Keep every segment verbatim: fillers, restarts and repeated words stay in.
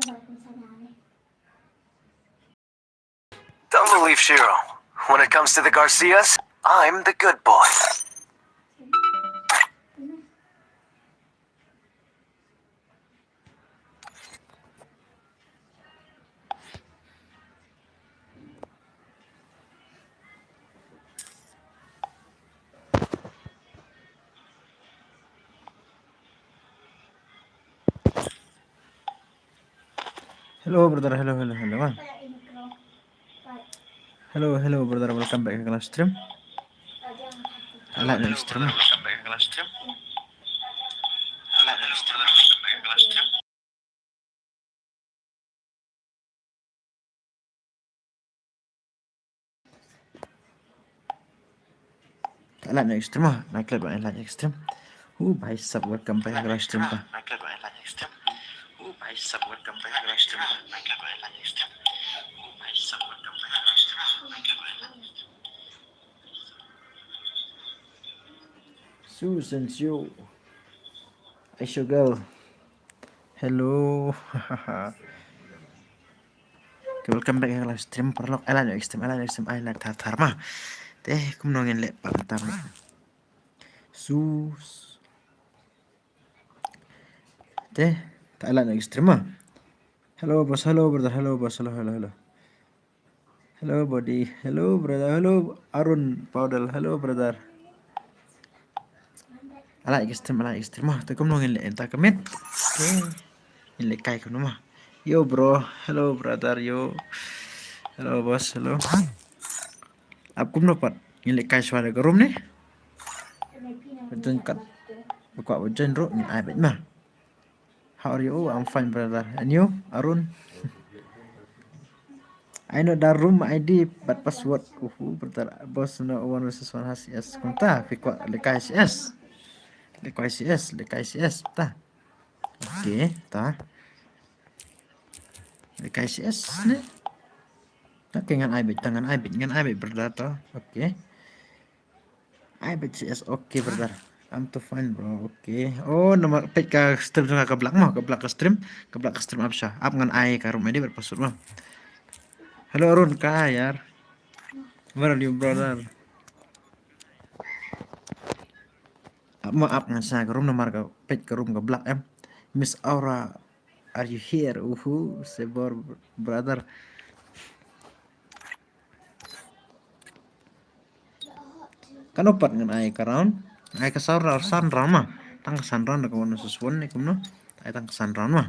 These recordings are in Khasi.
Don't believe Shiro. When it comes to the Garcias, I'm the good boy. Hello brother, hello, hello, hello. Ah. Hello, hello brother, welcome back to the stream. I like the stream. Ka live na stream ah, na clip ba live na stream. Hu bhai sab, welcome back ka live stream ka. Su sen su. Aisho girl. Hello. Okay, welcome back to live stream paralok. Ai la nyngkong stream, ai la nyngkong stream, ai la thar thar ma. Te kumno ngin leh pat tam. Sus. Te ta ai la nyngkong stream ma. Hello boss, hello brother, hello boss, hello, hello, hello. Hello buddy, hello brother, hello Arun Paudel, hello brother. Ai la nyngkong stream, ai la nyngkong stream ma. Te kumno ngin leh enta ka met. Te ngin leh kai kumno ma. Yo bro, hello brother, yo. Hello boss, hello. Ap kumno pat ngin leh kai shuwa da ka room ne. Ba join kat. Ba kwah ba join ruh ngin ai beit ma. How are you? Oh, I'm fine brother. And you, Arun? I know the room I D but password. Uhu, brother, boss, no one versus one has C S. Kumta phi kwah leh kai C S. Leh kai C S, leh kai C S ta. Okay ta. Leh kai C S ne. Okay, ngan ai beit ta, ngan ai beit, ngan ai beit brother ta. Okay. Ai beit C S, okay brother. I'm too fine bro. Okay. Oh, namar peit ka stream jong nga ka block mo, ka block ka stream, ka block ka stream ap sha. Ap ngan ai ka room I D bad password mo. Hello Arun, ka yar. Where are you brother? Ap mo, ap ngan sha ka room namar ka peit ka room ka block em. Miss Aura, are you here? Uhu, Sebor brother. Kano pat ngan ai ka round? Ai ka san round, san round ma. Tang ka san round da ka one versus one ne kumno? Ai tang ka san round ma.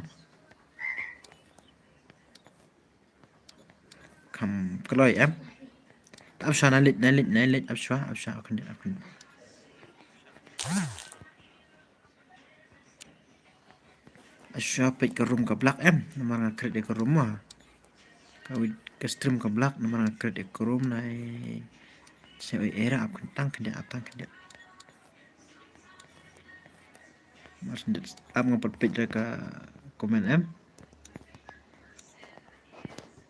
Kam kloi em. Ap shuwa na leit, na leit, na leit, ap shuwa, ap shuwa, ap khyndiat, ap khyndiat. Ap shuwa peit ka room ka block em, namar nga create ïa ka room ma. Ka wit ka stream ka block, namar nga create ïa ka room nai. Shu ïa era ap tang khyndiat, ap tang khyndiat. Mar khyndiat ap nga pat peit ïa ka comment em.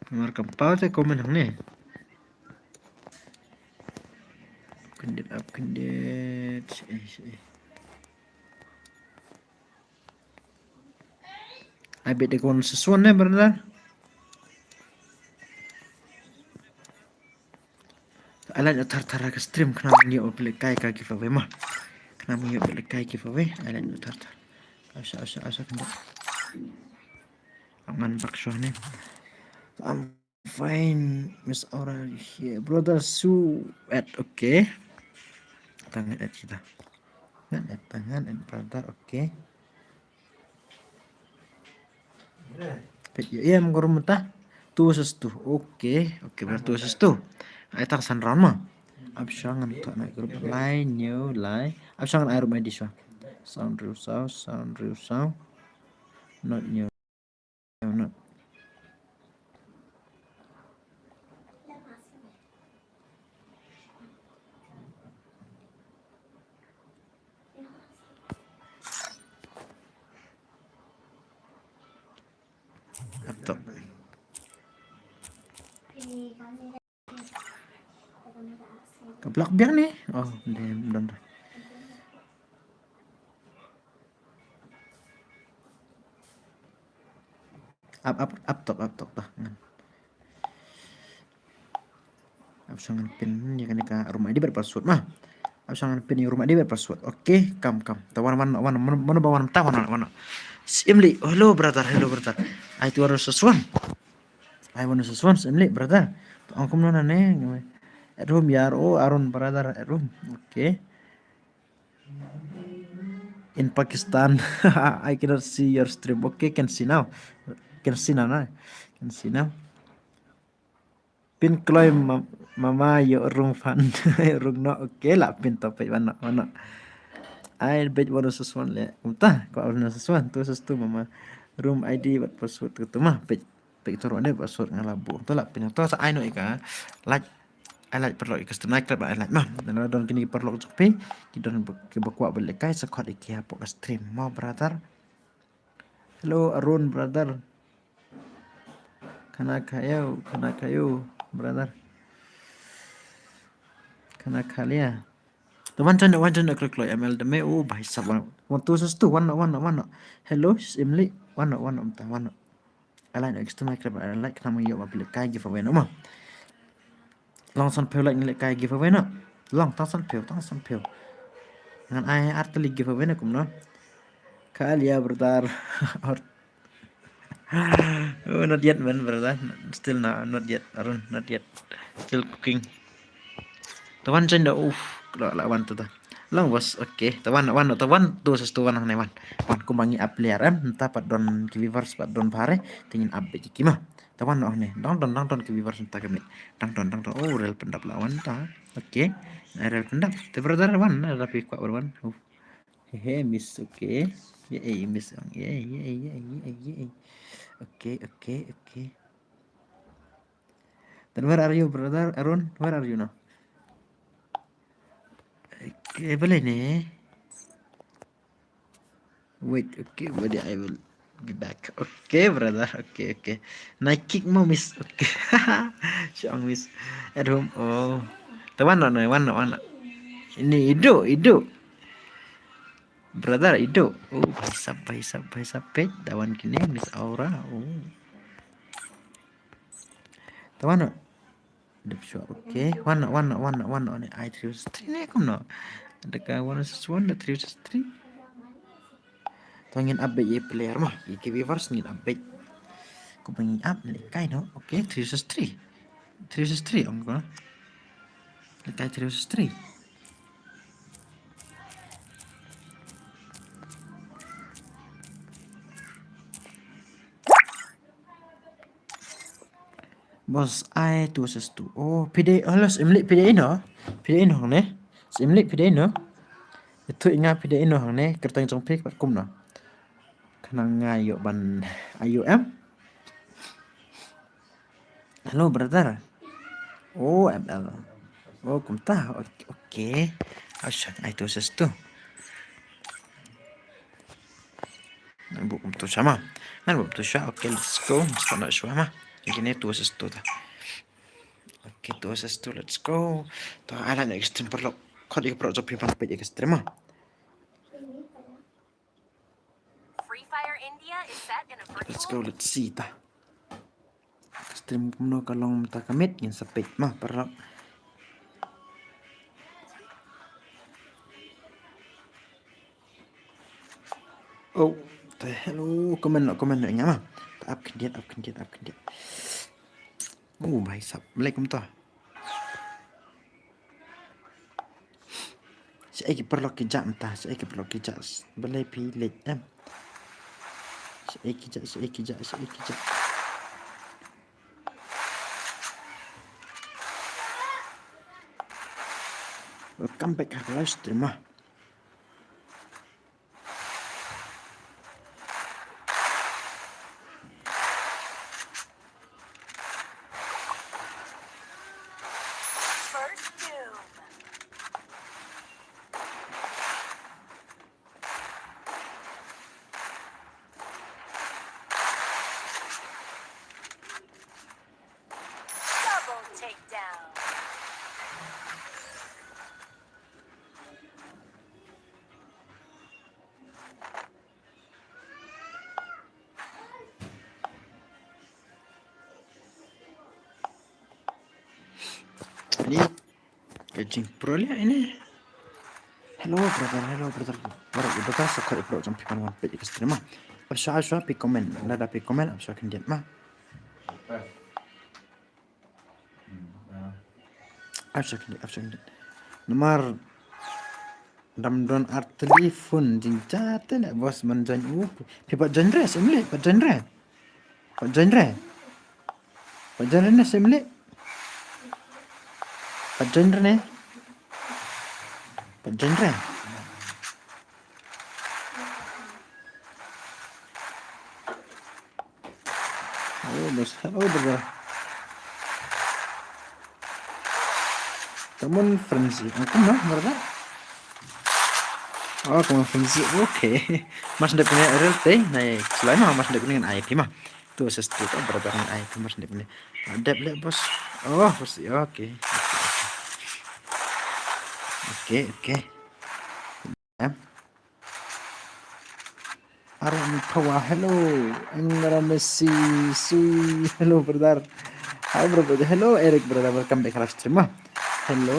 Namar kam paw te comment hangne. Khyndiat ap khyndiat. Eh, eh. Ai beit da ka one versus one ne brother. Ai la nyngkong thar thar ka stream khnang ba ngin ïoh beit leh kai ka giveaway ma. Khnang ba ngin ïoh beit leh kai giveaway. Ai la nyngkong thar thar. Asa asa asa khyndiat. Ngan back shuwa ne. Am Fine, Miss Aura here. Brother Su at, okay. Tangan at kita. Ngan at, tangan at brother, okay. Peit ïa em ka room ta. Two versus two. Okay, okay, brother, two versus two. Ai tang san round ma. Ap shuwa ngan thoh na group lai, new lai. Ap shuwa ngan ai room I D shuwa. Sound Riu Saw, Sound Riu Saw. Not new. Laptop. Ka block biang ne? Oh, dei, don, don. Up, up, up top, up top ta. Ngan. Ap shong ngan pin ïa kane ka room I D bad password ma. Ap shong ngan pin ïa room I D bad password. Okay, kam kam. Ta wan wan wan wan wan wan wan ta wan wan. Imli, hello brother, hello brother. Ai tu harus sesuatu. Ai wan sesuatu Imli brother. Ong kumno na ne. At home yar, oh Arun brother at home. Okay. In Pakistan. I cannot see your stream. Okay, can see now. Can see now, na. Can see now. Pin kloi ma-, mama ïoh rung fan. Rung no, okay lah pin topik wan no, wan no. Ai bej wan sesuatu le. Kumta, ko wan sesuatu tu sesuatu mama. Room I D bad password tu tu ma bej. Pek toro ne ba sot nga labu. To lah pin to sa ai no ika. Like. Ai like paralok ika stream, like ba ai like ma. Dan don kini paralok jok pi. Ki don ki ba kwah ba lehkai sa khot iki hapoh ka stream. Mo brother. Hello Arun brother. Kana kayo, kana kayo brother. Kana kalia. To wan join, wan join kloi kloi M L de me u bhai sab wan. Wan tu sesuatu wan no, wan no, wan no. Hello Imli. Wan no, wan no, wan no. Alai no extra micro alai khnang ïoh ba phi lehkai giveaway no ma. Long san phew lehkai giveaway no. Long tang san phew, tang san phew. Ngan ai ar tylli giveaway no kumno. Kalia brother. Oh, not yet man brother. Still na, not yet Arun, not yet. Still cooking. Tawan join da, uf, la la wan tu ta. Long bos, okay. Tawan wan, tawan tu sesuatu wan ne wan. Wan kumba ngi ap player em, nta pat don ki viewers pat don bhare, te ngin ap bad ki ma. Tawan ne. Dang don, dang don ki viewers nta ka mit. Dang don, dang don. Oh, rel pyndap la wan ta. Okay. Ai rel pyndap. Te brother wan, ada pi kwah wan. Uf. Hehe, miss, okay. Ye, eh, miss, ong. Ye, ye, ye, ye, ye. Okay, okay, okay. Then where are you, brother Arun? Where are you now? Okay, boleh ni. Wait, okay, boleh, I will be back. Okay, brother. Okay, okay. Night kick mo, miss. Okay. Shong miss. At home. Oh. Tawan no, no, wan no, wan no. Ini idu, idu. Brother, idu. Oh, bhai sab, bhai sab, bhai sab pet. Tawan kini, miss Aura. Oh. Tawan no. Dep shuwa, okay. Wan no, wan no, wan no, wan no. Ni ai three versus three ni kumno. Deka one versus one, da three versus three. To ngin update ye player ma. Ye ki viewers ngin update. Ko ba ngin up lehkai no. Okay, three versus three. Three versus three ong ko. Lehkai three versus three. Bos ai tu ses tu. Oh, pide, oh, los imlik pide ino. Pide ino ne. Imlik pide ino. Itu inga pide ino ne. Kertang jong pik pat kumno. Khnang nga ïoh ban ayu em. Hello brother. Oh, M L. Oh, kumta. Okay, okay. Asha ai tu ses tu. Ngan buh kumtu sha ma. Ngan buh kumtu sha. Okay, let's go. Let's go, not sure ma. Kine tu ses tu ta. Okay, tu ses tu, let's go. To ala na extreme paralok. Khot ïa ka paralok jop phi ban peit ïa ka stream ma. Free Fire India is set in a virtual. Let's go, let's see ta. Stream kumno ka long mynta ka miet ngin sa peit ma paralok. Oh, te hello, comment no, comment no ïa nga ma. Ta ap khyndiat, ap khyndiat, ap khyndiat. Oh, bhai sab, like kumta. Shaei ki paralok ki jah mynta, shaei ki paralok ki jah, balei phi leit em? Shaei ki jah, shaei ki jah, shaei ki jah. Welcome back ha ka live stream ma. First doom. Double takedown. Jing pro liya ini. Hello brother, hello brother. Baroh brother, sa khot ïa phi jong phi ban wan peit ïa ka stream ma. Ap shuwa, ap shuwa phi comment, lada phi comment ap shuwa khyndiat ma. Ap shuwa khyndiat, ap shuwa khyndiat. Namar dam don ar telephone jingjia te leh boss man join u. Phi pat join re, sim leh pat join re. Pat join re. Pat join re ne sim leh. Pat join re ne. Pat join re. Oh, bas. Hello, brother. Come on, frenzy. Oh, come on, brother. Oh, come on, frenzy. Okay. Mas dep ni real te. Nai, selain mah mas dep ni ngan I P mah. Tu assist tu ka brother ngan I P mas dep ni. Dep leh, bos. Oh, frenzy. Okay. Okay, okay. Em. Aaron Power, hello. Engra Messi, Sui, hello brother. Hi bro, brother. Hello Eric brother, welcome back live stream ma. Hello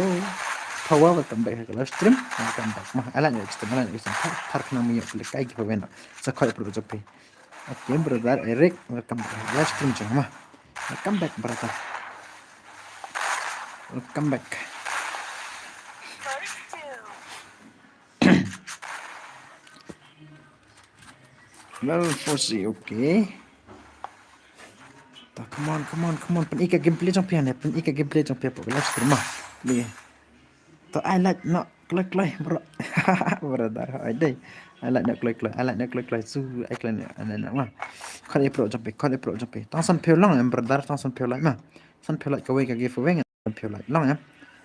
Power, welcome back live stream. Welcome back ma. Alan Eric stream, Alan Eric stream. Thar, thar khnang ma ïoh phi leh kai giveaway noh. Sa khot ïa phi brother. Okay brother Eric, welcome back live stream jong ma. Welcome back brother. Welcome back. Well, four C, okay. Ta, come on, come on, come on. Pyn-i ka gameplay jong phi ne, pyn-i ka gameplay jong phi hapoh live stream ma. Play. Ta, ai like noh kloi kloi bro. Brother, ai dei. Ai like noh kloi kloi, ai like noh kloi kloi. Su ai kloi noh, ai like noh ma. Khot ïa phi jong phi, khot ïa phi jong phi. Tang san phew long em brother, tang san phew like ma. San phew like kawei ka giveaway. San phew like long em.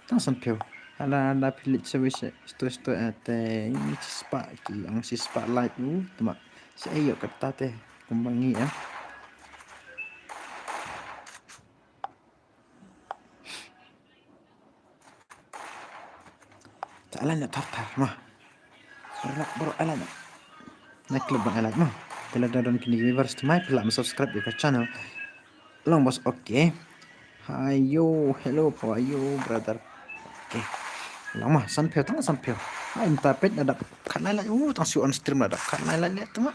Tang san phew. Hala hala phi leit sha wei sha sto sto eh te shispah ki ong shispah like u tma. Sa ïoh kata te kumba ngi em. Ta, ai like noh thar thar ma. Baroh, baroh, ai like noh. Nai klet ban ai like ma. Te lada don kine ki viewers thymmai phi lah ban subscribe ïa ka channel. Long bos, okay. Hi yo, hello, how are you brother? Okay. Long ma, san phew, tang san phew. Ai mynta peit la dap khatlai like, uh, tang shu on stream la dap khatlai like leh tang.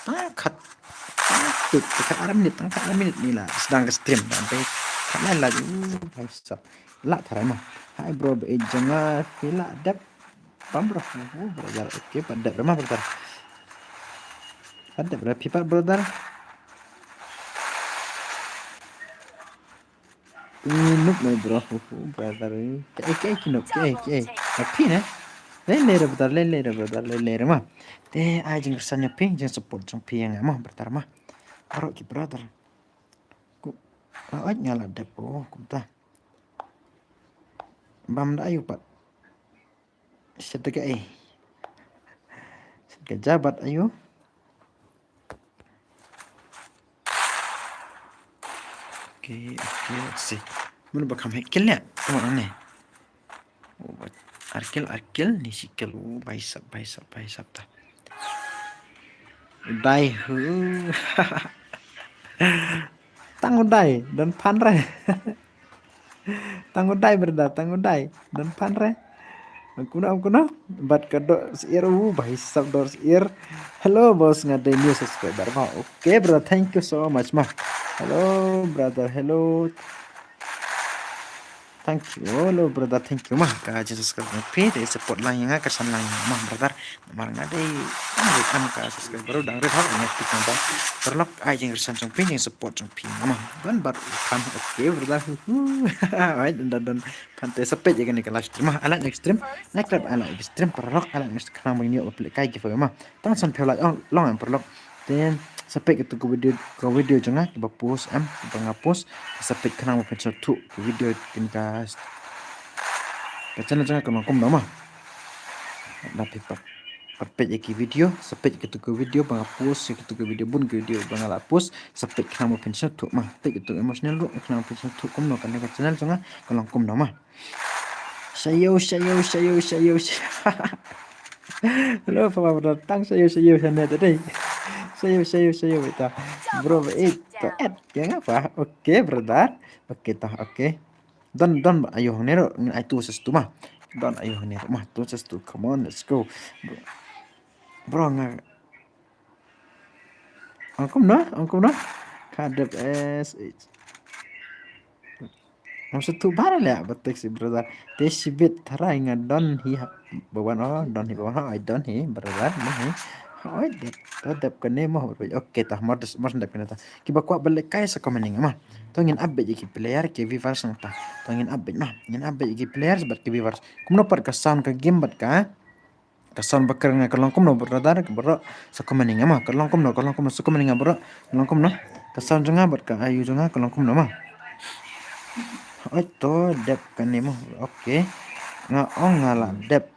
Tang khat. Tang khat, tang khat ar minit, tang khat ar minit ni la sdang ka stream, dang peit khatlai like, uh, bhai sab. Lah tharai ma. Hi bro, ba ïeit jong nga phi lah dep. Bam bro. Oh, brother. Okay, pat dep re ma brother. Pat dep re phi pat brother. Phi noob ma bro. Oh, brother. Kaei kaei ki noob, kaei kaei. Ma phi ne? Lei lei re brother, lei lei re brother, lei lei re ma. Te ai jingkyrsan jong phi, jingsupport jong phi ïa nga ma brother ma. Baroh ki brother. Ku, ah, nga la dep, oh, kumta. Bam da ayu pat. Sha da kaei. Sha da ka jabat ayu. Okay, okay, let's see. Mano ba kham heh kill ne? Tengok ne. Oh, ar kill, ar kill, ni shi kill. Oh, bhai sab, bhai sab, bhai sab ta. Dai hu. Tang u dai, don phan re. Tang u dai brother, tang u dai, don phan re. Kumno, kumno? Bad ka dor syiar, uh, bhai sab dor syiar. Hello boss, nga dei new subscriber ma. Okay brother, thank you so much ma. Hello brother, hello. Thank you. Hello brother, thank you ma. Ka jingkyrsan jong phi, te support lang ïa nga, kyrsan lang ïa nga ma brother. Namar nga dei, nga dei kam ka subscriber dang rit hok nga tik nang ba. Paralok ai jingkyrsan jong phi, jingsupport jong phi ma. Ban bat kam, okay brother. Ai dan dan. Phan te sa peit ïa kane ka live stream ma. Ala next stream. Next live ala next stream paralok, ala next khnang ba ngin ïoh pynlehkai giveaway ma. Tang san phew like long em paralok. Te sa peit kito ka video, ka video jong nga kiba post em, kiba nga post. Sa peit khnang ba phin sngewthuh ka video kin ka, ka channel jong nga ka long kumno ma. Lada phi pat, pat peit ïa ki video, sa peit kito ka video ba nga post, ïa kito ka video, bun ka video ba nga la post, sa peit khnang ba phin sngewthuh ma. Peit kito emotional ruh khnang ba phin sngewthuh kumno kane ka channel jong nga ka long kumno ma. Shayo, shayo, shayo, shayo, shayo. Hello papa brother, tang shayo, shayo, shayo tadi. Shayo, shayo, shayo, beta. Bro, eh, to et, ya ngapa? Okay brother. Okay tah, okay. Don, don, ayo hangne ruh, ngin ai tu ses tu ma. Don, ayo hangne ruh ma, tu ses tu. Come on, let's go. Bro, nga. Ong kumno, ong kumno. Ka dep es. Ngam sngewthuh ba la leh ba text i brother. Te shibit tharai nga don hi ha, ba wan, oh, don hi ba wan, oh, I don hi brother, don hi. Oh, dep, oh, dep kane mo. Okay, ta mor, mor dep kane ta. Kiba kwah ba lehkai sa comment ïa nga ma. To ngin update ïa ki player ki viewers nangta. To ngin update ma. Ngin update ïa ki players bad ki viewers. Kumno pat ka sound ka game bad ka, ka sound ba kren nga ka long kumno brother, ka baroh sa comment ïa nga ma. Ka long kumno, ka long kumno, sa comment ïa nga baroh. Ka long kumno. Ka sound jong nga bad ka ayu jong nga ka long kumno ma. Oi to dep kane mo. Okay. Nga ong nga la dep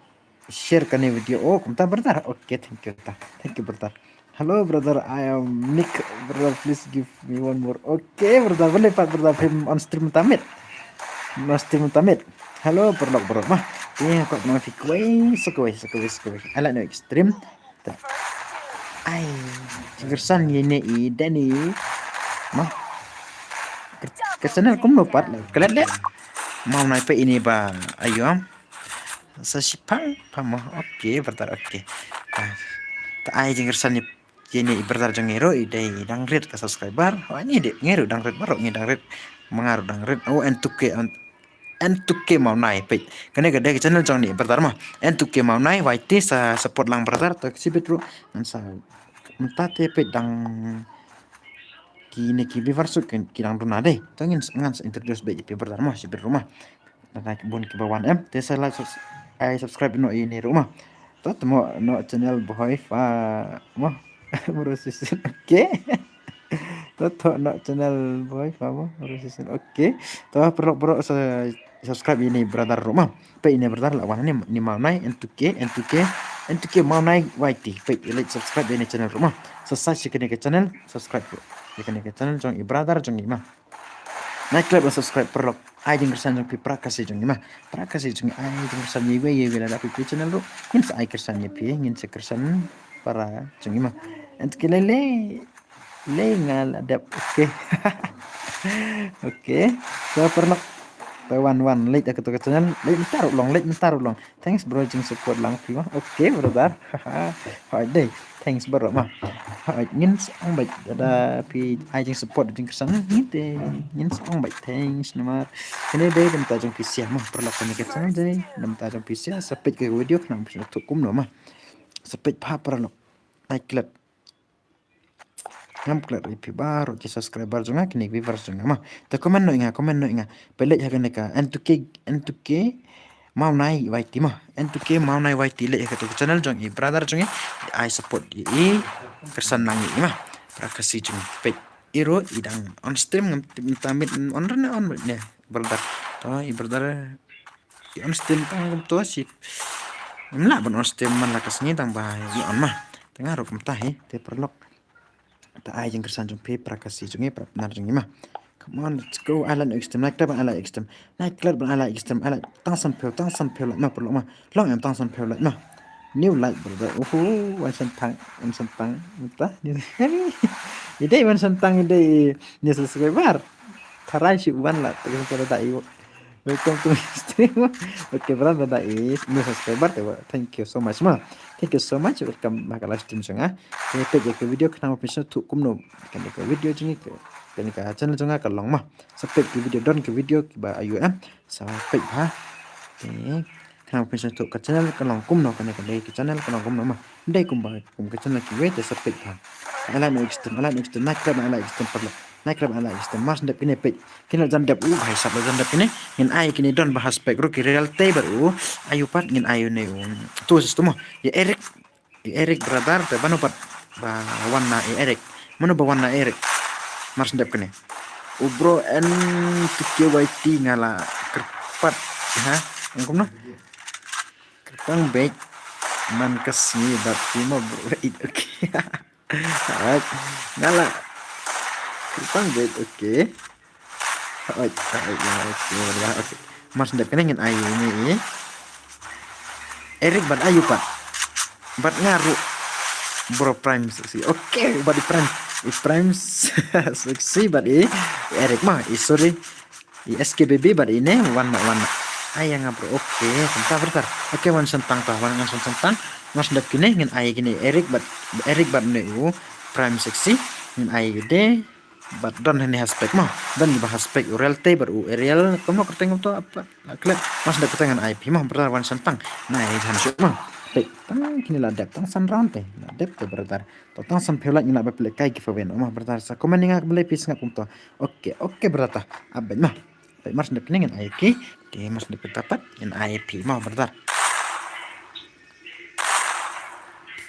share kane video. Oh, kumta brother. Okay, thank you ta. Thank you brother. Hello brother, I am Nick. Brother, please give me one more. Okay brother, balei pat brother, phim on stream mynta miet. On stream mynta miet. Hello paralok baroh ma. Ïa, kwah kynmaw ïa phi kawei sa kawei sa kawei sa kawei. Ai lad noh ïa ka stream. Ai, jingkyrsan ïa ine i Danny. Ma. Ka channel kumno pat la klet leh. Mawnai, peit ine ba ayu am. Sa shipang pa mo. Okay brother, okay. Ta, ta ai jingkyrsan ïa ine i brother jong ngi ruh, i dei i dang rit ka subscriber. Oh, ngi dei, ngi ruh dang rit baroh, ngi dang rit. Ma nga ruh dang rit. Oh, N two K, N two K Mawnai, peit. Kane ka dei ka channel jong ine i brother ma. N two K Mawnai, Y T, sa support lang brother, to shibit ruh. Ngan sa mynta te peit dang kine ki viewers ruh ki, ki dang duna dei. To ngin, ngan sa introduce beit ïa phi brother ma, shibit ruh ma. Lada ki bun kiba wan em. Te sa like, subs-, ai subscribe noh ïa ine ruh ma. To, to mo noh channel Bohoi Fa mo. Baroh shisien. Okay. To, to noh channel Bohoi Fa mo. Baroh shisien. Okay. To paralok baroh sa subscribe ïa ine i brother ruh ma. Peit ine i brother la wan hangne, ine i Mawnai, N two K, N two K, N two K Mawnai Y T. Peit, like, subscribe ïa ine i channel ruh ma. Sa search ïa kane ka channel, subscribe ruh ïa kane ka channel jong i brother jong ngi ma. Nai klet ban subscribe paralok. Ai jingkyrsan jong phi para Khasi jong ngi ma. Para Khasi jong ngi ai jingkyrsan ïa iwei ïa iwei lada phi plie channel ruh. Ngin sa ai kyrsan ïa phi, ngin sa kyrsan para jong ngi ma. Ent ki lei lei. Lei nga la dep. Okay. Okay. So paralok. Te wan wan leit ïa kato ka channel. Leit mynta ruh long, leit mynta ruh long. Thanks bro, jing support lang phi ma. Okay brother. Hooid dei. Thanks bro ma. Hooid, ngin sa ong beit da phi ai jing support jingkyrsan. Ngin te, ngin sa ong beit thanks namar kane dei da mynta jong phi sha ma. Paralok, kane ka channel dei da mynta jong phi sha. Sa peit ka video khnang phi sngewthuh kumno ma. Sa peit bha paralok. Ai klet. Ngam klet ïa phi baroh ki subscriber jong nga, kine ki viewers jong nga ma. Te comment noh ïa nga, comment noh ïa nga. Peit leit ha kane ka N two K, N two K Mawnai Y T ma. N two K Mawnai Y T, leit ha kato ka channel jong i brother jong ngi. Ai support ïa i, kyrsan lang ïa i ma. Para Khasi jong ngi, peit. I ruh i dang on stream, ngam tip mynta miet on ne, on ne brother. To i brother i on stream tang kumto shi. Ngim lah ban on stream man la ka sngi tang ba i on ma. Te nga ruh kumta hi, te paralok. Ta ai jingkyrsan jong phi para Khasi jong ngi, para Pnar jong ngi ma. Come on, let's go. Ai lad noh ïa ka stream, nai klet ban ai lad ïa ka stream. Nai klet ban ai lad ïa ka stream, ai lad tang san phew, tang san phew lad ma paralok ma. Long em tang san phew lad ma. New like brother. Uhu, wan san tang, wan san tang. Mynta. I dei wan san tang, i dei new subscriber. Tharai shi wan lad, te ka da i. Welcome to my stream. Okay, brother, da i new subscriber te. Thank you so much ma. Thank you so much. Welcome ma ka live stream jong nga. Te peit ïa ka video khnang ba phin sngewthuh kumno. Kane ka video jong ngi, kane ka channel jong nga ka long ma. Sa peit ki video, don ki video kiba ayu em. Sa peit bha. Te khnang ba phin sngewthuh ka channel ka long kumno, kane ka dei ka channel ka long kumno ma. Dei kumba kum ka channel kiwei te sa peit bha. Ai lad noh ïa ka stream, ai lad noh ïa ka stream, nai klet ban ai lad ïa ka stream paralok. Nai klet ban ai lad ïa ka stream, mar shu dep kine peit. Kine la jan dep, u bhai sab la jan dep kine. Ngin ai kine don ba ha spec ruh ki real tei bad u ayu pat, ngin ai une u. Tu sis tu mo. Ïa Eric. Ïa Eric brother te, mano pat ba wan na ïa Eric. Mano ba wan na Eric. Mar shu dep kine. U bro N two K Y T nga la kyrpad. Ha? Ong kumno? Kyrpang beit man ka sngi bad phi mo bro. Okay. Alright. Nga la kyrpang beit, okay. Alright, alright, alright, alright. Mar shu dep kane ngin ai ine i Eric bad ayu pat. Bad nga ruh bro Prime Sexy. Okay, bad i Prime, i Prime Sexy bad i Eric ma, i sorry. I S K B B bad ine, wan noh, wan noh. Ai ïa nga bro, okay, kumta brother. Okay, wan shantang ta, wan ngan shantang. Mar shen dep kine, ngin ai kine Eric bad, Eric bad une u Prime Sexy. Ngin ai de, bad don hangne ha spec mo. Don ba ha spec u Real te bad u Ariel, kumno kyrteng kumto, apa, la klet. Mar shen dep kine ngan ai phi mo, brother, wan shantang. Nai, jan shu mo. Peit, tang kine la dep, tang san round te. La dep te, brother. To tang san phew lak ngi la ba phi lehkai giveaway noh mo, brother. Sa comment ïa nga balei phi sngap kumto. Okay, okay, brother. Ap beit mo. Beit, mar shen dep kine ngan ai ki. Okay, mar shen dep kita pat ngan ai phi mo, brother.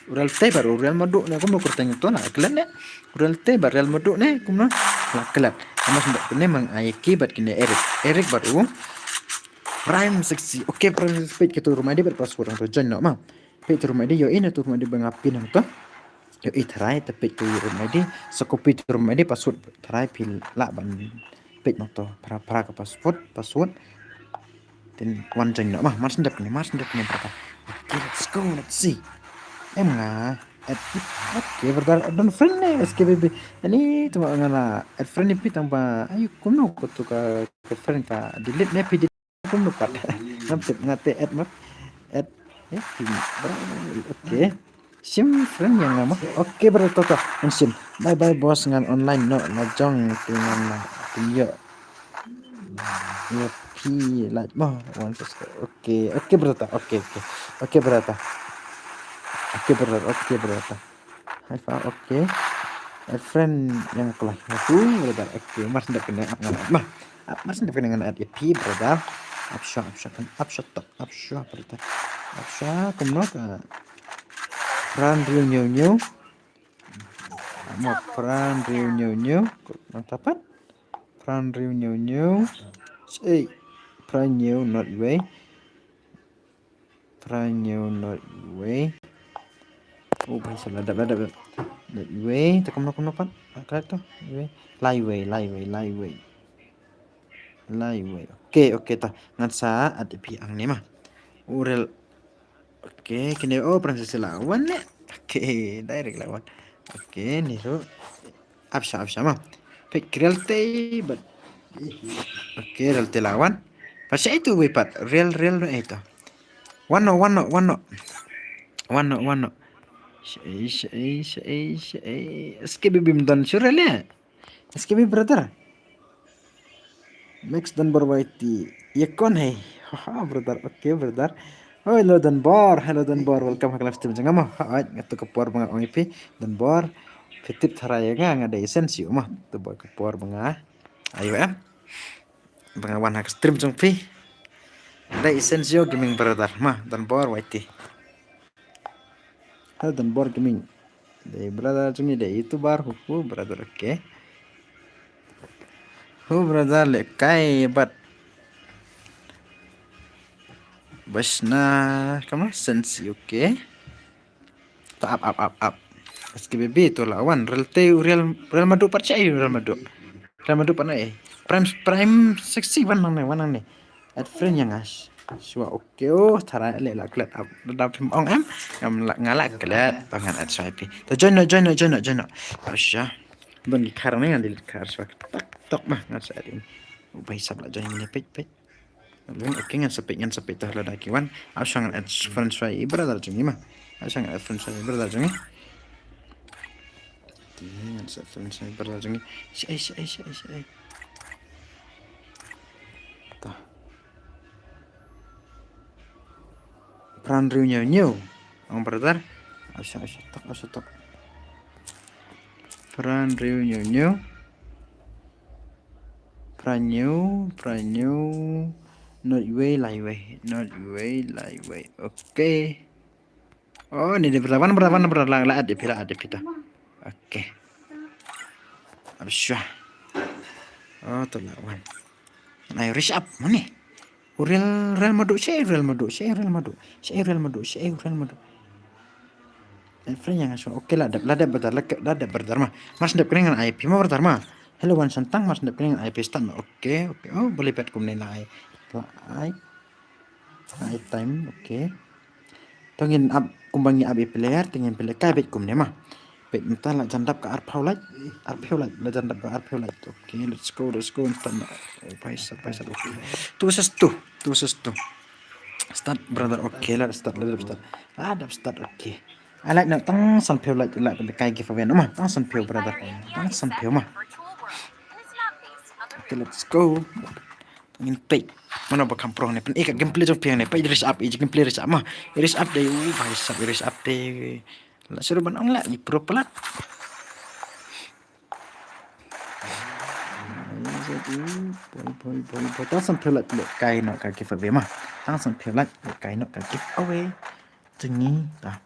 U Real te bad u Real Madrid ne kumno kyrteng to na klet ne. U Real te bad Real Madrid ne kumno la klet. Mar shen dep kine ngan ai ki bad kine Eric. Eric bad u Prime Sexy. Okay, Prime Sexy, peit kito room I D bad password hangto, join noh mo. Peit to room I D, ïohi ne to room I D ba nga pin hangto. Ïohi tharai, te peit to room I D, sa copy to room I D, password tharai phi lah ban peit mo to, phra, phra ka password, password. Then wan join noh mo, mar shen dep kine, mar shen dep kine, brother. Okay, let's go, let's see. Em nga, add, okay, brother, add friend ne, S K B B. Ani, to nga la add friend ne phi tang ba, ayu, kumno ko to ka, ka friend ka delete ne phi delete kumno pat. Ngam tip, nga te add mo. Add, eh, phi, bro, okay. Shim friend ïa nga mo. Okay, bro, to, to. Ngan shim. Bye bye, boss, ngan online noh. La jong te ngan la pynïoh ïa phi, like mo. One subscribe. Okay, okay, bro, to. Okay, okay. Okay, bro, to. Okay, bro, okay, bro, to. High five, okay. Add friend ïa nga, like. Aku, brother. Okay, mar shen dep kine ap ngan ap mo. Ap, mar shen dep kine ngan add ïa phi, brother. Ap shuwa, ap shuwa, ap shuwa tok. Ap shuwa, brother. Ap shuwa, kumno ka. Pran riewniewniew. Mo, pran riewniewniew. Nangta pat. Pran riewniewniew. Ei, pran ñiew, not iwei. Pran ñiew, not iwei. Oh, bhai, salah, la dep, la dep, la dep. Not iwei, te kumno, kumno pat. Correct to. Iwei. Lai wei, lai wei, lai wei. Lai wei. Okay, okay, to. Ngan sa add ïa phi hangne mo. U Real. Okay, kine, oh, Pran Sexy la wan ne. Okay, direct la wan. Okay, ni ruh. Ap shuwa, ap shuwa mo. Peit ki Real te bad. Okay, Real te la wan. Pat shaei tu wei pat. Real, Real, eh, to. Wan noh, wan noh, wan noh. Wan noh, wan noh. Shaei, shaei, shaei, shaei. S K B B ym don shuh Real eh. S K B, brother. Max Donbor Y T. Ye kaun hai? Haha, brother. Okay, brother. Oh, hello, Donbor. Hello, Donbor. Welcome ha ka live stream jong nga mo. Hooid, nga tu ka por ba nga ong ïa phi, Donbor. Phi tip tharai ïa nga, nga dei shen shuh mo. Tu ba ka por ba nga, ayo em, ba nga wan ha ka stream jong phi. Dei shen shuh gaming, brother. Mo, Donbor Y T. Hello, Donbor Gaming. Dei brother jong ngi, dei YouTuber, hu, hu, brother, okay. Hu, brother, lehkai bad ba shna, kumno, shen shuh, okay. To ap, ap, ap, ap. S K B B, to la wan, Real te, Real, Real Madrid pat shaei, Real Madrid. Real Madrid pat na eh. Prime, Prime Sexy, wan nangne, wan nangne. Add friend ïa nga shuwa, okay, oh, tharai leh la klet ap. Da phim ong em, ngam la, nga la klet, to ngan add shuwa ïa phi. To join noh, join noh, join noh, join noh. Ap shuwa. Don ki khar ne, ngan delete khar shuwa. Tok, tok mo, ngan sa add in. Oh, bhai sahab la join ne, peit, peit. Okay, ngan sa peit, ngan sa peit, to lada ki wan. Ap shuwa ngan add friend shuwa ïa i brother jong ngi mo. Ap shuwa ngan add friend shuwa ïa i brother jong ngi. Ngan sa friend shuwa ïa i brother jong ngi. Shaei, shaei, shaei, shaei. To. Pran riewniewniew. Ong brother. Ap shuwa, ap shuwa tok, ap shuwa tok. Pran riewniewniew. Pran ñiew, Pran ñiew. Not iwei, lai wei. Not iwei, lai wei. Okay. Oh, ni dei brother, wan brother, wan brother, la, la add ïa phi, la add ïa phi to. Okay. Ap shuwa. Oh, to la wan. Nai reach up, mane. U Real, Real Madrid, shaei Real Madrid, shaei Real Madrid, shaei Real Madrid, shaei Real Madrid. Add friend ïa nga shuwa. Okay, la dep, la dep brother, la dep brother mo. Mar shen dep kane ngan ai phi mo brother mo. Hello, wan shantang, mar shen dep kane ngan ai phi start mo. Okay, okay. Oh, balei pat kumne la ai. La ai. La ai time, okay. To ngin ap, kumba ngi ap ïa player, to ngin pynlehkai beit kumne mo. Wait, mynta la jan dap ka arphew like. Arphew like, la jan dap ka arphew like. Okay, let's go, let's go. Mynta na. Oh, paisa, paisa. Okay. Two versus two. Two versus two. Start, brother. Okay, let's start, let's start. Ah, dap start. Okay. I like na tang sanphew like, like, like, kai giveaway. No, ma, tang sanphew, brother. Tang sanphew, ma. Okay, let's go. Ngin peit mano ba kham pro ne. Peit ka gameplay jong phi ne. Peit, raise up, ïa gameplay raise up, ma. Raise up de, u bhai sab, raise up de. La shuh ban ong la, i pro palat. Bhai, bhai, bhai, bhai. Tang sanphew like, like, kai noh ka giveaway, ma. Tang sanphew like, like, kai noh ka giveaway. Jong ngi ta.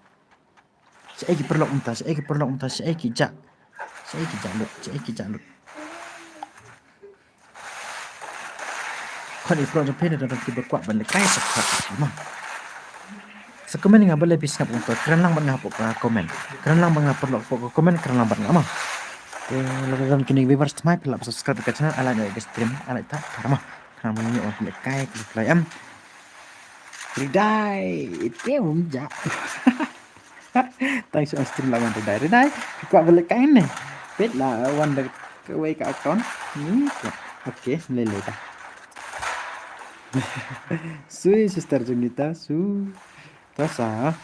Shaei ki paralok mynta, shaei ki paralok mynta, shaei ki jah. Shaei ki jah lut, shaei ki jah lut. Khot ïa ki paralok jong phi, da don kiba kwah ban lehkai sa khot ïa ki, ma. Sa comment ïa nga balei phi sngap kumta, kren lang bad nga hapoh ka comment. Kren lang bad nga paralok hapoh ka comment, kren lang bad nga, ma. Te lada don kine ki viewers thymmai phi lah subscribe ïa ka channel, ai like ïa ka stream, ai like ta, ta, ma. Khnang ba ngin ïoh ban lehkai, ka lehkai em. Ridai, ite um jah. Tang shu stream la wan Ridai. Ridai, phi kwah ban lehkai ne? Peit la wan da kawei ka account. Ni, okay, lei lei ta. Sui sister jong ngi ta, su. Ta sa.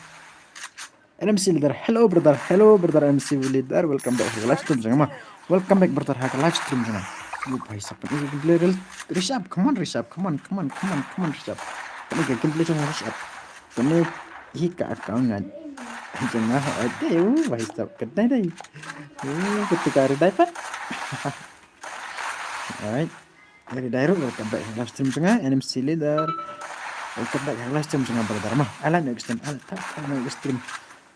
N M C leader, hello brother, hello brother N M C leader, welcome back ha ka live stream jong nga, ma. Welcome back brother ha ka live stream jong nga. Yo bhai sab, pynban gameplay rel, Rishabh, come on Rishabh, come on, come on, come on, come on Rishabh. Pynban gameplay jong Rishabh. Pynban hi ka account nga. Jong nga, ade, u bhai sab, ka dai dai. U, ka tu ka Ridai pat. Alright. Ridai ruh, welcome back ha live stream jong nga, N M C leader. Welcome back ha live stream jong nga brother, ma. Ai like noh ka stream, ai like, tap, tap noh ka stream.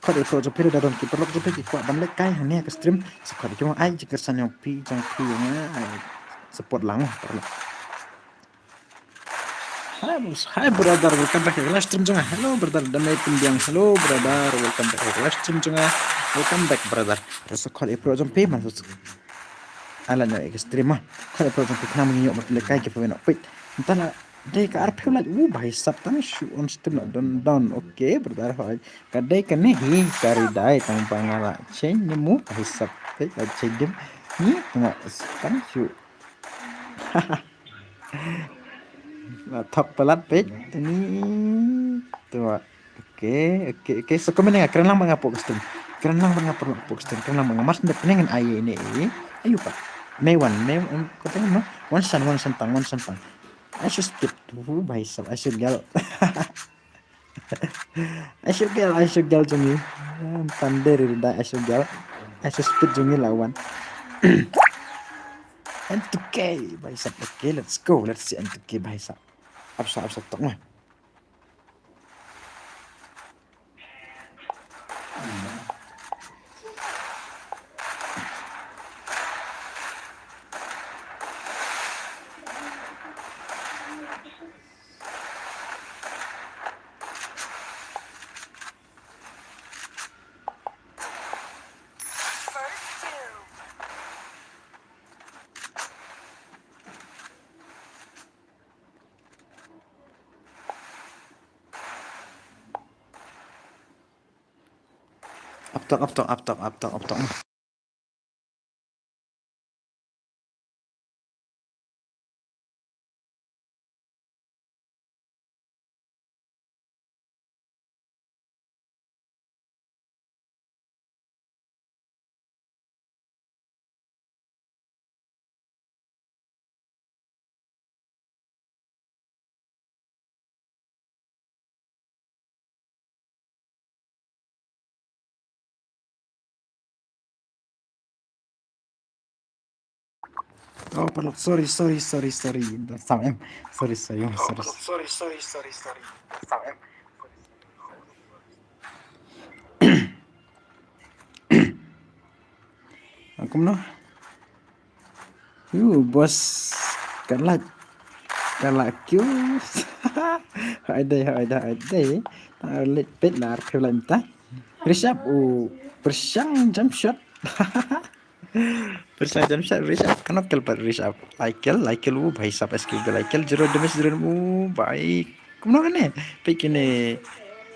Khot ïa ki paralok jong phi, da don ki paralok jong phi ki kwah ban lehkai hangne ha ka stream. Sa khot ïa ki, ma, ai jingkyrsan jong phi, jong phi ïa nga, ai support lang, ma, paralok. Hi, boss. Hi, brother. Welcome back ha live stream jong nga. Hello, brother. Dame Pyndiang. Hello, brother. Welcome back ha live stream jong nga. Welcome back, brother. Sa khot ïa ki paralok jong phi, man. Ai like noh ïa ka stream, ma. Khot ïa ki paralok jong phi khnang ba ngin ïoh ban lehkai giveaway noh. Peit. Mynta la dei ka arphew like. U bhai sab, tang shu on stream la don don. Okay, brother, hoi. Ka dei kane hi ka Ridai, tang ba nga la change ne mo, bhai sab. Peit, la change dim. Ni tang, tang shu. La thok palat, peit. Ni tu. Okay, okay, okay. Sa comment ïa nga, kren lang bad nga hapoh ka stream. Kren lang bad nga hapoh ka stream. Kren lang bad nga, mar shen dep ngan ai ïa ine i. Ayu pat. Me wan, me, em, kata, em, wan shen, wan shen tang, wan shen tang. Ai shu speed. Uh, bhai sab, ai shu gel. Ai shu gel, ai shu gel jong ngi. Em, thunder ri da, ai shu gel. Ai shu speed jong ngi la wan. M two K, bhai sab. Okay, let's go. Let's see M two K, bhai sab. Ap sa, ap sa tok ma. Ap tok, ap tok, ap tok, ap tok, ap tok. Oh, paralok, sorry, sorry, sorry, sorry. Sam em. Sorry, sorry, sorry. Sorry, sorry, sorry, sorry. Sam em. Kumno? Yu, boss. Ka la, ka la kyu. Hai dai, hai dai, hai dai. Lit pet la arphew la mynta. Rishabh, u, Prashant jump shot. Prashant jump shot, Rishabh. Kano kill pat Rishabh? Lai kill, lai kill, u, bhai sab S Q kill, lai kill, zero damage, zero, u, bhai. Kumno kane? Peit kine.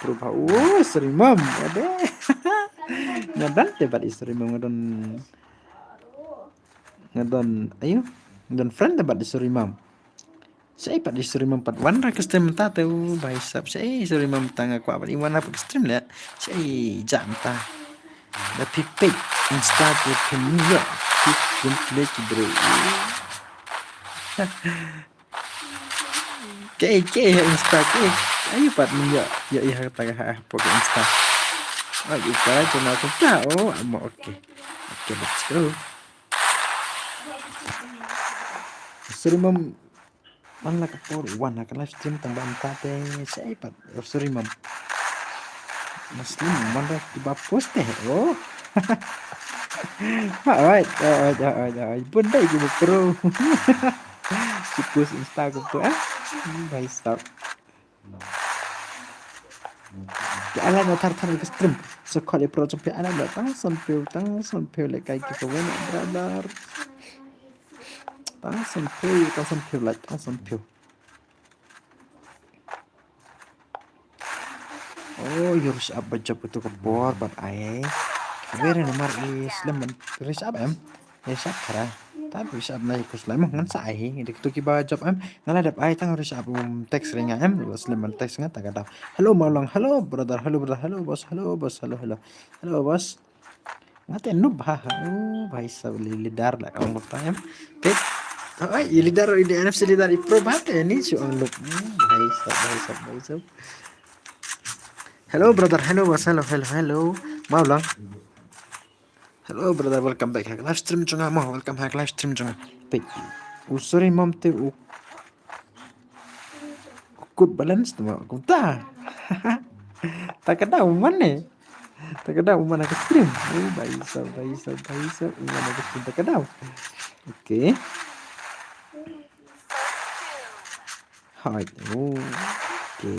pro ba. Oh, Surimam. Ade. Nga don te bad i Surimam, nga don, nga don, ayo, nga don friend te bad i Surimam. Shaei pat i Surimam pat wan ra ka stream mynta te, u bhai sab. Shaei i Surimam mynta, nga kwah pat i wan ra ka stream leh. Shaei ja mynta. Da phi peit Insta te phin ïoh phi gameplay ki bro. Ke ke ha Insta ke. Ayo pat mynta ïoh ïoh ïa kata ka ha pok Insta. Ai u para jana kumta. Oh, amo, okay. Okay, let's go. Surimam. Wan la ka por, wan la ka live stream tang ba mynta te shaei pat. Oh, Surimam. Muslim, wan la ki ba post te. Oh. Alright, alright, alright, alright. Bun dei ki ba pro. Ki post Insta ko tu, eh. Bhai sab. Ki ala na thar thar ka stream. So khot i pro jong phi ala na tang san phew, tang san phew le kai ki ka wen brother. Tang san phew, tang san phew, like, tang san phew. Oh, ïa u Rishabh ba jop ïa tu ka por bad ai. Very namar i slem man Rishabh em. Rishabh khara. Ta Rishabh na i kus lai mo ngan sa ai hi. Dik tu ki ba jop em. Nga la dep ai tang Rishabh um text ring em. Slem man text nga ta ka dau. Hello Maulong. Hello brother. Hello brother. Hello boss. Hello boss. Hello hello. Hello boss. Nga te noob ha ha. Oh, bhai sab li leader la ka ong bata em. Te. Oi, i leader, i N F C leader, i pro bha te ni shu ong look. Hmm, bhai sab, bhai sab, bhai sab. Hello brother, hello boss, hello, hello, hello. Mawlong. Hello brother, welcome back ha live stream jong nga mo, welcome ha live stream jong nga. Pek. Oh, sorry mom te u kut balance tu mo. Kumta. Ta ka daw man ne. Ta ka daw man ha ka stream. Oh, bhai sab, bhai sab, bhai sab. Man ha ka stream ta ka daw. Okay. Hai. Oh, okay.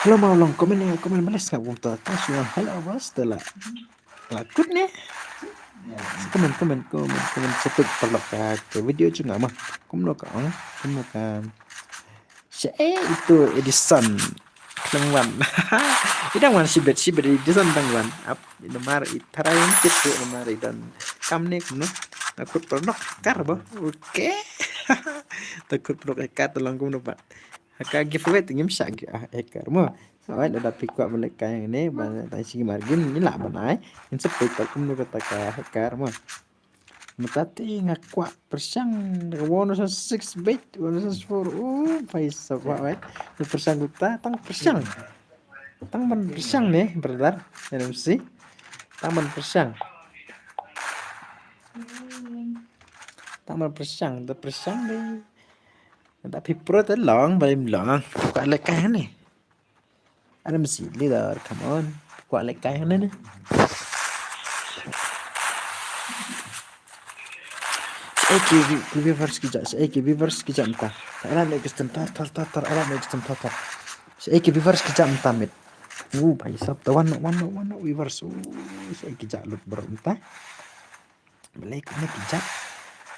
Hello Mawlong, comment ya, comment balance nga kumta. Thanks you. Hello boss, te la. La kut ne. Comment, comment, comment, comment. Sa peit paralok ka, ka video jong nga mo. Kumno ka ong, kumno ka. Shaei itu Edison. Khlem wan. I dang wan shibit, shibit Edison dang wan. Ap, i namar i tharai tip tu namar i don kam ne kumno. Nga kut paralok kar ba. Okay. Ta kut paralok kar ta long kumno pat. Ha ka giveaway te ngim shah gi, ah, hacker mo. Oi, lada phi kwah ban lehkai hangne, ban tang shi margin, ngi lah ban ai. Ngin sa peit pat kumno kata ka hacker mo. Mynta te nga kwah pyrshang da ka one versus six beit, one versus four. Oh, bhai sab, oi. Pyrshang kata, tang pyrshang. Tang ban pyrshang ne, brother. N M C. Tang ban pyrshang. Tang ban pyrshang, da pyrshang dei. Da phi pro te long, ba im long. Kwah lehkai hangne. N M C leader, come on. Kwah lehkai hangne ne. Shaei ki vi-, ki viewers ki jam, shaei ki viewers ki jam ta. Ala ne ki stem tar, tar, tar, tar, ala ne ki stem tar, tar. Shaei ki viewers ki jam ta mit. Uh, bhai sab ta wan, wan, wan, wan, viewers. Uh, shaei ki jam lut bro ta. Balei kumne ki jam.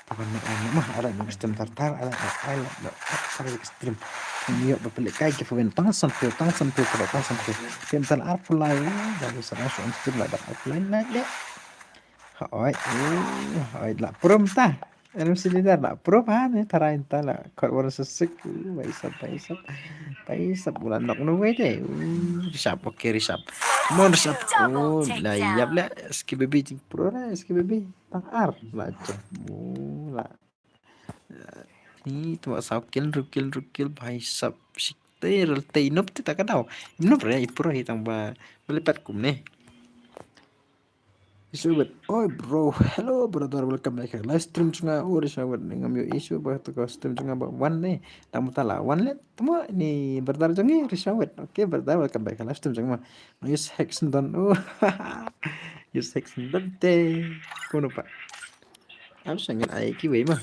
Taban na, na, mah, ala ne ki stem tar, tar, ala, ala, ala, ala ki stream. Ngi ïoh ba pynlehkai giveaway tang san phew, tang san phew, tang san phew. Kim tal arphew lai, da bi sana su on stream la da arphew lai na de. Hoi, hoi, la prom ta. N M C leader la prom ha ne tharai ta la. Kot one six, bhai sab, bhai sab. Bhai sab, u la knock no wei de. Rishab, okay, Rishab. Come on, Rishab. Oh, la ïap le. Ski baby jing pro la, ski baby. Tang ar la jam. Oh, la. Ni tu saw kill, ru kill, ru kill, bhai sab. Shik te rel te inop te ta ka daw. Inop re, i pro hi tang ba. Balei pat kumne. Issue with, oi bro, hello brother, welcome back. Live stream jong nga, oh, issue with, ngam ïohi issue ba ta ka stream jong nga ba wan ne. Tang mynta la wan le, temo ni brother jong ngi, issue with. Okay brother, welcome back. Live stream jong nga. Use Hexendon, oh. Use Hexendon te. Kumno pat. Am sangin ai kiwei mo.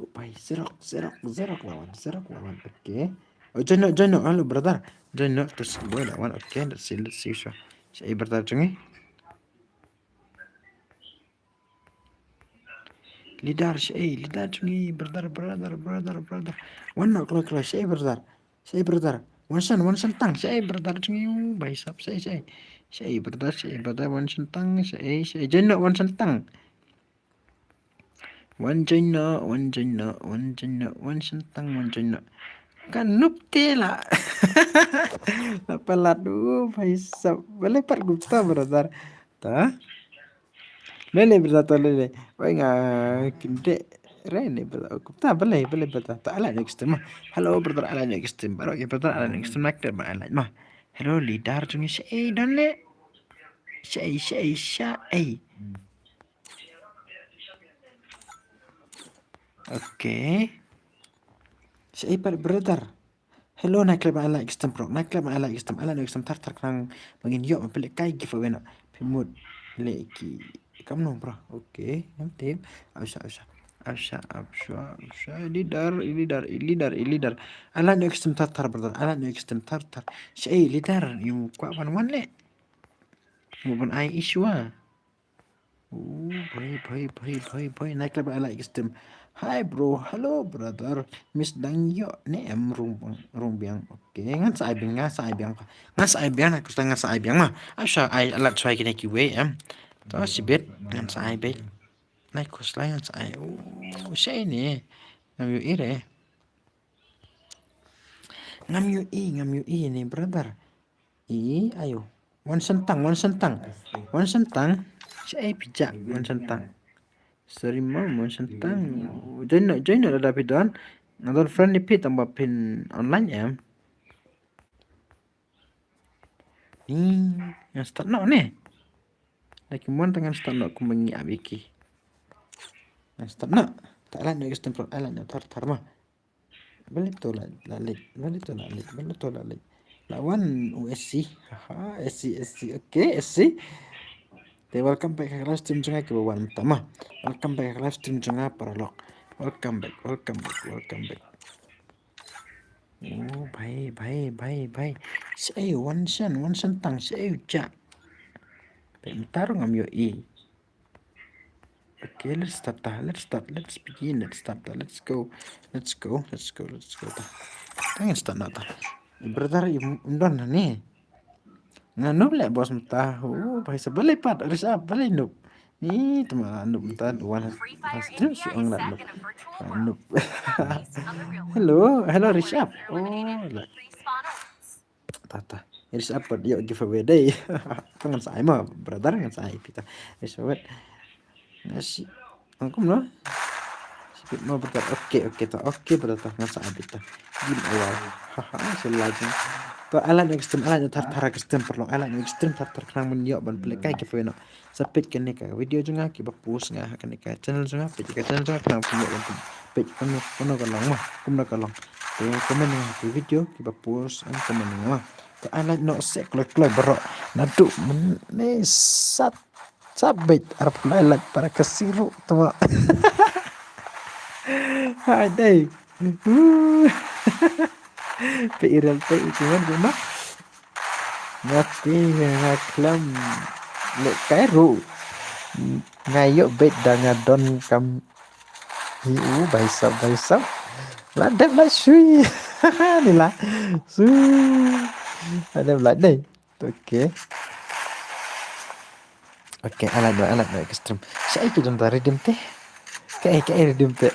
Oh, bhai, Xerox, Xerox, Xerox lawan, Xerox lawan. Okay. Oh, join no, join no. Hello, brother. Join no, terus boy lawan. Okay, let's see, let's see. So, shaei brother jong ngi. Leader, shaei, leader jong ngi, brother, brother, brother, brother. Wan no, kloi, kloi, shaei brother. Shaei brother. Wan shan, wan shan tang, shaei brother jong ngi, bhai sab, shaei, shaei. Shaei brother, shaei brother, wan shan tang, shaei, shaei. Join no, wan shan tang. Wan join no, wan join no, wan join no, wan shan tang, wan join no. Kan nup te la. La palat, oh, bhai sab. Balei pat kumta, brother. Ta? Lele, brother, ta lele. Oi nga kinde. Re ne, brother. Kumta, balei, balei, brother. Ta ala next time. Hello, brother, ala next time. Baroh ye, brother, ala next time. Nak te ba ala ma. Hello, leader jong ngi shaei don le. Shaei, shaei, shaei. Okay. Shaei pat brother. Hello, na klep ala extem bro. Na klep ala extem, ala extem tar tar khnang ba ngin ïoh ban pynlehkai giveaway na. Phi mut leh ki kamno bro. Okay, ngam tip. Asha, asha. Asha, asha, asha. Leader, leader, leader, leader. Ala extem tar tar brother. Ala extem tar tar. Shaei leader, ym kwah ban wan leh. Mo ban ai issue ah. Oh, bhai, bhai, bhai, bhai, bhai. Na klep ala extem. Hi bro, hello brother. Miss dang ïoh ne em rung, rung biang. Okay, ngan sa ai biang, ngan sa ai biang. Ngan sa ai biang, na kus ngan sa ai biang ma. Asha ai alat swai kine kiwei em. To sibit, ngan sa ai biang. Na kus lai ngan sa ai. Oh, shaei ne. Ngam ïohi re. Ngam ïohi, ngam ïohi ne brother. I, ayo. Wan Santang, Wan Santang. Wan Santang. Shaei phi jah, Wan Santang. Sorry mo, Wan Santang. Join noh, join noh lada phi don. Nga don friend ïa phi tang ba phin online em. Ni, ngan start noh ne. Lada ki mon tang ngan start noh kumba ngi ap ïa ki. Ngan start noh. Te ai lad noh ïa ka stem pro, ai lad noh thar thar ma. Balei to la, la leit, balei to la leit, balei to la leit. La wan u S C. Haha, S C, S C. Okay, S C. Te welcome back ha ka live stream jong nga kiba wan mynta ma. Welcome back ha ka live stream jong nga paralok. Welcome back, welcome back, welcome back. Oh, bhai, bhai, bhai, bhai. Shaei, Wan San, Wan Santang, shaei u jah. Bhai, mynta ruh ngam ïohi. Okay, let's start ta. Let's start. Let's begin. Let's start ta. Let's go. Let's go. Let's go. Let's go ta. Tang start na ta. Brother, im, im don na ni. Nga Noob leh boss mynta. Oh, bhai sa balei pat. Ris up, balei Noob. Ni tama Noob mynta duan. Stream si ong la Noob. Noob. Hello, hello, Ris up. Oh, la. Ta ta. Ris up pat ïoh giveaway dei. Ngan sa ai ma, brother ngan sa ai phi ta. Ris up. Nasi. Angkum no. Sipit mo brother. Okay, okay ta. Okay brother ta. Ngan sa ai phi ta. Giveaway. Haha, so lagi. To ai lad noh ïa ka stem, ai lad noh thar thar ïa ka stem paralok. Ai lad noh ïa ka stem thar thar khnang ban ïoh ban plie kai giveaway noh. Sa peit kane ka video jong nga kiba post nga ha kane ka channel jong nga, peit ka channel jong nga khnang phin ïoh ban peit kumno kumno ka long ma, kumno ka long. Te comment nga ha ki video kiba post, em comment nga ma. Te ai lad noh seh kloi kloi baroh. Naduh mynne sat sat beit arphew lai lad para ka siru tama. Hai dei. Pe irel pe i kuman kuman. Nga te nga khlem lehkai ruh. Nga ïoh beit da nga don kam hi u, bhai sab, bhai sab. La dep la shui. Ni la. Shui. La dep la dei. Okay. Okay, ai lad noh, ai lad noh ïa ka stream. Shaei ki don ta redeem te. Kaei, kaei redeem te.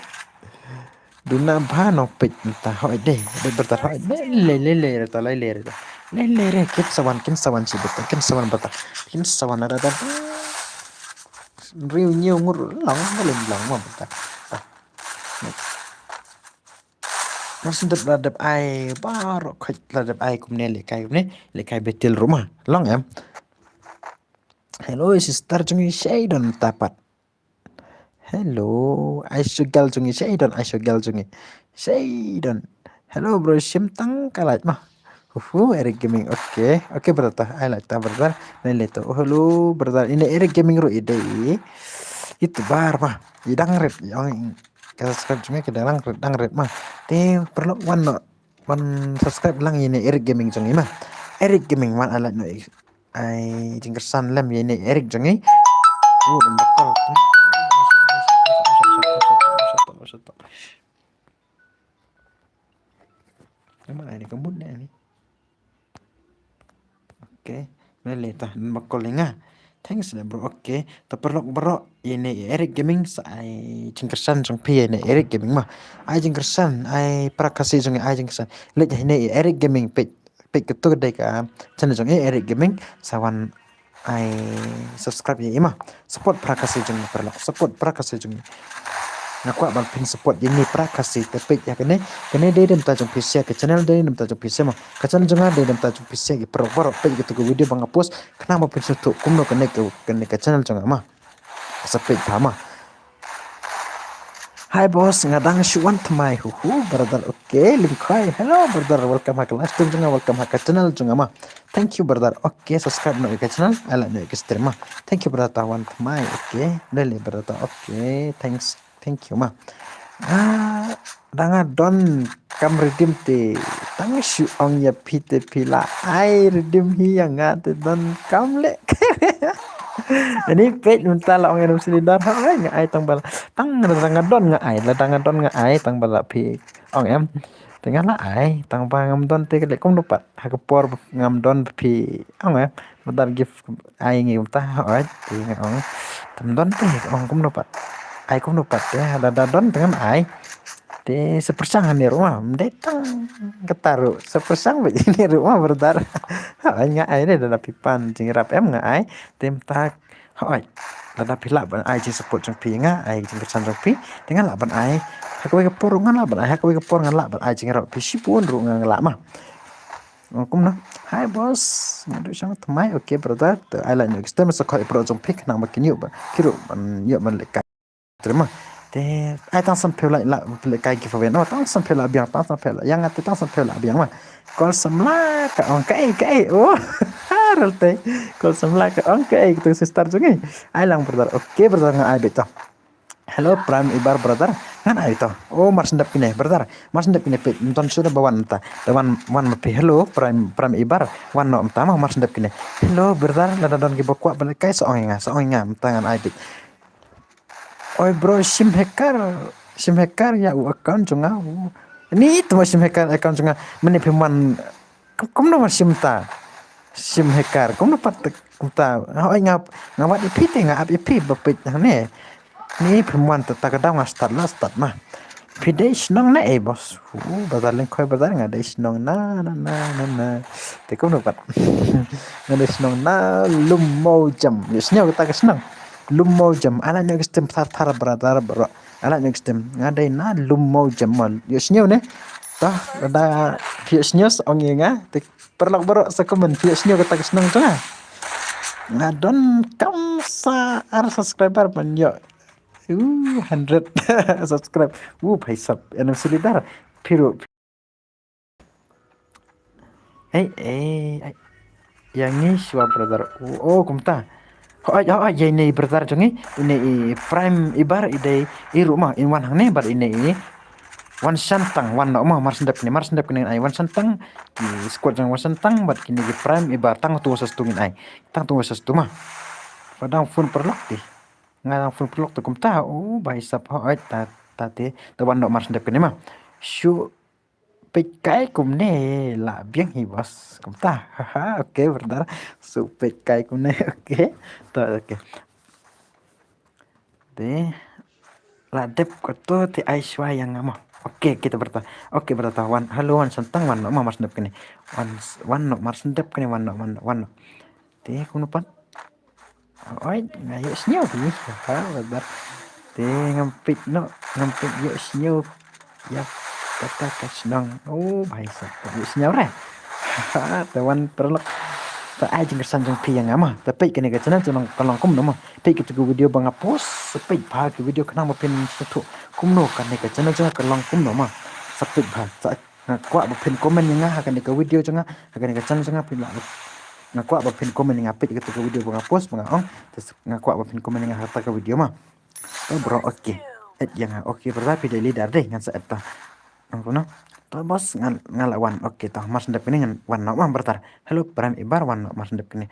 Duna bha nongpeit mynta, hooid dei, dei brother, hooid dei, lei lei lei re ta, lei lei re ta. Lei lei re, kin sa wan, kin sa wan shi brother, kin sa wan brother, kin sa wan brother. Riewñiew ngur long, ba lim long ma brother. Ah. Mar shen dep la dep ai baroh khoit, la dep ai kumne lehkai kumne, lehkai betil ruh ma. Long em. Hello sister jong ngi, shaei don mynta pat. Hello, Aisha gal jong ngi, shaei don Aisha gal jong ngi. Shaei don. Hello bro, shim tang ka lad ma. Uhu, Eric Gaming. Okay. Okay brother, ai lad ta brother. Nai le to. Oh, hello brother. Ine Eric Gaming ruh i dei. Itu bar ma. I dang rit. Ong ka subscribe jong ngi ka dang rit, dang rit ma. Te paralok wan noh. Wan subscribe lang ïa ine Eric Gaming jong ngi ma. Eric Gaming wan ai lad noh. Ai jingkyrsan lem ïa ine Eric jong ngi. Oh, don ba call. Shut up, shut up, shut up, shut up, shut up. Namar ai ni ka mut ne ni. Okay. Mele ta, don ba call ïa nga. Thanks le bro. Okay. Ta paralok baroh, ïa ine Eric Gaming sa ai jingkyrsan jong phi ïa ine Eric Gaming ma. Ai jingkyrsan, ai para Khasi jong ngi ai jingkyrsan. Leit ïa ine Eric Gaming peit, peit katu ka dei ka channel jong ngi Eric Gaming, sa wan ai subscribe ïa i ma. Support para Khasi jong ngi paralok. Support para Khasi jong ngi. Nga kwah ban phin support ïa ngi para Khasi te peit ïa kane. Kane dei na bynta jong phi sha ka channel, dei na bynta jong phi sha ma. Ka channel jong nga dei na bynta jong phi sha ki paralok baroh, peit katu ka video ba nga post. Khnang ba phin sngewthuh kumno kane ka, kane ka channel jong nga ma. Sa peit bha ma. Hi boss, nga dang shu wan thymmai, hu hu, brother. Okay, Lim Khwai. Hello brother, welcome ha ka live stream jong nga, welcome ha ka channel jong nga ma. Thank you brother. Okay, subscribe noh ïa ka channel, ai lad noh ïa ka stream ma. Thank you brother, ta wan thymmai. Okay, lele brother. Okay, thanks. Thank you ma. Ah, da nga don kam redeem te, tang shu ong ïa phi te phi la ai redeem hi ïa nga te donkam leh. Ani peit mynta la ong ïa u Silidar ha ai nga ai tang ba la, tang da nga don nga ai, la da nga don nga ai tang ba la phi ong em. Te nga la ai tang ba ngam don te ka leh kumno pat ha ka por ngam don phi ong em. Mynta gift ai ngi mynta hooid te nga ong. Tam don te ong kumno pat. Ai kumno pat te la da don te ngam ai. Te sa pyrshang hangne ruh ma, ym dei tang kata ruh, sa pyrshang bad ine ruh ma brother. Hooid nga ai ne, lada phi pan jingïarap em nga ai. Te mynta hooid, lada phi lah ban ai jingsupport jong phi nga ai jingkyrshan jong phi. Te ngan lah ban ai ha kawei ka por ruh, ngan lah ban ai ha kawei ka por, ngan lah ban ai jingïarap phi shibun ruh nga lah ma. Oh, kumno? Hi boss. Nga duh shong thymmai. Okay brother. Te ai lad noh ki stem sa khot ïa ki paralok jong phi khnang ba kin ïoh ba ki ruh ban ïoh ban lehkai. Te ai tang san phew lad, lad lehkai giveaway. No, tang san phew lad biang, tang san phew lad. Ïa nga te tang san phew lad biang ma. Kol samla ka ong kaei kaei. Oh. Rel te. Kol samla ka ong kaei, kata sister jong ngi. Ai lang brother. Okay brother, nga ai beit to. Hello Prime Ibar brother. Ngan ai to. Oh, mar shen dep kine brother. Mar shen dep kine peit. Mynta shu da ba wan mynta. Da wan, wan ma phi. Hello Prime, Prime Ibar. Wan noh mynta ma, mar shen dep kine. Hello brother, lada don kiba kwah ban lehkai sa ong ïa nga, sa ong ïa nga mynta ngan ai beit. Oi bro, shim hacker. Shim hacker ïa u account jong nga. Ni tu ma shim hacker account jong nga. Mynne phim wan. Kum, kumno ma shim ta? Shim hacker. Kumno pat kumta? Hooid nga, nga wad ïa phi te, nga ap ïa phi ba peit hangne. Ni phim wan ta, ta ka daw nga start la start ma. Phi dei shnong na ei boss? Uh, brother Lyngkhoi brother, nga dei shnong na, na, na, na, na. Te kumno pat? Nga dei shnong na Lum Mawjam. Ïohsngew kata ka shnong. Lum Mawjam. Ai lad noh ki stem thar thar brother bro. Ai lad noh ki stem. Nga dei na Lum Mawjam ma. Ïohsngew ne? Tah, lada phi ïohsngew sa ong ïa nga. Te paralok baroh sa comment phi ïohsngew kata ka shnong jong nga. Nga don kam sa ar subscriber ban ïoh. Uh, hundred subscribe. Uh, bhai sab, N M C leader. Phi ruh. Ei, ei, ei. Ïa ngi shuwa brother. Oh, oh, kumta. Hooid, hooid, ïa ine i brother jong ngi. Ine i Prime Ibar i dei i ruh ma, in wan hangne bad ine i Wan Shantang, wan noh ma, mar shen dep kine, mar shen dep kine ai Wan Shantang. Ki squad jong Wan Shantang bad kine ki Prime Ibar, tang utu sa stu ngin ai. Tang utu sa stu ma. Ba dang phone paralok te. Nga dang phone paralok te kumta. Oh, bhai sab hooid ta, ta te. Te wan noh mar shen dep kine ma. Shu peit kai kumne lah biang hi boss. Kumta. Haha, okay brother. Shu peit kai kumne. Okay. To, okay. Te lah dep kato te ai shuwa ïa nga ma. Okay, kita brother. Okay brother, wan. Hello Wan Shantang, wan noh ma, mar shen dep kine. Wan, wan noh mar shen dep kine, wan noh, wan noh, wan noh. Te kumno pat? Oi, nga ïohsngew hi. Ha, brother. Te ngam peit noh, ngam peit ïohsngew. Ïa kata ka shnong. Oh, bhai sab, ïohsngew re. Ha, te wan paralok. Te ai jingkyrshan jong phi ïa nga ma. Te peit kane ka channel jong nga ka long kumno ma. Peit kito ki video ba nga post, sa peit bha ki video khnang ba phin sngewthuh kumno kane ka channel jong nga ka long kumno ma. Sa peit bha, sa nga kwah ba phin comment ïa nga ha kane ka video jong nga, ha kane ka channel jong nga phin lah. Nga kwah ba phin comment ïa nga, peit kito ki video ba nga post ba nga ong, te nga kwah ba phin comment ïa nga ha kata ka video ma. To bro, okay. Add ïa nga, okay brother, phi dei leader dei, ngan sa add ta. Ngan kumno? To boss, ngan, ngan lah wan, okay to, mar shen dep kine ngan wan noh ma brother. Hello Prime Ibar, wan noh mar shen dep kine.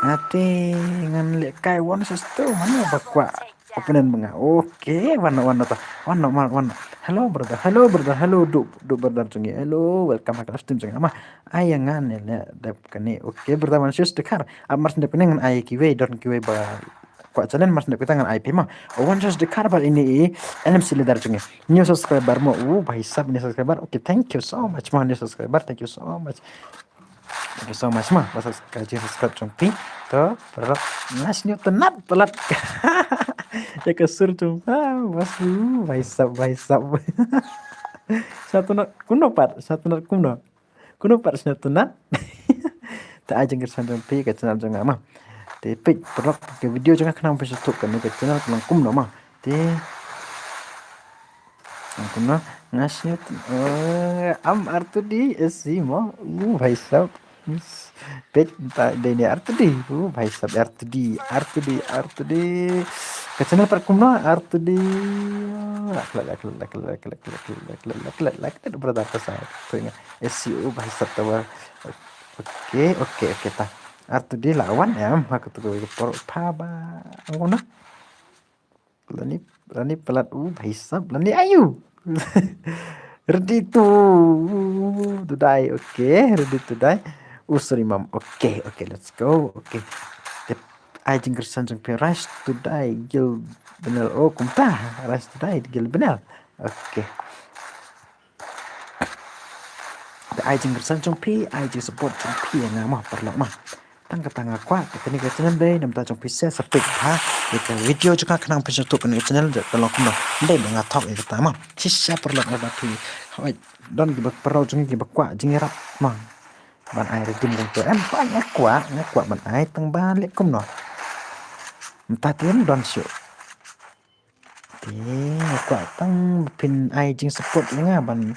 Ate ngan lehkai one versus two, mano ba kwah opponent ba nga. Okay, wan noh, wan noh to. Wan noh, wan, wan noh. Hello brother, hello brother, hello Duh, Duh brother jong ngi. Hello, welcome ha ka live stream jong nga ma. Ai ïa nga ne leh dep kane. Okay brother, Wan Shus Dkhar. Ap mar shen dep kane ngan ai kiwei, don kiwei ba kwah challenge, mar shen dep kata ngan ai phi ma. Wan Shus Dkhar bad ine i N M C leader jong ngi. New subscriber mo. Uh, bhai sab, new subscriber. Okay, thank you so much ma, new subscriber. Thank you so much. Thank you so much ma. Ba sa ka jingïasubscribe jong phi. To, paralok, nga sngewtynnat palat ïa ka sur jong phi. Bas, uh, bhai sab, bhai sab. Sngewtynnat kumno pat, sngewtynnat kumno? Kumno pat sngewtynnat? Te ai jingkyrshan jong phi ka channel jong nga ma. Te peit paralok ka video jong nga khnang phin sngewthuh kane ka channel ka long kumno ma. Te kumno nga sngewtynnat. Am R two D S C mo. Uh, bhai sab. Peit ta dei ne R two D. Uh, bhai sab, R two D, R two D, R two D. Ka channel pat kumno R two D. Brother ka sa. S C O, bhai sab ta wa. Okay, okay, okay ta. R two D lah wan em ha katu ka por pha ba. Kumno? Lani, lani palat, uh, bhai sab, lani ayu. Ready to, to die, okay, ready to die. Oh, sorry, mam. Okay, okay, let's go. Okay. Te ai jingkyrshan jong phi, Rise to Die, Gil Bnel. Oh, kumta, Rise to Die, Gil Bnel. Okay. Te ai jingkyrsan jong phi, ai jingsupport jong phi ïa nga mo, paralok mo. Tang kata nga kwah, kane ka channel dei namar jong phi share subscribe ha. Ïa ka video jong nga khnang phin sngewthuh kane ka channel dei ka long kumno. Dei ba nga thok ïa kata mo. Shisha paralok, lada phi, hoi, don kiba paralok jong ngi kiba kwah jingïarap mo. Ban ai redeem jong to. Em, ba nga kwah, nga kwah ban ai tang ba leh kumno. Mynta te ym don shuh. Te nga kwah tang phin ai jingsupport ïa nga ban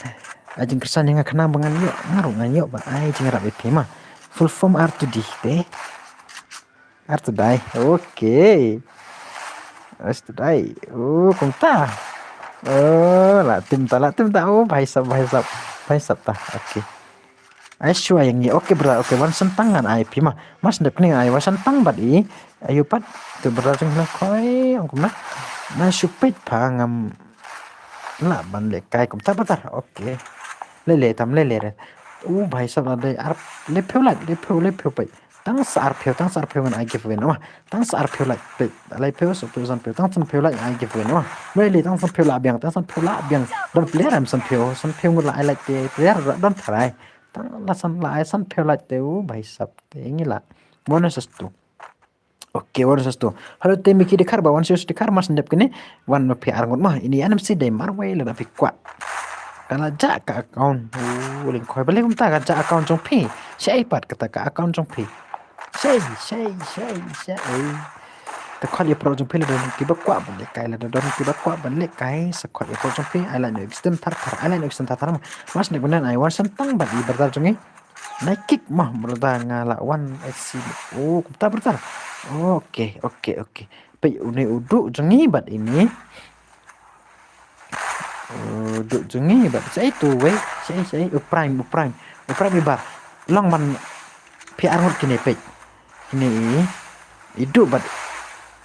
ai jingkyrsan ïa nga khnang ba ngan ïoh, nga ruh ngan ïoh ban ai jingïarap ïa phi mo. Full form R two D te. R two D. Okay. R two D. Oh, kumta. Oh, la tim ta, la tim ta. Oh, bhai sab, bhai sab. Bhai sab ta. Okay. Ai shuwa ïa ngi. Okay, brother. Okay, wan shen tang ngan ai phi mo. Mar shen dep kane ngan ai wan shen tang bad i. Ayu pat. Te brother jong nga khoi, ong kumno. Nga shu peit pha ngam lah ban lehkai kumta brother. Okay. Leh leh tam leh leh re. U bhai sab la dei ar, le phew lait, le phew, le phew peit. Tang sa ar phew, tang sa ar phew ngan ai giveaway noh mo. Tang sa ar phew lait peit. Lai phew, saw phew, san phew, tang san phew lait ai giveaway noh mo. Leh leh tang san phew lah biang, tang san phew lah biang. Don player em san phew, san phew ngut la ai lait te, player don tharai. Tang la san la ai san phew lait te, u bhai sab te ngi la. Bonus tu. Okay, wan sa tu. Hello te Miki Dkhar, ba wan sa tu Dkhar, mar shen dep kane. Wan ma phi ar ngut mo. Ine i N M C dei marwei lada phi kwah. Ka la jah ka account. Oh, lyngkhoi. Balei kumta ka jah account jong phi? Shaei pat kata ka account jong phi? Shaei, shaei, shaei, shaei. Te khot ïa paralok jong phi lada don kiba kwah ban lehkai, lada don kiba kwah ban lehkai. Sa khot ïa paralok jong phi. Ai lait noh extend thar thar. Ai lait noh extend thar thar mo. Mar shen dep kane ai wan shen tang bad i brother jong ngi. Nai kick mo brother, nga la wan S C. Oh, kumta brother. Okay, okay, okay. Peit une u Duh jong ngi bad ine. U Duh jong ngi bad shaei tu wei, shaei, shaei. U Prime, u Prime. U Prime Ibar. Long ban phi ar ngut kine peit. Ine i. I Duh bad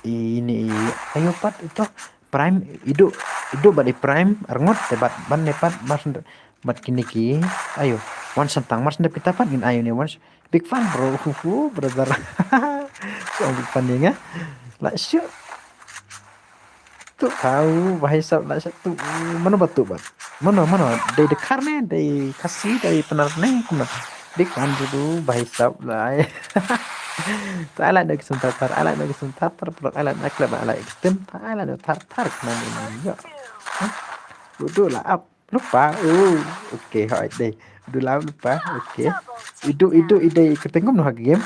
ine i. Ayu pat ito. Prime, i Duh, i Duh bad i Prime ar ngut te bad ban ne pat mar shen dep bad kine ki. Ayu, wan shen tang mar shen dep kita pat ngin ayu ne wan. Big fan bro. Hu hu, brother. So big fan ïa nga. La shu. Tu tau, bhai sab la shu tu. Mano ba tu bad? Mano, mano? Dei Dkhar ne, dei Khasi, dei Pnar ne, kumno? Big fan tu, bhai sab la. Te ai lait noh extend thar thar, ai lait noh extend thar thar, paralok, ai lait noh, ai lait extend, ai lait noh thar thar, khnang ïa. Huh? U Duh la ap. Lypa. Oh, okay, hoi dei. U Duh la ap lypa. Okay. I Duh, i Duh, i dei kyrteng kumno ha ka game?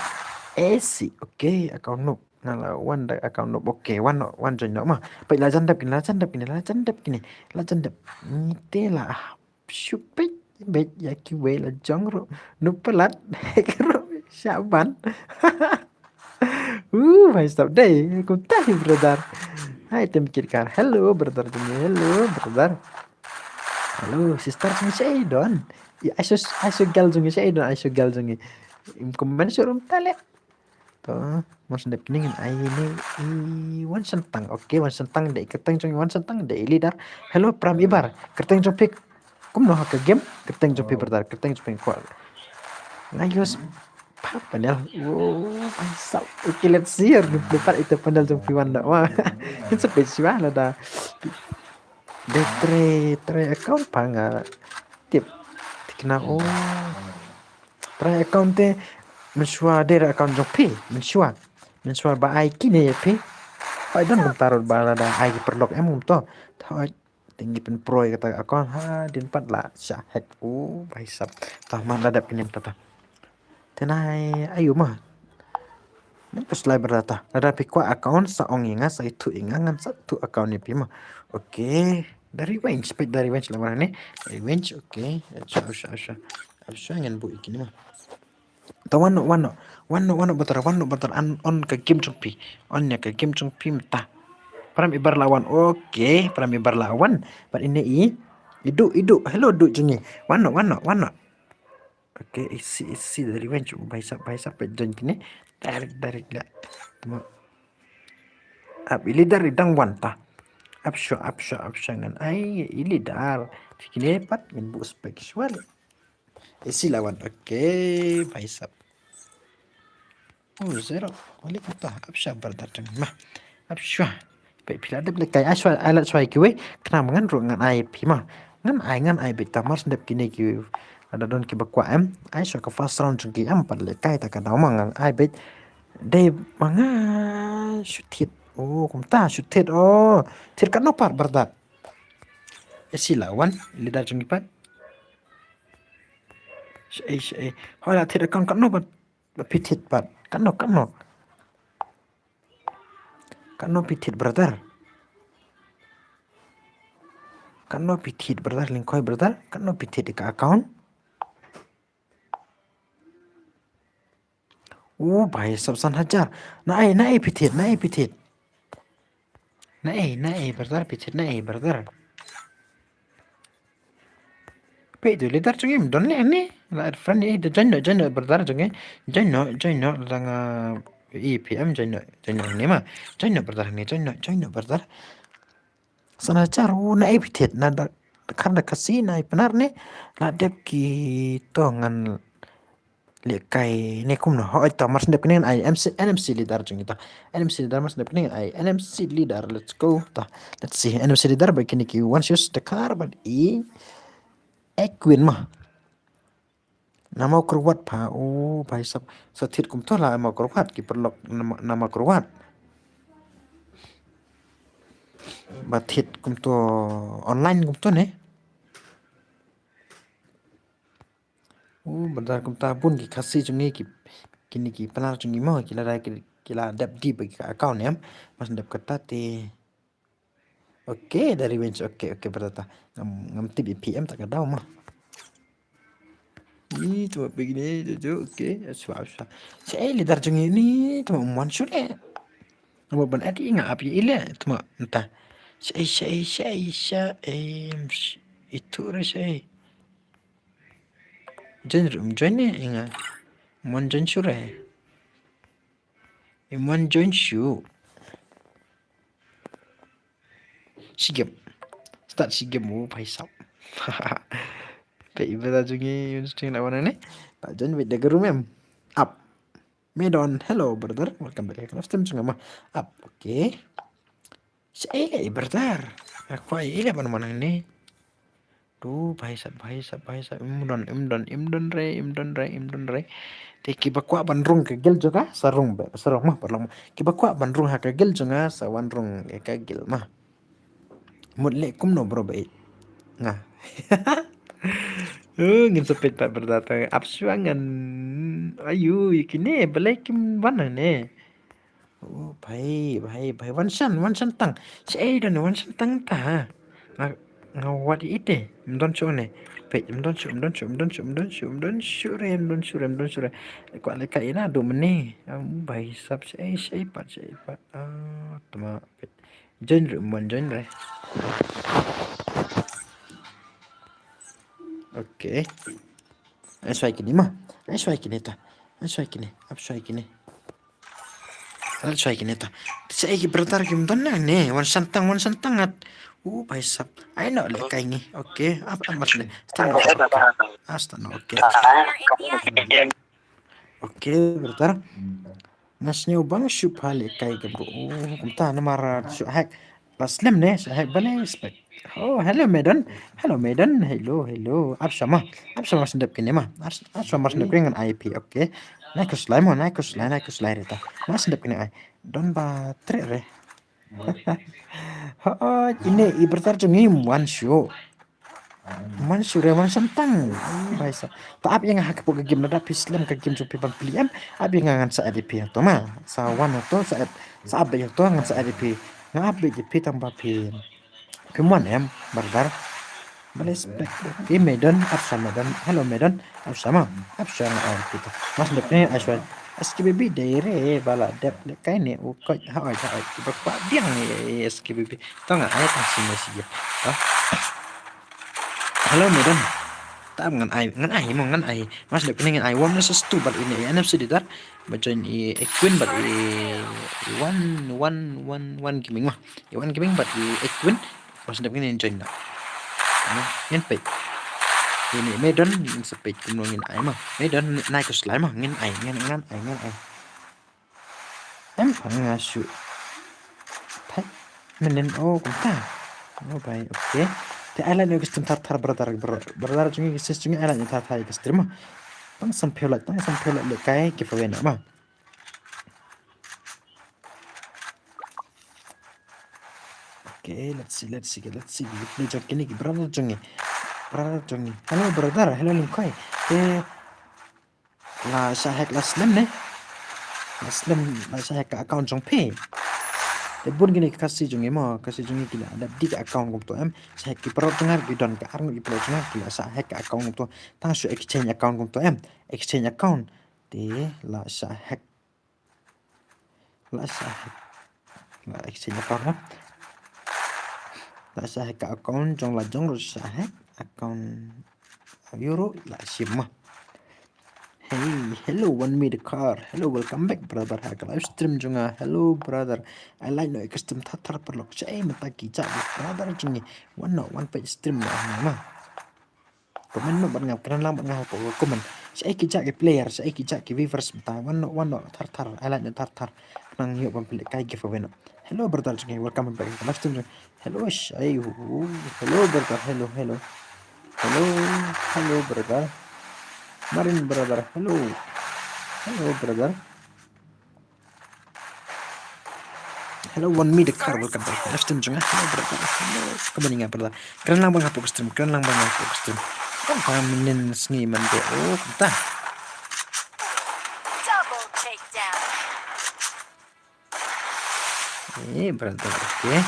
S C. Okay, account noob. Nga la wan da account noob. Okay, wan noh, wan join noh mo. Peit la jan dep kine, la jan dep kine, la jan dep kine. La jan dep. Ngi te la. Shu peit, peit ïa kiwei la jong ruh. Noob palat. Hack ruh. Shah ban. Uh, bhai sab dei. Kumta hi brother. Hai te Miki Dkhar. Hello brother jong ngi. Hello brother. Hello sister jong ngi, shaei don? Ai shu, ai shu gal jong ngi, shaei don? Ai shu gal jong ngi. Im comment shuh ruh mynta leh. To, wan shen dep kine ngin ai ne i wan shen tang. Okay, wan shen tang dei kyrteng jong ngi, wan shen tang dei leader. Hello Prime Ibar. Kyrteng jong phi kumno ha ka game? Kyrteng jong phi brother, kyrteng jong phi kwah. Nga use Pap panel. Oh, bhai sab. Okay, let's see. Ar ngut pat ito panel jong phi wan da. Wah. Kin sa peit shuwa lada. Dei trai, trai account pa nga tip. Tikna, oh. Trai account te mynshuwa dei account jong phi. Mynshuwa. Mynshuwa ba ai kine ïa phi. Hoi don kumta ruh ba lada ai ki paralok em kumto. Hoi. Te ngi pynpro ïa kata ka account hadien pat la shah hack. Oh, bhai sab. Tah man la dep kine mynta tah. Te nai ayu ma. Mynta slai brother tah. Lada phi kwah account sa ong ïa nga, sa ïathuh ïa nga, ngan sa ïathuh account ïa phi ma. Okay. Da revenge, peit da revenge la mar ne. Revenge, okay. Acha, acha, acha. Acha ngan buh ïa kine ma. Ta wan noh, wan noh. Wan noh, wan noh brother, wan noh brother. An on ka game jong phi. On ïa ka game jong phi mynta. Prime Ibar la wan. Okay, Prime Ibar la wan. Bad ine i. I Duh, i Duh. Hello Duh jong ngi. Wan noh, wan noh, wan noh. Okay, isi, isi da revenge. Bhai sab, bhai sab, peit join kine. Direct, direct la. Mo. Ap i leader i dang wan tah. Ap shuwa, ap shuwa, ap shuwa ngan ai i leader. Kine pat ngan buh spec shuwa leh. Isi la wan. Okay, bhai sab. Oh, zero. Wali kata. Ap shuwa brother jong ma. Ap shuwa. Phi la dep lehkai, ai shuwa, ai lad shuwa ïa kiwei, khnang ba ngan ruh ngan ai phi ma. Ngan ai, ngan ai beit ta, mar shu dep kine ki, lada don kiba kwah em, ai shuwa ka first round jong ki em pat lehkai ta ka daw ma ngan ai beit. Dei ma nga shu thied. Oh, kumta shu thied. Oh, thied katno pat brother? Esi la wan, leader jong ki pat. Shaei, shaei. Hoi la thied account katno pat? Ba phi thied pat. Katno, katno? Katno phi thied brother? Katno phi thied brother, lyngkhoi brother? Katno phi thied ka account? U bhai sab, san hajar. Naei, naei phi thied, naei phi thied. Naei, naei brother phi thied, naei brother. Peit tu leader jong ngi ym don ne ne. La add friend ïa i, da join noh, join noh brother jong ngi. Join noh, join noh, la nga, ïa i phi em, join noh, join noh ne ma. Join noh brother ne, join noh, join noh brother. San hajar, u naei phi thied, na da khar da Khasi, naei Pnar ne. La dep kito ngan lehkai ne kumno. Hooid ta, mar shu dep kane ngan ai MC, NMC leader jong ngi ta. NMC leader, mar shu dep kane ngan ai NMC leader. Let's go ta. Let's see NMC leader ba kine ki wan shuh da khar bad i Equin ma. Na Mawkyrwat pha, u bhai sab. Sa thied kumto la Mawkyrwat, ki paralok na Ma-, na Mawkyrwat. Ba thied kumto online kumto ne. U brother, kumta bun ki Khasi jong ngi, ki, kine ki Pnar jong ngi mo, ki la dep, ki, ki la dep dih ba ki ka account em. Mar shu dep kata te. Okay, da revenge. Okay, okay brother ta. Ngam, ngam tip ïa phi em ta ka daw ma. Ih, tuma phi kine, jo, jo, okay. Shuwa, shuwa. Shaei leader jong ngi ne, tuma ym wan shuh leh. Namar ban add i nga ap ïa i leh, tuma mynta. Shaei, shaei, shaei, shaei, sh-, itu re shaei. Join re, ym join ne i nga. Ym wan join shuh re. Ym wan join shuh. Shi game. Start shi game, u bhai sab. Peit i brother jong ngi, yun sting la wan ne. Ta join beit da ka room em. Up. Medon, hello brother. Welcome back. Live stream jong nga ma. Up. Okay. Shaei leh i brother. Nga kwah ïa i leh ban wan hangne. Tu bhai sab, bhai sab, bhai sab. Im don, im don, im don re, im don re, im don re. Te kiba kwah ban rung ka guild jong nga, sa rung beit, sa rung ma, paralok ma. Kiba kwah ban rung ha ka guild jong nga, sa wan rung ïa ka guild ma. Mut leh kumno bro beit. Nga. Oh, ngin sa peit pat brother ta. Ap shuwa ngan. Ayu, ïa kine, balei kim wan hangne. Oh, bhai, bhai, bhai, wan shan, wan shan tang. Shaei don wan shan tang ta. Nga, nga wad ïa ite. Ym don shuh ne. Peit, ym don shuh, ym don shuh, ym don shuh, ym don shuh, ym don shuh re, ym don shuh re, ym don shuh re. Kwah lehkai ïa na, duh mynne. Am, bhai sab, shaei, shaei pat, shaei pat. Ah, tama, peit. Join re, ym wan join re. Okay. Ai shuwa ïa kine ma. Ai shuwa ïa kine ta. Ai shuwa ïa kine. Ap shuwa ïa kine. Ai shuwa ïa kine ta. Shaei ki brother kim don hangne. Wan shan tang, wan shan tang at. U bhai sab. Ai noh lehkai ngi. Okay. Ap, ap, mar shu ne. Start noh. Okay. Ah, start noh. Okay. Okay, brother. Nga sngew ba nga shu pha lehkai ka bro. Oh, kumta namar shu hack. La slem ne, shu hack, balei spek. Oh, hello Medon. Hello Medon. Hello, hello. Ap shuwa ma. Ap shuwa ma, shu dep kine ma. Ap, ap shuwa ma, shu dep kine ngan ai phi. Okay. Nai khuslai mo, nai khuslai, nai khuslai re ta. Ma shu dep kine ai. Don ba treh re. Ha, ine i brother jong ngi ym wan shuh. Ym wan shuh re, wan shan tang. Bhai sab. Ta ap ïa nga ha ka pok ka game, lada phi slem ka game jong phi ban plie em. Ap ïa nga, ngan sa add ïa phi hato ma. Sa wan hato, sa add, sa ap beit hato, ngan sa add ïa phi. Nga ap beit ïa phi tang ba phi. Phim wan em, brother. Balei spek. Okay, Medon, ap shuwa Medon. Hello Medon, ap shuwa ma. Ap shuwa nga ai phi ta. Mas dep ne ai shuwa. SKBB dei re ba la dep lehkai ne u koit, haoid, haoid. Kiba kwah biang ne SKBB. To nga ai tang shi ne shi ïa. To. Hello Medon. Ta ap ngan ai, ngan ai mo, ngan ai. Mas dep ne ngan ai one versus two bad ine NMC leader. Ba join i Equin bad i one, one, one, one gaming ma. I one gaming bad i Equin. Mas dep ngin join na. Ngin peit. Ini Medon ngin sa peit kumno ngin ai ma. Medon nai khuslai ma, ngin ai, ngin, ngan ai, ngan ai. Em pha nga shu. Peit. Mynnin, oh, kumta. Oh, bhai, okay. Te ai lait noh ïa ka stream thar thar brother, bro-, brother jong ngi, sis jong ngi, ai lait noh thar thar ïa ka stream ma. Tang san phew lait, tang san phew lait lehkai giveaway noh ma. Okay, let's see, let's see, let's see. Kine jong kine ki brother jong ngi. Brother jong ngi. Hello brother, hello Lyngkhoi. Te la shah hack la slem ne? La slem, la shah hack ka account jong phi. Te bun kine ki Khasi jong ngi mo, Khasi jong ngi ki la dep dih ka account kumto em. Shah hack ki paralok jong nga, ki don ka arngut ki paralok jong nga, ki la shah hack ka account kumto. Tang shu exchange account kumto em. Exchange account. Te la shah hack. La shah hack. La exchange account ha. La shah hack ka account jong la jong ruh, shah hack account. Euro la shim ma. Hey, hello, one me the car. Hello, welcome back brother ha ka live stream jong nga. Hello brother. Ai lait noh ïa ka stream thar thar paralok. Shaei mynta ki jait brother jong ngi. Wan noh, wan peit stream noh ma. Comment noh bad nga, kren lang bad nga hapoh ka comment. Shaei ki jait ki player, shaei ki jait ki viewers mynta. Wan noh, wan noh thar thar, ai lait noh thar thar. Khnang ïoh ban pynlehkai giveaway noh. Hello brother jong ngi, welcome back to live stream jong ngi. Hello, shaei, hu, hu. Hello brother, hello, hello. Hello, hello brother. Marin brother, hello. Hello brother. Hello, one me the car, welcome back. Live stream jong nga. Hello brother. Hello. Kumba ni nga brother. Kren lang bad nga hapoh ka stream, kren lang bad nga hapoh ka stream. Kumba mynnin sngi man de. Oh, kumta. Double takedown. Eh, brother, okay.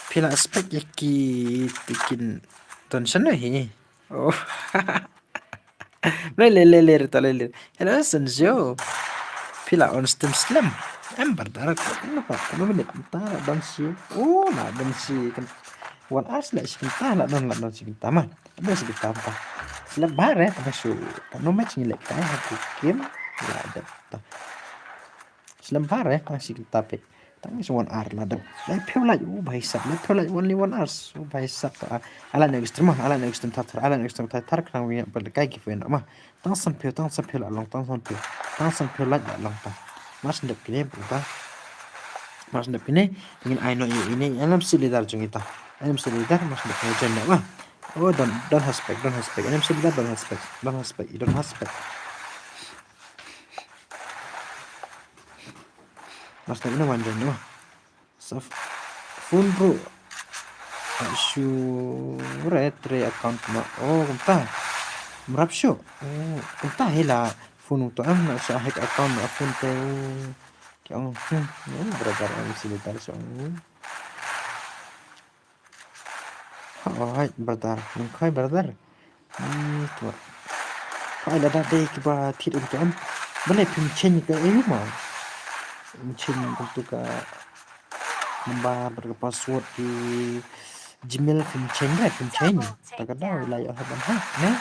Phi la expect ïa ki tikin ton shano hi. Oh. Le, le, le, le, rita, le, le. Hello, Sanjo. Phi la on stream slem. Em, brother, ko, no, pa, no, minute, mynta la don shi. Oh, la don shi, kan. Wan as la shi mynta, la don, la don shi mynta, ma. Don shi mynta, mynta. Slem bha re, tang shu. Kan no match ngi lehkai, ha, ku kim. La, dep, ta. Slem bha re, tang shi mynta, pe. Tang shi wan ar la dep. Lai phew lait, oh, bhai sab, lai phew lait, only one hours. Oh, bhai sab, ah. Ai lait noh ïa ka stream, ah, ai lait noh ïa ka stream thar thar, ai lait noh ïa ka stream thar thar, khnang ïa pynlehkai giveaway noh ma. Tang san phew, tang san phew la long, tang san phew. Tang san phew lait la long ta. Mas dep kine, brother. Mas dep kine, ngin ai noh ïa ine, N M C leader jong ita. N M C leader, mas dep kine join noh ma. Oh, don't, don't suspect, don't suspect. N M C leader, don't suspect, don't suspect, don't suspect. Mas dep kine wan join noh ma. Sa phone ruh. Shu re tre account ma. Oh, kumta. Mrap shu. Oh, kumta hi la phone to am na sa hack account ma phone te. Ki ong, hmm, oh, brother, N M C leader song. Hooid, brother. Lyngkhoi, brother. Ih, to. Hooid, lada dei kiba thied kumto em. Balei phim change ka aïu ma. Phim change kumto ka number bad ka password ki Gmail phim change re, phim change. Ta ka daw la ïoh ban hack, ne?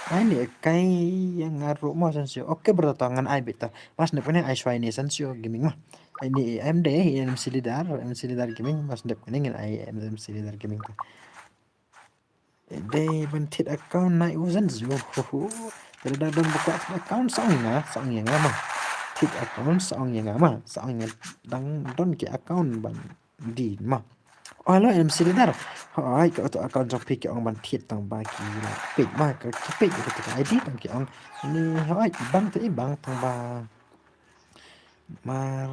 Ai ni kai ïa nga ruh mo san shu. Okay, brother, to ngan ai beit ta. Mas ne pune ai shwa ine san shu gaming ma. Ai ni M D, M C leader, M C leader gaming, mas ne pune ngan ai M C leader gaming ta. Dei ban thied account na u zan zu. Ho, ho. Te lada don ba kwah thied account sa ong ïa nga, sa ong ïa nga ma. Thied account sa ong ïa nga ma. Sa ong ïa nga dang don ki account ban die ma. Oh, hello, M C leader. Hooid, kato account jong phi ki ong ban thied tang ba ki la peit ma, ka ki peit kato ka I D tang ki ong. Ni hooid, bang te i bang tang ba. Mar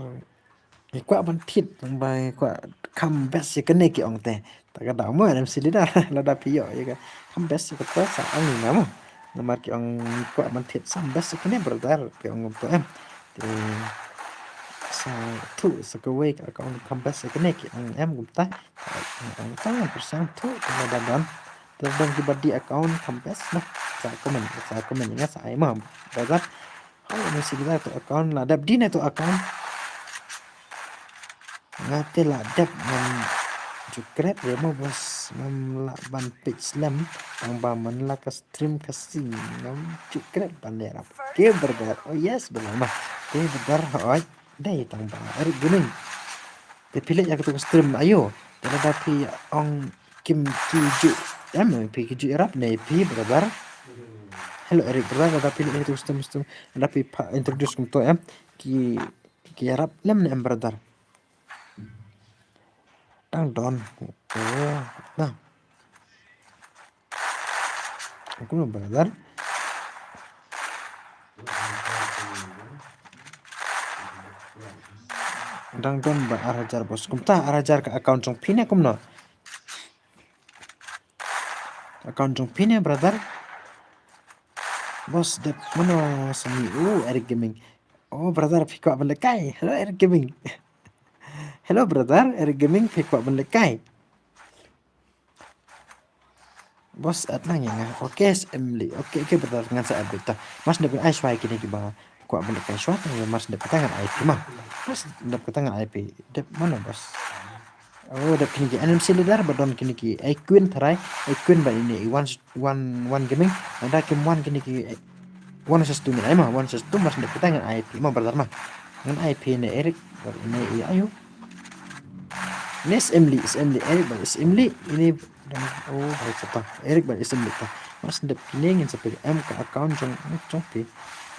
ngi kwah ban thied tang ba ngi kwah kham best ïa kane ki ong te. Ta ka daw mo M C leader lada phi ïoh ïa ka kham best ïa kata sa ong ïa nga mo. Namar ki ong ngi kwah ban thied sa best ïa kane brother ki ong kumto em. Te sa thuh sa kawei ka ong kham best ïa kane ki ong em kumta. Ong sa pyrshang thuh te lada don. Te don kiba die account kham best mo. Sa comment, sa comment ïa nga sa ai mo brother. Hooid, M C leader to account la dep die ne to account. Nga te la dep ngam ju kret re mo bos, ngam lah ban peit slem tang ba man la ka stream ka sing ngam ju kret ban ïarap. Te brother, oh yes brother ma. Te brother hooid dei tang ba Eric Gaming. Te phi leit ïa katu ka stream aïu? Te lada phi ong kim ki ju em, phi ki ju ïarap ne phi brother? Hello Eric brother, lada phi leit ïa katu ka stream, stream, lada phi introduce kumto em, ki ki ïarap lem ne em brother? Dang don. Oh, na. Kumno brother? Dang don ba ar hajar boss. Kumta ar hajar ka account jong phi ne kumno? Account jong phi ne brother? Boss dep mano sami u Eric Gaming. Oh brother phi kwah ban lehkai. Hello Eric Gaming. Hello brother Eric Gaming phi kwah ban lehkai. Boss at lang ïa nga. Okay, S M Lee. Okay, okay brother ngan sa update ta. Mas dep ai shwa kine kiba kwah ban lehkai shwa ta mas dep kata ngan ai phi ma. Mas dep kata ngan ai phi. Dep mano boss? Oh, dep kine ki N M C leader ba don kine ki ai Queen tharai, ai Queen ba ine i one one one gaming. Ada kim one kine ki one versus two ngan ai ma, one versus two mas dep kata ngan ai phi ma brother ma. Ngan ai phi ne Eric ba ine i ayu. Ne S M Lee, S M Lee, Eric ba S M Lee. Ini oh bai sapa. Eric ba S M Lee ta. Mas dep kine ngin sapa em ka account jong jong phi.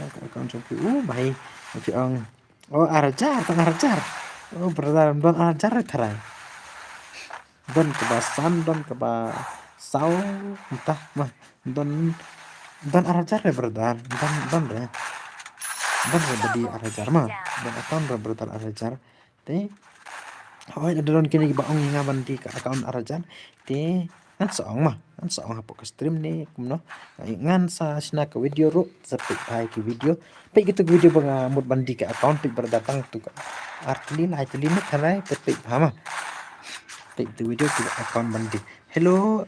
Em ka account jong phi. Oh bai. Phi ong. Oh ar hajar, tang ar hajar. Oh brother, don ar hajar tharai. Don kaba san, don kaba saw, entah mah. Don don ar hajar re brother. Don don re. Don re badi ar hajar mah. Don account re brother ar hajar. Te. Hoi da don kine kiba ong nga ban die ka account ar hajar. Te ngan sa ong mah, ngan sa ong hapoh ka stream ne kumno. Ngan sa shna ka video ruh sa peit bha ki video. Peit kito ki video ba nga mut ban die ka account peit brother tang tu ka ar tylli lai tylli ne tharai te peit bha mah. Peit kito video ki account ban die. Hello.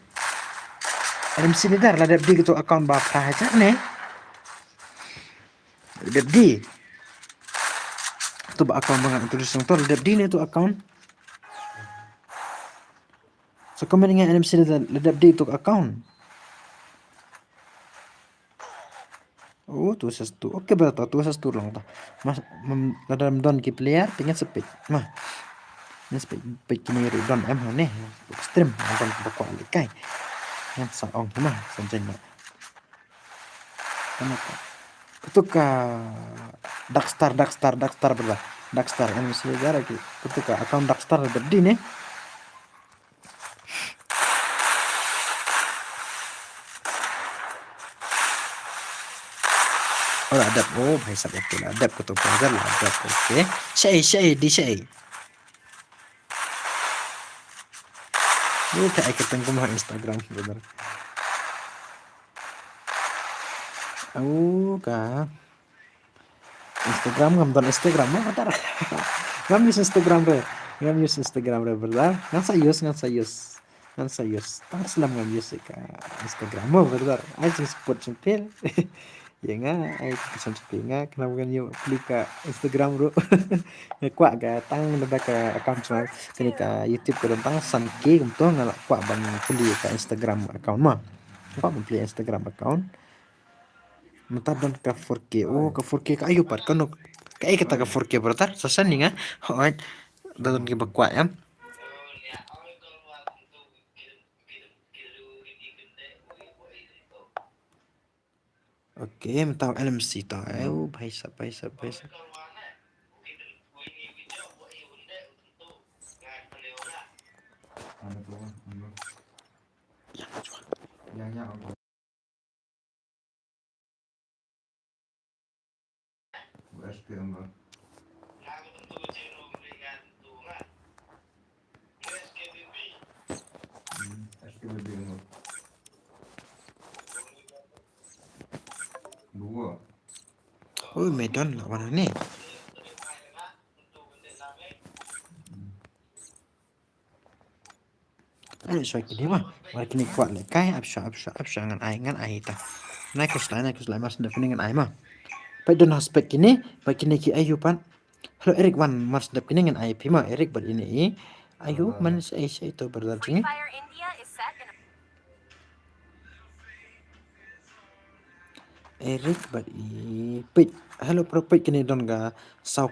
N M C leader la dep die kito account ba phra hajar ne. Dep die. Tu ba account ba nga introduce to dep die ne tu account. So comment nga N M C la dep die tu account. Oh, tu versus tu. Okay brother, tu versus tu lang ta. Mas lada don ki player tinggal sepit. Mah. Ni sepit pit kini ru don em ha ne. Stream don ba kwah lehkai. Ngan sa ong mah sa jeng mah. Katu ka Darkstar, Darkstar, Darkstar brother. Darkstar N M C leader ki. Katu ka account Darkstar dep die ne. Oh la dep, oh bhai sab, okay la dep katu brother la dep, okay. Shaei, shaei, die shaei. Ni ka ai kyrteng kumno ha Instagram brother. Au ka Instagram ngam don Instagram mo brother. Ngam use Instagram re. Ngam use Instagram re brother. Ngan sa use, ngan sa use. Ngan sa use. Tang slam ngam use ka Instagram mo brother. Ai jingspot jingpel. Ïa nga ai ka slam jingpel nga kena ngan ïoh pli ka Instagram ruh. Nga kwah ka tang da ka account jong kane ka YouTube ka don tang san K kumto nga la kwah ban pli ka Instagram account ma. Kwah ban pli Instagram account. Mynta don ka four K. Oh, ka four K ka ayu pat kano. Ka ai kata ka four K brother. Sa send ïa nga. Hooid. Da don kiba kwah em. Okay, mynta N M C ta. Eh, oh, bhai sab, bhai sab, bhai sab. Ui, Medon la wan hangne. Ai shwa kine ma. War kine kwah lehkai, ap shwa, ap shwa, ap shwa ngan ai, ngan ai ta. Nai kus lai, nai kus lai, mas dep kine ngan ai ma. Peit don ha spec kine, peit kine ki ayu pat. Hello Eric wan, mas dep kine ngan ai phi ma, Eric bad ine i. Ayu, man sa ai sa ito brother jong i. Eric bad i peit. Hello bro, peit kine don ka saw,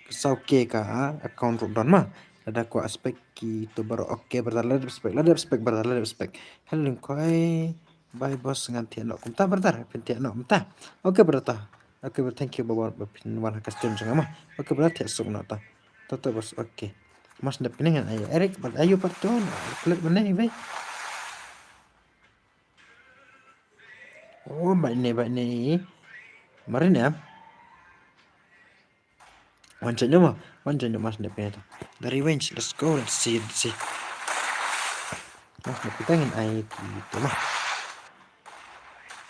saw K ka account ruh don ma. Lada kwah spec kito baroh. Okay brother, la dep spec, la dep spec brother, la dep spec. Hello Lyngkhoi. Bye boss, ngan thiah noh kumta brother, phin thiah noh kumta. Okay brother. Okay brother, thank you ba wan, ba phin wan ha ka stream jong nga ma. Okay brother, thiah suk noh ta. To to boss, okay. Mas dep kine ngan ai Eric, bad ayu pat to, klet mane, iwei. Oh, bad ne, bad ne. Marin ya. Wan check no ma, wan check no, mas dep kine to. The revenge, let's go, let's see, let's see. Mas dep kine ngan ai kito ma.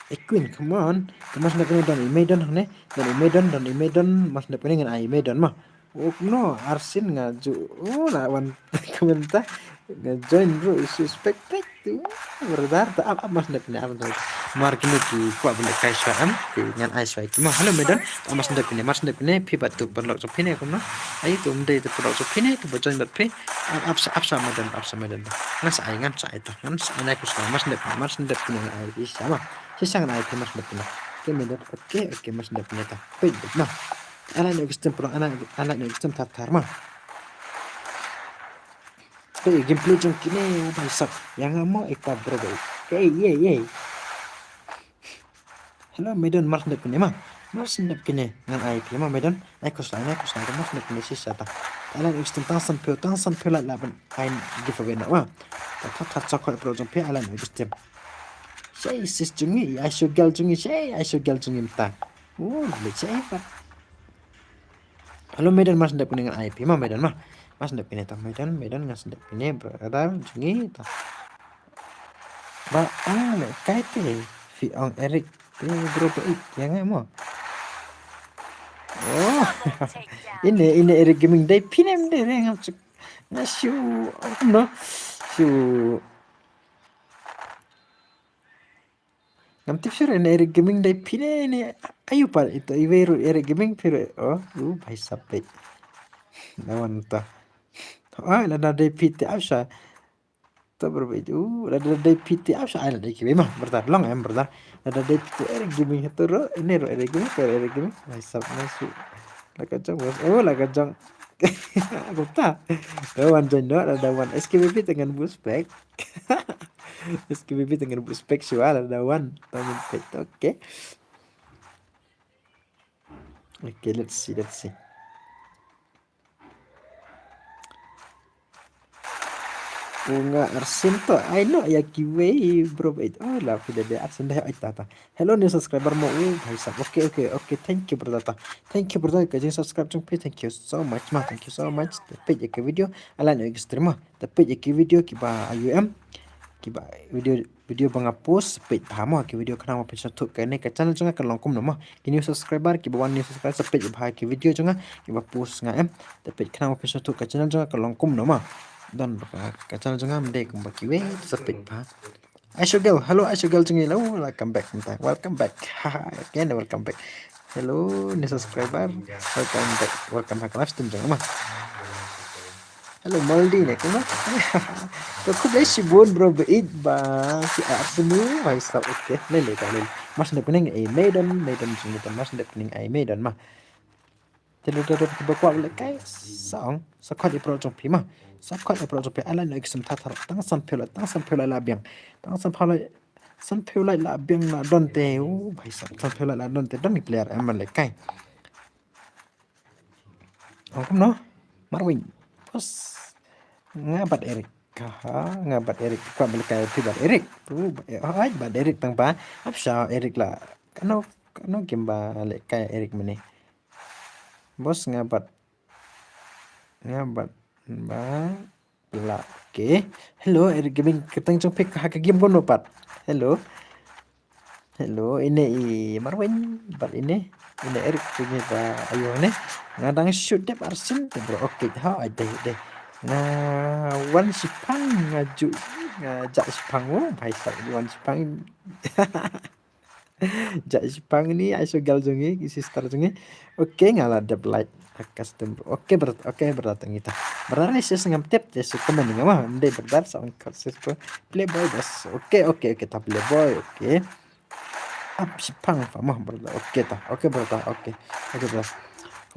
Eh, Queen, come on. Te mas dep kine don i Maiden ne. Don i Maiden, don i Maiden, mas dep kine ngan ai Maiden ma. Oh, no, arsien nga ju. Oh, la wan komentar. Nga join bro, i suspect pek tu. Brother, ta ap, ap mas dep kine, ap dep. Mar kine ki kwah beli kai shwa em. Ki ngan ai shwa ki ma. Hello Maiden. Ta mas dep kine, mas dep kine. Phi bad tu paralok jong phi ne kumno. Ai tu mdei tu paralok jong phi ne. Tu ba join bad phi. Ap, ap sa, ap sa Maiden, ap sa Maiden. Ngan sa ai, ngan sa ai ta. Ngan sa ai na ku sa, mas dep, mas dep kine ngan ai. Isa ma. Shisha ngan ai phi mas dep kine. Okay, Maiden. Okay, okay, mas dep kine ta. Peit dep ma. Ala ne uk stem pro, ala, ala ne uk stem thar thar ma. Peit gameplay jong kine, oh bhai sab. Ïa nga mo ek ta bro bhai. Hey, ye, ye. Hello, Maiden, mar sendep kine ma. Mar sendep kine ngan ai phi ma Maiden. Ai khos lai, ai khos lai, mar sendep kine shisha ta. Ala ne uk stem tang san phew, tang san phew lai la ban ai giveaway na wa. Ta thar thar sa khot pro jong phi ala ne uk stem. Shei sis jong ngi, ai shu gel jong ngi, shei ai shu gel jong ngi mynta. Oh, la leit shei pat. Hello Maiden, mar sendep kine ngan ai phi ma Maiden ma. Mar sendep kine ta Maiden, Maiden ngan sendep kine brother jong ngi ta. Ba ong lehkai te phi ong Eric te bro to ik ïa nga mo. Oh. Ine, ine Eric Gaming dei phi ne em dei re ngam suk. Nga shu, oh, no. Shu. Ngam tip shuh re ne Eric Gaming dei phi ne ne. Ayu pat ito iwei ruh Eric Gaming phi ruh. Oh, u bhai sab peit. Na wan ta. Oh, lada dei phi te ap sha. To bro beit. U, lada dei phi te ap sha ai lada kiwei ma brother. Long em brother. Lada dei phi te Eric Gaming to ruh. Ine ruh Eric Gaming, to Eric Gaming. Bhai sab na shu. La ka jong bos. Oh, la ka jong. Aku ta. To wan join no, lada wan S K B B te ngan boost pack. S K B B te ngan boost pack shuwa lada wan. Tamen peit, okay. Okay, let's see, let's see. Bunga arsien to, ai no ïa kiwei bro beit. Oh, la phi da dei arsien da ïa ta ta. Hello new subscriber mo, oh bhai sab. Okay, okay, okay. Thank you brother ta. Thank you brother ka jing subscribe jong phi. Thank you so much ma. Thank you so much. Te peit ïa ki video. Ala ne ïa ki stream ma. Te peit ïa ki video kiba I U M. Kiba video, video ba nga post peit bha mo. Ki video khnang ba phin sngewthuh kane ka channel jong nga ka long kumno mo. Ki new subscriber kiba wan new subscriber sa peit bha ki video jong nga kiba post nga em. Te peit khnang ba phin sngewthuh ka channel jong nga ka long kumno mo. Don ba ka, ka channel jong nga ym dei kumba kiwei, sa peit bha. Aisho girl, hello Aisho girl jong ngi. Hello, welcome back mynta. Welcome back. Haha, again welcome back. Hello new subscriber. Welcome back. Welcome back live stream jong nga ma. Hello Maldi ne kumno. To khublei shibun bro ba ïeit ba ki ar sunu bhai sab, okay. Lei lei ta lei. Mas dep kine ngan ai Maiden, Maiden jong ngi ta mas dep kine ngan ai Maiden ma. Te lada dep ba kwah lehkai sa ong sa khot ïa pro jong phi ma. Sa khot ïa pro jong phi ala ne ïa ki stem thar thar tang san phew lai, tang san phew lai la biang. Tang san phew lai, san phew lai la biang la don te. Oh bhai sab, san phew lai la don te, don ki player em ban lehkai. Ong kumno? Marwin. Bos. Nga bad Eric. Aha, nga bad Eric. Kwah ba lehkai phi bad Eric. Tu, oh, ai bad Eric tang ba. Ap sha Eric la. Kano, kano game ba lehkai Eric mane. Bos nga bad. Nga bad. Ba. La, okay. Hello, Eric Gaming, kyrteng jong phi ha ka game kumno pat? Hello. Hello, ine i Marwin, bad ine, ine Eric jong ngi ba ayu ne. Nga dang shoot dep arsien te bro. Okay, ha, ai dei, dei. Nga wan shipang, nga ju, nga jah shipang, oh, bhai sab, wan shipang. Jah shipang ni, Aisho girl jong ngi, ki sister jong ngi. Okay, nga la dep like. Custom. Okay, brother, okay, brother, tang ita. Brother, sis ngam tip, sis comment ngam ah. Mde brother, sa ong sis ko. Playboy, bos. Okay, okay, okay, ta Playboy, okay. Ap shipang pa mah, brother. Okay, ta. Okay, brother, okay. Okay, brother.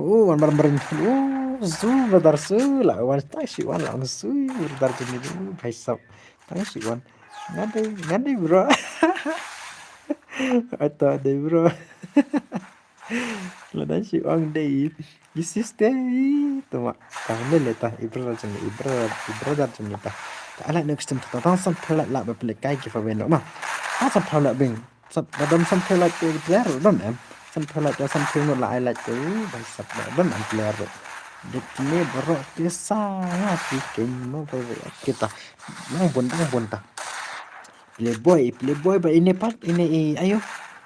Oh, wan bar marin. Oh, su, brother, su. La, wan, ta shi, wan, la, su, brother, jong ngi, bhai sab. Ta shi, wan. Ngade, ngade, bro. Ata, de, bro. Lada shu ong dei i sister i, to ma. Tang ne le ta, i brother jong i, i brother, i brother jong i ta. Ta ala ne kstem ta, tang san phew lait lah ba pynlait kai giveaway noh ma. Tang san phew lait bing. San, ba don san phew lait te player don em. San phew lait te san phew noh lah ai lait te, u, bhai sab ba don em player. Dek ne baroh te sa nga si keng mo ba kita. Nang bun, nang bun ta. Playboy, playboy ba ine pat, ine i, ayo.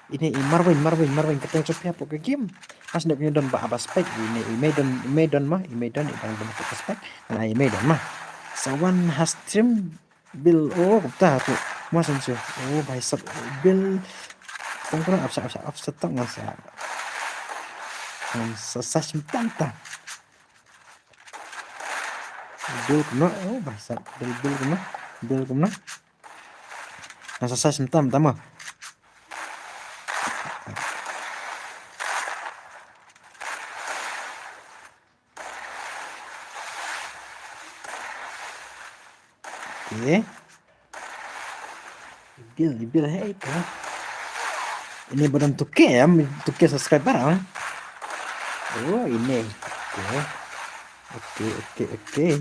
Ine i Marwin, Marwin, Marwin, kata jop ya pok game. Mas nek ni don ba abas spek, ine i Maiden, Maiden ma, i Maiden, i dang don pok spek, na i Maiden ma. Sawan has stream bill, oh, kata tu. Mas ansu, oh, bhai sab, bill. Tang kurang absa, absa, absa tang masa. Sa, sa, sa, sa, Bil kumno, oh, bhai sab, bil, bil kumno, bil kumno. Nga sa size mynta, mynta mo. Okay. Bil, bil, hey, ka. Ine ba don two K, em, two K subscriber, ah. Oh, ine. Okay. Okay, okay, okay.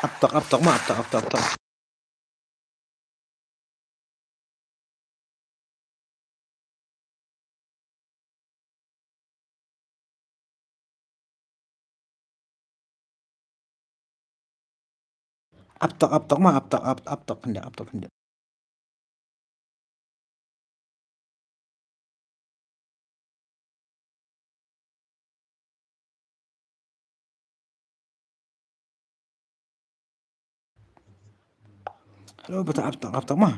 Ap tok, ap tok, ma, ap tok, ap tok, ap tok. Ap tok, ap tok, ma, ap tok, ap, ap tok, khyndiat, ap tok, khyndiat. Hello, bata ap tok, ap tok, ma.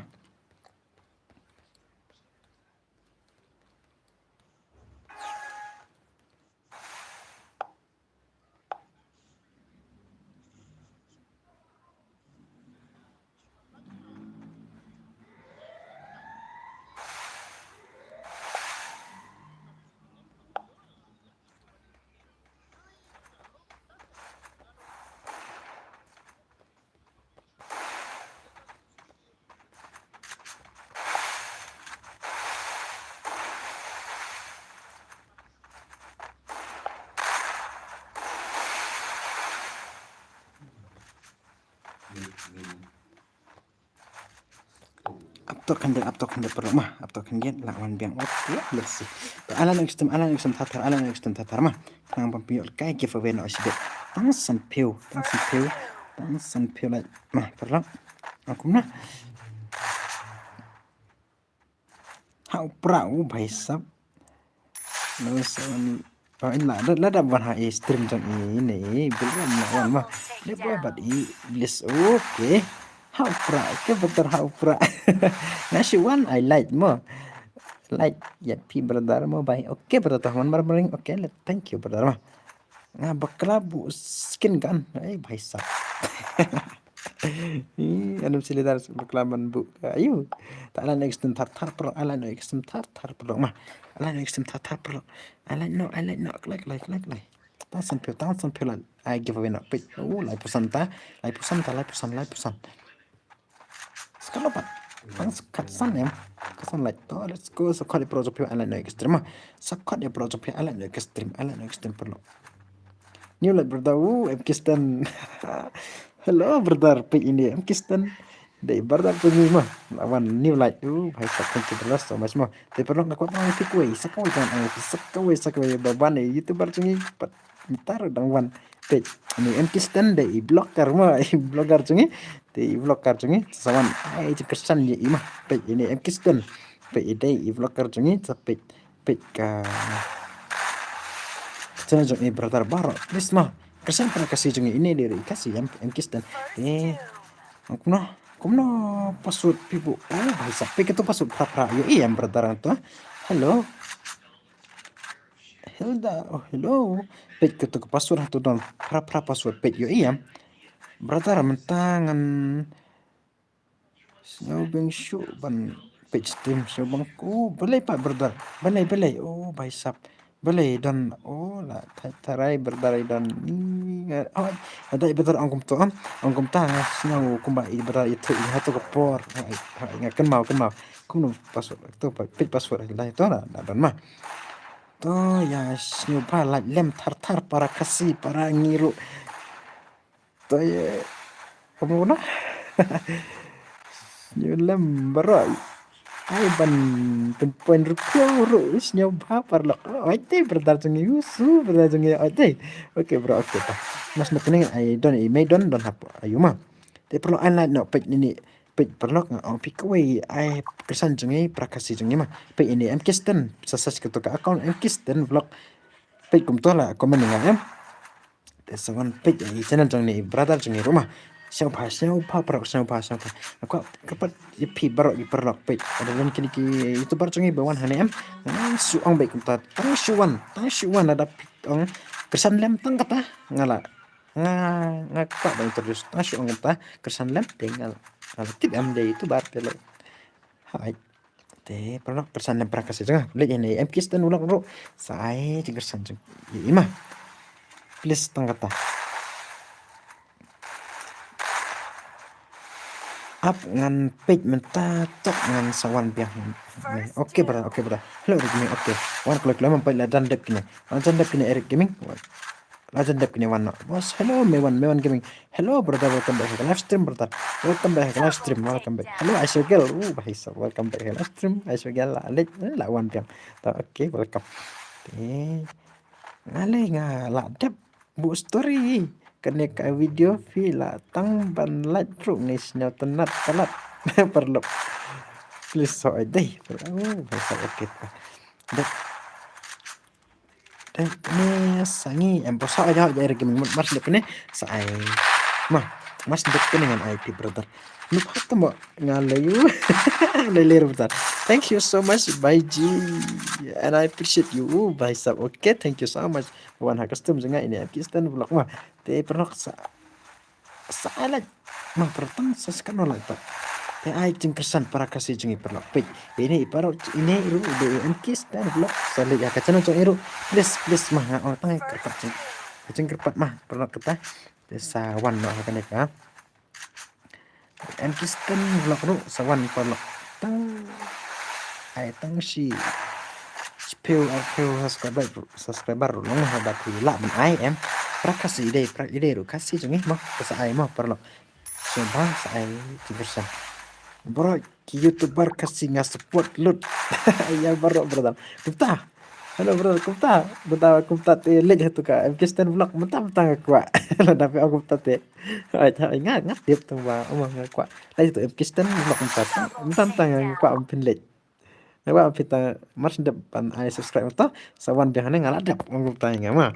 Ap tok, khyndiat, ap tok, khyndiat, paralok, ma, ap tok, khyndiat, lah wan biang. Okay, let's see. To, ala no extend, ala no extend, thar thar, ala no extend, thar thar, ma. Khnang ban pynïoh kai giveaway noh shibit. Tang san phew, tang san phew, tang san phew lait, ma, paralok. Ong kumno. Ha u Pra, u bhai sab. No, seven. Oh, in la, la, la da wan ha i stream jong i ne, i bil wan ma, wan ma. Ne boy bad i bliss. Okay. Ha u Pra, okay, brother, ha u Pra. Nga shu wan ai like mo. Like ïa phi brother mo, bye. Okay, brother, wan mar maring. Okay, let, thank you, brother, ma. Nga bakla bu skin gun. Ai, bhai sab. Ih, anu sili dar bakla man bu. Ayu. Ta ala no extend thar thar, paralok. Ala no extend thar thar, paralok, ma. Ala no extend thar thar, paralok. Ala no, ala no, like, like, like, like. Tang san phew, tang san phew lait. Ai giveaway noh. Peit. Oh, laiphew san ta. Laiphew san ta, laiphew san, laiphew san. Skalo pat. Tang sa khatsan em. Khatsan lait. To, let's go. Sa khot ïa paralok jong phi, ala no extend, ma. Sa khot ïa paralok jong phi, ala no extend, ala no extend, paralok. New light, brother. Ooh, M K Stan. Hello, brother. Peit ine, M K Stan. Dei brother jong ngi, ma. Wan new light. Ooh, bhai sab, thank you, brother, so much, ma. Te paralok, nga kwah ban ong ïa phi kawei, sa kawei, sa kawei, sa kawei, ba wan ïa YouTuber jong ngi pat. Mynta ruh dang wan. Peit, ine M K Stan dei i vlogger, ma, i vlogger jong ngi. Dei i vlogger jong ngi. Sa wan ai jingkyrshan ïa i, ma. Peit, ine M K Stan. Peit, i dei i vlogger jong ngi. Sa peit, peit ka channel jong i brother baroh. Please, ma, kyrshan para Khasi jong ngi, ine dei ruh i Khasi, em, M K Stan. Eh, kumno, kumno password phi buh? Oh, bhai sab, peit kato password phra phra ïohi em brother to. Hello. Hilda, oh, hello. Peit kato ka password hato don phra phra password, peit ïohi em. Brother, mynta ngan sngewbha shuh ban peit stream, sngewbha. Oh, balei pat brother? Balei, balei? Oh, bhai sab. Balei don? Oh, la tharai brother i don. Ih, Oh, ada i brother ong kumto, ong kumta nga sngew kumba i brother i thik i hato ka por. Nga kynmaw, kynmaw. Kumno password to, peit password da to na don ma. To ïa sngewbha like lem thar thar para Khasi para ngi ruh. To ïa kumno na. Sngewlem baroh. Ai ban pynpoint ruh phi ruh sngewbha paralok. Oi te brother jong ngi, usu brother jong ngi, oi te. Okay bro, okay ta. Mas na kane ai don i mei don don hap ayu ma. Te paralok ai like noh peit ine, peit paralok nga ong phi kawei ai kyrshan jong ngi para Khasi jong ngi ma. Peit ine em Kristen sa search kato ka account em Kristen vlog. Peit kumto la comment nga em. Te sa wan peit i channel jong ngi brother jong ngi ruh ma. Sngewbha, sngewbha paralok, sngewbha, sngewbha. Nga kwah kyrpad ïa phi baroh ïa paralok peit. Ada lem kine ki YouTuber jong ngi ba wan hangne em. Nga shu ong beit kumta tang shu wan, tang shu wan lada phi ong kyrshan lem tang kata nga la, nga, nga kwah ban introduce tang shu ong kumta kyrshan lem te nga la, nga la tip em dei YouTuber te la. Hai. Te paralok kyrshan lem para Khasi jong nga. Leit ine em Kristen vlog ruh. Sa ai jingkyrshan jong i ma. Please tang kata. Ap ngan peit mynta tok ngan sa wan biang. Okay brother, okay brother. Hello Eric Gaming, okay. Wan kloi kloi mam peit la jan dep kine. Wan jan dep kine Eric Gaming. La jan dep kine wan noh. Bos, hello Mewan, Mewan Gaming. Hello brother, welcome back to the live stream brother. Welcome back to the live stream, welcome back. Hello Aishwargel. Uh, bhai sahab, welcome back to the live stream. Aishwargel la leit, eh, la wan biang. Ta okay, welcome. Eh. Nga lei nga la dep buh story. Kane ka video phi la tang ban like ruh ngi sngewtynnat palat. Paralok. Please so ai dei. Oh, bhai sahab, okay. Dep. Dep ne sangi em bos ai jauh jai Eric Gaming mar dep ne sa ai. Ma, mar dep ne ngan ai phi brother. Nup hat mo nga lei u. Lei lei brother. Thank you so much bhai ji. And I appreciate you. Oh, bhai sahab. Okay, thank you so much. Wan ha custom jong nga ine em Kristen vlog ma. Te paralok sa, sa ai like. Ma paralok tang sa skano like ta. Te ai jingkyrshan para Khasi jong i paralok peit. Ine i paralok ine i ruh de em Kristen vlog. Sa leit ha ka channel jong i ruh. Please, please ma nga ong tang kyrpad jing. Jingkyrpad ma paralok kata. Te sa wan noh ha kane ka. Em Kristen vlog ruh sa wan paralok. Tang ai tang shi shiphew arphew subscriber, subscriber ruh long ha ba phi lah ban ai em. Para Khasi i dei, para i dei ruh Khasi jong ngi mo. Ka sa ai mo paralok. Sngewbha sa ai jingkyrshan. Bro ki YouTuber Khasi nga support lut. Ïa baroh brother. Kumta. Hello brother, kumta. Kumta, kumta te leit ha tu ka em Kristen vlog mynta mynta nga kwah. Lada phi ong kumta te. Ai ta nga nga tip tang ba ong nga kwah. Leit tu em Kristen vlog mynta. Mynta mynta nga kwah ong phin leit. Nga kwah ong phin tang mar shu dep ban ai subscribe mynta. Sa wan biang hangne nga la dep ong kumta nga ma.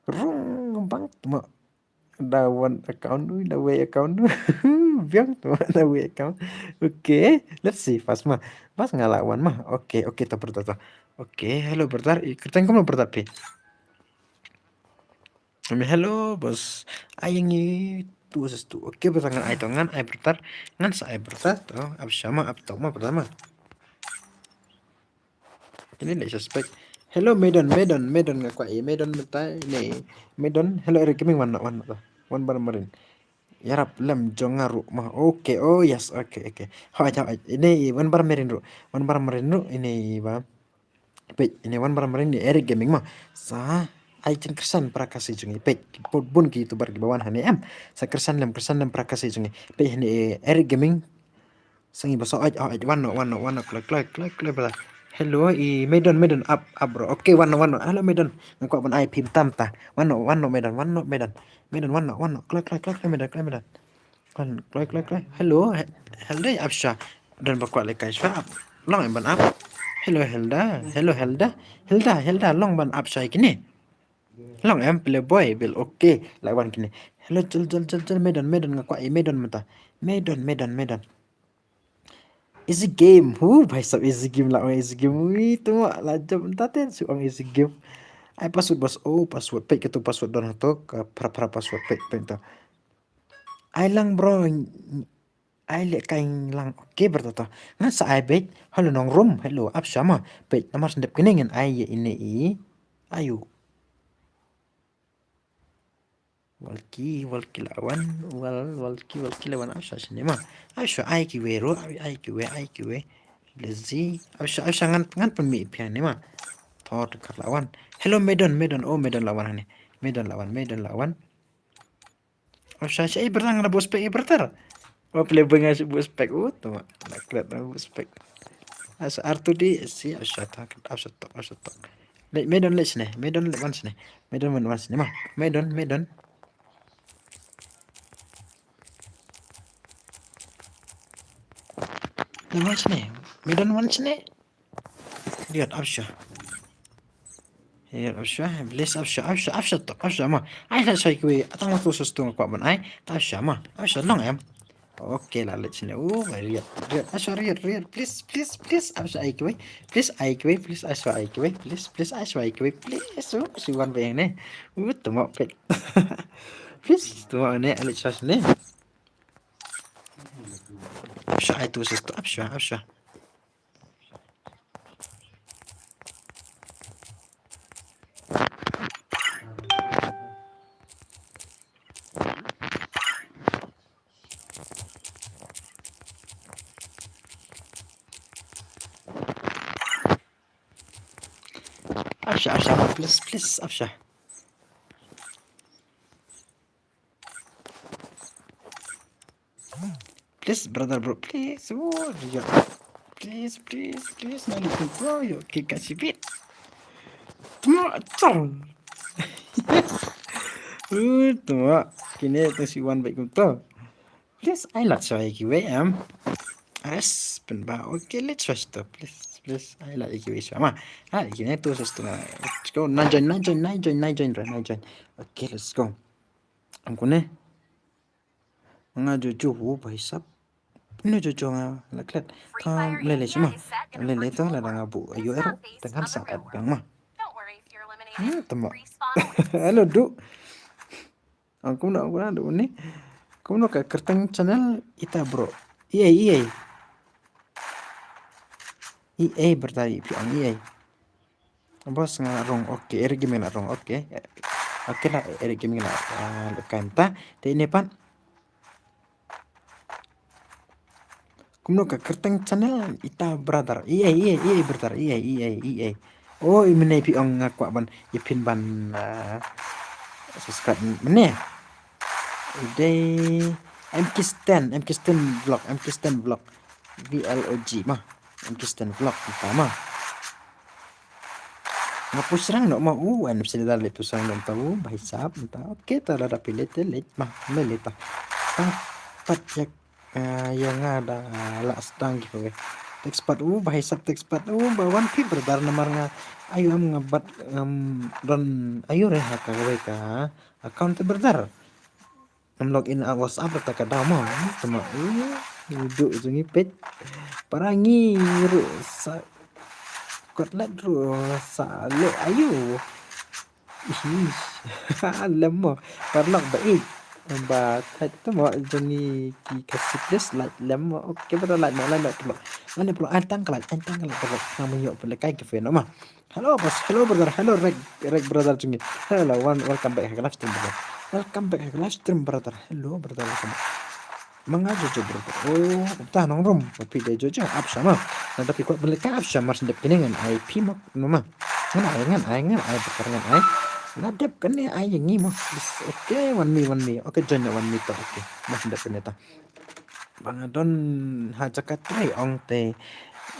Rung bang ma. Da wan account nu, da wei account nu. Biang tu da wei account. Okay, let's see. Pas ma. Pas nga la wan ma. Okay, okay, ta brother ta. Okay, hello brother. I kyrteng kumno brother phi? Ami hello bos. Ai ngi tu ses tu. Okay brother ngan ai to ngan ai brother. Ngan sa ai brother to. Ap shama ap to ma brother ma. Ini leh suspect. Hello Medon, Medon, Medon nga kwah i Medon mynta ini. Medon, hello Eric Gaming wan wan wan bar marin. Yarap lem jong nga ruh ma. Okay, oh yes, okay, okay. Hoi hoi ini wan bar marin ruh. Wan bar marin ruh ini ba. Peit ini wan bar marin ni Eric Gaming ma. Sa ai jingkyrshan para Khasi jong i peit. Bun ki YouTuber ki ba wan hangne em. Sa kyrshan lem kyrshan lem para Khasi jong i. Peit ini Eric Gaming. Sa ngi ba sa oi oi wan no wan no wan no kloi kloi kloi kloi bala. Hello i Medon Medon ap ap bro. Okay wan no wan no. Hello Medon. Nga kwah ban ai phi mynta mynta. Wan no wan no Medon wan no Medon. Medon wan no wan no kloi kloi kloi kloi Medon kloi Medon. Wan kloi kloi kloi. Hello Helda ap sha. Don ba kwah le kai sha ap. Long em ban ap. Hello Helda. Hello Helda. Helda Helda long ban ap sha kine. Long em playboy bil okay. Lai wan kine. Hello jol jol jol jol Medon Medon nga kwah i Medon mynta. Medon Medon Medon. Easy game. Hu bhai sahab easy game la ong easy game. Ui tu la jump ta ten su ong easy game. Ai password bos oh password pek ketu password don hato ka pra pra password pek pek tu. Ai lang bro. Ai le kai lang okay berta tu. Ngan sa ai bet. Hello nong room. Hello ap shama bet namar sendep kene ngan ai ye ine i. Ayu. Walki, walki lawan, wal, walki, walki lawan, aw sha shane ma. Aw sha ai kiwei ruh, ai kiwei, ai kiwei. Lazy, aw sha, aw sha ngan, ngan pynmih phi ne ma. Thor kar lawan. Hello, Medon, Medon, oh, Medon lawan ne. Medon lawan, Medon lawan. Aw sha, sha, eh, brother, nga la buh spek, eh, brother. Wa play bang nga buh spek, oh, tu ma. Nak klet na buh spek. Aw sha, R two D, si, aw sha, tak, aw sha, tok, aw sha, tok. Leit, Medon leit shane, Medon leit wan shane. Medon wan wan shane ma. Medon, Medon. Leit wan shane. Medon wan shane. Riot, aw sha. Riot, aw sha. Bliss, aw sha, aw sha, aw sha, tok, aw sha ma. Ai, sa shai kiwei. Atang ma tu sa stung kwah ban ai. Ta aw sha ma. Aw sha long em. Okay, la leit shane. Oh, Riot, Riot, aw sha, Riot, Riot, please, please, please, aw sha ai kiwei. Please ai kiwei, please aw sha ai kiwei. Please, please aw sha ai kiwei. Please, oh, si wan ba ïeng ne. Uh, tu ma pet. Please, tu ma ne, leit sha shane. Aw sha ai tu sa stung, aw sha, aw sha. Aw sha, aw sha, please, please, aw sha. Please, brother, bro, please. Oh, yeah. Please, please, please. Nali tu, bro, yo, kick ka sibit. Tuma, tong. Uh, tuma. Kine tu si wan baik tu. Please, ai leit sha kiwei em. Ares, pynba. Okay, leit sha tu, please, please. Ai leit kiwei sha ma. Ai, kine tu sa tu. Let's go. Na join, na join, na join, na join, na join. Okay, let's go. Ang kune. Nga jojo, oh, bhai sab. Ino jojo nga la klet. Kam lele shima. Lele to la dang abu ayo ero. Dengan sa et dang ma. Hmm, tama. Hello, du. Ang kumno, ang kumno, du ni. Kumno ka kerteng channel ita, bro. Iai, iai. Iai, bertari, pi ang iai. Bos nga rong, okay, Eric Gaming la rong, okay. Okay la, Eric Gaming la, ah, la kain ta. Te ine pat. Kumno ka kerteng channel ita, brother. Iai, iai, iai, brother. Iai, iai, iai. Oh, i mene pi ong nga kwah ban, i phin ban, ah, subscribe mene. Dei M K Sten, M K Sten vlog, M K Sten vlog. V L O G ma. M K Sten vlog, ita ma. Nga pusrang no ma, u, en psida le pusrang no ta, u, bhai sab, ta. Okay, ta la da pile te le ma, le le ta. Ta, pat yak, ah, ya nga da la stang giveaway. Text pat, u, bhai sab, text pat, u, ba wan phi, brother, namar nga. Ayu am nga bat, um, don ayu re ha ka wei ka account te, brother. Ngam log in a WhatsApp, ta ka dama, tama, u, du jong i pet. Para ngi ru sa kotlet ru sa le ayu. Ish. Lem mo. Parlok ba i. Ba thait tama jong i ki ka siples lait lem mo. Okay, ba lait mo, lait mo, parlok. Lait mo, parlok. Antang ka lait, antang ka lait, parlok. Ngam ïoh pele kai ka fe no ma. Hello, boss. Hello, brother. Hello, Rek, Rek, brother jong ngi. Hello, one, welcome back ha ka live stream, brother. Welcome back ha ka live stream, brother. Hello, brother, welcome back. Ma nga jojo, brother. Oh, ta nong rum. Phi dei jojo, ap sha ma. Nang da phi kwah ban leh ka ap sha ma, sendep kine ngan ai phi ma, no ma. Ngan ai, ngan ai, ngan ai, brother, ngan ai. La dep kane ai ïa ngi ma. Please, okay, wan mi, wan mi. Okay, join wan mi ta. Okay. Ma sendep kane ta. Ba nga don ha jaka trai ong te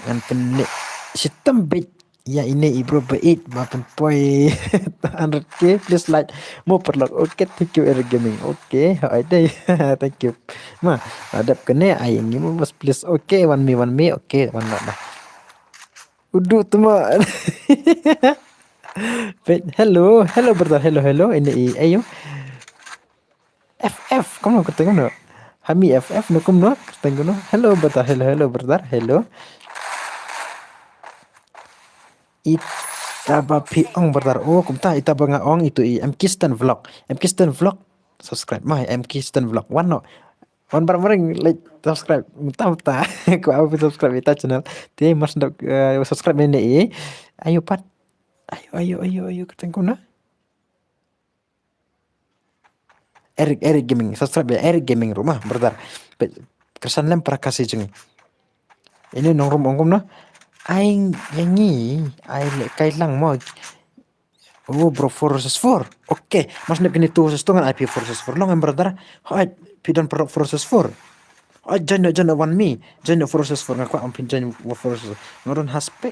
ngan pynleh shitom beit. Ïa ine i bro ba ïeit ba pynpoi ta hundred K, please like mo parlok. Okay, thank you, Eric Gaming. Okay, ha ai dei. Thank you. Ma, la dep kane ai ngi mo bas, please. Okay, wan mi, wan mi. Okay, wan la dah. Udu tu ma. Wait, hello, hello brother, hello, hello. Ine i ayo. F F, kumno kyrteng kumno? Hami F F no kumno kyrteng kumno? Hello brother, hello, hello brother, hello. Ita ba phi ong brother. Oh, kumta ita ba nga ong itu i M K Stan Vlog. M K Stan Vlog. Subscribe mai M K Stan Vlog. Wan no. Wan bar maring like subscribe. Mynta mynta. Ko apa subscribe ita channel. Te mas dok, eh, subscribe ne ne i. Ayo pat. Ayo, ayo, ayo, ayo, kyrteng kumno? Eric, Eric Gaming, subscribe ïa Eric Gaming ruh ma, brother. Peit, kyrshan lem para Khasi jong ngi. Ini nongrum ong kumno. Ai ïa ngi, ai lehkai lang mo. Oh, bro, four versus four. Okay, mas nep kini two versus two ngan ai phi four versus four. Long em, brother. Hooid, phi don para four versus four. Hooid, join, join wan mi. Join four versus four, nga kwah ong phin join four versus four. Nga don ha spec.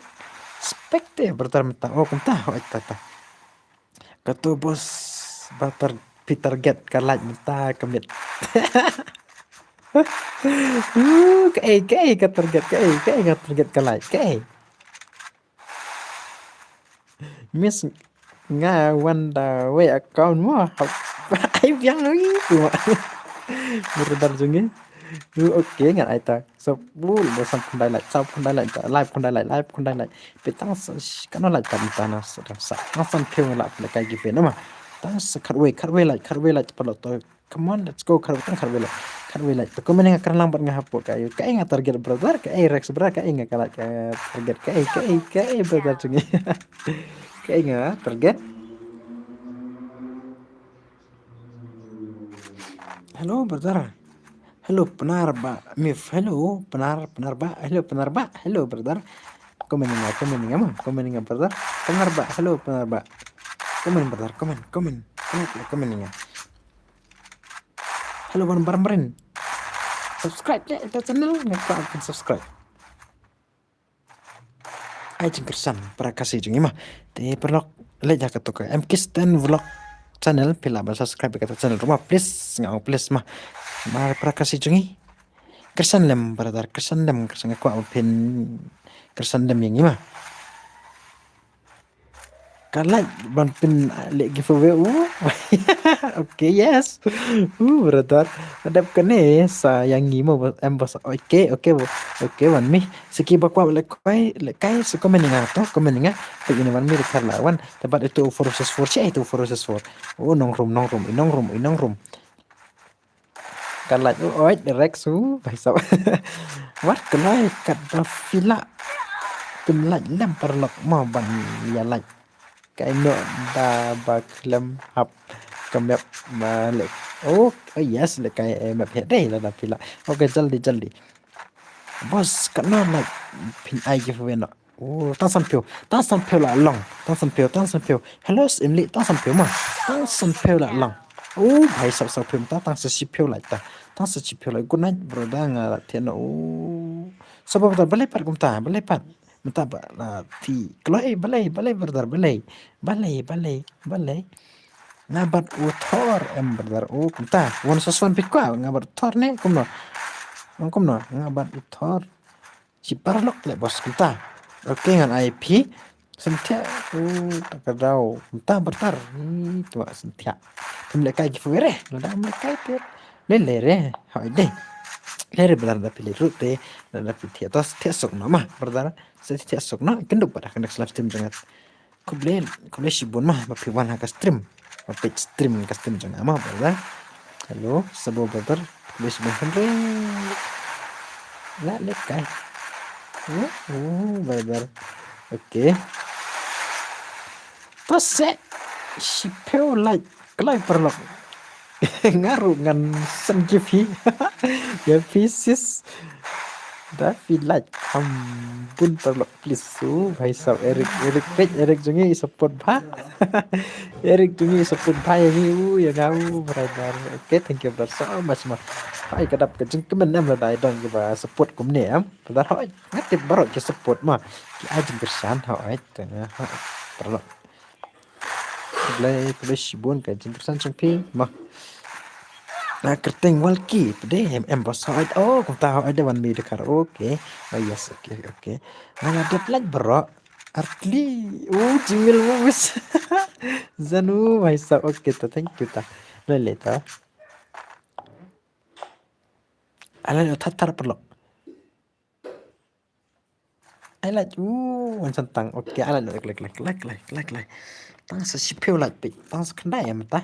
Spec te, brother, mynta. Oh, kumta. Hooid, ta ta. Kato boss, ba tar-, phi target ka like mynta ka miet. Uh, kaei, kaei ka target, kaei, kaei ka target ka like, kaei. Miss, nga wan da wei account mo. Ai biang lagi tu ma. Brother jong ngi. Uh, okay, ngan ai ta. Sa bul ba san khyndai like, san khyndai like, live khyndai like, live khyndai like. Peit tang sa, sh-, kano like ta mynta na sa, sa, tang san phew nga lah lehkai giveaway na ma. Tang sa khatwei, khatwei like, khatwei like paralok to. Come on, let's go, khatwei, tang khatwei like. Khatwei like. To comment nga kren lang bad nga hapoh kaei, kaei nga target brother, kaei Rex brother, kaei nga ka like, eh, target, kaei, kaei, kaei brother jong ngi. Kaei nga target. Hello, brother. Hello, Pnar ba, mif. Hello, Pnar, Pnar ba. Hello, Pnar ba. Hello, brother. Comment nga, comment nga mo. Comment nga, brother. Pnar ba. Hello, Pnar ba. Comment, brother. Comment, comment. Comment, comment nga. Hello, Wan Barmarin. Subscribe deh ka channel, nga kwah phin subscribe. Ai jingkyrshan para Khasi jong ngi ma. Te paralok, leit ha kato ka M K Stan Vlog channel, phi lah ban subscribe ïa kato channel ruh ma, please, nga ong please ma. Ma para Khasi jong ngi. Kyrshan lem brother, kyrshan lem, kyrshan, nga kwah ban phin kyrshan lem ïa ngi ma. Ka like ban pynleh giveaway. Uh. Okay, yes. Uh, brother. Hadap kane sa ïa ngi mo, em boss. Okay, okay, bo-, okay, wan mi. Sa kiba kwah lehkai, lehkai sa comment ïa nga to, comment ïa nga. Peit ïa wan mi, dei ka la wan. Te bad itu four versus four, shi itu four versus four. Oh, nongrum, nongrum, i nongrum, i nongrum. Ka like, oh, oi, direct su, bhai sab. Wat ka like, katba phi lah pynlike lem paralok mo ban ïa like. Kaei noh da ba khlem hap ka map ma leh. Oh, oh yes, lehkai, eh, map heh dei lada phi lah. Okay, jaldi, jaldi. Boss, katno like phin ai giveaway noh. Oh, tang san phew, tang san phew lah long, tang san phew, tang san phew. Hello, Imli, tang san phew ma, tang san phew lah long. Oh, bhai sab, san phew mynta, tang sa shi phew lah ta, tang sa shi phew lah. Good night, brother, nga lah thiah noh. Oh, sabo brother, balei pat kumta, balei pat. Mynta ba la thi kloi, balei, balei, brother, balei, balei, balei, balei. Nga bad u Thor em, brother. Oh, kumta. Wan sa swan phi kwah, nga bad u Thor ne, kumno. Kumno, nga bad u Thor. Shi paralok leh boss kumta. Okay, ngan ai phi. Synthiah, u, ta ka daw. Kumta brother. Hi, tu synthiah. Phim lehkai giveaway re. Lada phim lehkai te. Leh leh re. Hooid dei. Leh re brother, da phi leh ruh te. Da phi thiah, to thiah suk noh ma brother. Sa thiah suk noh. Kyndup pat ha ka next live stream jong nga. Khublei, khublei shibun ma ba phi wan ha ka stream. Ba peit stream, ka stream jong nga ma, brother. Hello, sabo brother. Khublei shibun hynrei. Lah lehkai. Oh, oh, brother. Okay. To sa shi phew like, kloi paralok. Nga ruh ngan send gift hi. Ïa phi sis. Da phi like kham bun paralok please. U, bhai sab Eric, Eric peit, Eric jong ngi i support bha. Eric jong ngi i support bha ïa ngi, u, ïa nga, u, brother. Okay, thank you brother so much ma. Hai ka dap ka jingkmen em lada i don kiba support kumne em. Brother hooid, nga tip baroh ki support ma. Ki ai jingkyrshan hooid, te nga hooid. Paralok. Khublei, khublei shibun ka jingkyrshan jong phi ma. Na kyrteng Walki, pdeng em, em boss hooid. Oh, kumta hooid, da wan mi da kar. Okay. Oh yes, okay, okay. Nga la dep like baroh. Artli. Oh, Jimil Movies. Zanu, bhai sab. Okay ta, thank you ta. Leh leh ta. Ala thar thar paralok. Ai like, uh, wan san tang. Okay, ai like, like, like, like, like, like. Tang sa shi phew like phi, tang sa khyndai em ta.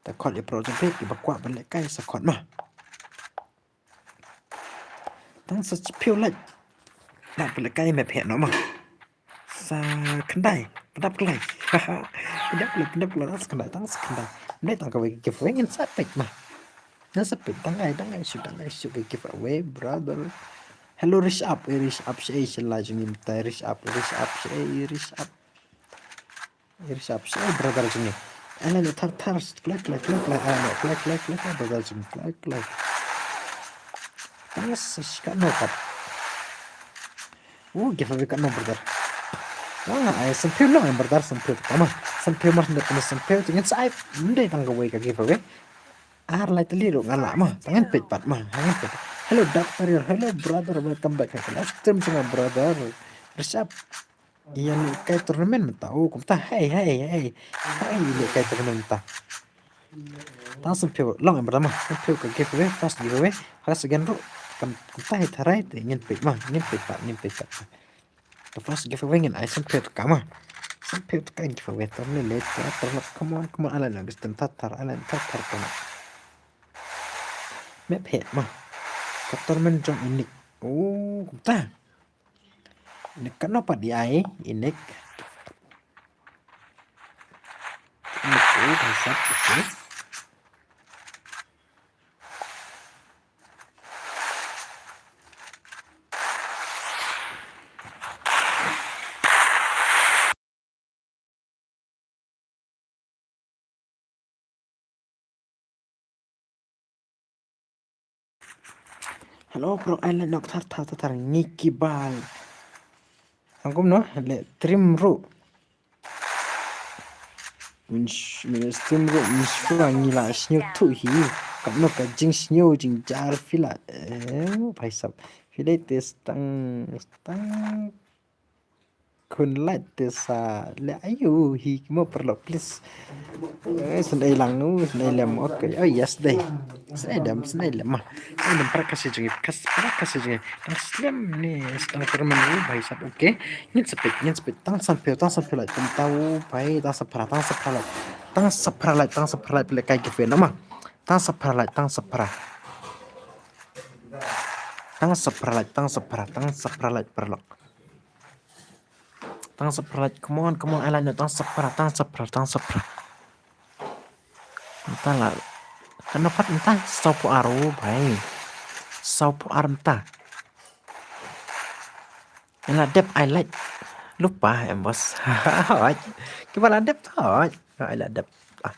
Ta khot ïa pro jong phi, kiba kwah ban lehkai sa khot ma. Tang sa shi phew like. Lah ban lehkai map heh noh ma. Sa khyndai, pyndap khyndai. Pyndap khyndai, pyndap khyndai, tang sa khyndai, tang sa khyndai. Ym dei tang kawei ka giveaway, ngin sa peit ma. Ngin sa peit, dang ai, dang ai shuh, dang ai shuh ka giveaway, brother. Hello, Rish Up, eh, Rish Up, shaei sha la jong ngi mynta, Rish Up, Rish Up, shaei, Rish Up. Rish Up, shaei, brother jong ngi. Ai lait noh thar thar, kloi, kloi, kloi, kloi, ai lait noh, kloi, kloi, kloi, kloi, brother jong ngi, kloi, kloi. Tang sa shi katno pat. Oh, giveaway katno, brother. Wah, ai, sanphew long, eh, brother, sanphew. Tama, sanphew mar, sanphew, sanphew, ngin sa ai, ym dei tang kawei ka giveaway. Ar lai tylli ruh nga lah ma, tang ngin peit pat ma, ngin peit. Hello, Dark Warrior, hello, brother, welcome back. Hello, stream jong nga, brother. Rish Up. Ïa lehkai tournament mynta. Oh, kumta, hei, hei, hei. Hei, lehkai tournament mynta. Tang sanphew long, eh, brother ma. Sanphew ka giveaway, first giveaway. First again ruh. Kam, kumta hei tharai, te ngin peit ma, ngin peit pat, ngin peit pat. Ka first giveaway ngin ai sanphew tyngka ma. Sanphew tyngka giveaway. Tam ne leh, tam ne leh, come on, come on, ala na gistem tar tar, ala tar tar, come on. Me phe ma. Ka tournament jong Inik. Oh, kumta. Inik katno pat i ai, Inik. Inik, oh, bhai sab, okay. Hello, bro, ai lait noh thar thar thar thar, ngi ki bal. Angkum no, le trim ruh. Min sh-, min stream ruh, min shuwa ngi la sñiewthuh hi. Katno ka jingsñiew jingjar phi la. Eh, bhai sab. Phi dei te stang, stang. Khun lait te sa le ayu hi mo paralok, please. Eh, sñiaw lang, sñiaw lem, okay. Oh, yes, dei. Sñiaw lem, sñiaw lem ma. Sñiaw lem para ka sejong, kas-, para ka sejong. Tang slem ne, tang permen, oh, bhai sab, okay. Ngin sa peit, ngin sa peit. Tang sanphew, tang sanphew lait. Tang tau, bhai, tang sa phra, tang sa phra lait. Tang sa phra lait, tang sa phra lait, peit kai giveaway na ma. Tang sa phra lait, tang sa phra. Tang sa phra lait, tang sa phra, tang sa phra lait, paralok. Tang sa phra lait, come on, come on, ai lait noh, tang sa phra, tang sa phra, tang sa phra. Mynta la. Katno pat mynta, saw phew ar, oh, bhai. Saw phew ar mynta. Ngi la dep, ai lait. Lypa em, boss. Hooid. Kiba la dep to, hooid. Ai la dep. Ah.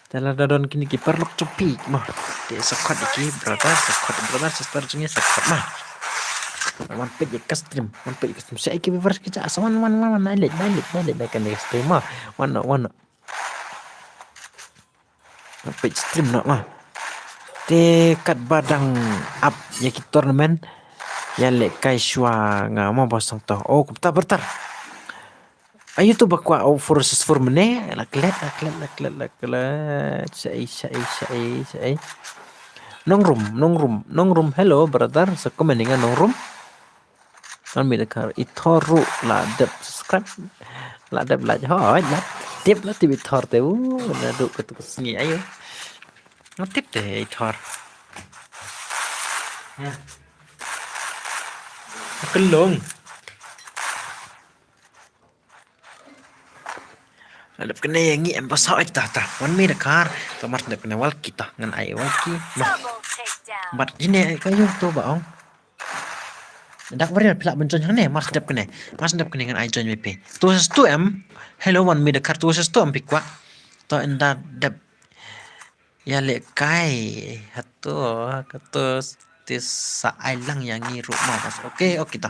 Te lada don kine ki paralok jong phi mo. Te sa khot ïa ki brother, sa khot brother, sister jong ngi, sa khot ma. Wan peit ïa ka stream, wan peit ïa ka stream. Sa ïa ki viewers ki jaka, sa wan, wan, wan, wan, nai leit, nai leit, nai leit, nai ka stream ma. Wan noh, wan noh. Peit stream noh ma. Te katba dang ap ïa ki tournament, ïalehkai shuwa nga mo ba sngewthuh. Oh, kumta brother. Ayu tu ba kwah, oh, four versus four mynne. La klet, la klet, la klet, la klet. Shaei, shaei, shaei, shaei. Nongrum, Nongrum, Nongrum. Hello brother. Sa kumne nga Nongrum. Wan mih da kar, i Thor ruh la dep subscribe. La dep like, hooid, la tip, la tip i Thor te, uh, naduh katu ka sngi, ayo. Nga tip te i Thor. Ka long. La dep kane ïa ngi em, ba sa oi ta ta. Wan mih da kar. Ka mar dep kane walkie ta. Ngan ai walkie. Bad ine ka ïoh to ba ong. Dak bari phi lah ban join hangne, mar sdep kane. Mar sdep kane ngan ai join me phi. Tu ses tu em. Hello, wan mih da kar, tu ses tu em phi kwah. To ynda dep. Ïalehkai. Hato, kato te sa ai lang ïa ngi ruh ma. Okay, okay ta.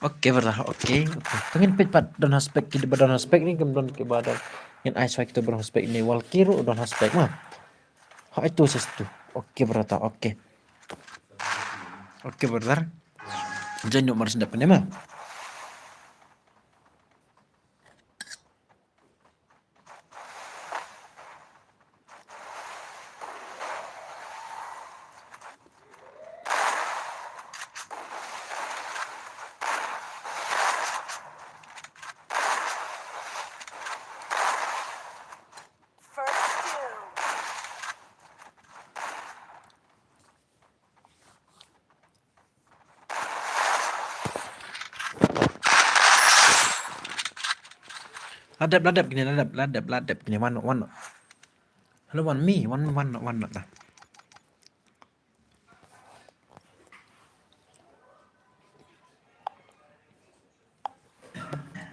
Okay, brother, okay. Ka ngin peit pat don ha spec, kiba don ha spec ne, kim don kiba don. Ngin ai shuwa kito ba don ha spec ne, walkie ruh don ha spec ma. Ha, itu ses tu. Okay, brother, okay. Okay, brother. Join noh mar sdep kane ma. La dep, la dep kine, la dep, la dep, la dep kine, wan, wan. Lo wan mi, wan, wan, wan, wan, wan.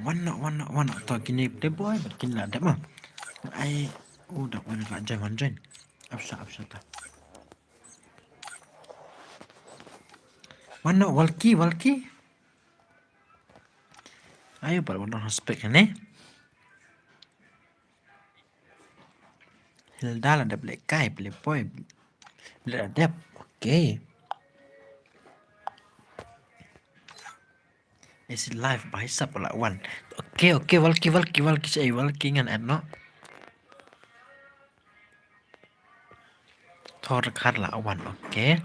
Wan noh, wan noh, wan noh. To kine de boy, bad kine la dep ma. Ai, u dak wan la join, wan join. Apsa, apsa ta. Wan noh, walki, walki. Ayo, bad wan noh spek ne. Hilda la dep leh kai, play boy. La dep, okay. Is it live by sap la wan. Okay, okay, walki, walki, walki, sa walki ngan add noh. Thor khar la wan, okay.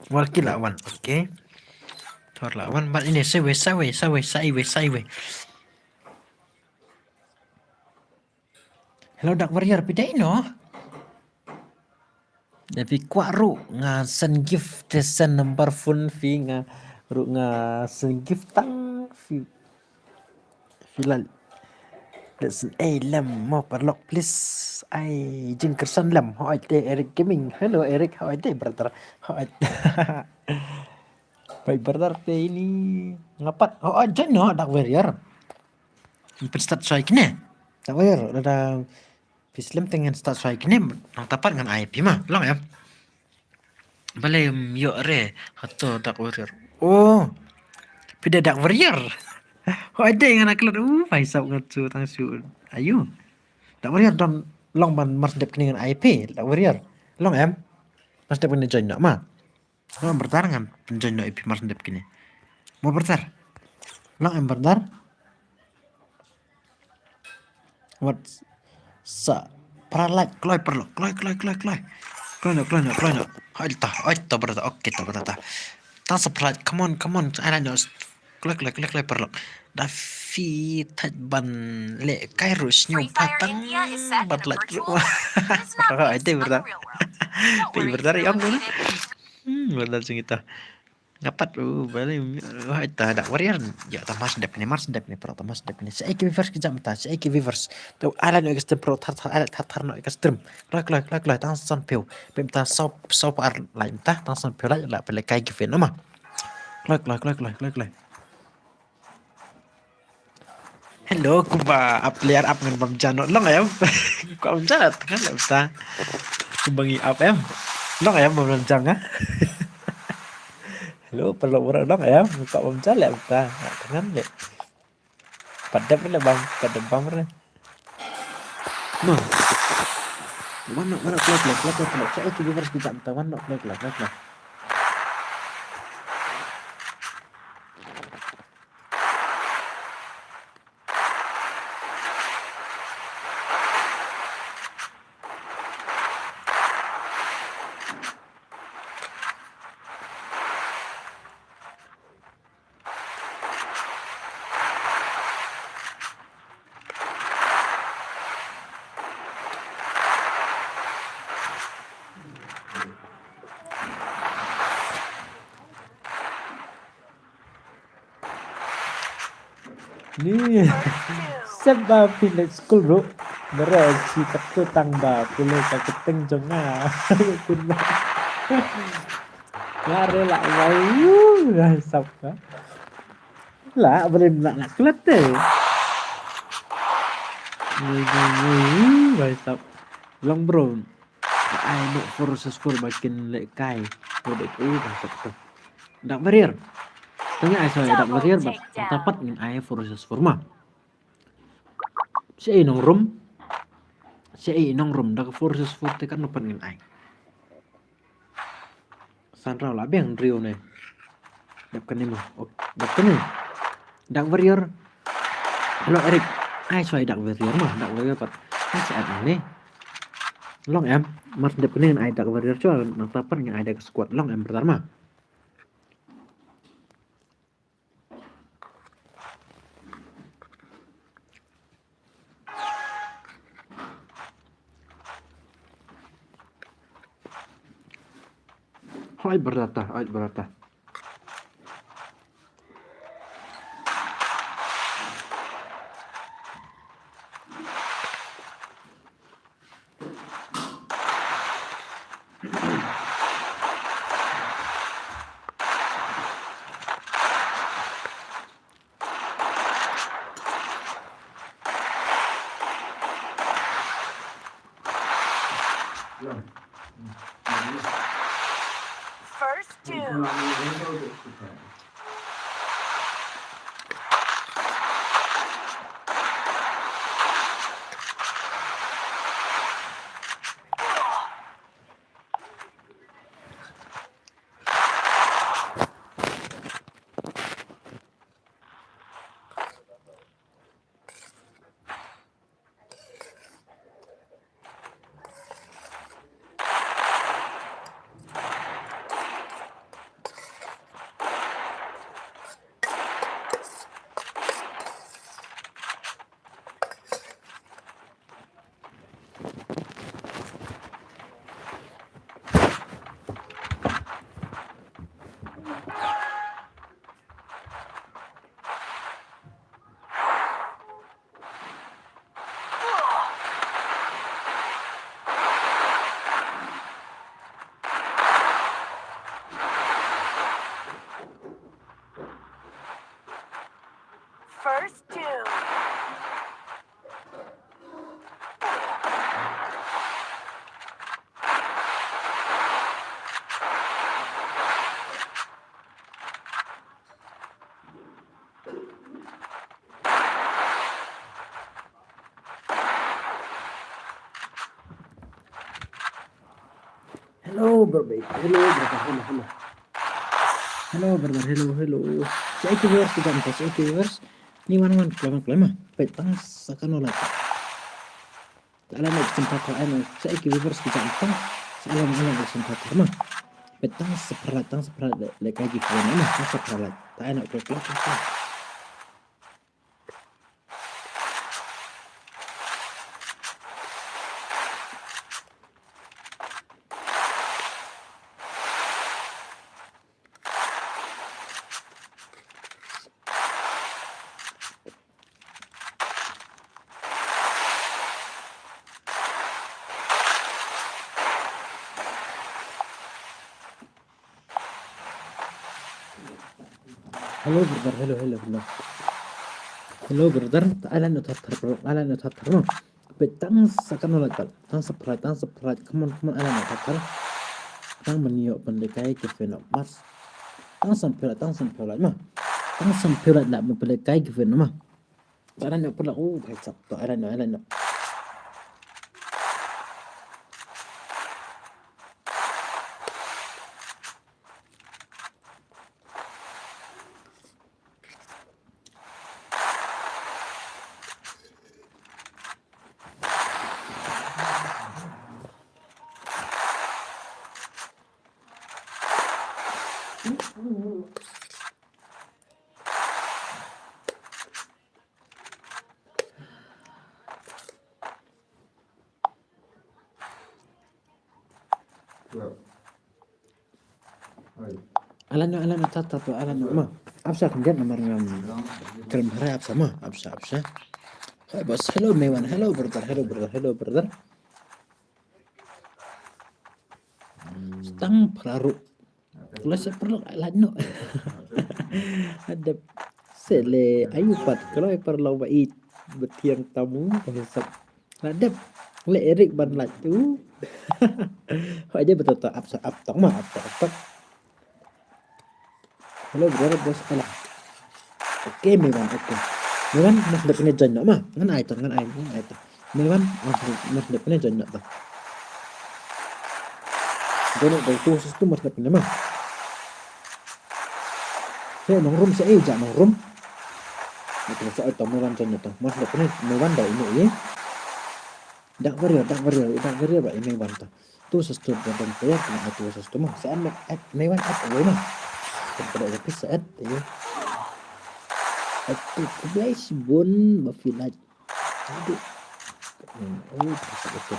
Walki la wan, okay. Thor la wan, bad ine, sa wei, sa wei, sa wei, sa wei, sa wei. Hello, Dark Warrior, phi dei noh? Da phi kwah ruh nga send gift, te send number phone phi nga ruh nga send gift tang phi. Phi la. Let's, eh, lem mo paralok, please. Ai, jingkyrsan lem. Hooid te Eric Gaming. Hello, Eric. Hooid te, brother. Hooid. Bye, brother, te ini. Nga pat. Hooid, join noh, Dark Warrior. Phin start shuwa ïa kine. Dark Warrior, lada phi slem te ngan start shuwa ïa kine. Nangta pat ngan ai phi ma. Long em. Balei ym ïoh re, hato Dark Warrior. Oh. Phi dei Dark Warrior. Hooid te ngan akhlad. Uh, phi sap ngan shu tang shu. Ayu. Dark Warrior don long ban mar sdep kine ngan ai phi. Dark Warrior. Long em. Mar sdep kine join noh ma. Long em brother ngan pynjoin noh ïa phi mar sdep kine. Mo brother. Long em brother. Wat sa pra like kloi paralok, kloi, kloi, kloi, kloi. Kloi noh, kloi noh, kloi noh. Hooid ta, hooid ta brother. Okay ta brother ta. Tang sa pra like, come on, come on. Ai like noh. Kloi, kloi, kloi, kloi paralok. Da phi thait ban leh kai ruh sñiaw pha tang bad like ruh. Hooid te brother. Te brother ïong. Hmm, brother sing ita. Nga pat u bali, hooid ta Dark Warrior. Ïa ta mar sdep kine, mar sdep kine, paralok ta mar sdep kine. Sa ïa ki viewers ki jam ta, sa ïa ki viewers. To ai like noh ïa ka stream paralok, thar thar ai like, thar thar noh ïa ka stream. Kloi kloi kloi kloi, tang san phew. Phi mynta saw, saw phew ar like mynta, tang san phew like la phi leh kai giveaway noh ma. Kloi kloi kloi kloi kloi kloi. Hello, kumba ap player ap ngan bam ja noh long em. Kumba bam ja tang ngan leh mynta. Kumba ngi ap em. Long em bam ja nga. Hello, paralok baroh long em. Kumba bam ja leh mynta. Tang ngan leh. Pat dep leh bam, pat dep bam re. No. Wan noh, wan noh, kloi kloi kloi kloi. Sa ïa ki viewers ki jam ta, wan noh, kloi kloi kloi kloi. Ni. Sep ba phi leit skul ruh. Bere shi tak tu tang ba pule ka kyrteng jong nga. Kun ba. Nga re la wai. Yu, yu sap ka. La bere la la klet te. Ni ni ni wai sap. Long bro. Ai no four versus four ba kin leh kai. Ko dek u ba sap tu. Dark Warrior. Tang ai sa Dark Warrior ba. Tapat ngin ai four versus four ma. Sa ai nong rum. Sa ai nong rum da ka four versus four te kan no pat ngin ai. San raw la biang driu ne. Dap kane mo. Ok, dap kane. Dark Warrior. Hello Eric. Ai sa ai Dark Warrior ma, Dark Warrior pat. Ai sa ai ne. Long em, mar dap kane ai Dark Warrior chwa, nang tapat ngin ai da ka squad long em brother ma. Hai berata, hai berata. First doom. First doom. Hello, brother. Hello, brother. Hello, hello. Hello, brother. Hello, hello. Check the viewers, kita check the viewers. Ni wan wan, klem klem ah. Peit tang sa kano la. Ala ne sim thar thar, ala ne check the viewers, kita tang. Ala ne, ala ne sim thar thar ma. Peit tang sa pyrlait, tang sa pyrlait le, le kai ki phone ma, tang sa pyrlait. Ta ala ne klem klem klem. Hello, brother. Hello, hello, hello. Hello, brother. Ta ala ne thar thar, bro. Ala ne thar thar, no. Peit tang sa kano la, tang sa pyrlait, tang sa pyrlait. Come on, come on, ala ne thar thar. Tang ban ïoh ban lehkai ki fan of Mars. Tang san pyrlait, tang san pyrlait ma. Tang san pyrlait la ban lehkai ki fan ma. Ala ne pyrlait, oh, bhai sab, to ala ne, ala ne. Ala no, ala no, tata to, ala no, ma. Apsa khyndiat namar ngam kren bha, apsa ma, apsa, apsa. Hai bos, hello Mewan, hello brother, hello brother, hello brother. Tang phlaru. Khlem sa pyrlok, ala no. Hadap. Sele ayu pat, khlem pyrlok ba it, betiang tamu, ba hisap. La dep. Le Eric ban lait tu. Aja betul tu, ap ap tong ma, ap ap tong. Hello brother, bos, ala. Okay, Mewan, okay. Mewan, mas dep ni join ma. Ngan ai tong, ngan ai, ngan ai tong. Mewan, mas dep, mas dep ni join ma. Join tu, sus tu mas dep ni ma. He, nongrum sa, eh, ja nongrum. Itu sa, eh, tong Mewan join tu. Mas dep ni, Mewan dah ini, eh. Dark Warrior, Dark Warrior, Dark Warrior ba email ban ta. Tu sa stu ba dang player kena tu sa stu ma. Sa an mek at Mewan at away ma. Kan pada office sa at, ya. At tu place bun ba filat. Aduh. Hmm, oh, tu sa stu.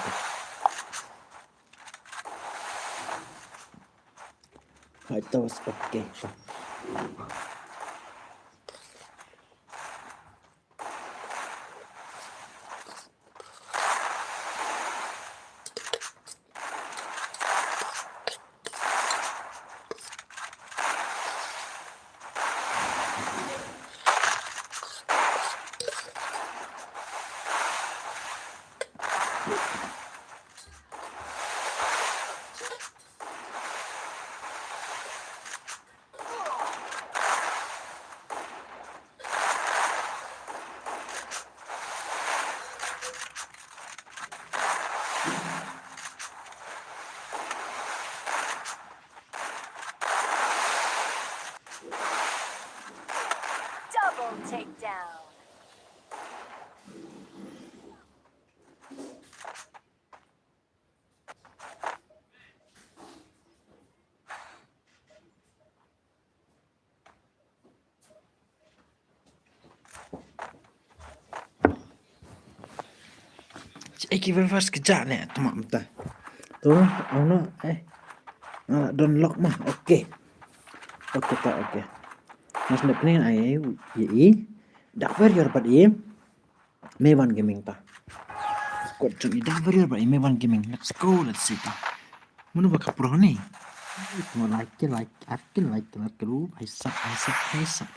Hai, tu sa, okay. Takedown. Eki ben first kejak ne tama mata. Tu, ano, eh. Ana don lock mah. Okay. Okay ta, okay. Mas nak kena ai ye i. Dak ver yor bat i. Mewan Gaming ta. Squad jong i Dark Warrior bad i Mewan Gaming. Let's go, let's see ta. Mano ba ka pro ni? Mo like, like, akin like, like, lu, hai sat, hai sat, hai sat.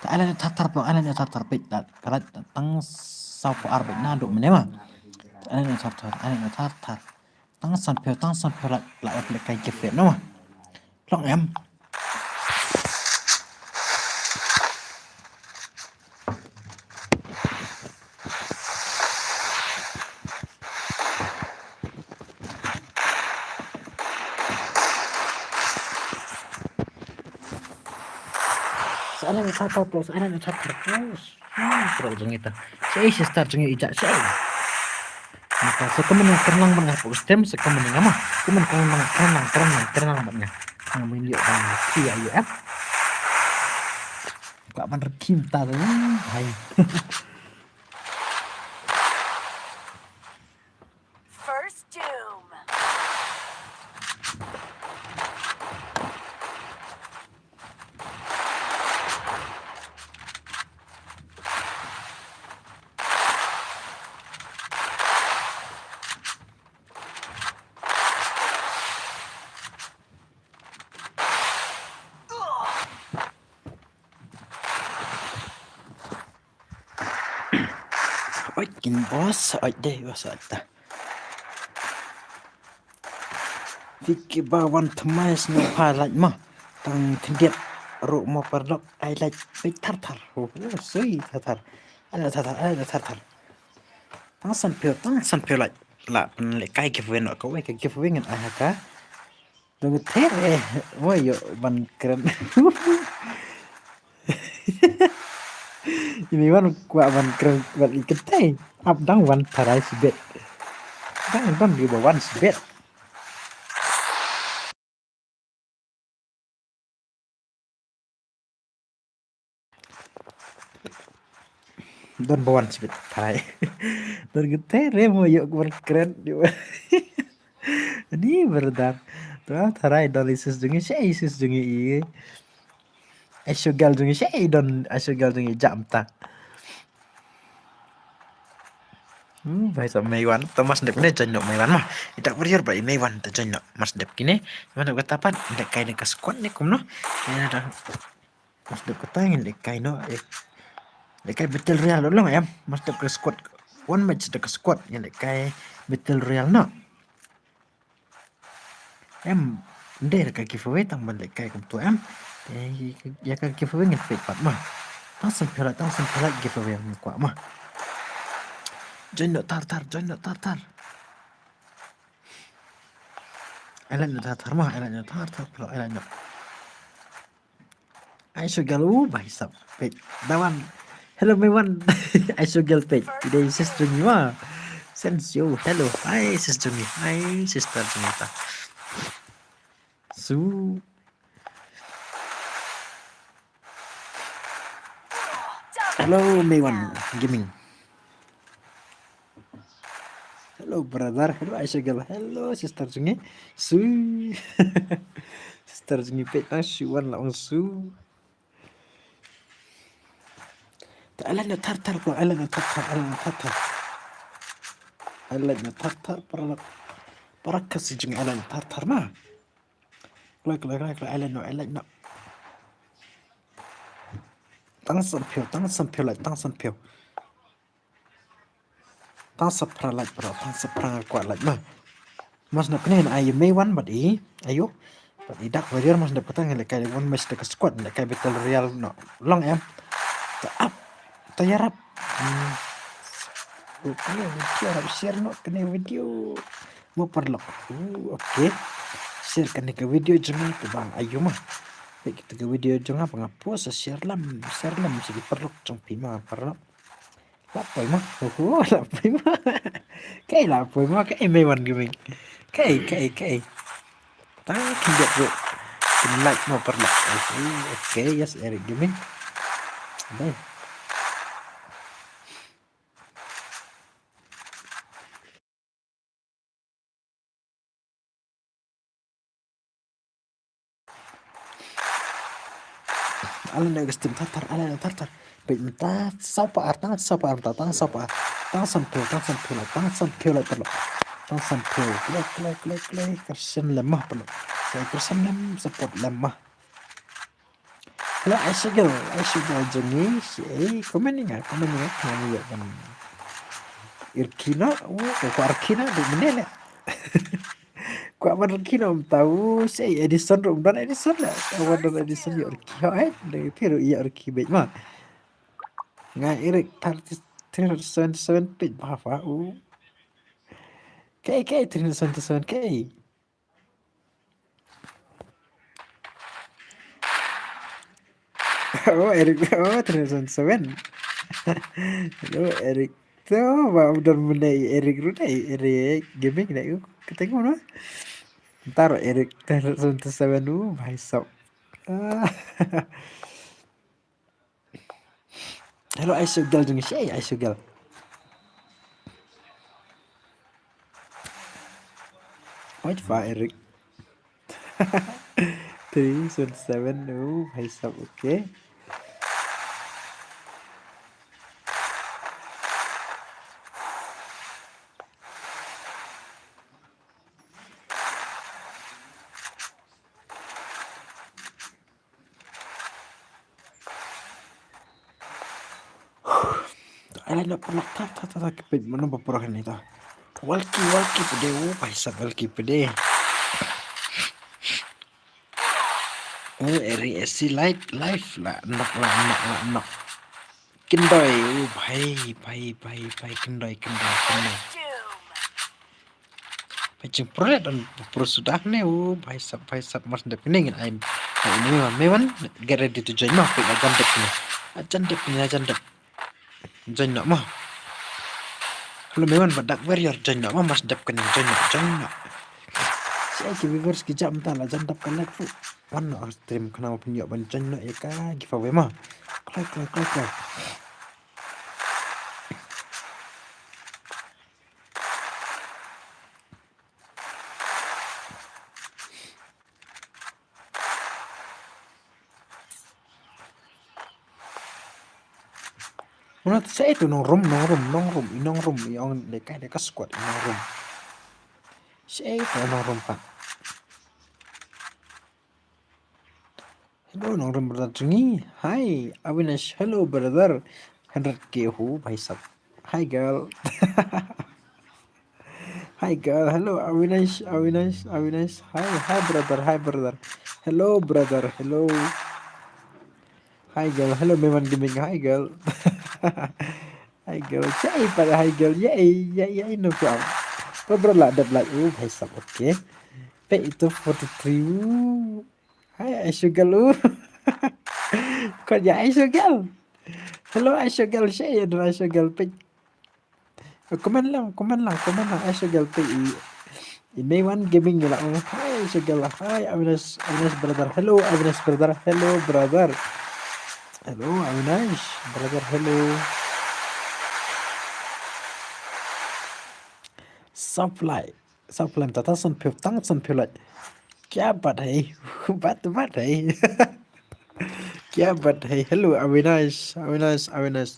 Ta ala ni tar tar pro, ala ni tar tar pit, ta, kala tang saw po ar bit na duk mene ma. Ala ni tar tar, ala ni tar tar. Tang san phew, tang san phew la, la, la, kai ke phew, no? Long em. Sa ana ni tar tar plus, ana ni tar tar plus. Hmm, pro jong ita. Sa ei sister jong i ja, sa ei. Mata sa kumne kren lang bad nga pok stem sa kumne nga ma. Kumne kren lang, kren lang, kren lang, kren lang bad nga. Nga mun ïoh bad nga. Sia ïoh eh. Ka ban rkim ta tu. Hai. First Doom. Oi, kin boss, oi deh, boss ata. Fiki ba wan tmai sno pa laj ma. Tang khyndiat ru mo pardok, ai laj pik thar thar. Ho, ho, sui thar thar. Ala thar thar, ala thar thar. Tang san phew, tang san phew laj. La, pen le kai giveaway no, ka wei ka giveaway ngan ai ha ka. Dong te re, mo ïoh ban kren. Ini wan kwah ban kren, ban ikut te. Ap dang wan tharai sibet. Dang, dang di ba wan sibet. Don ba wan sibet tharai. Don kete re mo ïoh ban kren. Ni brother. Tu tharai don i sis jong i, sa i sis jong i. Ai shu gal jong i, sa i don, ai shu gal jong i jam ta. Hmm, bai sa Meiwan, ta mas dep ne join no Meiwan ma. I Dark Warrior ba i Meiwan ta join no. Mas dep kine, mas dep kata pat, dep kai ne ka squad ne kumno. Ya da. Mas dep kata ngin dep kai no, eh. Dep kai Battle Royale long em. Mas dep ka squad. One match dep ka squad, ngin dep kai Battle Royale no. Em, nde da ka giveaway tang ban lehkai kumto em. Te ïa ka giveaway ngin peit pat ma. Tang san phew lait, tang san phew lait giveaway ngin kwah ma. Join noh tar tar, join noh tar tar. Ai lait noh tar tar ma, ai lait noh tar tar, ai lait noh. Ai shu gal u bai sap peit. Dawan. Hello Meiwan. Ai shu gal peit. Dei sis jong i ma. Sensio. Hello. Ai sis jong i. Ai sister jong i ta. Su. Hello Meiwan Gaming. Hello brother, hello Aisha girl, hello sister jong i. Su. Sister jong i peit ah, shu wan la ong su. Ta ai lait noh tar tar ko, ai lait noh tar tar, ai lait noh tar tar. Ai lait noh tar tar para, para Khasi jong i, ai lait noh tar tar ma. Kloi kloi kloi kloi, ai lait noh, ai lait noh. Tang san phew, tang san phew lait, tang san phew. Tang sa phra lait bro, tang sa phra nga kwah lait ma. Mas na kane na ai Meiwan bad i, ayo. Bad i Dark Warrior mas na kata ngan lehkai one match da ka squad, lehkai Battle Royale no. Long em. Ta ap. Ta ïarap. Hmm. Okay, ïarap share no kane video. Mo paralok. Uh, okay. Share kane ka video jong i kaba ayo ma. Peit kita ka video jong nga ba nga post, share lem, share lem sha ki paralok jong phi ma paralok. La poi ma, oho, la poi ma. Kaei la poi ma, kaei Meiwan Gaming. Kaei, kaei, kaei. Tang khyndiat ruh. Pynlait ma paralok. Oho, okay, yes, Eric Gaming. Bye. Alan Augustine, tar tar, Alan tar tar. Peit mynta saw pa ar, tang saw pa ar mynta, tang saw pa ar. Tang sanphew, tang sanphew lait, tang sanphew lait paralok. Tang sanphew, kloi, kloi, kloi, kloi. Kyrshan lem ma paralok. Sa kyrshan lem, support lem ma. Hello, Aisha girl, Aisha girl jong ngi, shaei, comment ïa nga, comment ïa nga, comment ïa nga. Irkino, oh, ko Arkino, dei mynne leh. Kwah ban Arkino mynta, oh, shaei, Edison ruh, ym don Edison leh. Kwah ban don Edison ïa Arki, ho, eh, dei phi ruh ïa Arki beit ma. Nga Eric, thirty, three hundred seventy-seven page, bha, bha, oh. Kaei, kaei, three hundred seventy-seven, kaei. Oh, Eric, oh, three thousand seven. Hello, Eric. To, ba, udah mulai Eric ruh dei, Eric Gaming dei, uh, kita ngono. Ntar Eric three thousand seven, uh, bhai sab. Ah. Hello, Aisha girl jong ngi, shaei Aisha girl. Wait for Eric. Three seven seven, oh, bhai sab, okay. Ai la, paralok, ta, ta, ta, ta, ki peit mano ba pura kane ta. Walkie, walkie pede, oh, bhai sab, walkie pede. Oh, Eric S C light, live la, nok la, nok la, nok. Kyndoi, oh, bhai, bhai, bhai, bhai, kyndoi, kyndoi, kyndoi. Peit jingpyrshah don pyrshah suda ne, oh, bhai sab, bhai sab, mar sdep kane ngin ai. Ai, Meiwan, Meiwan, get ready to join ma, peit la jan dep kane. La jan dep kane, la jan dep. Join noh ma. Hello, Meiwan bad Dark Warrior, join noh ma, mar sdep kane, join noh, join noh. Shaei ki viewers ki jam ta la jan dep ka live ruh. Wan noh ha stream khnang ba phin ïoh ban join noh ïa ka giveaway ma. Kloi, kloi, kloi, kloi. Mano shaei tu nongrum, nongrum, nongrum, i nongrum, i ong de kai de ka squad, i nongrum. Shaei tu nongrum pa. Hello, nongrum brother jong ngi. Hi, Avinash. Hello, brother. Hundred K ho, bhai sab. Hi, girl. Hi, girl. Hello, Avinash, Avinash, Avinash. Hi, hi, brother. Hi, brother. Hello, brother. Hello. Hi, girl. Hello, Meiwan Gaming. Hi, girl. Hi, girl. Shaei pat, hi, girl. Yaei, yaei, yaei, no problem. Bro, bro, la dep like. Oh, bhai sab. Okay. Peit itu forty-three. Uh. Hi, Aisha girl. Uh. Kau ya Aisha girl. Hello, Aisha girl. Shaei, Aisha girl. Peit. Comment lang, comment lang, comment lang. Aisha girl peit i, i Meiwan Gaming la. Oh, hi, Aisha girl. Hi, Avinash, Avinash brother. Hello, Avinash brother. Hello, brother. Hello, Avinash brother. Hello. Supply. Supply mynta tang sanphew, tang sanphew lait. Kya baat hai? Baat, baat hai. Kya baat hai? Hello, Avinash, Avinash, Avinash.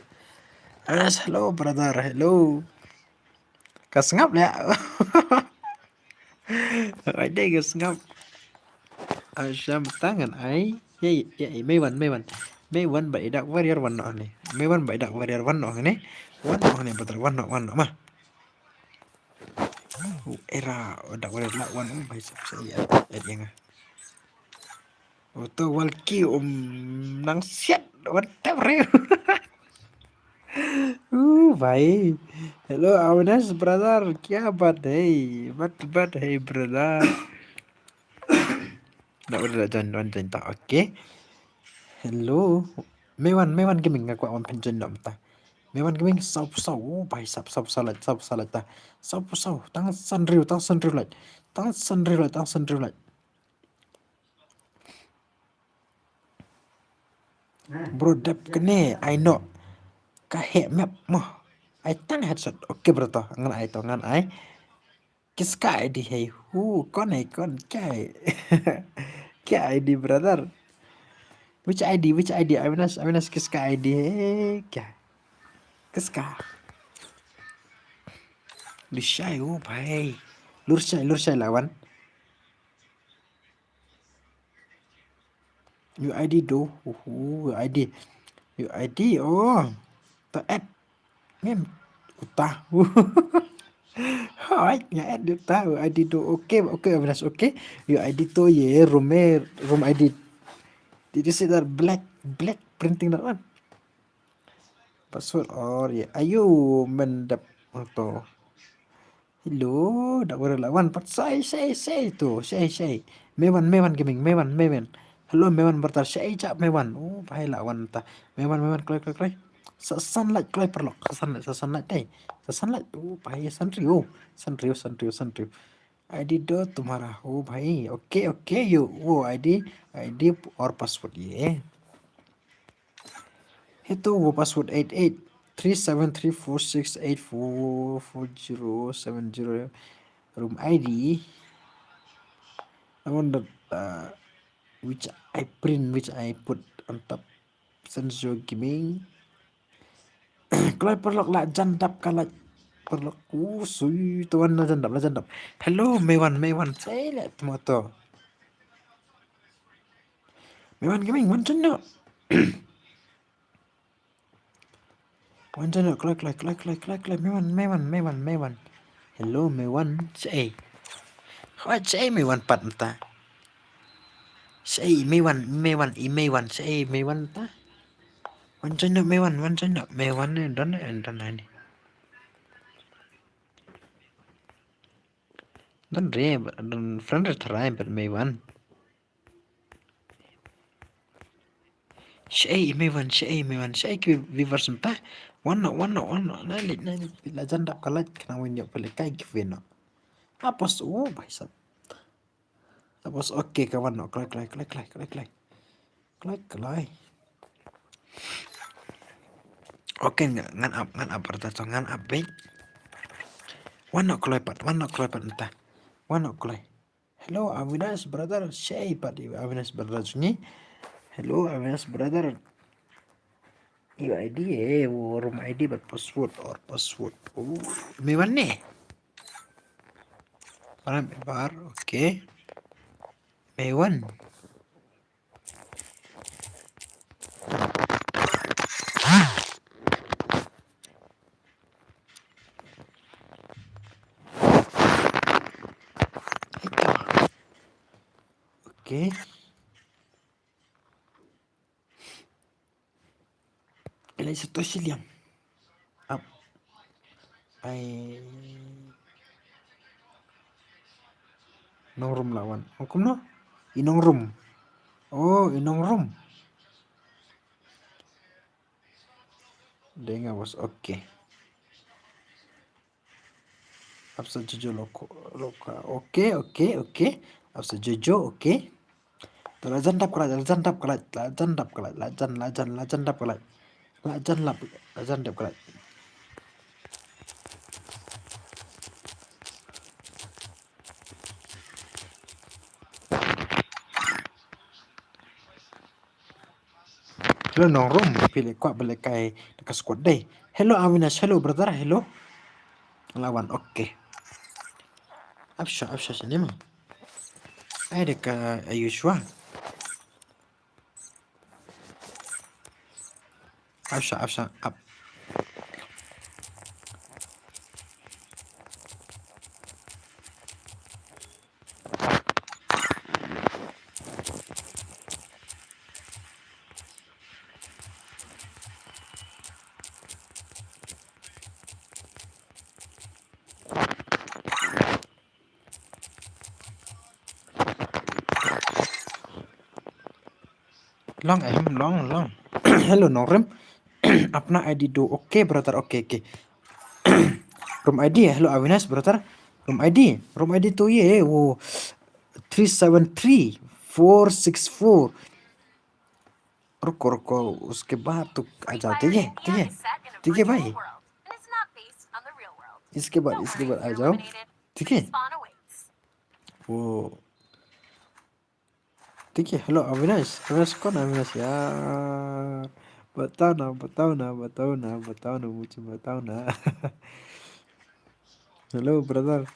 Avinash, hello, brother, hello. Ka sngap leh. Ai dei ka sngap. Ai sham tangan ai. Ye, ye, ye, Meiwan, Meiwan. Meiwan bad i Dark Warrior wan noh ne. Meiwan bad i Dark Warrior wan noh ne. Wan noh ne, brother, wan noh, wan noh ma. Era, oh, Dark Warrior la wan, oh, bhai sab, sa ya, ya, ya nga. Oto walkie, um, nang siat, what the hell? Uh, bhai. Hello, Avinash brother, kya baat hai? Baat, baat hai, brother. Dah udah join, wan join ta. Okay. Hello. Mewan, Mewan Gaming, nga kwah wan pynjoin noh mynta. Mewan Gaming, saw phew saw. Oh, bhai, saw phew saw, saw lait, saw phew saw lait ta. Saw phew saw, tang san hynriew, tang san hynriew lait. Tang san hynriew lait, tang san hynriew lait. Bro, dep kane, ai noh. Ka heh map mo. Ai tang headshot. Okay, bro, to. Ngan ai to, ngan ai. Kiska I D hai? Who? कौन है? कौन? क्या है? क्या I D, brother? Which I D? Which I D? Avinash, Avinash, किसका I D है? क्या? किसका? Lurshai, oh, bhai. Lurshai, lurshai lawan. U I D do. Uhu, U I D. U I D, oh. Ta add. Mem. Uta. Hai, nga add uta. U I D do. Okay, okay, Avinash, okay. U I D to ye, room, room I D. Did you see that black, black printing that one? Password or ye. Ayo, mendap to. Hello, da wara lawan pat sai, sai, sai to, sai, sai. Mewan, Mewan Gaming, Mewan, Mewan. Hello, Mewan brother, sai chap Mewan. Oh, bhai lawan ta. Mewan, Mewan, kloi, kloi, kloi. Sa san lait, kloi paralok. Sa san lait, sa san lait, eh. Sa san lait. Oh, bhai, san hynriew. San hynriew, san hynriew, san hynriew. I D do tumhara. Oh, bhai. Okay, okay, yo. Oh, I D, I D or password ye. Ito, wo password eight eight three seven three four six eight four four zero seven zero. Room I D. I wonder, uh, which I print, which I put on top. Senzo Gaming. Kloi paralok, la jan dap ka lait paralok. Uh, sui, to wan, la jan dap, la jan dap. Hello, Mewan, Mewan. Sai la tomato. Mewan Gaming, wan join noh. Wan join noh, kloi, kloi, kloi, kloi, kloi, kloi, Mewan, Mewan, Mewan, Mewan. Hello, Mewan, shaei. Hoi, shaei Mewan pat mynta. Shaei Mewan, Mewan, i Mewan, shaei Mewan mynta. Wan join noh Mewan, wan join noh Mewan, eh, don, eh, don, eh, ni. Don re, don friend re tharai, but Mewan. Shaei Mewan, shaei Mewan, shaei ki viewers mynta. Wan noh, wan noh, wan noh. Na leit, na leit, la jan dap ka lait, khnang win ïoh pynlehkai giveaway noh. Apos, oh, bhai sahab. Apos, okay, ka wan noh, kloi, kloi, kloi. Kloi, kloi. Okay, nga, ngan ap, ngan ap, brother, to ngan ap, beit. Wan noh kloi pat, wan noh kloi pat mynta. Wan noh kloi. Hello, Avinash brother, shaei pat i Avinash brother jong ngi. Hello, Avinash brother. U I D, eh, room I D bad password or password. Oh, Mewan ne? Param bar, okay. Mewan. Okay. Ilai Satoshi Liang. Ap. Ai. Nongrum lawan. Oh, kumno? I Nongrum. Oh, i Nongrum. Denga was okay. Ap sa Jojo loko, loka. Okay, okay, okay. Ap sa Jojo, okay. To la jan dap ka lait, la jan dap ka lait, la jan dap ka lait, la jan, la jan, la jan dap ka lait. La jan lap, la jan dap ka lait. Hello Nongrum, phi leh kwah ban lehkai da ka squad dei. Hello Avinash, hello brother, hello. Lawan, okay. Ap sha, ap sha shane ma. Ai da ka Ayushwa. Ap sha, ap sha, ap. Long em, long, long. Hello, Nongrim. Apna I D do. Okay, brother. Okay, okay. Room I D, hello, Avinash, brother. Room I D. Room I D to ye, wo three seven three four six four. रुको, रुको, उसके बाद तो आ जाओ, ठीक है? ठीक है? ठीक है, भाई? इसके बाद, इसके बाद आ जाओ, ठीक है? वो, ठीक है, hello, अविनाश। अविनाश कौन है, अविनाश यार? बताओ ना, बताओ ना, बताओ ना, बताओ ना, मुझे बताओ ना। Hello, brother.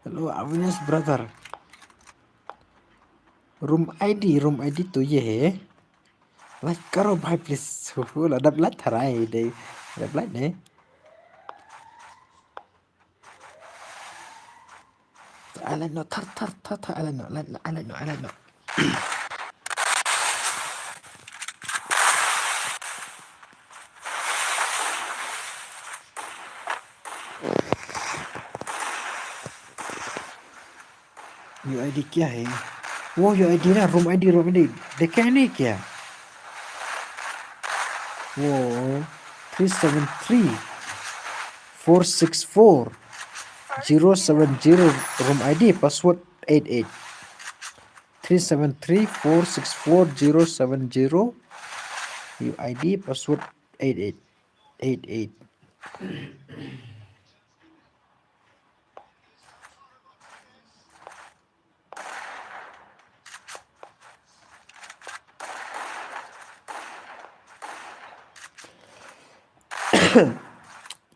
Hello, Avinash brother. Room I D, room I D तो ये है। Like करो भाई, please. हो, हो, ला, डब लाइट था रहा है, डे। डब लाइट ने। तो I like no, थर, थर, थर, थर, I like no, I like no, I like no, I like no. U I D क्या है? वो U I D ना, room I D, room I D देखे नहीं क्या? वो three seven three four six four zero seven zero, room I D, password eight eight. Three seven three four six four zero seven zero, U I D, password eight eight eight eight.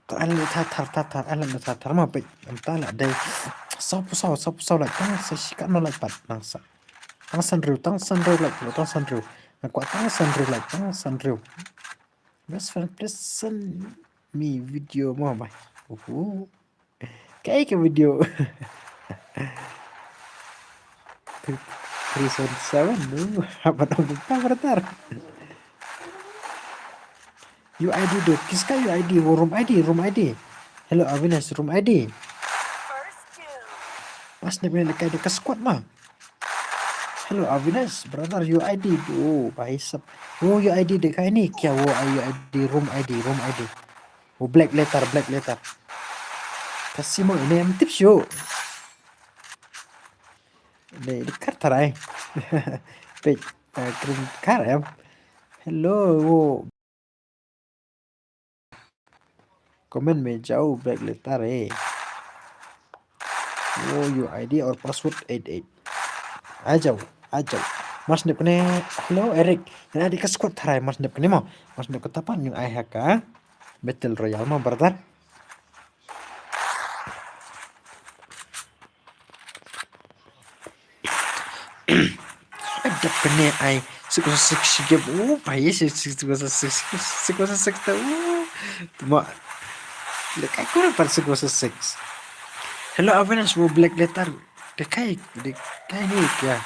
To ai leh thar thar thar thar, ai leh thar thar ma peit. Em ta la dei. Saw phew saw, saw phew saw lait, tang sa shi katno lait pat, nang sa. Tang san hynriew, tang san hynriew lait, tang san hynriew. Nga kwah tang san hynriew lait, tang san hynriew. Best friend, please send me video mo, bye. Uhu. Kaei ka video? Three seven seven, no. Apa dong, apa, brother? U I D do, kiska U I D, wo room I D, room I D. Hello, Avinash, room I D. Pas ne bene kai de ka squad ma. Hello, Avinash, brother, U I D do, bhai sab. Wo U I D de kai ni, kya wo U I D, room I D, room I D. Wo black letter, black letter. Kasi mo ini em tip shu. Ini, ini kar tarai. Peit, eh, krim kar em. Hello, wo. Comment में जाओ, black letter है। वो U I D और password eight eight। आ जाओ, आ जाओ। Mas nep kene, hello Eric। Ina di ka squad tharai mas nep kene mo. Mas nep kata pan yung ai ha ka Battle Royale mo, brother. Ai dep kane ai six versus six shi game. Oh, bhai, six, six versus six, six versus six ta. Oh, tuma. Lekai kore pat six versus six. Hello, Avinash, wo black letter. Lekai, lekai ni kya?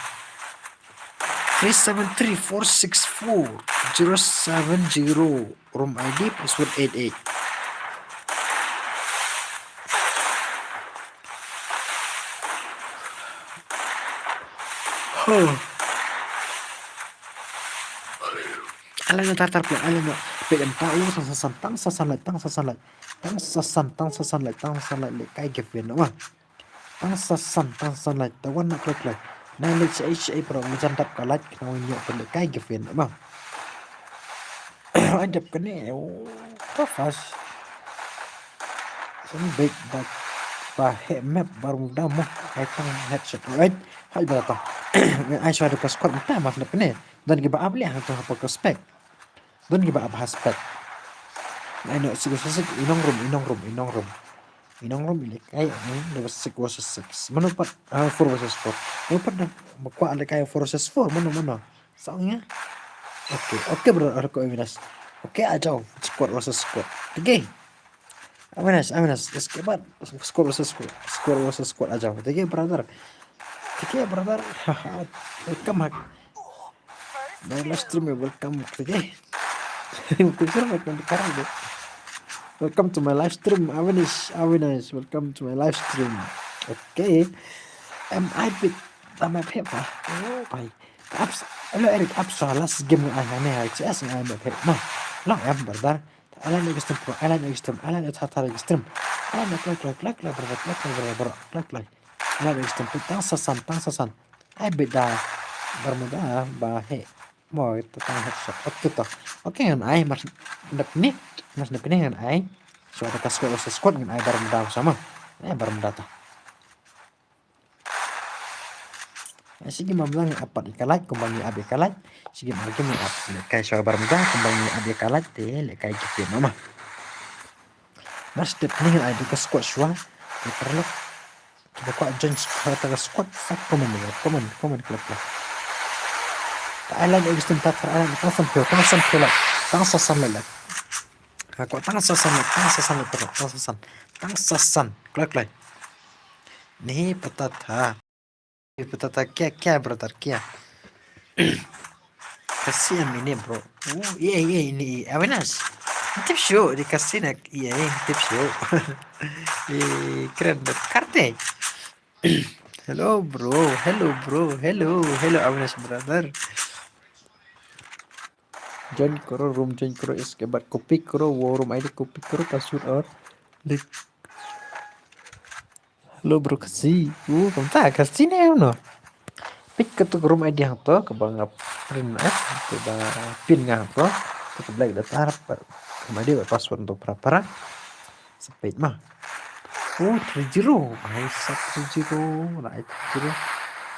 Three seven three four six four zero seven zero. Room I D, password eight eight. Huh. Ala na tar tar pla, ala na. Pek em ta u, tang sasan, tang sasan lait, tang sasan lait. Tang sasan, tang sasan lait, tang sasan lait, lekai gefen wa. Tang sasan, tang sasan lait, ta wan na kloi kloi. Na leit shaei shaei para ngan jan dap ka lait, khnang wan ïoh pynlehkai gefen, ma. Ai dep kane, oh, ka fast. San bek dak ba he map barung dam mo, ai tang headshot, right? Hai ba ta. Ai shwa ka squad mata mas dep kane. Don ki ba ap liang tu ha ka spec. Don ki ba ap ha spec. Ai no, sik sik, inong room, inong room, inong room. Inong room ini kai, eh, da six versus six. Mano pat, ah, four versus four. Mano pat da, ba kwah da kai four versus four, mano, mano. Sa nga. Okay, okay, brother, ko Avinash. Okay, a jao, squad versus squad. Okay. Avinash, Avinash, squad, squad versus squad. Squad versus squad, a jao. Okay, brother. Okay, brother. Welcome, hak. My live stream, welcome. Okay. Welcome to Karaoke. Welcome to my live stream, Avinash, Avinash. Welcome to my live stream. Okay. Am I bit? Am I paper? Oh, bhai. Apps. Hello Eric, ap shuwa last game ngan ai hangne ha H S ngan ai map heh. Noh. Long em brother. Alan Extreme Pro, Alan Extreme, Alan Extreme, Alan Extreme. Alan Extreme, kloi kloi kloi kloi brother, kloi kloi brother, bro, kloi kloi. Alan Extreme, tang sa san, tang sa san. Ai bit da Bermuda ba heh. Mo ito tang headshot. Oke to. Oke ngan ai mar dep ni. Mar dep ni ngan ai. So da ka squad, so squad ngan ai Bermuda sama. Ai Bermuda to. Shisien ma bla ngi ap pat ïa ka light, kumba ngi ap ïa ka light. Shisien ma ngi ap lehkai shuwa Bermuda, kumba ngi ap ïa ka light te lehkai gift noh ma. Mar step ni ngan ai da ka squad shuwa. Te paralok. Kiba kwah join squad, ta ka squad sa comment ïa, comment, comment klep klep. Ta Alan Extreme, ta thar Alan, tang san phew, tang san phew light, tang sa san light. Ka kwah tang sa san light, tang sa san light, tang sa san, tang sa san, kloi kloi. Nahi pata tha. Patata kya, kya brother, kya? Kasi am ini, bro. Oh, iya, iya, ini, iya. Awinas. Tip show, di kasi nak, iya, iya, tip show. Eh, keren, karte. Hello, bro. Hello, bro. Hello, hello, Awinas, brother. Join koro, room join koro, iske baad copy koro, wo room I D copy koro, password aur link. Hello bro, kasi. Uh, kumta kasi ne, no. Pick katu ka room I D hangto, kaba nga print, eh, kaba pin nga hangto. Katu ka black data, pa, room I D, password hangto para para. Sa peit ma. Oh, three zero. Ai sa three zero. Ai three zero.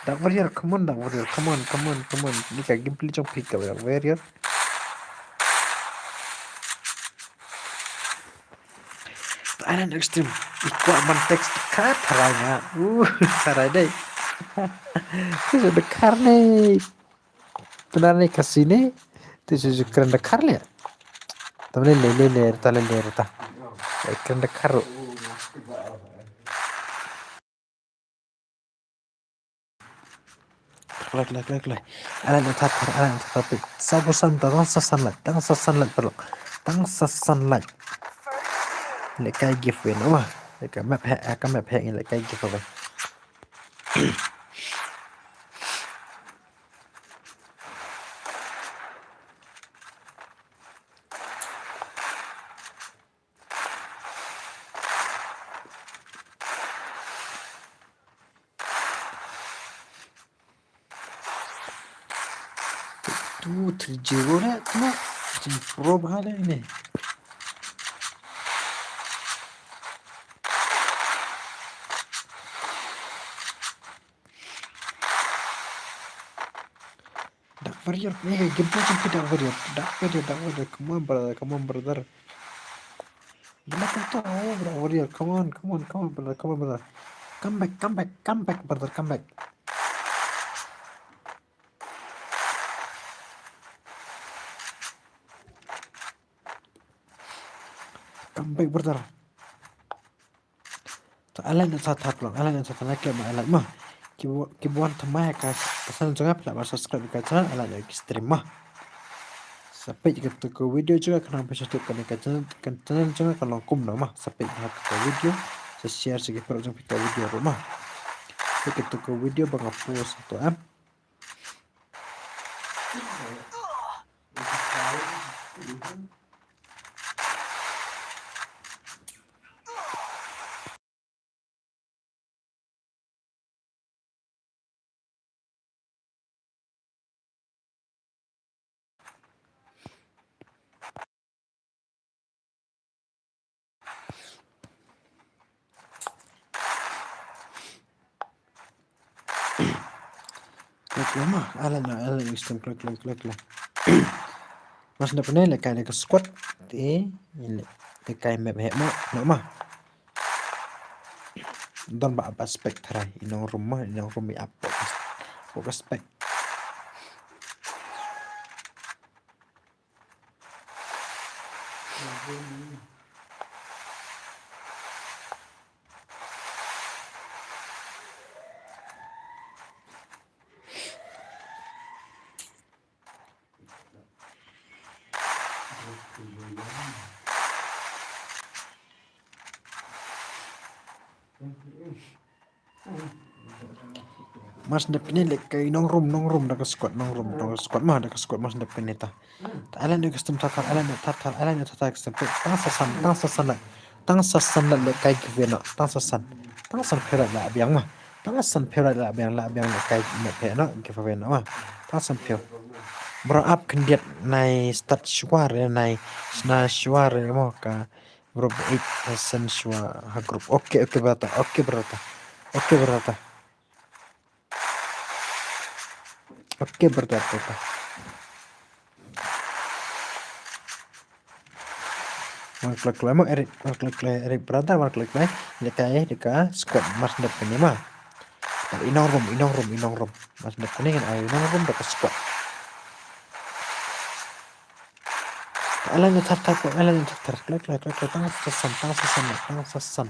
Dark Warrior, come on, Dark Warrior, come on, come on, come on. Ni ka gameplay jong phi ka Dark Warrior. Alan Extreme. I kwah ban text ka tharai nga. Uh, tharai dei. Ki sa da kar ne. Pynah ne kasi ne. Te su kren da kar le. Tamne ne ne ne rta le ne rta. Kren da kar. Klek klek klek klek. Alan da kar, Alan da kar. Sa ko san, tang sa san lak, tang sa san lak pelok. Tang sa san lak. Lehkai giveaway noh ma. Lehkai map heh, ka map heh ngi lehkai giveaway. Two three zero le, tu jing pro bha le ne. Dark Warrior, eh, game tu sampai Dark Warrior. Dark Warrior, Dark Warrior, come on brother, come on brother. Gila tu tu, oh, Dark Warrior, come on, come on, come on brother, come on brother. Come back, come back, come back brother, come back. Come back brother. To alai na sa thap long, alai na sa thap long, alai ma. Ki bu-, ki buan thamai ka channel jong nga, phi lah ban subscribe ka channel, alai na ki stream ma. Sa peit katu ka video jong nga, khnang phi sngewthuh kane ka channel, ka channel jong nga ka long kumno ma. Sa peit ha ka video, sa share sa ki paralok jong phi ka video ruh ma. Sa peit katu ka video ba nga post to em. Klek klek ma, ala na, ala na system klek klek klek klek. Mas na pene le kai le ka squad te le kai map he ma, no ma. Don ba apa spec tharai, ino room ma, ino room i apa. Apa spec. Mar shen dep kine leh kai nongrum, nongrum da ka squad, nongrum da ka squad ma, da ka squad mar shen dep kine ta. Ta ai leh ne ka stem thar thar, ai leh ne thar thar, ai leh ne thar thar ka stem. Tang sa san, tang sa san leh. Tang sa san leh leh kai giveaway noh. Tang sa san. Tang san phew leh leh biang ma. Tang san phew leh leh biang, leh biang leh kai map phe noh, giveaway noh ma. Tang san phew. Bro ap khyndiat nai start shuwa re nai. Sna shuwa re mo ka. Bro eight percent shuwa ha group. Okay, okay brother. Okay brother. Okay brother. Okay brother, brother. Wan kloi kloi mo Eric, wan kloi kloi Eric brother, wan kloi kloi. Leh kai, leh ka squad mar shen dep kine ma. Ïa nongrum, ïa nongrum, ïa nongrum. Mar shen dep kine ngan ai ïa nongrum da ka squad. Ai leh ne thar thar, ai leh ne thar thar. Kloi kloi kloi kloi, tang sa san, tang sa san, tang sa san.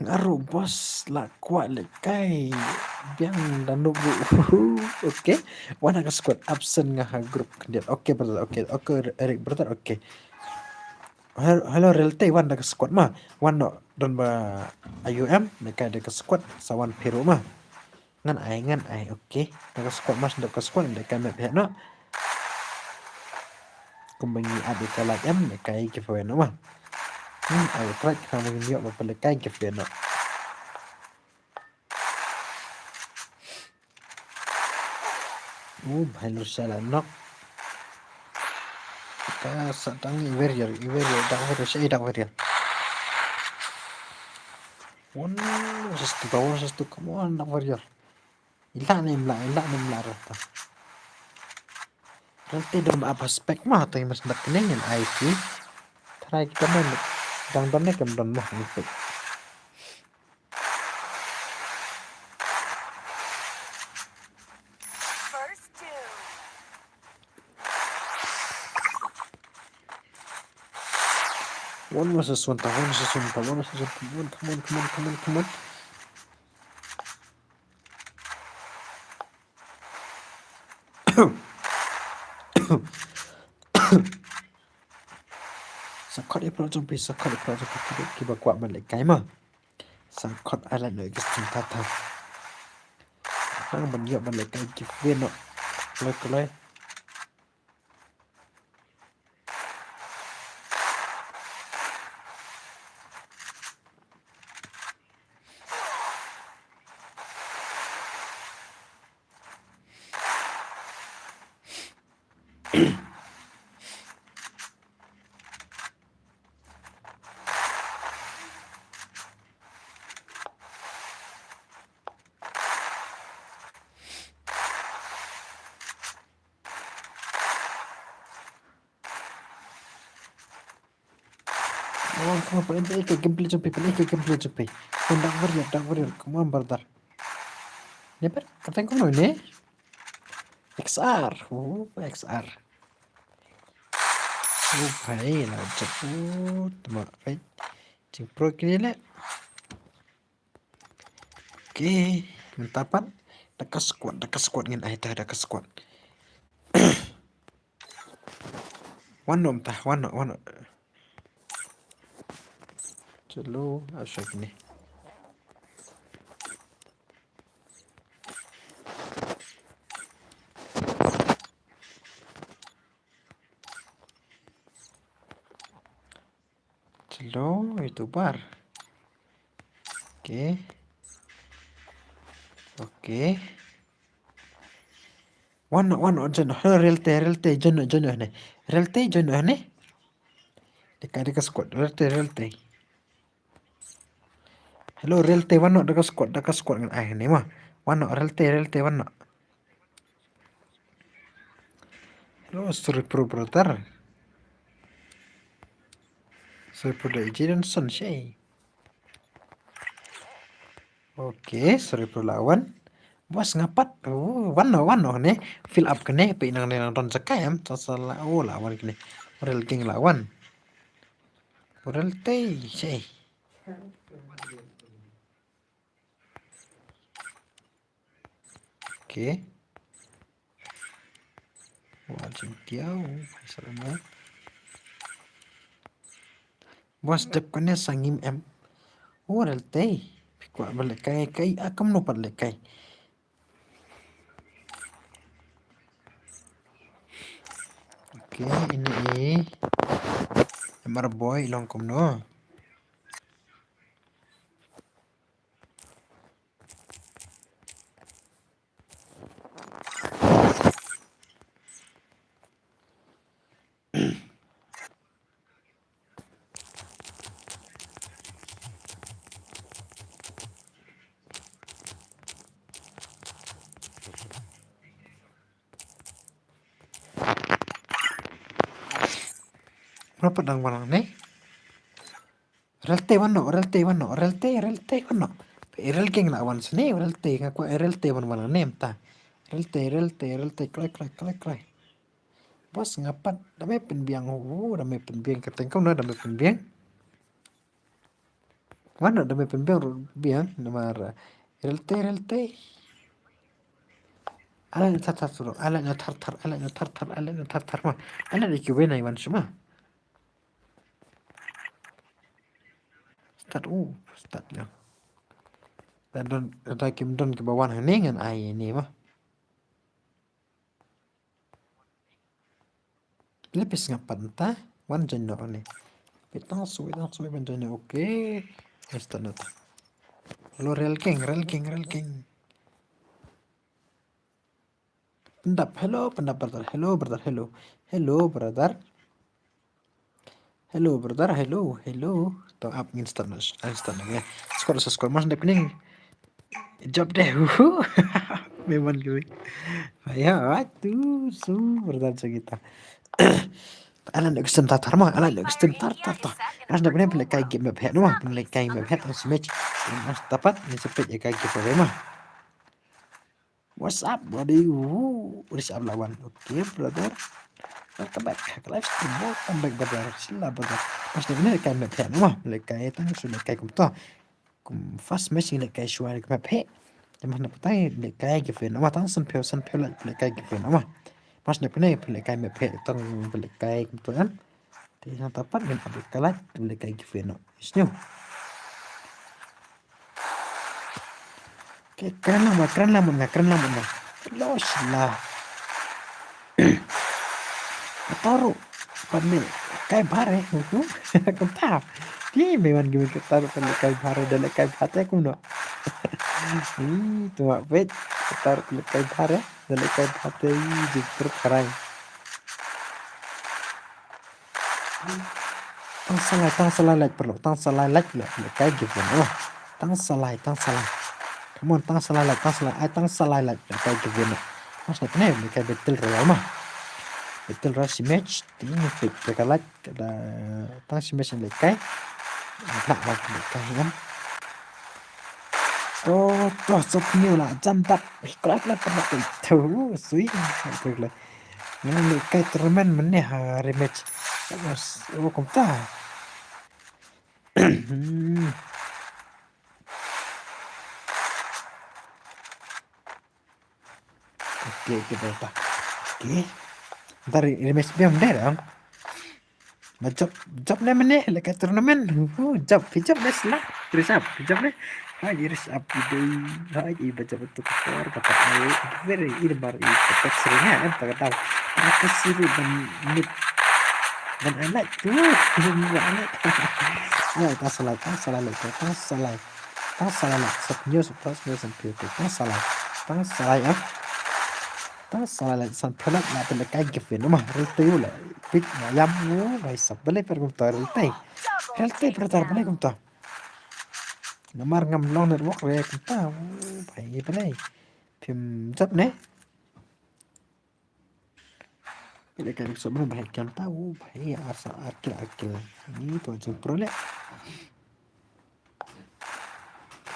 Nga ruh boss la kwah leh kai biang da nuk ruh. Okay. Wan ha ka squad, absent nga ha group khyndiat. Okay brother, okay. Okay Eric brother, okay. Hel-, hello Realty, wan da ka squad ma. Wan noh don ba I U M, leh kai da ka squad, sa wan phi ruh ma. Ngan ai, ngan ai, okay. Da ka squad ma, shen dep ka squad, leh kai map heh noh. Kumba ngi ap ïa ka live em, leh kai giveaway noh ma. Ngan ai, try khnang ba ngin ïoh ba pynleh kai giveaway noh. Uh, bhai Lucia la knock. Ka sa tang i warrior, i warrior, dark warrior, sha i dark warrior. One versus two, one versus two, come on, dark warrior. I lah ne im lah, i lah ne im lah rata. Rata dum ap aspect ma, to i mas dak ne ngan I T. Try kita men, dang don ne kem don ma, i pek. One versus one, ta, one versus one, ta, one versus one, come on, come on, come on, come on, come on. Sa khot ïa phi jong phi, sa khot ïa phi jong phi, kiba, kiba kwah ban leh kai ma. Sa khot ai leh noh ïa ki stem thar thar. Nang ban ïoh ban leh kai giveaway noh. Kloi kloi. Oh, come on, pynlong ïa ka gameplay jong phi, pynlong ïa ka gameplay jong phi. Pynlong Dark Warrior, Dark Warrior, come on, brother. Ne, ber, kata kumno ne? X R, oh, X R. Oh, bhai, la jump, oh, tama, bhai. Jing pro kini le. Okay, mynta pat. Da ka squad, da ka squad ngin ai ta, da ka squad. Wan noh mynta, wan noh, wan noh. Chalo, ah, sha kine. Chalo, YouTuber. Okay. Okay. Wan noh, wan noh, join noh. Hello, Realty, Realty, join noh, join noh ne. Realty, join noh ne. Dei ka, dei ka squad, Realty, Realty. Hello, Realty, wan noh, da ka squad, da ka squad ngan ai ne ma. Wan noh, Realty, Realty, wan noh. Hello, sorry pro brother. Sorry pro da Jaden Son, shay. Okay, sorry pro la wan. Bos nga pat. Oh, wan noh, wan noh ne. Fill up kane, pe nang ne nang don jakai em. Sa sa la, oh, la wan kane. Real king la wan. Real te, shay. Okay. Wa jingtiaw, sa ma. Bos dep kane sangim em. Oh, rel tei. Phi kwah ba lehkai, kai, a kamno pat lehkai. Okay, ini i. Emar boy long kumno. Berapa dang barang ni? Rel tei wan noh, rel tei wan noh, rel tei, rel tei wan noh. Rel keng la wan sini, rel tei nga kwah rel tei wan wan ne mynta. Rel tei, rel tei, rel tei, kloi, kloi, kloi, kloi. Bos nga pat, da me pynbiang, oh, da me pynbiang ka teng kumno, da me pynbiang. Wan noh, da me pynbiang ruh biang, namar, eh, rel tei, rel tei. Ala na thar thar suruh, ala na thar thar, ala na thar thar, ala na thar thar ma. Ala na kiwei na iwan shima. Start, oh, start ya. Da don, da kim don kiba wan hangne ngan ai ni ma. Lepis nga pat mynta, wan join noh ni. Pit tang sui, tang sui ban join noh, okay. Start noh ta. Hello, rel keng, rel keng, rel keng. Pyndap, hello, pyndap brother, hello brother, hello. Hello brother. Hello brother, hello, hello. To ap ngin start na, ngin start na. Squad, squad mas dep ning. Jop deh. Memang gue. Ya, tu su brother cerita. Alan Augustin tar tar ma, Alan Augustin tar tar tar. Mas dep ning pynlehkai game map het ma, pynlehkai game map het as match. Mas tapat ni sepet ya kai game map ma. What's up, buddy? Ooh, what's up, lawan? Okay, brother. Welcome back. Live stream. Welcome back, brother. Sila, brother. Mas dep ning lehkai map het ma, lehkai tang su lehkai kumta. Kum first match ngi lehkai shuwa lehkai map heh. Te mas na patai lehkai giveaway noh ma, tang san phew, san phew lait lehkai giveaway noh ma. Mas na pynai lehkai map heh, tang lehkai kumto em. Te san tapat ngin ap lehkai lait lehkai giveaway noh. Isnyo. Ke kren lang ma, kren lang ma nga, kren lang ma nga. Lo shila. Kata ruh pat lehkai bhar eh, kumta. Ki me wan ki me kata ruh pat lehkai bhar eh, da lehkai bhar te kumno. Ih, tu mak peit. Kata ruh pat lehkai bhar eh, da lehkai bhar te, ih, jingkyrpad kharai. Tang sa lai, tang sa lai lait paralok, tang sa lai lait paralok, lehkai giveaway noh. Tang sa lai, tang sa lai. Come on, tang sa lai lait, tang sa lai, ai tang sa lai lait, lehkai giveaway noh. Mas na pynai lehkai battle royale ma. Battle royale shi match, te ngi pick lehkai lait, ka da tang shi match lehkai. Lak lak lehkai em. To, to, sop new la jam dap. Klak klak klak. To, sui. Klak klak. Ngan lehkai tournament mynne ha rematch. Oh, kumta. Hmm. Okay, okay, dah, dah. Okay. Ntar rematch biang deh dong. Ba jop, jop ne mynne lehkai tournament. Hu, jop, phi jop ne sla. Ris ap, phi jop ne. Hai, ris ap i dei. Hai, i ba jop tu ka por, kata ai. Very, i bar i kata sering ha, em, kata. Kata sering ban mit. Ban anak tu. Ban anak. Ai, tang sa lai, tang sa lai, tang sa lai. Tang sa lai, sep nyo, sep pras nyo, sep pio, tang sa lai. Tang sa lai, ah. Tang sa lai, san phew lait la pynlehkai giveaway noh ma, rel tei u la. Pik na yam u, bai sap, balei pher kumta rel tei. Rel tei pher tar balei kumta. Namar ngam long network re kumta, u, bai balei. Phim jop ne. Pynlehkai sop ba hek kumta, u, bai ar sa ar kill, ar kill. Ni to jingpro le.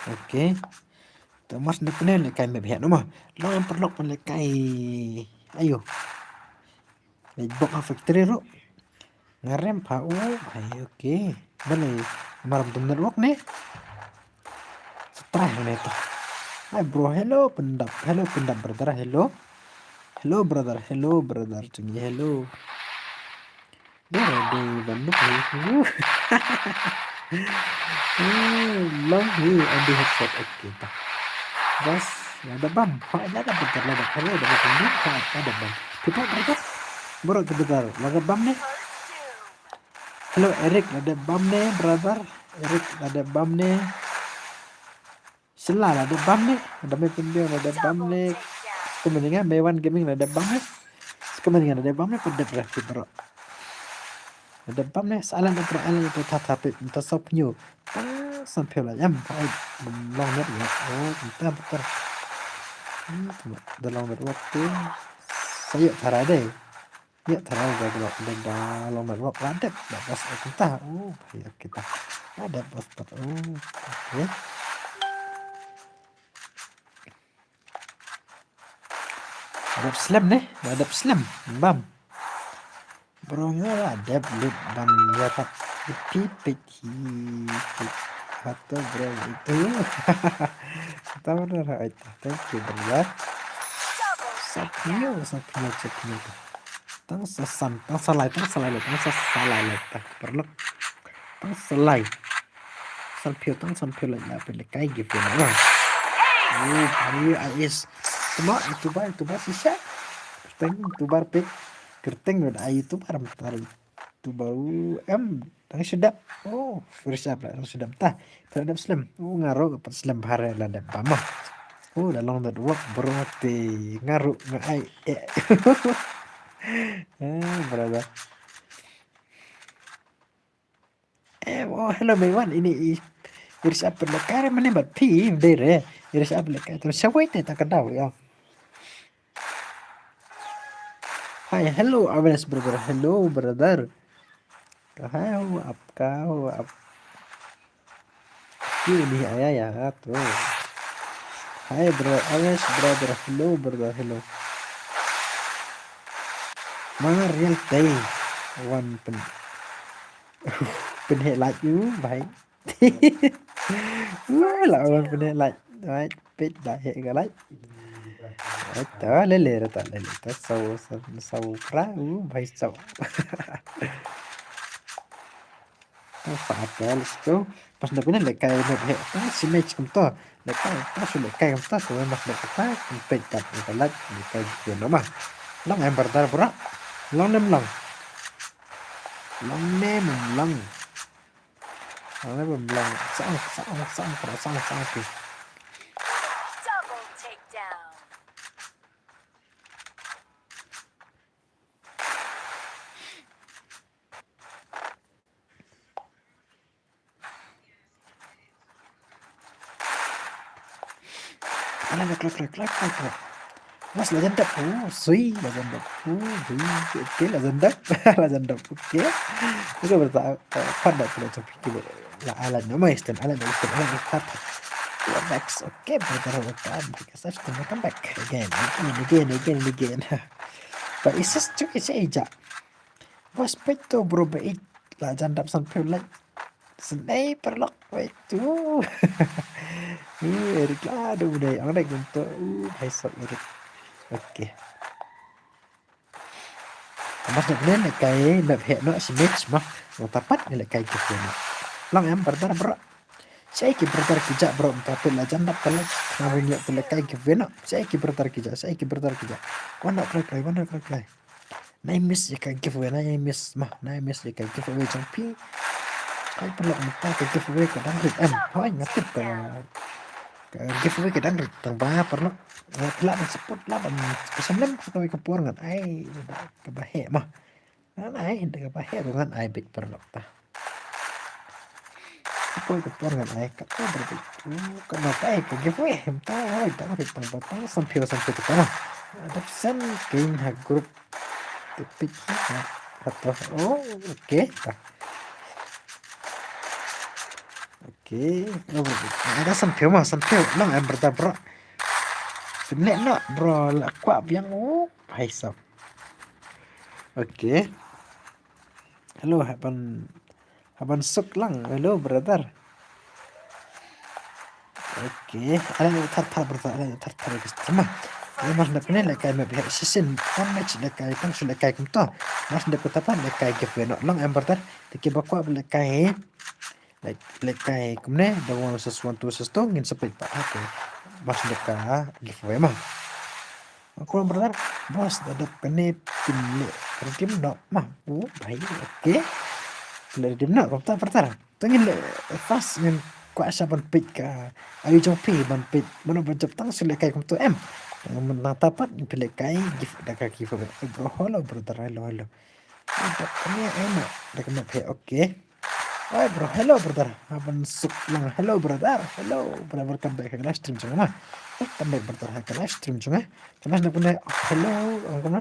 Okay. Te mas na pynlehkai map heh noh ma. Long em paralok pynlehkai. Ayo. Leit bok ha factory ruh. Nga rem pha u. Ai, okay. Balei. Maram tum network ne. Try ne to. Hi bro, hello Pyndap. Hello Pyndap brother, hello. Hello brother, hello brother. Tungi hello. Dia ada banduk ni. Long hi ada headset. Okay ta. Bas, ada bam. Ha, ada bam. Hello, ada bam. Kita brother. Baru kita brother. Ada bam ni. Hello Eric, la dep bam ne brother. Eric, la dep bam ne. Sela, la dep bam ne. Ada me pynbiang, la dep bam ne. Kumne nga Mewan Gaming, la dep bam ne. Kumne nga la dep bam ne, pynbiang ra ki bro. La dep bam ne, sa alan bro, alan bro, ta ta pit, ta sop nyu. Ta san pyo la yam, ta long net ya. Oh, ta ta. Hmm, ta long net waktu. Saya tara deh. Ya, tara da da da da long da rock la dep da bas ai kumta. Oh, ya kita. La dep bas pat. Oh, okay. Dep slem ne, la dep slem. Bam. Bro nga la dep lut ban ya pat. Pi pit hi. Pit. Hato bro itu. Tahu dah itu. Thank you brother. Sapnyo, sapnyo, sapnyo. Tang sa san, tang sa lai, tang sa lai, tang sa sa lai, tang paralok. Tang sa lai. San phew, tang san phew lai, la pynlehkai gift ïa nga. Oh, bhai, ais. Tama, itubar, itubar shisha. Kyrteng, itubar pik. Kyrteng, ai itubar, mynta itubar, em. Tang shu dep. Oh, first up la, tang shu dep ta. Tang dep slem. Oh, nga ruh pat slem bha re la dep bam. Oh, la long dep wak bro te. Nga ruh nga ai. Eh. Eh, brother. Eh, oh, hello, Mewan. Ini i, i reach up le kare mane bat phi, dere. I reach up le kare. Terus siapa itu tak kenal ya? Hi, hello, Awareness brother. Hello, brother. Kau hai, ho ap, kau ho ap. Ini ayah ya, tu. Hi, bro. Awareness brother. Hello, brother. Hello. Mana real day. One pen. Pynheh like you, bhai. Wah, la wan pynheh like. Bhai, pit da heh ka like. Ai ta lele ra ta lele ta sau sau sau pra u bhai sau. Fa ta let's go. Pas da pynheh lehkai map heh ta si match kumta. Lehkai ta su lehkai kumta su mas lehkai ta pit da ka like lehkai dia nama. Long em bardar bra. Long nem long. Long nem long. Ang ne bym long. Sang, sang, sang, sang, sang, sang, sang. Double takedown. Ala, la kloi, kloi, kloi, kloi, kloi. Mas la jan dap. Oh, sui, la jan dap. Oh, sui. Okay, la jan dap. La jan dap. Okay. Okay, berta, eh, pan da pula capi ki la ala no mai sten, ala no sten, ala no sten. What next? Okay, berta berta. Because I have to come back again, again, again, again, again. But it's just to say ja. Bos peit to bro, beit la jan dap san phew like. Snei paralok peit to. Ni Eric la du dei ang dei kum to. Uh, hai sok Eric. Okay. Mas nak nen kai map heh no si match mah. Ngata pat ngi lehkai gift ïa no. Long em bardar bro. Sai ki bardar ki ja bro, mynta phi la jan dap ka like. Nga bun ïa phi lehkai gift ïa no. Sai ki bardar ki ja, sai ki bardar ki ja. Wan no kloi kloi, wan no kloi kloi. Nai miss ïa ka giveaway, nai miss mah, nai miss ïa ka giveaway jong phi. Hai paralok mynta ka giveaway ka dang rit em. Hoi nga tip ka, ka giveaway ka dang rit tang ba paralok. Nga phi lah ban support lah ban pynslem sa kawei ka por ngan ai kaba heh mah. Ngan ai da kaba heh ruh ngan ai beit paralok ta. Ka por ka por ngan ai ka por ka por ka ngan ai ka giveaway mynta ai dang rit tang ba tang san phew san phew ta ka na. Dap send king ha group. Tipik ha to. Oh, okay. Ta. Okay. Oh, ada san phew ma, san phew. Long em bro ta bro. Pynleh no bro la kwah biang. Oh, hai sap. Okay. Hello, happen. Haban suk lang, hello brother. Okay, ale thar thar brother, ale thar thar guys. Tama. Ai mas nak ne lehkai map he session, one match lehkai, tang shu lehkai kumto. Mas nak kata pat lehkai giveaway noh long em brother. Te kiba kwah lehkai. Lehkai kumne, da one versus one, two versus two, ngin sa peit pat. Okay. Mas nak ka giveaway ma. Aku brother, boss, da dep kane pynleh redeem noh ma. Oh, bhai, okay. Pynleh redeem noh, kumta brother. To ngin leh fast ngin kwah sa ban peit ka. Ayu jong phi ban peit. Mano ban jop tang shu lehkai kumto em. Nangta pat pynlehkai gift da ka gift. Eh, bro, hello brother, hello, hello. Da kane em da kane phi, okay. Oi bro, hello brother. Haban suk lang, hello brother. Hello brother, welcome back ha ka live stream jong nga. Welcome back brother ha ka live stream jong nga. Kana sna kune, hello, ang kune.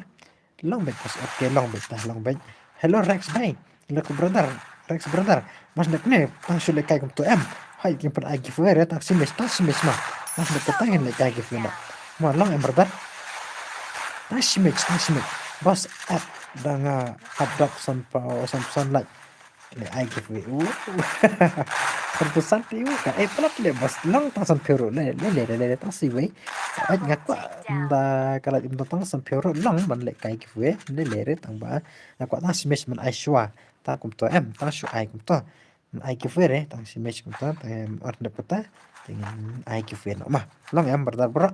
Long bek, okay, long bek ta, long bek. Hello Rex bhai. Hello brother, Rex brother. Mas nak ne, tang shu lehkai kumto em. Hai, kim pan ai giveaway re, tang shimesh, tang shimesh ma. Mas nak tang lehkai giveaway na. Ma long em brother. Tang shimesh, tang shimesh. Boss at da nga adoption pa, Samson like. Leh ai giveaway. Uh. Samson phi u ka ai palat leh boss long tang san phi ru leh leh leh leh tang shiwei. Ai nga kwah da ka leh tang san phi ru long ban lehkai giveaway. Leh leh re tang ba. Nga kwah tang shimesh man ai shwa. Tang kumto em, tang shu ai kumto. Ai giveaway re, tang shimesh kumto, tang em or dep kata. Tang ai giveaway noh ma. Long em brother bro.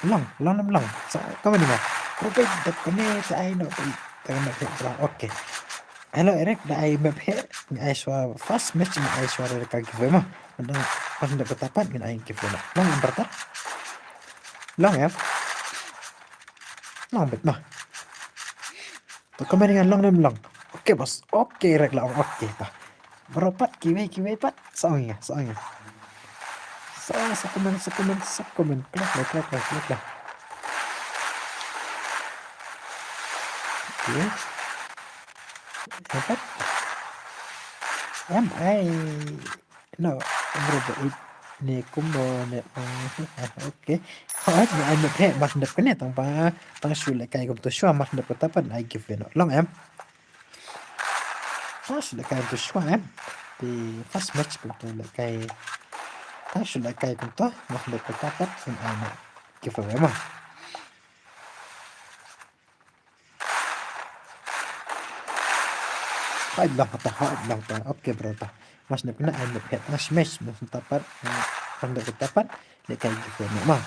Long, long nem long. Sa comment nga. Bro bhai, dep kane te ai noh. Tang map he bro. Okay. Hello Eric, da ai map he. Nga ai shwa first match nga ai shwa re ka giveaway ma. Nda pas dep kata pat ngin ai giveaway noh. Long em brother. Long em. Long bit ma. To comment nga long nem long. Okay boss. Okay Eric la. Okay ta. Bro pat kiwei kiwei pat. Sa ong nga, sa ong nga. Sa, sa comment, sa comment, sa comment. Klik, klik, klik, klik, klik. Okay. Dapat. Em ai. No, bro, bro, it ne kumno ne. Oh, okay. Hoi, ne ai map he, mas dep kane tang ba, tang shu lehkai kumto shwa, mas dep kata pat ai giveaway noh long em. Tang shu lehkai kumto shwa em. Te first match kumto lehkai. Tang shu lehkai kumto, mas dep kata pat ai map giveaway ma. Hoi long ta, hoi long ta. Okay bro ta. Mas ne kena ai map he tang shimesh, mas ta pat, eh, tang da ta pat, lehkai giveaway noh ma.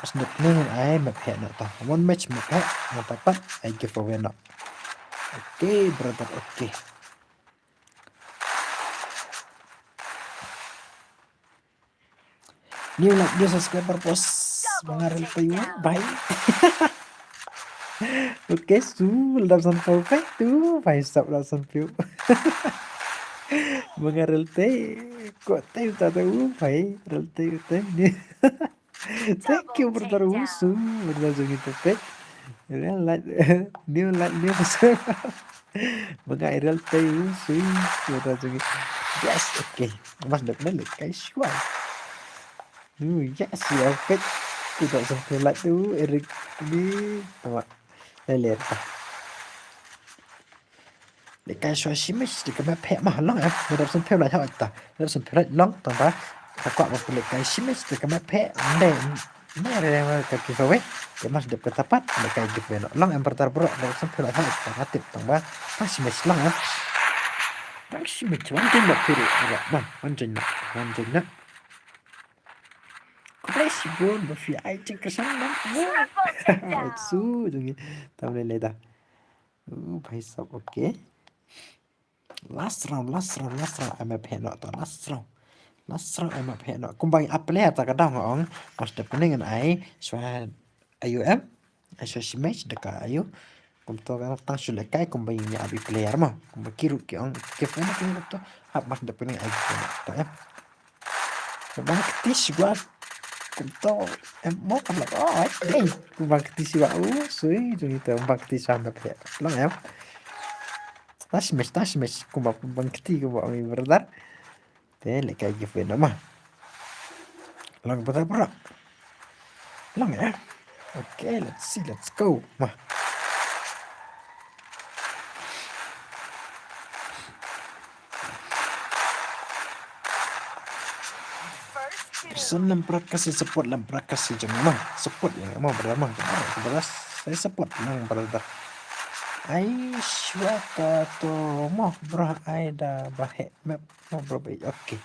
Mas ne kena ai map he noh ta. One match map he, mas ta pat, ai giveaway noh. Okay brother, okay. New like, new subscriber boss. Manga rel pei u bhai. Okay, su lada san pei u bhai tu bhai sap lada san pei u. Manga rel pei ko te ta ta u bhai rel pei u te ni. Thank you brother u su brother jong ito pek. Real light, new light, new subscriber. Manga rel pei u su brother jong ito. Yes, okay. Mas dep na lehkai shwa. Hmm, yes, ya pek. Kita sampai light tu Eric ni. Tama. Lele ta. Lehkai shwa shimesh da ka map he ma long em. Lada san phi u la ha ta. Lada san phi u la long tang ba. Ka kwah ba lehkai shimesh da ka map he. Ne ne re re ka giveaway. Te mas dep kata pat lehkai giveaway noh. Long em brother bro. Lada san phi u la ha ta ka tip tang ba. Tang shimesh long em. Tang shimesh wan jin da phi ru. Wan jin na. Wan jin na. Khublei shibun ba phi ai jingkyrshan lang. Ai su jong ngi. Tam lele da. Uh, bhai sab, okay. Last round, last round, last round, M F heh noh ta, last round. Last round, M F heh noh. Kumba ngi ap player ta ka daw nga ong. Mas dep kane ngan ai shwa ayu em. Ai shwa shi match da ka ayu. Kumto ka tang shu lehkai kumba ngi ap i player mo. Kumba ki ruh ki ong ki fan ki ruh to. Hap mas dep kane ai ki fan to em. Bang kti shwa. Kumto em mo kan la. Oh, ai dei. Bang kti shwa. Oh, sui jong ito bang kti shwa M F heh. Long em. Tang shi match, tang shi match. Kumba bang kti kumba ong i brother. Te lehkai giveaway noh ma. Long brother bro. Long eh. Okay, let's see, let's go. Ma. Jan lam brat ka sa support lam brat ka sa jong mo. Support ïa mo brother mo. Brother sa support lam brother. Ai shwa ka to mo bro ai da ba he map mo bro ba okay.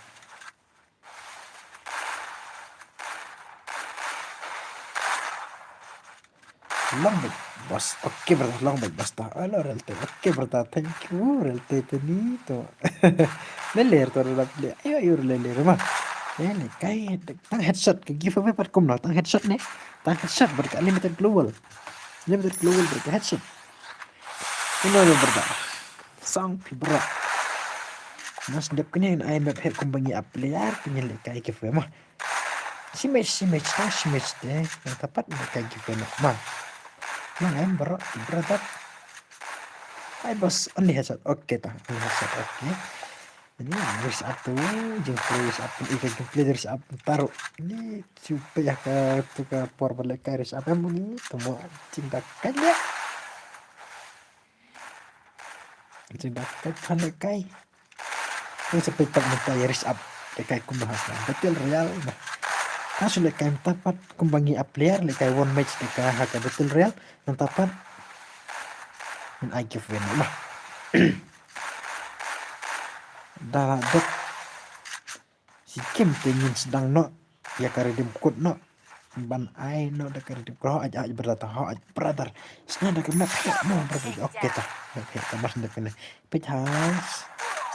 Long bad boss. Okay brother, long bad boss ta. Alo Realte. Okay brother, thank you Realte tani to. Leler to rap le. Ayo ayo leler ma. Lele kai tang headshot ka giveaway pat kumno tang headshot ne. Tang headshot bad ka limited global. Limited global bad ka headshot. Kumno brother. Sang pi bro. Mas dep kene ai map he kumbangi ap player kene le kai giveaway ma. Shimesh, shimesh, tang shimesh te. Nang tapat nang kai giveaway nok ma. Nang em bro, brother. Ai boss, only headshot. Okay ta, only headshot. Okay. Ini rush up tu, jing play rush up tu, ikan jing play rush up taruh. Ini cuba ya ke tu ke por balik kai rush up em ni, temu jing dah kai ya. Jing dah kai pan kai. Nang sa peit pat mynta ïa rush up lehkai kumba ha ka Battle Royale. Nang shu lehkai mynta pat kumba ngi ap player lehkai one match lehkai ha ka Battle Royale. Nang ta pat ngin ai giveaway noh. Da dok shi kem te ngin sdang noh ïa ka redeem code noh. Ban ai noh da ka redeem code. Ho ai brother, ho ai brother. Sna da ka map he noh brother. Okay ta. Map he ta mas da kane. Peit ha.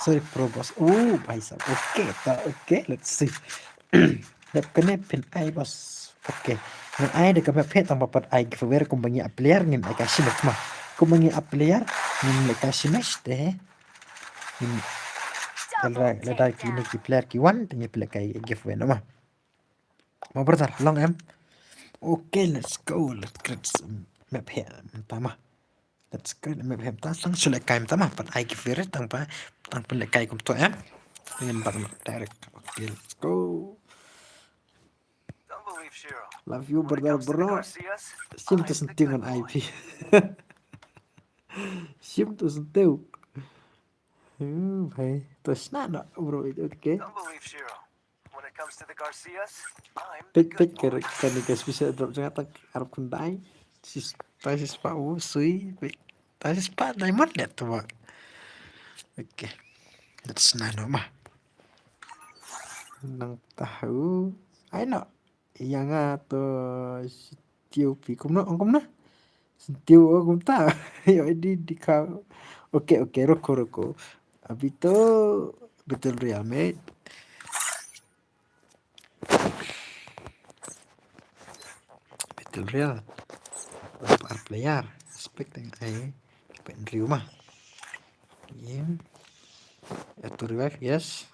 Sorry pro boss. Oh bhai sahab. Okay ta. Okay, let's see. Map kane phin ai boss. Okay. Ngan ai da ka map he tang ba pat ai giveaway kumba ngi ap player ngin ai ka shi match ma. Kumba ngi ap player ngin ai ka shi match te. Ngin lada kine ki player ki wan te ngi pynlehkai giveaway noh ma. Mo brother, long em. Okay, let's go. Let's create some map here. Mynta ma. Let's create a map here. Mynta tang shu lehkai mynta ma. Pat ai giveaway tang pa. Tang pynlehkai kumto em. Ngin bang noh direct. Okay, let's go. Love you brother bro. Shim to sentiw ngan I P. Shim to sentiw. Hmm, bhai. To sna noh bro, okay. Peit peit ka kane ka special drop jong nga tang arphew khyndai. Sis tai sis pa u sui. Peit tai sis pa diamond leh tu ba. Okay. Let's sna noh ma. Nang tahu. Ai noh. Ïa nga to sentiw phi kumno ong kumno. Sentiw ong kumta. Ïa di di ka. Okay okay ruko ruko. Abhi to Battle Royale mate. Battle Royale. Berapa player? Expecting ai. Pen riu ma. Game. Auto revive, yes.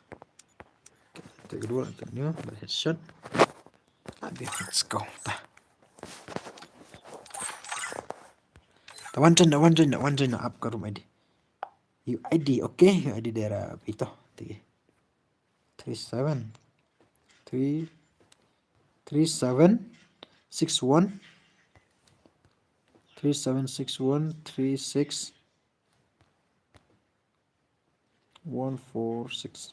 Take kedua, take new, headshot. Habis, let's go. Ta. Ta wan join, ta wan join, ta wan join, ap ka room I D. U I D, okay, U I D daerah apa itu? Three seven. Three, three seven six one. Three seven six one, three six one four six.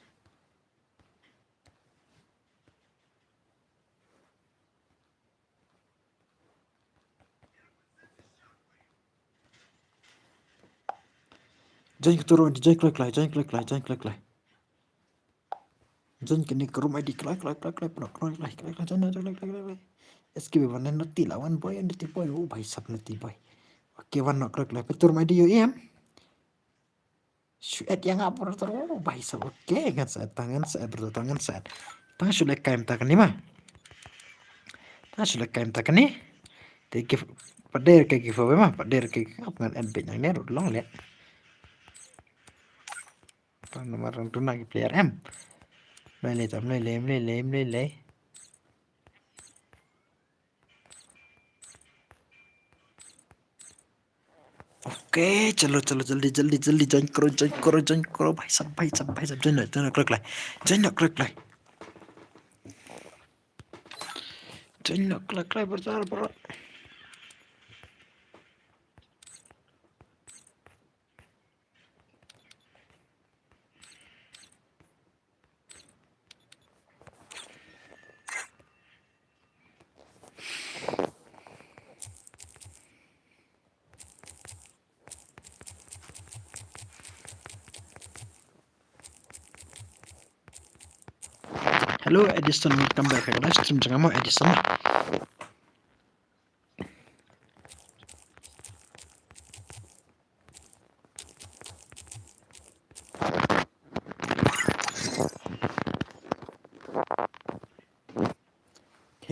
Join ka room I D, join kloi kloi, join kloi kloi, join kloi kloi. Join kane ka room I D, kloi kloi kloi kloi, kloi kloi kloi, join kloi kloi kloi. S K B one naughty la, one boy, naughty boy, oh bhai sahab naughty boy. Okay, wan noh kloi kloi, peit ka room I D ïohi em. Shu add ïa nga brother, oh bhai sahab, okay, ngan sa add, tang ngan sa add brother, tang ngan sa add. Tang shu lehkai mynta kane ma. Tang shu lehkai mynta kane. Te give, pat dei ka giveaway ma, pat dei ka giveaway, ngan add beit nangne ruh long leh. Tang namar tang tuna ki player em. Mlei lei ta, mlei lei, mlei lei, mlei lei. Okay, chalo, chalo, jaldi, jaldi, jaldi, join kro, join kro, join kro, bhai sahab, bhai sahab, bhai sahab, join, join, join, kloi kloi. Join, join, kloi kloi. Join, join, kloi kloi, brother, bro. Hello Edison, welcome back. Live stream jong nga mo Edison. Okay,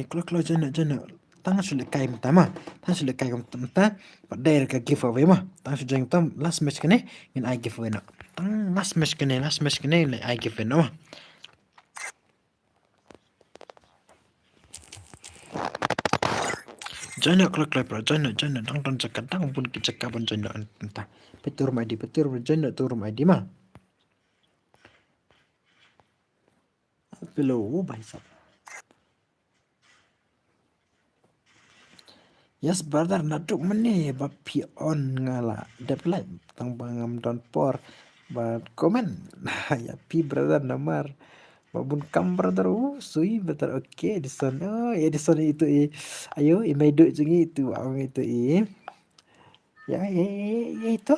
kloi kloi, join noh, join noh. Tang shu lehkai mynta ma. Tang shu lehkai mynta. Pat dei ka giveaway ma. Tang shu join mynta, last match kane ngin ai giveaway noh. Tang last match kane, last match kane ngin ai giveaway noh ma. Join noh kloi kloi bro, join noh, join noh. Dang don jaka, dang bun ki jaka ban join noh mynta. Peit tu room I D, peit tu room, join noh tu room I D ma. Hello, oh, bhai sahab. Yes brother, naduh mynne ba phi on nga la dep like tang ba ngam don por ba comment. Ïa phi brother namar ba bun kam brother. Uh, sui brother. Okay Edison. Oh Edison itu i. Ayo i maidu jong ngi itu, ong itu i. Ïa, ïa, ïa, ïa itu.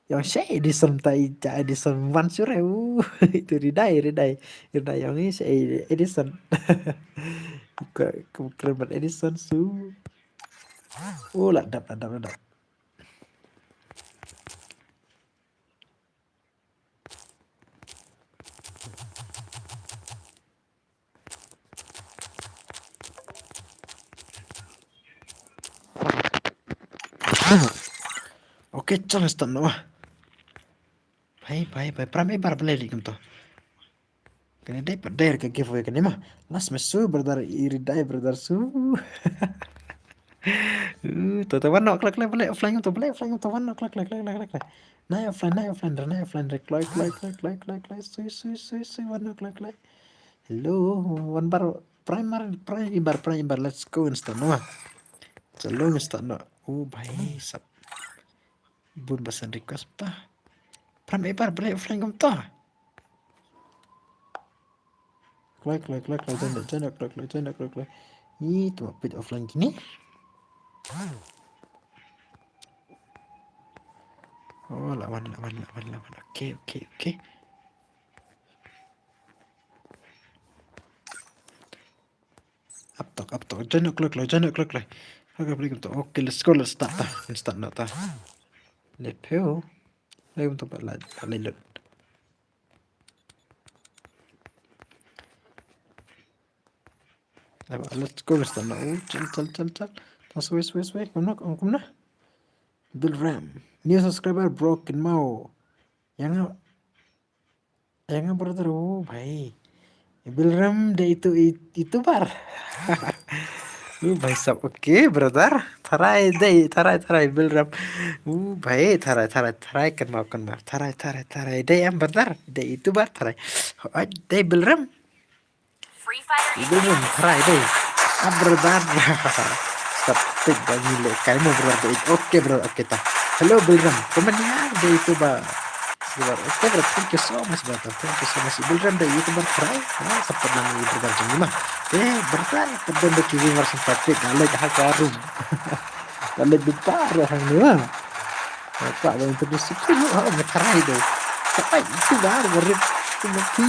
Ïa ong sha Edison ta i, ja Edison wan shuh re. Uh, itu Ridai, Ridai. Ridai ïa ong sha Edison. Ka, ka kren bad Edison shuh. Oh, la dap, la dap, la dap. Okay, challenge start noh. Bhai, bhai, bhai, pram ibar balei lei kumto. Kane dei pat dei ka giveaway kane ma. Last match shuh brother, i Ridai brother shuh. Uh, to, to, wan noh kloi kloi, balei offline to, balei offline to, wan noh kloi kloi, kloi kloi, kloi kloi. Nai offline, nai offline re, nai offline re, kloi kloi, kloi kloi, kloi kloi, sui sui sui sui, wan noh kloi kloi. Hello, wan bar, primary, primary bar, primary bar, let's go, instant noh. Hello, instant noh. Oh bhai sahab. Bun ba send request ta. Pram ibar, balei offline kumto. Kloi kloi kloi kloi, join noh, join noh kloi kloi, join noh kloi kloi. Ih, to peit offline kine. Oh, la wan, la wan, la wan, la wan. Okay, okay, okay. Up talk, up talk. Join kloi kloi, join kloi kloi. Okay, let's go, let's start ta. Let's start noh ta. Leit phew. Leit kumto pat la, la lut. Let's go, let's start noh. Oh, chal, chal, chal, chal. Ta sui, sui, sui. Kumno, kumno. Bilram. New subscriber bro, kynmaw. Ïa nga, ïa nga brother, oh bhai. Bilram dei itu, i-, itu bar. Uh, bhai sahab, okay brother. Tharai dei, tharai, tharai Bilram. Uh, bhai, tharai, tharai, tharai, kynmaw, kynmaw. Tharai, tharai, tharai. Dei em brother, dei itu bar, tharai. Oh, dei Bilram. Bilram, tharai dei. Ah, brother. Stop, peit ba ngi lehkai mo brother. Okay brother, okay ta. Hello Bilram. Kumne ïa dei itu ba. Brother, okay brother, thank you so much brother. Thank you so much. Bilram dei itu bar, tharai. Ah, support lang ïa brother jong ngi ma. Eh brother, ka don da ki viewers sympathetic. Ka leit ha ka room. Ka leit bitar hangne ma. Ka kwah ban introduce ïa ki, ha, nga tharai dei. Tharai, itu bar, barit. Itu ma phi.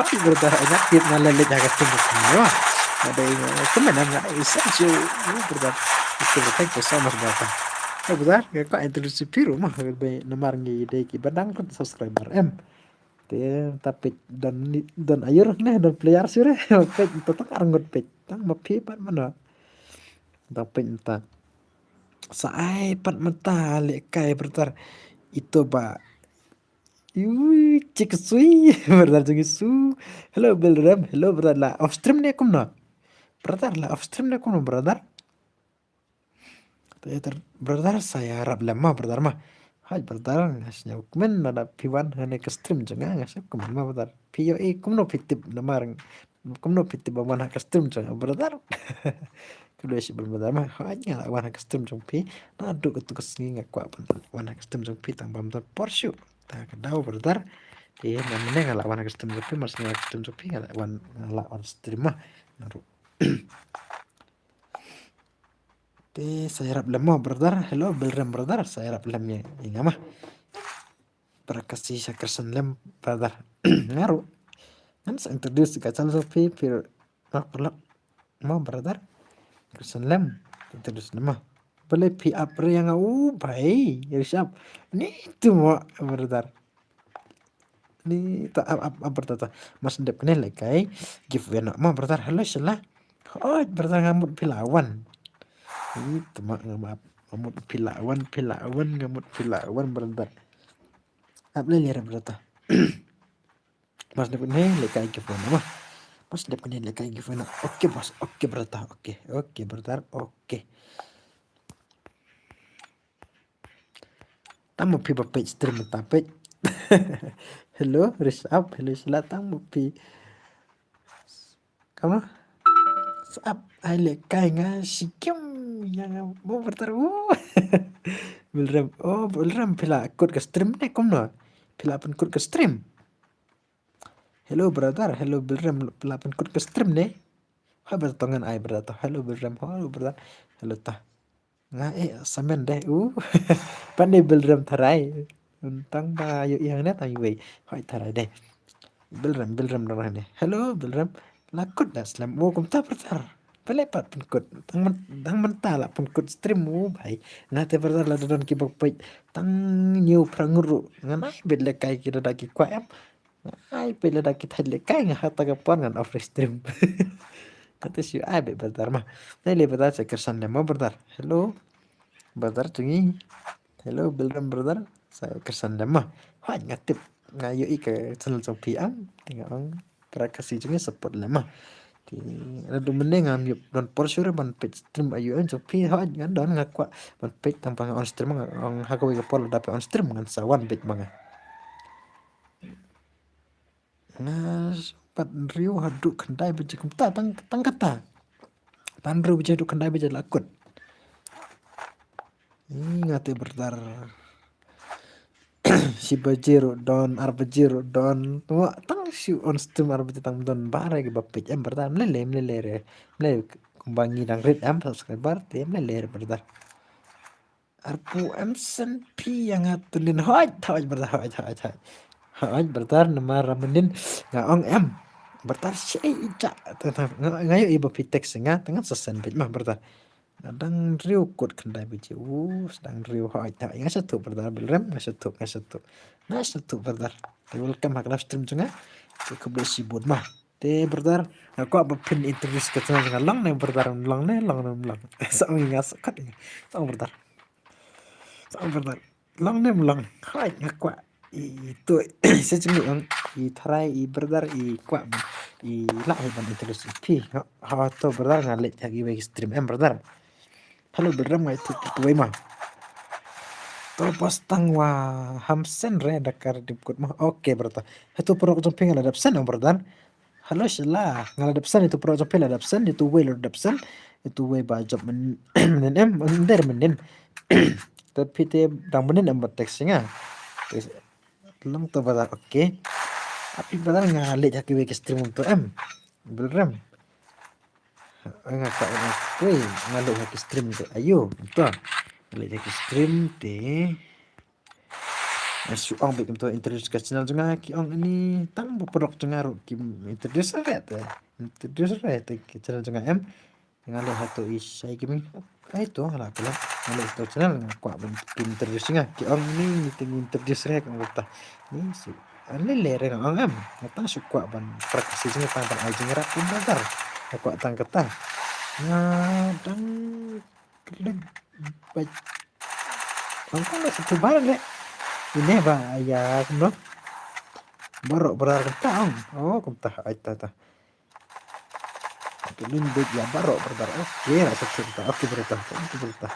Hai, brother, nga tip nga la leit ha ka stream ka phi, no? Nga dei, nga, kumne nga dei, Sancho. Oh, brother. Itu, thank you so much, brother. Hai, brother, nga kwah introduce ïa phi ruh, ma, namar ngi dei kiba dang kut subscriber, em. Te, ta peit don, don aiu ne, don player shuh re. Peit, ta tang arngut peit. Tang ma phi pat mano. Ta peit ta. Sa ai pat mynta lehkai brother. Ito ba. Ui, chik sui. Brother jong ngi shuh. Hello, Bilram. Hello, brother. La off stream ne kumno? Brother, la off stream ne kumno, brother? Te ter-, brother, sa ïarap lem ma, brother ma. Hai, brother, nga sngew kmen lada phi wan ha kane ka stream jong nga, nga sngew kmen ma, brother. Phi ïohi kumno phi tip namar, kumno phi tip ba wan ha ka stream jong nga, brother. Khublei shibun brother ma. Hai, nga la wan ha ka stream jong phi. Naduh katu ka sngi nga kwah ban wan ha ka stream jong phi tang bam da por shuh. Ta ka daw brother. Te mynne nga la wan ha ka stream jong phi, mar shu wan ha ka stream jong phi nga la wan, nga la wan stream ma. Naduh. Te sa ïarap lem mo brother. Hello Bilram brother, sa ïarap lem ïa, ïa nga ma. Para ka si sa kyrsan lem brother. Nga ruh. Ngan sa introduce ka channel jong phi, phi, ah, paralok. Mo brother. Christian Lem. Introduce nama. Balei phi up re ïa nga u bhai. Rishabh. Ni tu mo brother. Ni ta up, up, up brother ta. Mas dep kane lehkai giveaway noh mo brother. Hello Sheila. Hooid brother, nga mut phi la wan. Ni tu mo nga mut phi la wan, phi la wan, nga mut phi la wan brother. Up lei lei re brother. Mas dep kane lehkai giveaway noh mo. Mas dep kane lehkai giveaway noh. Okay boss. Okay brother. Okay. Okay brother. Okay. Tang mo phi ba peit stream mynta peit. Hello Rishabh, hello Sheila, tang mo phi. Kam mo? Sap ai lehkai nga shikim ïa nga mo brother. Uh. Bilrem. Oh Bilrem, phi la kut ka stream ne kumno? Phi la pynkut ka stream. Hello brother, hello Bilrem, phi la pynkut ka stream ne? Hooid brother, to ngan ai brother to. Hello Bilrem, hello brother. Hello ta. Nga eh samen deh u. Pat ne Bilrem tharai. Tang ba ïohi hangne tang iwei. Hooid tharai deh. Bilrem, Bilrem dang hangne. Hello Bilrem. La kut da slem. Oh kumta brother. Balei pat pynkut. Tang myn-, tang mynta la pynkut stream u bhai. Nga te brother lada don kiba peit tang hynñiew phra ngut ruh. Ngan ai beit lehkai ki lada ki kwah em. Ai peit lada ki thait lehkai nga ha kata ka por ngan off stream. Kata shu ai beit brother mo. Nai lei brother sa kyrshan lem mo brother. Hello. Brother jong ngi. Hello Bilrem brother. Sa kyrshan lem mo. Hooid nga tip. Nga ïohi ka channel jong phi am. Te nga ong para Khasi jong ngi support lem mo. Te naduh mynne ngam ïoh don por shuh re ban peit stream aïu em jong phi. Hooid ngan don, nga kwah ban peit tang ba nga on stream, nga ong ha kawei ka por lada phi on stream ngan sa wan beit ma nga. Nga pat hynriew haduh khyndai baje kumta tang, tang kata. Pat hynriew baje haduh khyndai baje la kut. Ih, nga te brother. Shi baje ruh don, ar baje ruh don. Tang shu on stream ar baje tang don ba re kiba peit em brother. Mlei lei, mlei lei re. Mlei kumba ngi dang rit em subscriber te mlei lei re brother. Arpu em sen phi ïa nga tu nin. Hooid, hooid brother, hooid, hooid, hooid. Hooid brother, namar ra mynnin nga ong em. Brother, shei ija. Nga, nga ïohi ba phi text nga, te ngan sa send beit ma brother. Nga dang hynriew kut khyndai baje. Uh, dang hynriew, hooid, hooid. Nga sngewthuh brother Bilrem, nga sngewthuh, nga sngewthuh. Nga sngewthuh brother. Te welcome ha ka live stream jong nga. Te khublei shibun ma. Te brother, nga kwah ba phin introduce ka channel jong nga, long ne brother, long ne, long ne, long. Sa ong nga sa kat. Sa ong brother. Sa ong brother. Long ne, long. Hai, nga kwah. I, i tu, sa jong i ong, i tharai, i brother, i kwah ban, i lah hi ban introduce i phi. Ha, ha, to brother, nga leit ha kiwei ki stream em brother. Hello Bilrem, nga ïathuh kiwei ma. To boss tang wa ham send re da ka redeem code ma. Okay brother. Hato paralok jong phi nga la dep send ong brother. Hello Sheila, nga la dep send, ito paralok jong phi la dep send, ito wei la dep send, ito wei ba jop myn-, mynnin em, ym dei mynnin. Te phi te dang mynnin em ba text nga. Te long to brother, okay. Happy brother, nga leit ha kiwei ki stream to em. Bilrem. Nga kwah, okay, nga leit ha ki stream to. Ayo, to. Nga leit ha ki stream te. Nga shu ong beit kumto, introduce ka channel jong nga, ki ong ani tang ba paralok jong nga ruh kim introduce re te. Introduce re te ki channel jong nga em. Nga leit hato i Shai Gaming. Ai to nga la pala. Nga leit hato channel nga kwah ban ki introduce nga. Ki ong ani ni te introduce re ka ong ta. Ni shu. Ani le re nga ong em. Nga tang shu kwah ban practice jong nga tang ban ai jingïarap kum brother. Nga kwah tang kata. Nga dang klik bad. Ong kong da satu bar le. Ine ba ïa kumno. Baroh brother kumta ong. Oh kumta ai ta ta. Kylluid bad ïa baroh brother. Okay, la satu ta. Okay brother. Okay brother.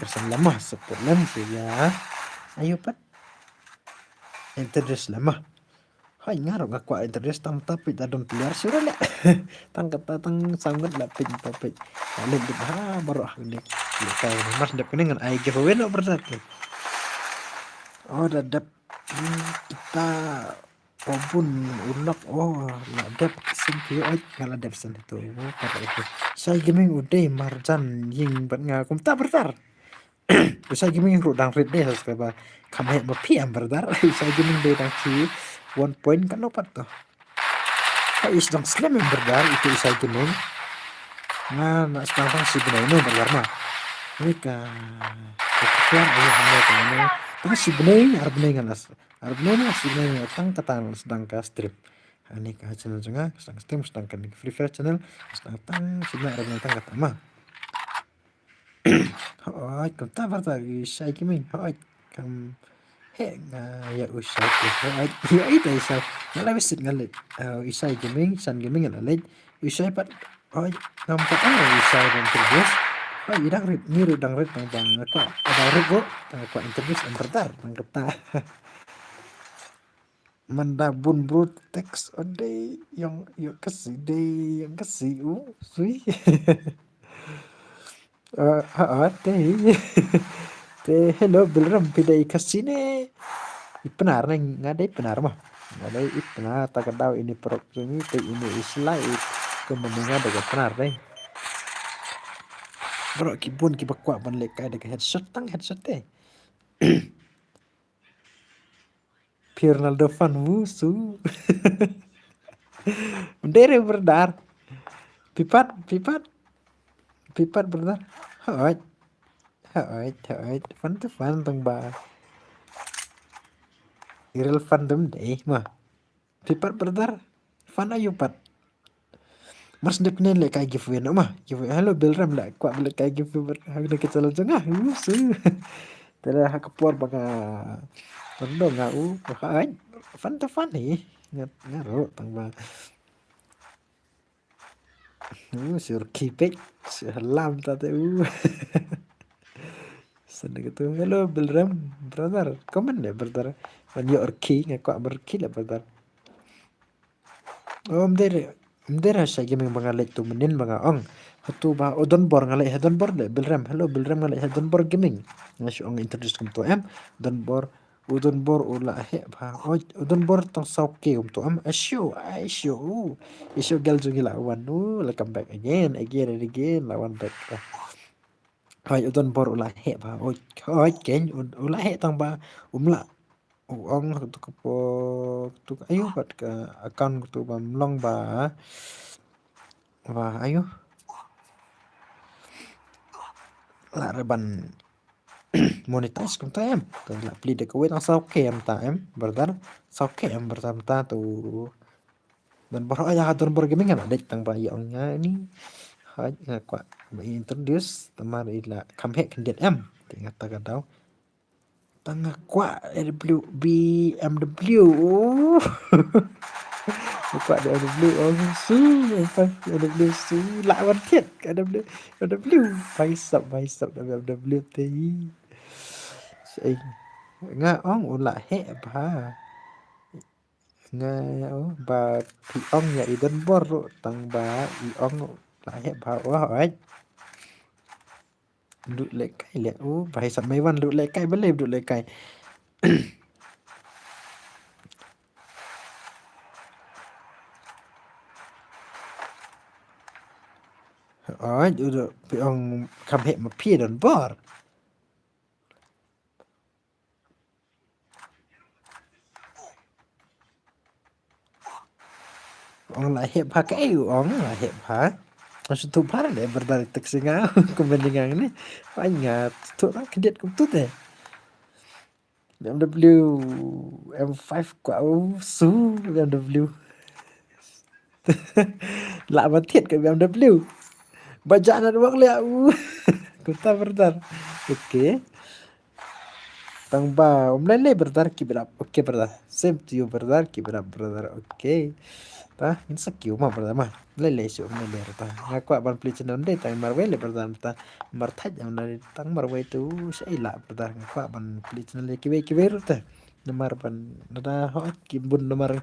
Kyrshan lem ma support lem sha ïa. Ayo pat. Introduce lem ma. Hai nga ruh nga kwah introduce tang mynta peit da don player shuh re leh. Tang kata tang saw ngut la peit mynta peit. Ka leh dep ha baroh ha leh. Leh ka mas dep kane ngan ai giveaway noh brother. Oh da dep. Hmm, kita Obun u lok, oh la dep send phi, oi nga la dep send to. Oh ka dep to. Shai Gaming u dei marjan ïing bad nga kumta brother. Shai Gaming ruh dang rit dei subscriber. Kham heh ma phi em brother. Shai Gaming dei dang chi one point katno pat to. Ha, is dang slem em brother, itu Isai Gaming. Nga na sdang tang shi bnai no brother ma. Ni ka, ka prefer ayo hano ka no. Tang shi bnai, ar bnai nga nas. Ar bnai na shi bnai nga tang kata sdang ka stream. Ani ka channel jong nga, sdang stream, sdang ka ni Free Fire channel, sdang tang shi bnai, ar bnai tang kata ma. Hooid, kumta brother, Isai Gaming, hooid, kam, he, nga, ïa u Isai, hooid, ïa ita Isai, nga la visit nga leit, uh, Isai Gaming, San Gaming nga la leit, Isai pat, hooid, ngam pat, oh, Isai ban introduce, hooid, i dang rit, ni rit dang rit, tang bang, nga kwah, dang rit bro, tang kwah introduce, em brother, tang kata. Manda bun bro text on dei ïong ïong Khasi dei ïong Khasi u sui. Eh, ha, ha, te. Te, hello, Bilram, phi dei Khasi ne? I Pnar ne, nga dei Pnar ma. Nga dei i Pnar, ta ka daw ini prok ini, te ini i Slai, i kumne nga dei ka Pnar dei. Bro, ki bun ki ba kwah ban leh kai da ka headshot, tang headshot te. Phi Ronaldo fan wusu. Mdere brother. Phi pat, phi pat. Phi pat brother. Hooid. Hooid, hooid. Fan to fan tang ba. I real fan dum dei ma. Phi pat brother. Fan ayu pat. Mar sdep ne leh kai giveaway no ma. Giveaway. Hello Bilram, la kwah leh kai giveaway. Ha ka channel jong nga. Wusu. Te la ha ka por ba nga Ronaldo nga u. Hooid. Fan to fan hi. Nga nga ro tang ba. U sur kipek. Sur lam ta te u. Sana gitu. Hello Bilram, brother. Comment deh brother. Man yo orki nga kwah berki lah brother. Oh, mder mder ha sha gaming ba nga leh tu menin ba nga ong. Hatu ba o Donbor nga leh ha Donbor deh Bilram. Hello Bilram, nga leh ha Donbor gaming. Nga shu ong introduce kumto em. Donbor U Donbor u la heh bha. Oi, u Donbor tang saw ke um to am. Ashu, ashu. Ashu gal jong i la wan. U la come back again, again and again. La wan back. Oi, u Donbor u la heh bha. Oi, oi, ken u la heh tang ba um la. U ong tu ka po tu ayu pat ka account tu ba mlong ba. Ba ayu. La re ban monetize kumta em. Ka la pli de kawei tang saw ke em ta em, brother. Saw ke em brother ta tu. Donbor, oh ya, Donbor gaming kan adik tang ba ïa ong nga ni. Hai nga kwah ba introduce tamar ila kam hek kendit em. Tingat ta ka daw. Tang nga kwah A W B M W. Nga kwah A W, oh, su, M five A W su. La wan thiet A W, A W. Bai sap, bai sap, A W te. Ai nga ong u la heh bha. Nga ong ba phi ong ïa i Donbor ruh tang ba i ong la heh bha, oh, ai. Lut leh kai leh. Oh, ba hi sap mai wan lut leh kai, balei lut leh kai. Oi, udah phi ong kam heh ma phi Donbor. Ong la heh bha kaei u ong la heh bha. Nga shu tu bha de brother, tek singa kumben dinga ni. Ai nga tu na kidit kum tu te. B M W M five kwah u su B M W. La ba thiet ka B M W. Ba ja na wak le u. Kumta brother. Okay. Tang ba um lei lei brother, keep it up. Okay brother. Same to you brother, keep it up brother. Okay. Ta ngin sa kiu ma brother ma. Lei lei shu um lei lei brother. Nga kwah ban pli channel dei tang marwei lei brother ta. Mar thaj am na tang marwei tu sa ila brother. Nga kwah ban pli channel kiwei kiwei brother. Namar ban nada hoi ki bun namar.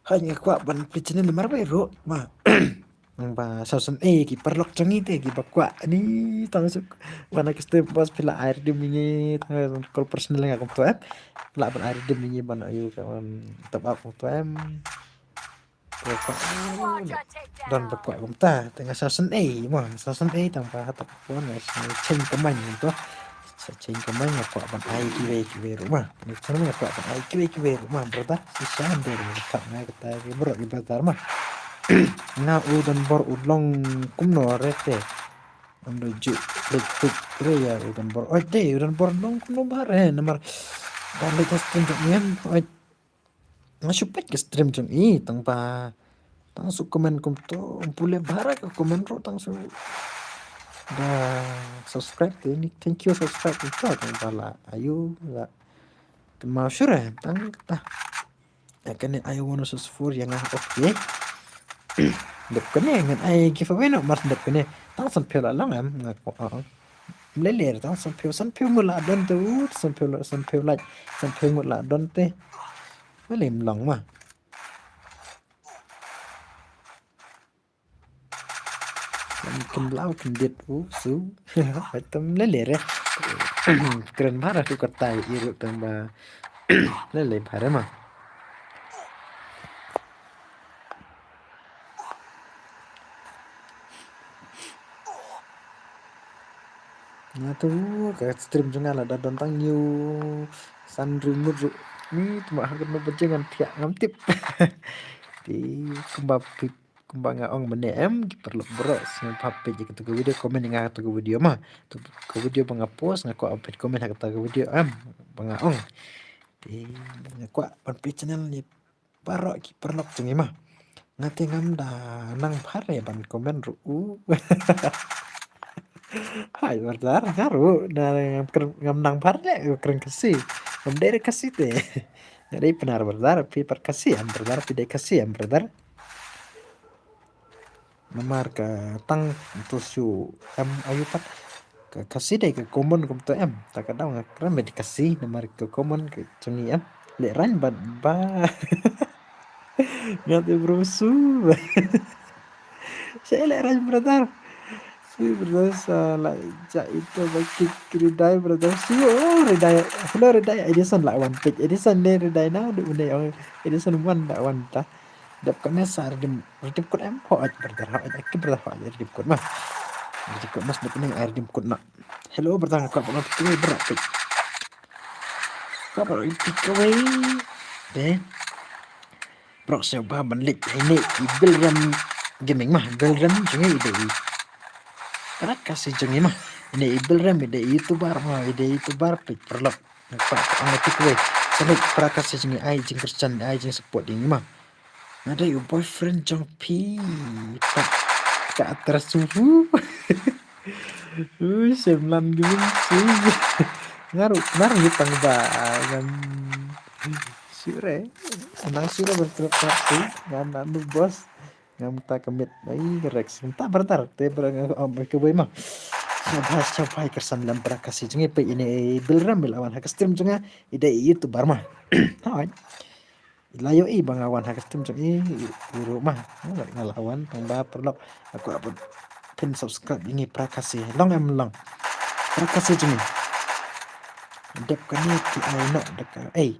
Hoi nga kwah ban pli channel marwei ro ma. Nang ba sa san eh ki paralok jong ngi te ki ba kwah ni tang suk wana ki stream bos phi la ai redeem ïa ngi tang call personal nga kumto em. La ban ai redeem ïa ngi ban ayu ka ban top up kumto em. Don ba kwah kumta te nga sa san eh mo sa san eh tang ba ha top up pon nga cheng ka man kumto. Sa cheng ka mai nga kwah ban ai kiwei kiwei ruh ma. Ni cheng nga kwah ban ai kiwei kiwei ruh ma brother. Shisha de ruh ka nga kata ki bro ki brother ma. Nga u don bor u long kumno re te. Ando ju lek pik re ya u don bor. Oi te u don bor long kumno ba re namar. Dan lek stream jong em. Oi. Nga shu peit ka stream jong i tang ba tang su comment kumto, um pule bha ka comment ruh tang su da subscribe te ni, thank you subscribe kumto tang ba la ayu la kynmaw shuh re tang kata. Ya kane ayu one six four ya nga okay. Dep kane ngan ai giveaway no mar dep kane tang san phew la long em nga ko. Mlele tang san phew san phew ngut la don te u san phew la san phew like san phew ngut la don te. Mlele mlong ma. Kin blau kin dit u su. Tam lele re. Kren mara tu katai iru tang ba. Lele bare ma. Nga tu ka stream jong nga la da don tang yu san ringut ru. Ni tu ma ha kano ba jeng an thiah ngam tip. Ti kumba pip kumba nga ong mane em ki paralok bro sngewbha peit ïa katu ka video comment ïa nga katu ka video ma. Tu ka video ba nga post nga kwah peit comment ha kata ka video em ba nga ong. Ti nga kwah ban peit channel ni baroh ki paralok jong ngi ma. Nga te ngam da nang bha re ban comment ruh u. Hai brother nga ruh na ngam nang bha re kren Khasi. Ngam dei re Khasi te. Nga dei Pnar brother phi pat Khasi em brother phi dei Khasi em brother. Namar ka tang tu shu em ayu pat ka Khasi dei ka common kumta em ta ka daw nga kren bad Khasi namar ka common ka jong ngi em. Leh rang bad ba nga te bro su. Sha leh rang brother. Sui brother sa la ja ito ba kik Ridai brother. Sui oh Ridai. Hello Ridai Edison la wan pik Edison ne Ridai na du ne ong Edison wan la wan ta. Dep kane sa redeem redeem code em ho aj brother ho aj aki brother ho aj redeem code ma. Redeem code mas dep kane ai redeem code na. Hello brother nga kwah ban pik kawei brother pik. Kwah ban pik kawei. Deh. Bro sngewbha ban leit ine i Bilrem Gaming ma Bilrem jong i dei i. Para Khasi jong i ma ine i Bilrem i dei i YouTuber ma i dei i YouTuber pik paralok. Nga kwah ban pik kawei. Sa leit para Khasi jong i ai jingkyrshan ai jingsupport ïa ngi ma. Nga dei u boyfriend jong phi. Pat ka atra suhu. Ui, sem lan gi min su. Nga ruh, nga ruh tang ba ngam sure. Nang sure berterima kasih. Ngan anu bos. Ngam ta commit. Ai, Rex. Ngam ta bertar. Te ber ngam ke boy ma. Shabas, shabas, kersan lam para Khasi jong i pe ine Bilrem bil awan ha ka stream jong nga. I dei YouTuber ma. Hai. La ïohi ba nga wan ha ka stream jong i ruh ma. Nga la wan tang ba paralok. Aku apa pin subscribe ïa ngi para Khasi. Long em long. Para Khasi jong i. Dep kane ki ai noh da ka ei.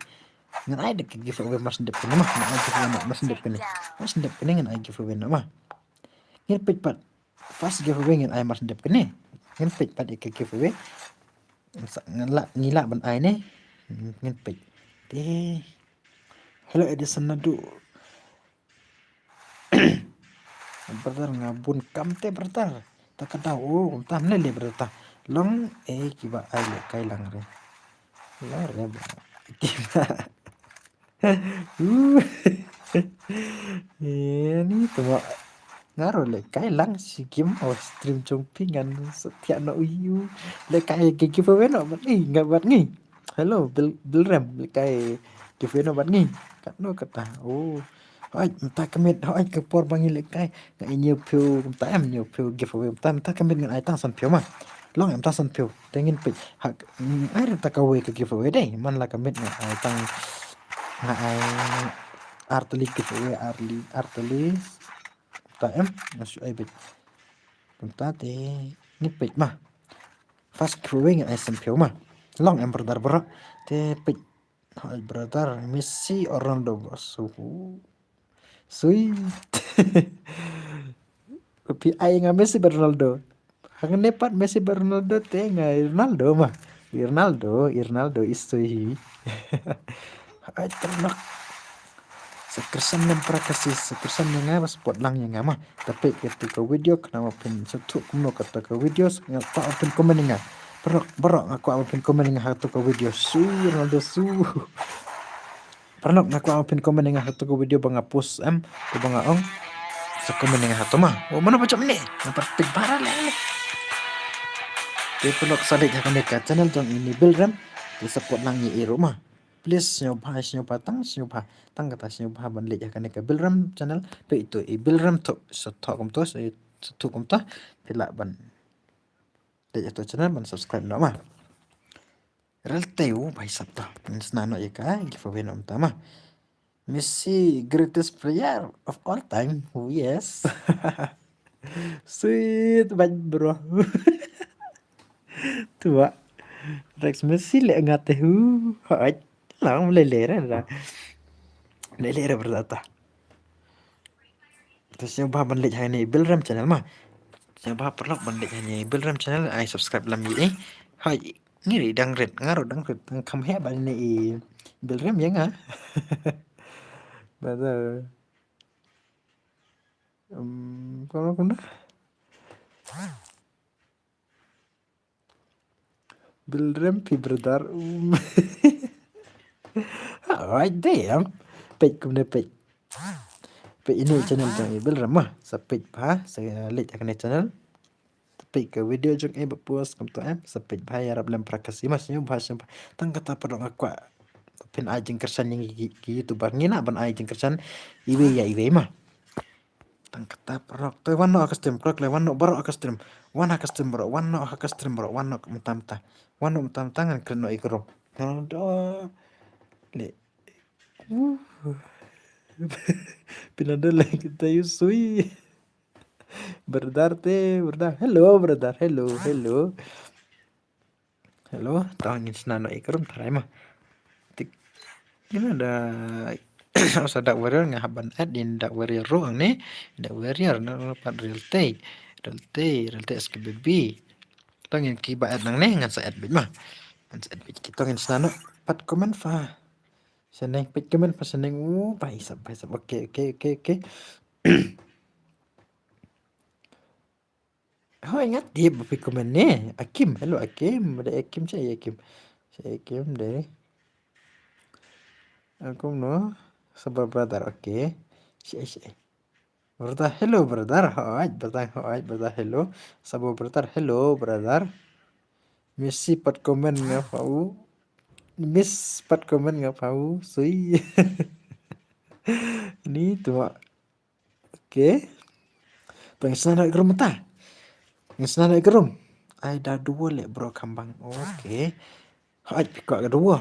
Ngan ai da ka giveaway mar syn dep kane ma. Ngan ai giveaway noh mar syn dep kane. Mar syn dep kane ngan ai giveaway noh ma. Ngin peit pat. First giveaway ngin ai mar syn dep kane. Ngin peit pat ïa ka giveaway. Ngan lah ngi lah ban ai ne. Ngin peit. Te. Hello Edison Nadu. Brother nga bun kam te brother. Ta ka daw o ta mle le brother ta. Long e kiba ai le kai lang re. Long re ba. Kiba. Ni tu ma. Nga ruh le kai lang shi kim o stream jong phi ngan sa thiah no u yu. Le kai ke giveaway no bat ngi ngan bat ngi. Hello Bil Bilrem le kai giveaway no bat ngi. Kat no kata. Oh. Hoi mynta ka miet hoi ka por ba ngi le kai. Nga i hynñiew phew mynta em hynñiew phew giveaway mynta mynta ka miet ngan ai tang san phew ma. Long em tang san phew. Te ngin peit. Ha ai re ta kawei ka giveaway dei man la ka miet nga ai tang nga ai ar tylli giveaway ar tylli ar tylli. Ta em nga shu ai beit. Mynta te ngin peit ma. First giveaway ngan ai san phew ma. Long em brother bro. Te peit. Hai brother Messi or Ronaldo bro. Suhu. Sui. Phi ai nga Messi bad Ronaldo. Hangne pat Messi bad Ronaldo te nga Ronaldo ma. I Ronaldo, i Ronaldo i sui hi. Ai, tyrnok. Sa kyrshan lem para Khasi, sa kyrshan ïa nga, ba support lang ïa nga ma. Te peit katu ka video, khnang ba phin sngewthuh kumno katu ka video, nga kwah ba phin comment ïa nga. Baroh, baroh nga kwah ba phin comment ïa nga ha katu ka video. Sui, Ronaldo sui. Paralok, nga kwah ba phin comment ïa nga ha katu ka video ba nga post em, kaba nga ong. Sa comment ïa nga ha katu ma. Oh, mano ba jop ne? Nga pat peit ba la leh. Te paralok, sa leit ha kane ka channel jong i Bilrem. Te support lang ïa i ruh ma. Please, sngewbha, sngewbha, tang sngewbha. Tang kata sngewbha ban leit ha kane ka Bilrem channel. Peit to i Bilrem to, sa thoh kumto, sa thoh kumto. Phi lah ban leit ha katu ka channel ban subscribe noh ma. Real te u, bhai sab ta. Ngin sna noh ïa ka giveaway noh mynta ma. Messi, greatest player of all time. Oh, yes. Sweet, bad bro. Tuwa. Rex Messi le nga te hu. Hai. Lang le le re da. Le le re berda ta. Te sngewbha ban leit ha ine i Bilrem channel ma. Sngewbha paralok ban leit ha ine i Bilrem channel, ai subscribe lem ïa i. Hai, ngi ri dang rit, nga ruh dang rit, dang kham heh ban ine i Bilrem ïa nga. Brother. Um, kumno, kumno? Bilrem phi brother. Um. Ai, damn. Peit kumne peit. Peit ine i channel jong i Bilrem ma. Sa peit bha, sa leit ha kane channel. Sa peit ka video jong i ba post kumto em. Sa peit bha, ïarap lem para Khasi ma, sngewbha, sngewbha. Tang kata paralok nga kwah. Phin ai jingkyrshan ïa ngi ki, ki YouTuber. Ngi lah ban ai jingkyrshan iwei ïa iwei ma. Tang kata paralok. Te wan noh ha ka stream, paralok le wan noh baroh ha ka stream. Wan ha ka stream baroh, wan noh ha ka stream baroh, wan noh mynta mynta. Wan noh mynta mynta, ngan kren noh ïa ka room. Wan noh. Le. Uh. Pynadol lagi kita yu sui. Brother te, brother. Hello, brother. Hello, hello. Hello, to ngin sna noh ïa ka room tharai ma. Tik. Ina da, sa Dark Warrior nga hap ban add in Dark Warrior ruh hangne. Dark Warrior na, na pat Real Tay. Real Tay, Real Tay S K B B. To ngin ki ba add nangne ngan sa add beit ma. Ngan sa add beit ki, to ngin sna noh. Pat comment pha. Shaneng, peit comment pha Shaneng. Uh, bhai sab, bhai sab. Okay, okay, okay, okay. Hoi, nga tip ba phi comment ne. Akim, hello Akim. Dei Akim, shaei Akim? Shaei Akim dei. Akim no. Sabo brother, okay. Shaei, shaei? Brother, hello brother. Hoi brother, hoi brother, hello. Sabo brother, hello brother. Messi pat comment nga pha u. Miss pat comment nga pha u. Sui. Ni tu. Okay. To ngin sna noh ïa ka room mynta. Ngin sna noh ïa ka room. Ai da duo leh bro kham bang. Okay. Hooid, phi kwah ka duo.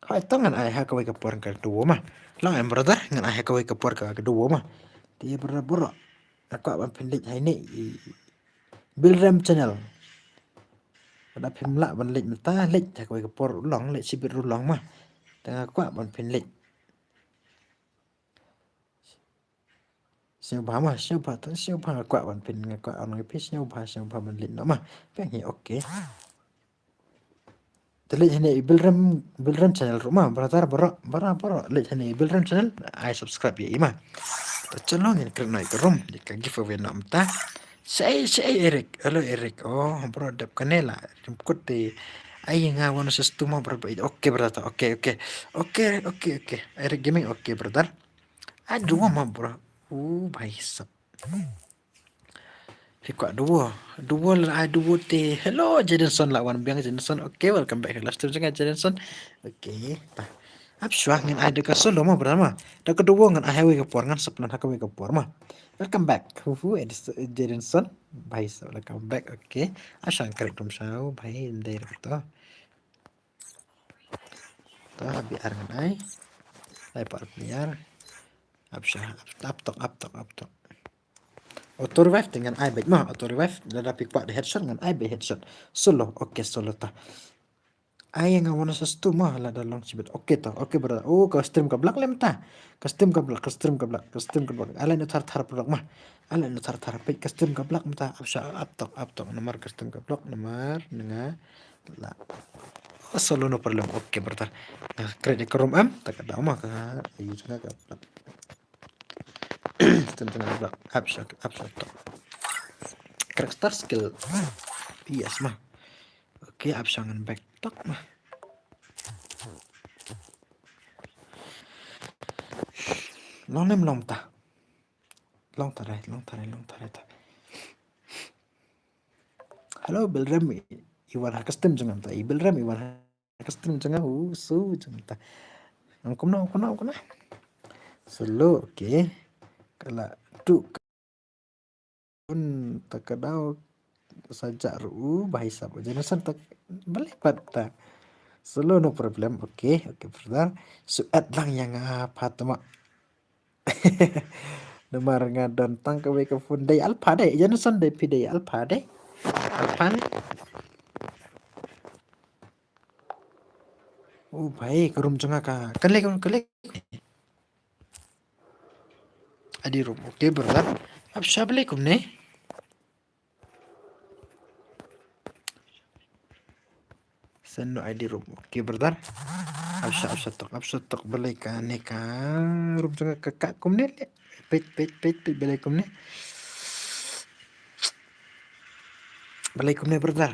Hooid, to ngan ai ha kawei ka por ka duo ma. Long em brother, ngan ai ha kawei ka por ka duo ma. Te brother baroh, nga kwah ban phin leit ha ine i Bilrem channel. Lada phim lah ban leit mynta, leit ha kawei ka por ruh long, leit shibit ruh long ma. Te nga kwah ban phin leit. Sngewbha ma, sngewbha, to sngewbha, nga kwah ban phin, nga kwah ong ïa phi sngewbha, sngewbha ban leit noh ma. Phi ong hi okay. Te leit hangne i Bilrem, Bilrem channel ruh ma, brother baroh, baroh, baroh. Leit hangne i Bilrem channel, ai subscribe ïa i ma. To chalo ngin kren noh ïa ka room, ïa ka giveaway noh mynta. Shaei, shaei Eric, hello Eric. Oh bro, dep kane la, rim kut te. Ai nga wan sa stu ma bro, okay brother, okay, okay. Okay, okay, okay. Eric Gaming, okay brother. Ai duo ma bro. Uh, bhai sab. Phi kwah duo. Duo la ai duo te. Hello Jadenson, la wan biang Jadenson. Okay, welcome back. Last time jong nga Jadenson. Okay. Ta. Ap shuwa ngin ai da ka solo ma brother ma. Da ka duo ngan ai ha kawei ka por, ngan sa plan ha kawei ka por ma. Welcome back. Hu hu, Jadenson. Bhai sab, welcome back. Okay. Ap shuwa ngin kren kum shuwa bhai, ndai da ka to. Ta, B R ngan ai. Ai par player. Ap sha, ap, ap tok, ap tok, ap tok. Auto revive te ngan ai beit ma, auto revive, lada phi kwah da headshot ngan ai beit headshot. Solo, okay, solo ta. Ai nga wan sa stu ma, lada long shibit. Okay ta, okay brother. Oh, ka stream ka block lem ta. Ka stream ka block, ka stream ka block, ka stream ka block. Ai leit noh thar thar block ma. Ai leit noh thar thar, peit ka stream ka block mynta. Ap sha, ap tok, ap tok. Namar ka stream ka block, namar nga la. Oh, solo no problem. Okay, brother. Nga create ka room em, ta ka daw ma ka use nga ka. Stem tengah block. Apps, apps, apps. Character skill. Yes ma. Okay, apps ngan back tok ma. Long nem long ta. Long ta rai, long ta rai, long ta rai ta. Hello, Bilrem, i wan ha ka stem jong nga ta. I Bilrem, i wan ha ka stem jong nga, u su jong nga ta. Ang kumno, kumno, kumno. Solo, okay. Kala tu kun ta ka daw sa ja ru ba hisap. Jadi san tak balik pat ta. Solo no problem. Okay, okay, brother. Su add lang ïa nga pat ma. Namar nga don tang kawei ka phone dei Alpha dei. Ïa na san dei phi dei Alpha dei. Alpha ne. Oh bhai, ka room jong nga ka. Kan leh, kan leh. Adi room. Okay, brother. Ap sha balei kumne? Send no I D room. Okay, brother. Ap sha, ap sha tok, ap sha tok balei kane ka room jong nga ka, ka kumne leh. Peit, peit, peit, peit balei kumne. Balei kumne, brother.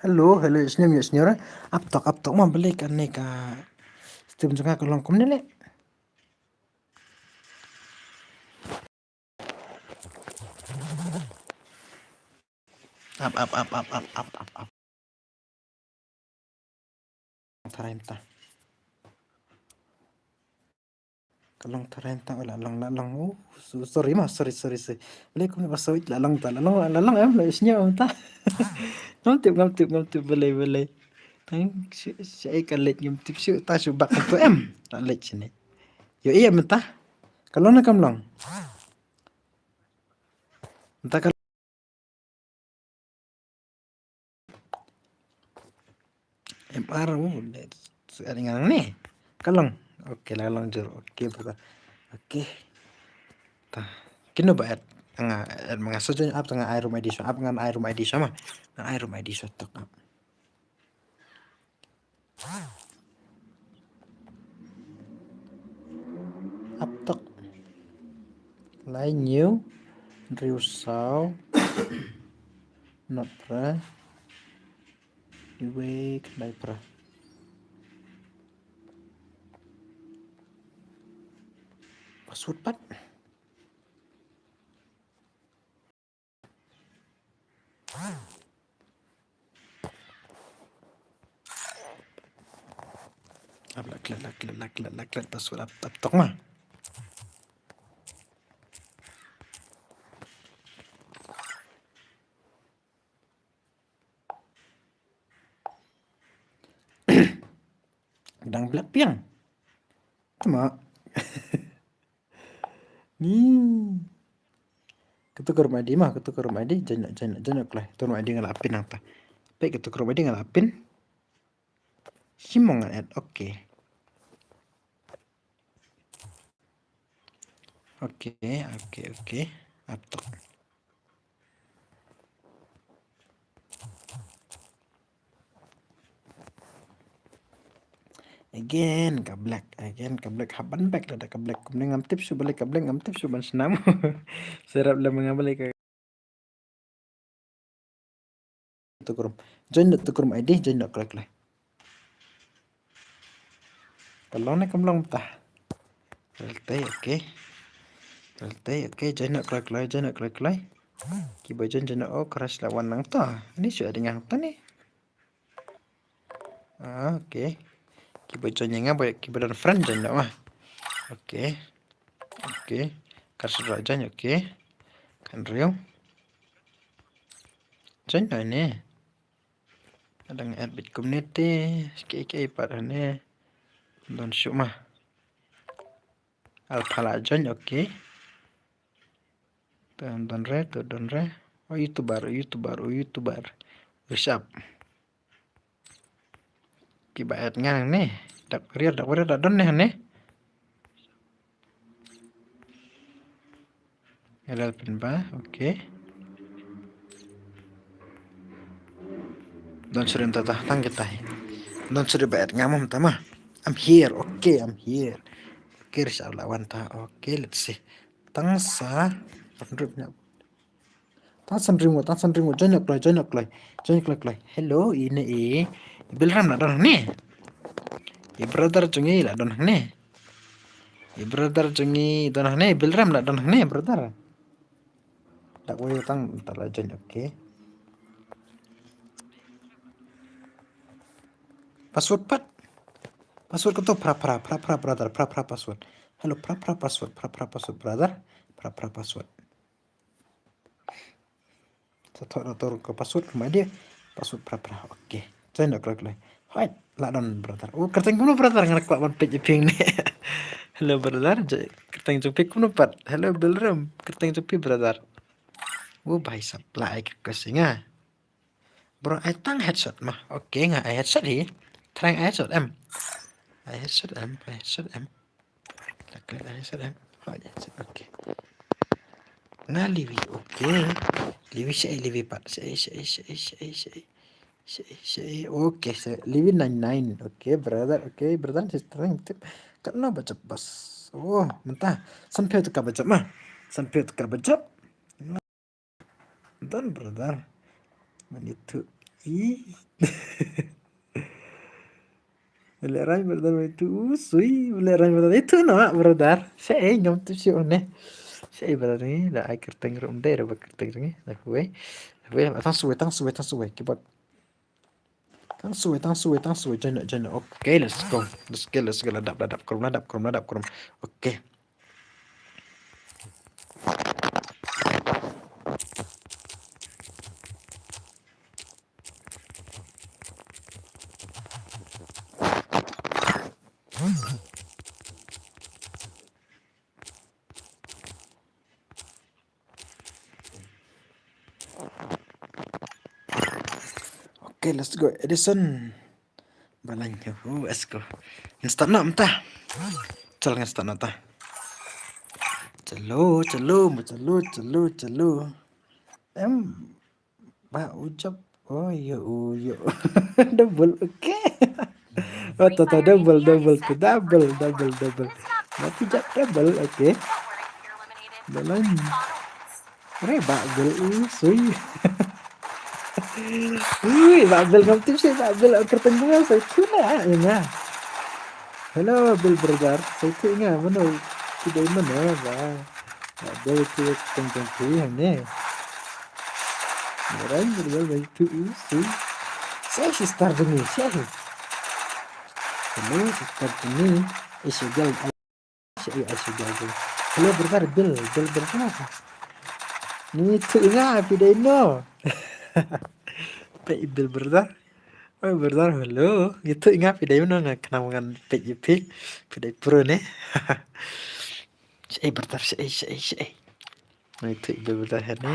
Hello, hello, sñiaw, sñiaw. Ap tok, ap tok, ma balei kane ka stem jong nga ka long kumne leh. Ap, ap, ap, ap, ap, ap, ap, ap. Tharai mynta. Ka long tharai mynta, la long, la long. Oh, so-, sorry ma, sorry, sorry, sorry. Balei kumne ba sawit la long ta, la long, la long em, la sñiaw mynta. Ngam tip, ngam tip, ngam tip, balei, balei. Tang, shu, shu, eh, ka leit ngam tip shu, ta shu bak tu em. La leit sini. Ïohi em mynta. Ka long ne kam long. Mynta ka M R, oh, let's, ada ngan ni. Ka long. Okay, la long jur. Okay, brother. Okay. Ta. Kino ba add. Nga add ma nga sa join ap ta nga ai room I D sa. Ap ngan ai room I D sa ma. Nga ai room I D sa tok ap. Ap tok. Lai hynñiew, hynriew saw, nod phra, iwei khyndai phra. Password pat. Ap la klet, la klet, la klet, la klet, password ap, ap tok ma. Dang black piang. Tama. Ni. Katu ka room I D ma, katu ka room I D, join, join, join kloi. Katu room I D nga la pin nangta. Peit katu ka room I D nga la pin. Shim mo nga add, okay. Okay, okay, okay. Ap tok. Again ka black, again ka black, hap ban back lada ka black. Kumne ngam tip shuh balei ka black, ngam tip shuh ban snam. Serap lem nga balei ka. Tukrum. Join dot tukrum I D, join dot kloi kloi. Ka long ne kam long ta. Tei, okay. Tei, okay, join dot kloi kloi, join dot kloi kloi. Kiba join, join dot, oh, crash la wan nangta. Ni shu ada nangta ni. Ah, okay. Kiba join ïa nga ba, kiba don friend join noh ma. Okay. Okay. Ka shu join, okay. Kan riu. Join noh ne. Ada nga add bit kumne te. Ki ki pat ne. Don shu ma. Alpha la join, okay. Te don re, te don re. O YouTuber, o YouTuber, o YouTuber. Rishabh. Kiba add nga hangne. Dak Warrior, Dak Warrior la don ne hangne. Helal pynba, okay. Don shuh rim tata, tang kita hi. Don shuh ba add nga mom tama. I'm here, okay, I'm here. Okay, Rishabh la wan ta. Okay, let's see. Tang sa, tang san rim, tang san rim, join kloi, join kloi, join kloi kloi. Hello, ine i Bilram la don hangne. I brother jong i la don hangne. I brother jong i don hangne, Bilram la don hangne, brother. Dak wei tang ta la join, okay. Password pat. Password kato phra phra, phra phra brother, phra phra password. Hello, phra phra password, phra phra password brother, phra phra password. Sa thoh na tor ka password kumba dei. Password phra phra. Okay. Join da kloi kloi. Hai, la don brother. Oh, kyrteng kumno brother, nga kwah ban peit ïa phi ne. Hello brother, kyrteng jong phi kumno pat? Hello Bilram, kyrteng jong phi brother? Oh, bhai sahab, la ai ka request ïa nga. Bro, ai tang headshot ma. Okay, nga ai headshot hi. Try ai headshot em. Ai headshot em, ai headshot em. Takle ai headshot em. Ai headshot, okay. Nga Livi, okay. Livi shaei, Livi pat. Shaei, shaei, shaei, shaei, shaei. Shaei, shaei. Okay, shaei. Livi nine nine. Okay, brother. Okay, brother, sister. Tip. Katno ba jop bas? Oh, mynta. Sanphew tyngka ba jop ma. Sanphew tyngka ba jop. Don brother. Mane tu. Ih. Lehrain brother, mane tu. U sui, lehrain brother. Itu no brother. Shaei, ngam tip shuh ne. Shaei brother ni, da ai kyrteng ruh ym dei, da ba kyrteng ruh ni. Da wei. Da wei, tang sui, tang sui, tang sui. Keyboard. Tang sui, tang sui, tang sui. Join, join. Okay, let's go. Let's go, let's go. La dap, la dap krum, la dap krum, la dap krum. Okay. Okay, let's go. Edison. Balang, oh, let's go. Ngan start noh mynta. Chal ngan start noh ta. Chalo, chalo, ma chalo, chalo, chalo. Em, ba u jop. Oh, yo, oh, yo. Double, okay. Oh, ta, ta, double, double, tu, double, double, double. Mati jop double, okay. Balang. Re, ba bel, u sui. Ui, ba bel ngam tip shuh, ba bel kyrteng kumno, sa itu na, ïa nga. Hello, Bill brother. Sa itu ïa nga, mano, ki dei mano, ba. Ba bel ki kyrteng kyrteng ki, ha ne. Alright, brother, ba itu, u sui. Sa sister jong ngi, sa. Hello, sister jong ngi. Is a girl. Shaei, ai shaei, shaei. Hello brother, Bill, Bill brother. Ngi ïathuh ïa nga phi dei no. Peit Bill brother. Oh brother, hello. Ngi ïathuh ïa nga phi dei no, nga khnang ngan peit ïa phi. Phi dei pro ne. Shaei brother, shaei, shaei, shaei. Ngi ïathuh ïa Bill brother hangne.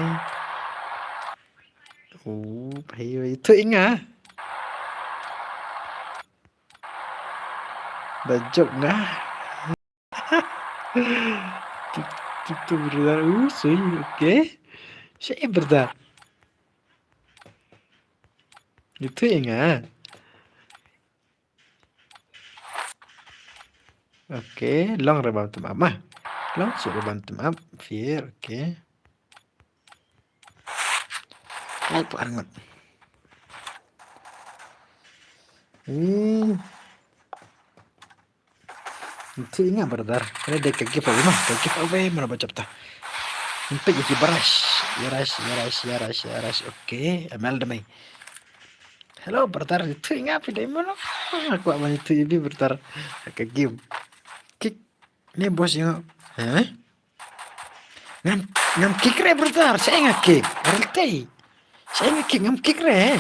Oh, phi ïathuh ïa nga. Ba jop nga. Tu, tu, tu, brother. Uh, sui, okay. Shaei brother. Ïathuh ïa nga. Okay, long re ba tem ap ma. Long shuh re ba tem ap. Fear, okay. Ai, pu arngut. Hmm. Ïathuh ïa nga brother. Kane dei ka giveaway ma, ka giveaway mano ba jop ta. Ym peit ïa ki ba rush. Ïa rush, ïa rush, ïa rush, ïa rush. Okay, M L da mei. Hello brother, ïathuh ïa nga phi dei mano. Nga kwah ban ïathuh ïa phi brother. Ka game. Kick. Ne boss ïa nga. Hah? Ngam, ngam kick re brother, shaei nga kick. Rel tei. Shaei nga kick, ngam kick re.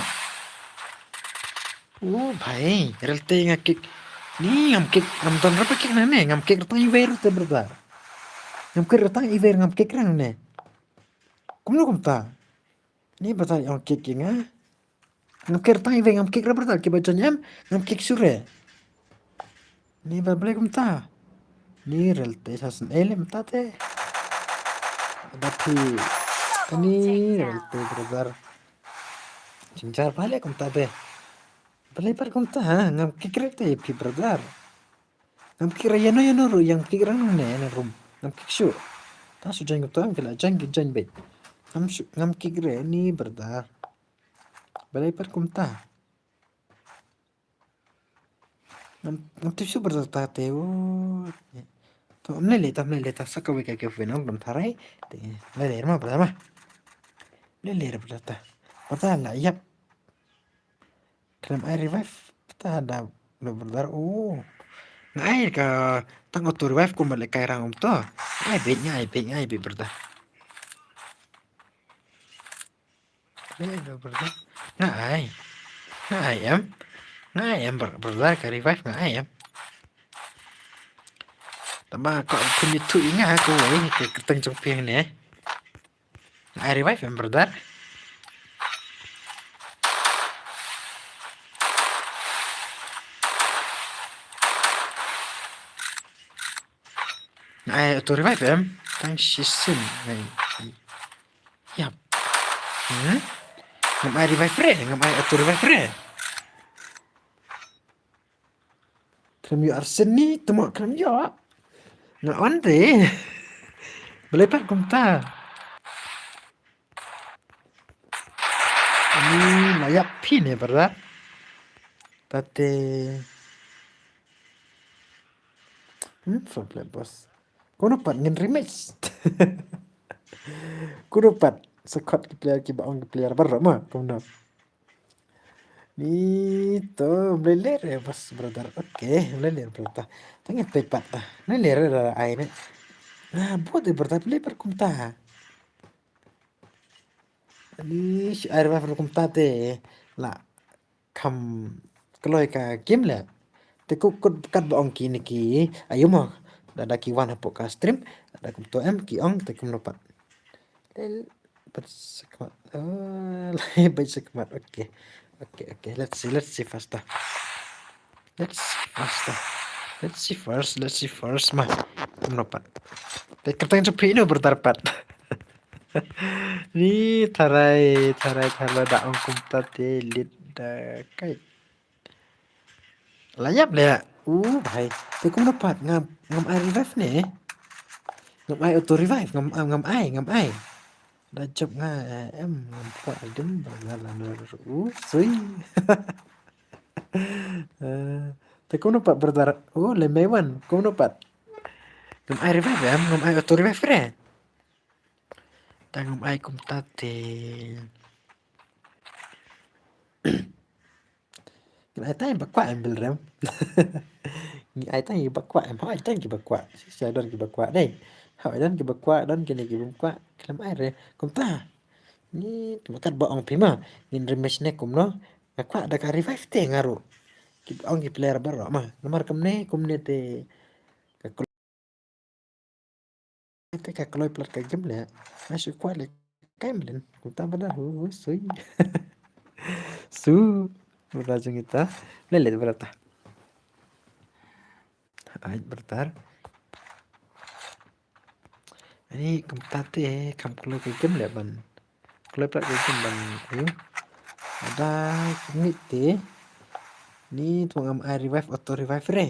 Oh bhai, rel tei nga kick. Ni ngam kick, ngam don re ba kick nangne, ngam kick re tang iwei re te brother. Ngam kick re tang iwei, ngam kick re nangne. Kumno kumta? Ni brother ïa ong kick ïa nga. Ngam kick tang iwei, ngam kick re brother, kiba jon em, ngam kick shuh re. Ni ba balei kumta. Ni rel te sa sngewlem ta te. Ba phi. Ni rel te brother. Jingjar balei kumta te. Balei pat kumta ha, ngam kick re te phi brother. Ngam kick re ïano ïano ruh, ngam kick re ne ne rum. Ngam kick shuh. Ta shu jon kumta, ngam kick la jon ki jon beit. Ngam shu, ngam kick re ni brother. Balei pat kumta. Ngam, ngam tip shuh brother ta te. Oh. To, ym lei lei ta, ym lei lei ta, sa kawei ka giveaway nongdon tharai. Te, ym lei lei ma brother ma. Ym lei lei brother ta. Brother la ïap. Khlem ai revive. Ta da, da brother. Oh. Nga ai ka tang auto revive kumba lehkai rang um to. Nga ai beit, nga ai beit, nga ai beit brother. Nga ai, brother. Nga ai. Nga ai em. Nga ai em, bro-, brother, ka revive nga ai em. Tangba ka pynithuh ïa nga kawei ka kyrteng jong phi hangne. Nga ai revive em, brother. Nga ai auto revive em. Tang shisien. Nga ai. Yap. Hmm? Ngam ai revive re, ngam ai auto revive re. Khlem ïoh arsien ni, tymok khlem ïoh. Nga on te. Balei pat kumta. Ni la ïap phi ne brother. Tate. Hmm, fair play boss. Kumno pat ngin rematch. Kumno pat sa khot ki player kiba ong ki player baroh ma kumno. Ni to, ym lei lei re boss brother. Okay, ym lei lei re brother. Tang ngin peit pat ta. Ym lei lei re da ai ne. Ah, bot de brother, ym lei pat kumta. Ni shi ai re brother kumta te. La. Kham kloi ka game leh. Te ku kut katba ong kine ki aïu mo. Da da ki wan hapoh ka stream. Da kumto em ki ong te kumno pat. Lel pat shakmat. Oh, lai pat shakmat. Okay. Okay, okay. Let's see, let's see faster. Let's see faster. Let's see first, let's see first ma. Kumno pat. Te kyrteng jong phi ino brother pat. Ni tharai, tharai, tharai da ong kumta te lead da kai. La ïap leh. U bhai. Te kumno pat ngam, ngam ai revive ne. Ngam ai auto revive, ngam, ngam, ngam ai, ngam ai. Da jop nga, eh, em, ngam kwah dim, ba nga la ner, u sui. Eh, te kumno pat brother, u le me wan, kumno pat. Ngam ai revive em, ngam ai auto revive re. Tang ngam ai kumta te. Ngin ai tang ba kwah em Bilrem. Ngin ai tang ba kwah em, ha ai tang ba kwah. Shisha don kiba kwah dei. Ha ai don kiba kwah, don kine ki bym kwah. Khlem ai re. Kumta. Ni tuma katba ong phi ma. Ngin rematch ne kumno. Nga kwah da ka revive te nga ruh. Ki ong ki player baroh ma. Namar kumne, kumne te. Ka Te ka kloi plat ka game leh. Nga shu kwah leh kai mlien. Kumta ba da hu hu sui. Su. Ba da jong ita. Leh leh ba da ta. Ai ba da ta. Ani kumta te kam kloi ka game leh ban. Kloi plat ka game ban. Ayu. Ada kumit te. Ni tu ngam ai revive, auto revive re.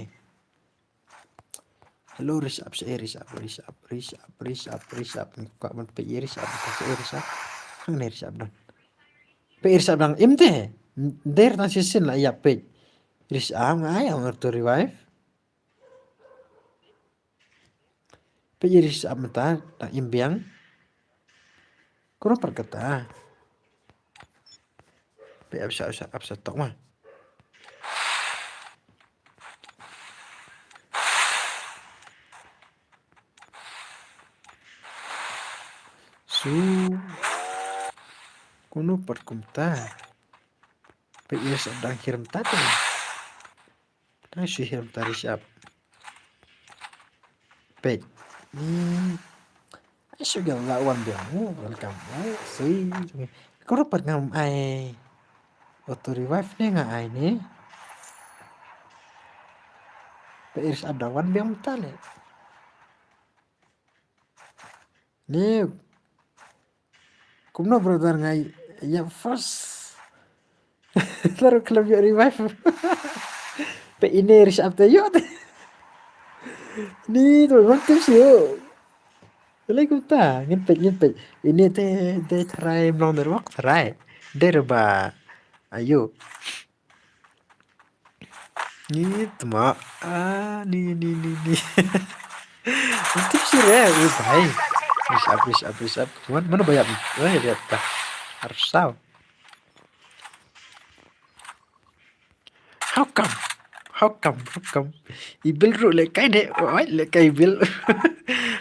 Hello, Rishabh, sha, eh, Rishabh, Rishabh, Rishabh, Rishabh, Rishabh. Kwah ban peit ïa Rishabh, sha, eh, Rishabh. Hangne Rishabh don. Peit Rishabh dang im te. Der tang shisien la ïa peit. Rishabh nga ai ong auto revive. Peit ïa Rishabh mynta dang im biang. Kumno pat kata. Peit ap sha, ap sha, ap sha tok ma. Su. Kumno pat kumta. Peit ïa Rishabh dang hiar mynta te. Tang shu hiar mynta Rishabh. Peit. Hmm. Ai shu gel la wan biang. Oh, welcome. Oh, sui. Krup pat ngam ai auto revive ne nga ai ne. Peit ris ap da wan biang mynta le. Ni. Kumno brother nga ïa first. Laru khlem ïoh revive. Peit ine ris ap te ïoh te. Ni to ngam tip shuh. Alai kumta ngin peit ngin peit. Ine te te tharai mlong network tharai. Dei re ba ayo. Ni tma. Ah, ni ni ni ni. Tip shuh re, u bai. Ris ap ris ap ris ap. Wan mano ba ïap. Wah ïap ta. Arsaw. How come? How come? How come? I Bill ruh lehkai ne. Oi, lehkai i Bill.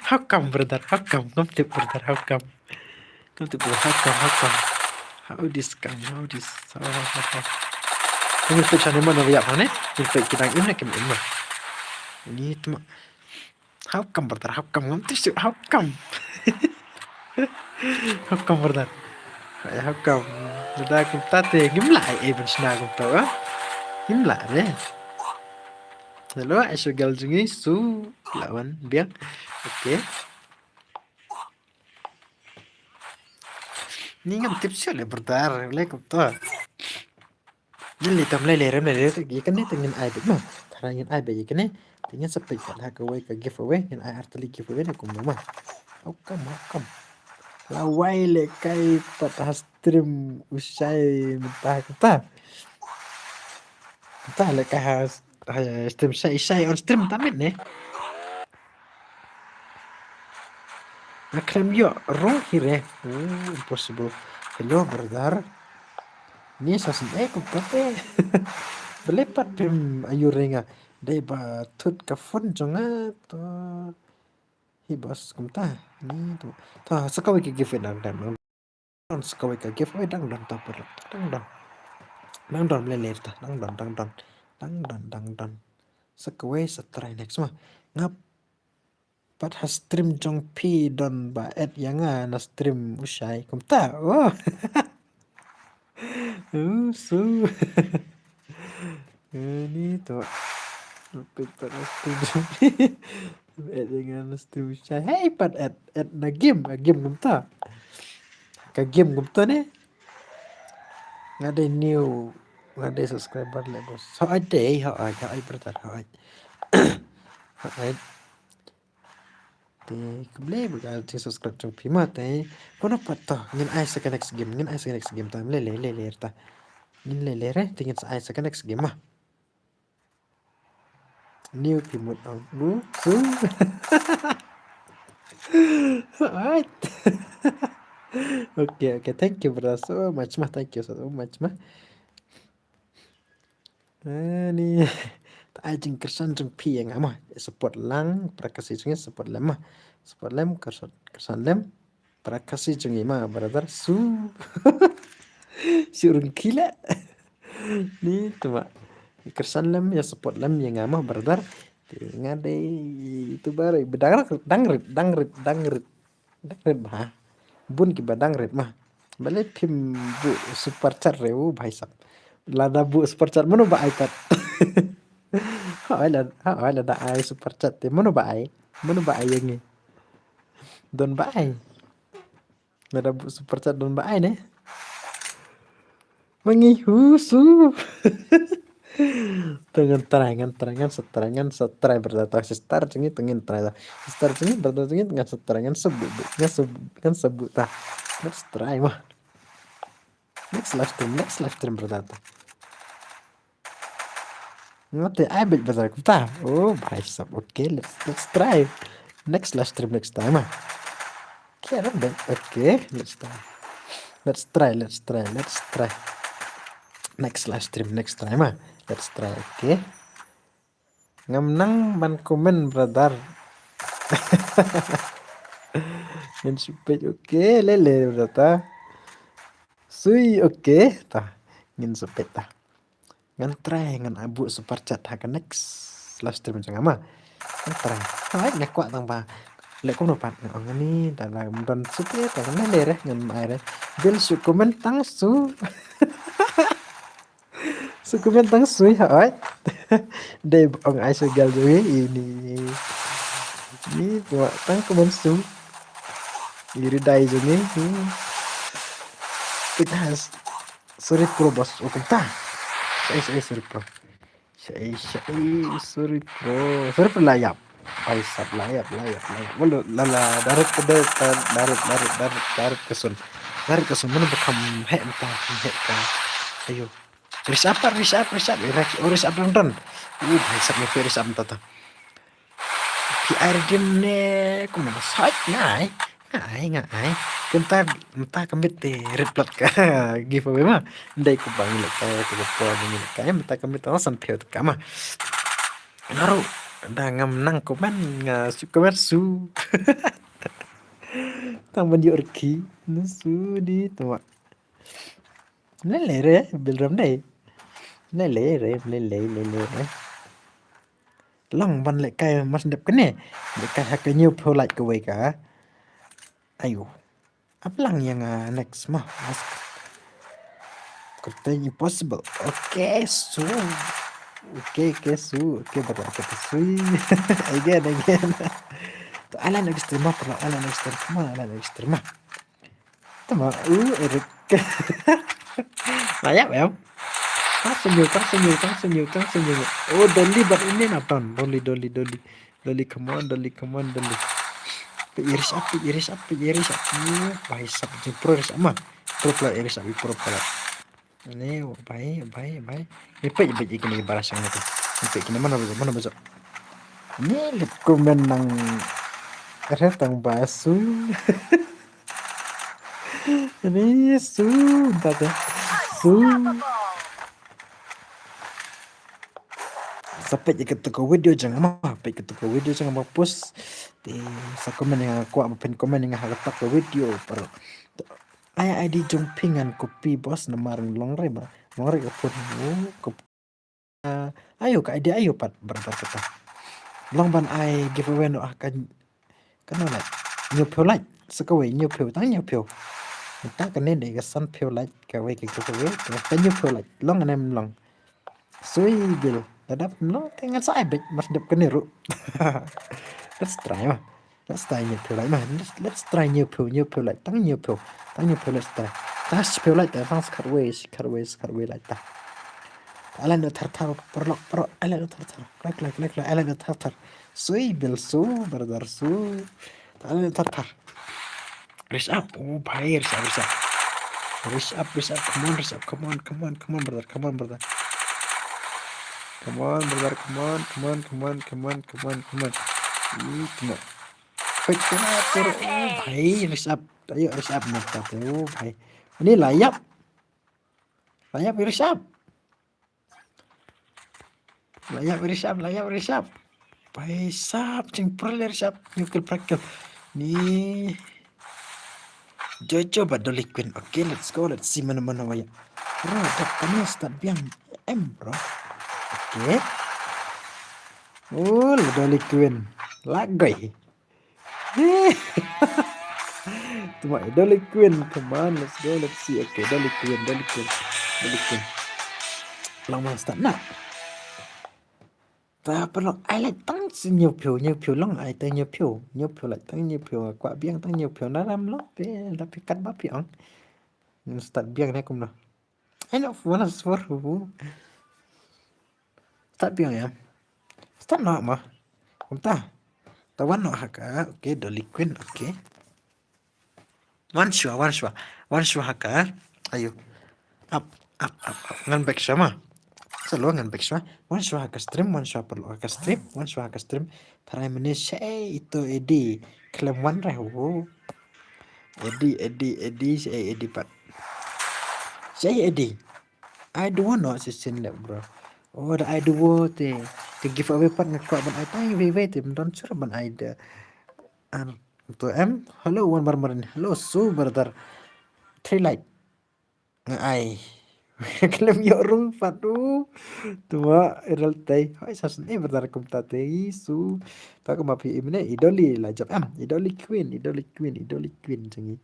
How come brother? How come? Ngam tip brother. How come? Ngam tip brother. How come? How come? How this come? How this? How, how, how, how? Ngin peit shane mano ba ïap hangne. Ngin peit ki dang im ne kim im ma. Ni tma. How come brother? How come? Ngam tip shuh. How come? How come brother? Ai, how come? Brother kumta te ngim lah ai ai ban shna kumta ah. Ngim lah re. Hello, ai shu gal jong ngi su la wan biang. Okay. Ni ngam tip shuh le brother, le kumta. Ngi lei tam lei lei rem lei lei ïa kane te ngin ai beit ma. Tharai ngin ai beit ïa kane. Te ngin sa peit pat ha kawei ka giveaway, ngin ai artylli giveaway ne kumno ma. How come, how come? Lawei lehkai pat ha stream u shai mynta kumta. Mynta lehkai ha, ha stream shai shai on stream mynta mynne. Nga khlem ïoh rung hi re. Oh, impossible. Hello brother. Ni sa sngewbha kumta te. Balei pat phim ïoh ring ah. Dei ba thut ka phone jong nga to. Hi boss kumta. Ni to. To sa kawei ka gift dang dang dang. Sa kawei ka gift. Oi dang dang ta paralok. Dang dang. Dang dang lele ta. Dang dang dang dang. Dang dang dang dang. Sa kawei sa try next ma. Ngap pat ha stream jong phi don ba add ïa nga na stream u shai kumta. Oh. Uh, so. Ani to. Peit pat ha stream jong phi. Add ïa nga na stream u shai. Hey pat add, add na game, a game kumta. Ka game kumta ne. Nga dei new, nga dei subscriber le boss. Hooid dei, hooid, hooid brother, hooid. Hooid. Te khublei ba ka jing subscribe jong phi ma te. Kumno pat to ngin ai sa ka next game, ngin ai sa ka next game ta lele lele ta. Ngin lele re te ngin sa ai sa ka next game ma. New phi mut ong. Lu su. Alright. Okay, okay. Thank you brother so much ma. Thank you so much ma. Ani ta ai jingkyrshan jong phi ïa nga ma. Support lang para Khasi jong ngi, support lem ma. Support lem, kyrshan, kyrshan lem para Khasi jong ngi ma brother. Su. Su rung kila. Ni tuma. Kyrshan lem ïa support lem ïa nga ma brother. Te nga dei YouTuber ba dang rit, dang rit, dang rit, dang rit. Dang rit bha. Bun kiba dang rit ma. Balei phim buh super chat re u bhai sab. Lada buh super chat mano ba ai pat. Hooid lada, hooid lada ai super chat te mano ba ai. Mano ba ai ïa ngi. Don ba ai. Lada buh super chat don ba ai ne. Mangi husu. To ngan try, ngan try, ngan sa try, ngan sa try brother to sister jong ngi to ngin try. Sister jong ngi, brother jong ngi ngan sa try, ngan sa buh, buh, ngan sa, ngan sa buh ta. Let's try ma. Next live stream, next live stream brother to. Ngate ai beit brother kumta. Oh, bhai sab. Okay, let's, let's try. Next live stream next time ma. Okay, let's try. Let's try, let's try, let's try. Next live stream next time ma. Let's try, okay. Ngam nang ban comment brother. Ngin shu peit, okay, lele brother ta. Sui, okay, ta. Ngin shu peit ta. Ngan try, ngan buh super chat ha ka next live stream jong nga ma. Ngan try. Alright, nga kwah tang ba. Leh kumno pat nga ong ni, da la don shu te, te ne le re, ngan ai re. Bil shu comment tang shu. Shu comment tang shu ha oi. Dei ong ai shu gal jong ngi ini. Ni tu tang comment shu. Iri dai jong ngi. It has. Sorry pro boss. Oh, kumta. Sorry, sorry, sorry pro. Shai, shai, sorry pro. Sorry pro, la ïap. Ai sap, la ïap, la ïap, la ïap. Walu, la, la, darit, darit, darit, darit, darit, darit ka sun. Darit ka sun, mano ba kham heh mynta, kham heh ka. Ayo. Ris ap, ris ap, ris ap. Ira ki, oh, ris ap dang don. Uh, bhai sap, ngi phi ris ap mynta ta. Phi ai redeem ne, kumno ba sait, ngai. Ngai, ngai. Kumta, mynta ka miet te rit plat ka giveaway ma. Ndai ko ba ngi leh kai, ko ba por ngi leh kai, mynta ka miet te san phew te ka ma. Nga ruh, da ngam nang comment, nga shu comment shu. Tang ban ïoh riki, na shu di twa. Lele re, Bilram dei. Lele re, lele, lele re. Long ban leh kai mas dep kane. Leh kai ha ka hynñiew phew like kawei ka. Ayo. Ap lang ïa nga next ma. Mas. Kyrteng impossible. Okay, so. Okay, okay, so. Okay, bata kata sui. Again, again. To, ala next time ma, ala next time ma, ala next time ma. Tama, uh, Eric. Layak em. Tang shu hynñiew, tang shu hynñiew, tang shu hynñiew, tang shu hynñiew. Oh, Dolly bad ini na ton. Dolly, Dolly, Dolly. Dolly, come on, Dolly, come on, Dolly. Peit ïa ris ap, peit ïa ris ap, peit ïa ris ap. Ïa, bhai sap jingpro ris ap ma. Pro player ris ap, pro player. Ni, oh, bhai, bhai, bhai. Ni peit, peit ïa kine ki baras sha kine. Ni peit kine mano ba jop, mano ba jop. Ni lip comment nang. Re tang ba su. Ni su, ta te. Su. Sa peit ïa kata ka video jong nga ma, peit kata ka video jong nga ma post. Te sa comment ïa nga, kwah ba phin comment ïa nga ha kata ka video, pero ai ID jong phi ngan copy boss namar long re ba, long re ka phone. Oh, ka, ah, ayo ka ID ayo pat brother kata. Long ban ai giveaway noh ha ka Kano like? Hynñiew phew like. Sa kawei hynñiew phew, tang hynñiew phew. Mynta kane dei ka san phew like kawei ka giveaway. Ka hynñiew phew like. Long ne em long? Sui bil. Lada em long te ngan sa ai beit, mas dep kane ruh. Let's try ma. Let's try hynñiew phew like ma. Let's, let's try hynñiew phew, hynñiew phew like. Tang hynñiew phew. Tang hynñiew phew, let's try. Tang shi phew like ta, tang shi khatwei, shi khatwei, shi khatwei like ta. Ai like noh thar thar, paralok, paralok, ai like noh thar thar. Like, like, like, like, ai like noh thar thar. Sui bil su, brother su. Ai like noh thar thar. Ris ap, oh bhai, ris ap, ris ap. Ris ap, ris ap, come on, ris ap, come on, come on, come on, brother, come on, brother. Come on, brother, come on, come on, come on, come on, come on, come on. Ih, come on. Peit kena tu, oh bhai, ris ap. Ayo, ris ap mynta tu, oh bhai. Ini la ïap. La ïap, ris ap. La ïap, ris ap, la ïap, ris ap. Bhai sap, jingpyrlok ris ap. Hynñiew kill, phra kill. Ni. Jojo bad Dolly Queen. Okay, let's go. Let's see mano mano ba ïap. Bro, dap kane start biang. Em, bro. Okay. Oh, la Dolly Queen. Lagoi. Tuma, Dolly Queen, come on, let's go, let's see. Okay, Dolly Queen, Dolly Queen, Dolly Queen. Long ma start na. Ta paralok, ai like tang shi hynñiew phew, hynñiew phew long, ai tang hynñiew phew, hynñiew phew like tang hynñiew phew, kwah biang tang hynñiew phew, na ram long, phi, da phi kat ba phi ong. Start biang ne kumno. Ai noh, one of four. Start biang ïa. Start noh ma. Kumta. Ta wan noh ha ka. Okay, Dolly Queen. Okay. Wan shuwa, wan shuwa. Wan shuwa ha ka. Ayo. Up, up, up, up. Ngan back shuwa ma. Sa lo ngan back shuwa. Wan shuwa ha ka stream, wan shuwa paralok ha ka stream, wan shuwa ha ka stream. Tharai mynne shai ito Eddie. Khlem wan re ho. Eddie, Eddie, Eddie, shai Eddie pat. Shai Eddie. Ai duo noh shisien leh, bro. Oh, da ai duo te. Te giveaway pat nga kwah ban ai tang iwei iwei te, ym don shuh ban ai da. Ar to em. Hello, Wan Marmarin. Hello, su brother. Three like. Nga ai. Khlem ïoh rung pat u. Tuma i rel tei. Hoi sa sne brother kumta tei su. Ta ka ma phi i mene i Dolly la jop em. I Dolly Queen, i Dolly Queen, i Dolly Queen jong ngi.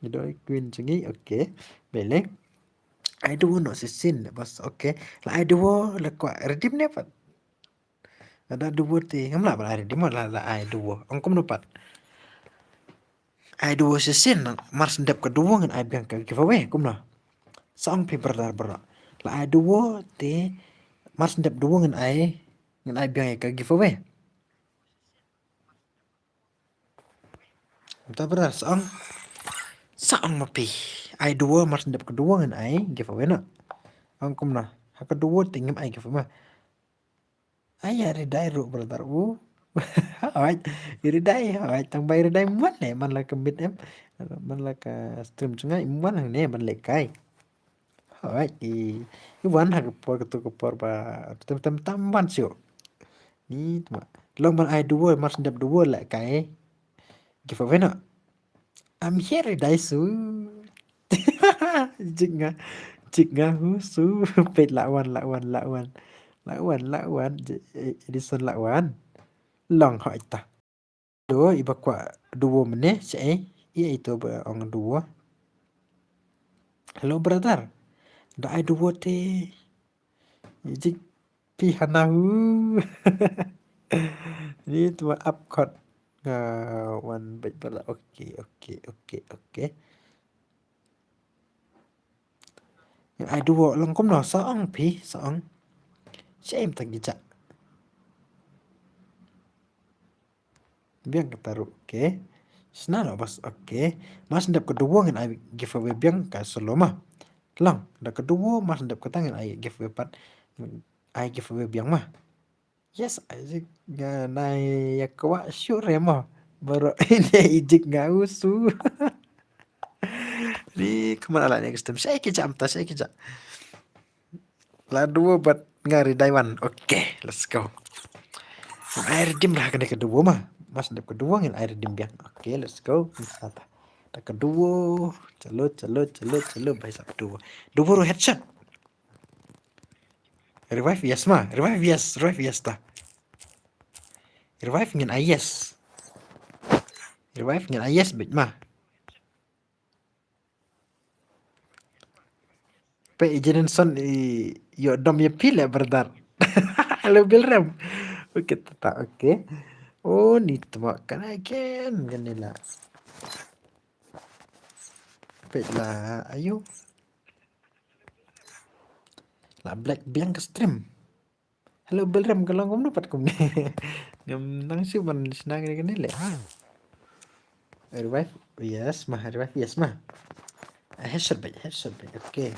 I Dolly Queen jong ngi. Okay. Bele. Ai duo noh shisien bas. Okay. La ai duo la kwah redeem ne pat. Lada duo te ngam lah ban ai redeem, la la ai duo. Ong kumno pat. Ai duo shisien, mar shen dep ka duo ngan ai biang ka giveaway kumno. Sa ong phi brother bro. La ai duo te mar shen dep duo ngan ai, ngan ai biang ka giveaway. Mynta brother sa ong. Sa ong ma phi. Ai duo mar shen dep ka duo ngan ai giveaway noh. Ong kumno. Ha ka duo te ngam ai giveaway ma. Ai ïa ridai ruh brother u. Hooid, ridai, hooid, tang ba ridai man ne, man la ka mit em. Man la ka stream jong nga man hangne man lehkai. Hooid, i, i wan ha ka por, ka tu ka por ba tem tem tam wan sio. Ni tuma. Long ban ai duo, mar shen dep duo lehkai. Giveaway noh. I'm here, Daisu. Jik nga, jik nga hu su. Peit la wan, la wan, la wan. La wan, la wan. J-, eh, Edison la wan. Long hoi ta. Do iba kwah duo mene, che eh. I ai to ba ong duo. Hello brother. Da ai duo te. Jik pi hana hu. Ni tuma ap kot. Nga wan bait bala. Okay, okay, okay, okay. Ai duo long kumno sa ong phi, sa ong. Shame tang gija. Biang kata ruh, okay. Sna no bas, okay. Mar shen dep ka duo ngan ai giveaway biang ka solo ma. Long, da ka duo mar shen dep kata ngan ai giveaway pat. Ai giveaway biang ma. Yes, Isaac nga nai ïa kwah shuh re mo. Baroh ine i jik nga u su. Ni kumno ala ne custom. Shai ki jam ta, shai ki jam. La duo bad nga ridai wan. Okay, let's go. Ai redeem dah kane ka duo ma. Mar shen dep ka duo ngin ai redeem biang. Okay, let's go. Sata. Dah ka duo. Chalo, chalo, chalo, chalo. Bai sap duo. Duo ru headshot. Revive yes ma. Revive yes. Revive yes ta. Revive ngin ai yes. Revive ngin ai yes bit ma. Pe i Jenenson i yo dom ye pile brother. Hello Bilrem. Okay tata okay. Oh ni tuma kan again kan ni la. Pe la ayo. La black biang ka stream. Hello Bilrem ka long kumno pat kumne. Ngam nang shu ban shna kane kane le. Revive yes ma, revive yes ma. Ah, headshot bait, headshot bait. Okay.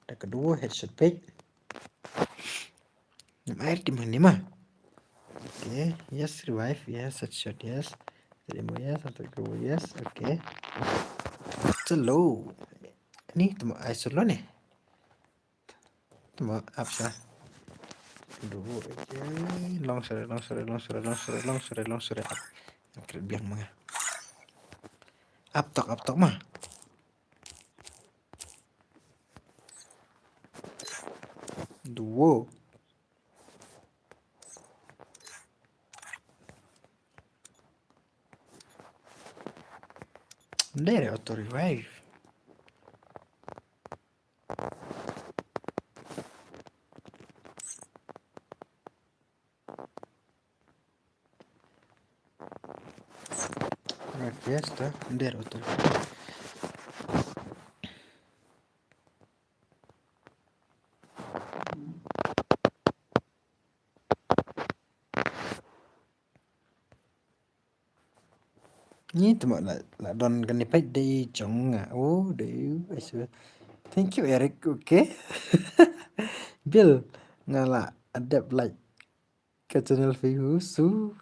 Dah ka duo headshot bait. Ngam ai redeem hangne ma. Okay, yes revive, yes headshot, yes. Tadi mo yes, atau go yes, okay. Solo. Ni tuma ai solo ne. Tuma ap sa. Duo, okay. Long sore, long sore, long sore, long sore, long sore, long sore. Ap. Kret biang ma nga. Ap tok, ap tok ma. Duo. Dere auto revive. Right, yes, ta. Dere auto revive. Ni tuma la, la don kane page dei jong nga. Oh, dei, I swear. Thank you, Eric. Okay. Bill, nga la adapt like ka channel fi hu su.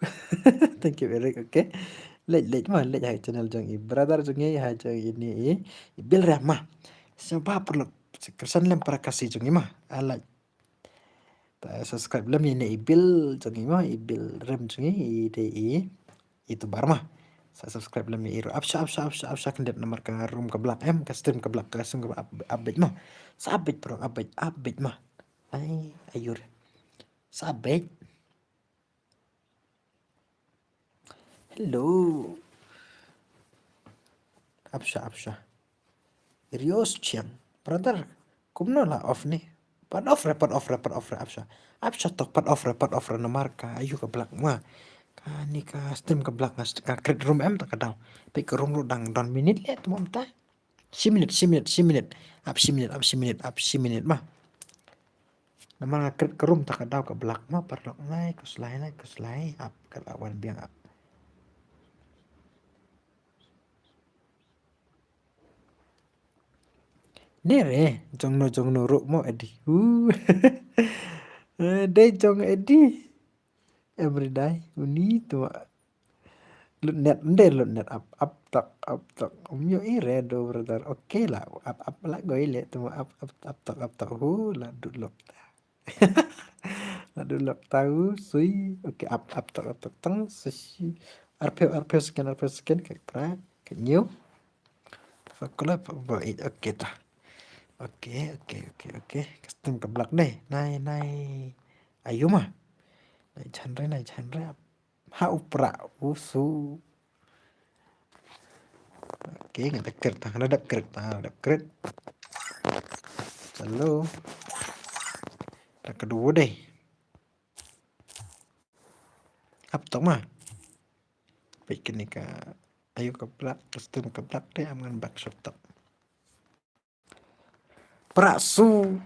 Thank you, Eric. Okay. Like, like ma, like hai channel jong i brother jong i, hai jong i ni i, i Bill Rem ma. Saba perlu kersan lem para kasih jong i ma. I like. Ta subscribe lem ïa ine i Bill jong i mo, i Bill Rem jong i, i dei i, i tuber mo. Sa subscribe lem ïa i ruh. Ap sha, ap sha, ap sha, ap sha khyndiat namar ka room ka block em, ka stream ka block, ka stream ka up, update ma. Sa update bro, update, update ma. Ai, aiur. Sa update. Hello. Ap sha, ap sha. Rios Chiang. Brother, kumno la off ni? Pat off re, pat off re, pat off re, ap sha. Ap sha tok, pat off re, pat off re namar ka ayu ka block ma. Kane ka stream ka block, nga st-, ka create room em ta ka daw. Peit ka room ruh dang don minit leh tu mynta. Shi minit, shi minit, shi minit. Ap shi minit, ap shi minit, ap shi minit ma. Namar nga create ka room ta ka daw ka block ma, paralok nai, khuslai nai, khuslai. Ap ka la wan biang ap. Ne re, jong no, jong no ruh mo Eddie. Uh. Eh, dei jong Eddie. Every day, uni tu. Lut net, nde lut net, ap, ap tok, ap tok. Um yo i re do brother. Okay la, ap, ap la goi le tu, ap, ap, ap tok, ap tok. Hu, la dut lok. La dut lok tau, sui. Okay, ap, ap tok, ap tok tang, sui. Arphew, arphew second, arphew second, ka pra, ka new. Fa kula pa ba it, okay ta. Okay, okay, okay, okay. Custom ka block dei. Nai, nai. Ayu ma. Nai chan re, nai chan re. Ha u pra, u su. Okay, nga da kret ta, nga da dep kret ta, nga da dep kret. Hello. Ta ka duo dei. Ap tok ma. Peit kane ka ayu ka block, custom ka block dei, am ngan back shot tok. Pra su.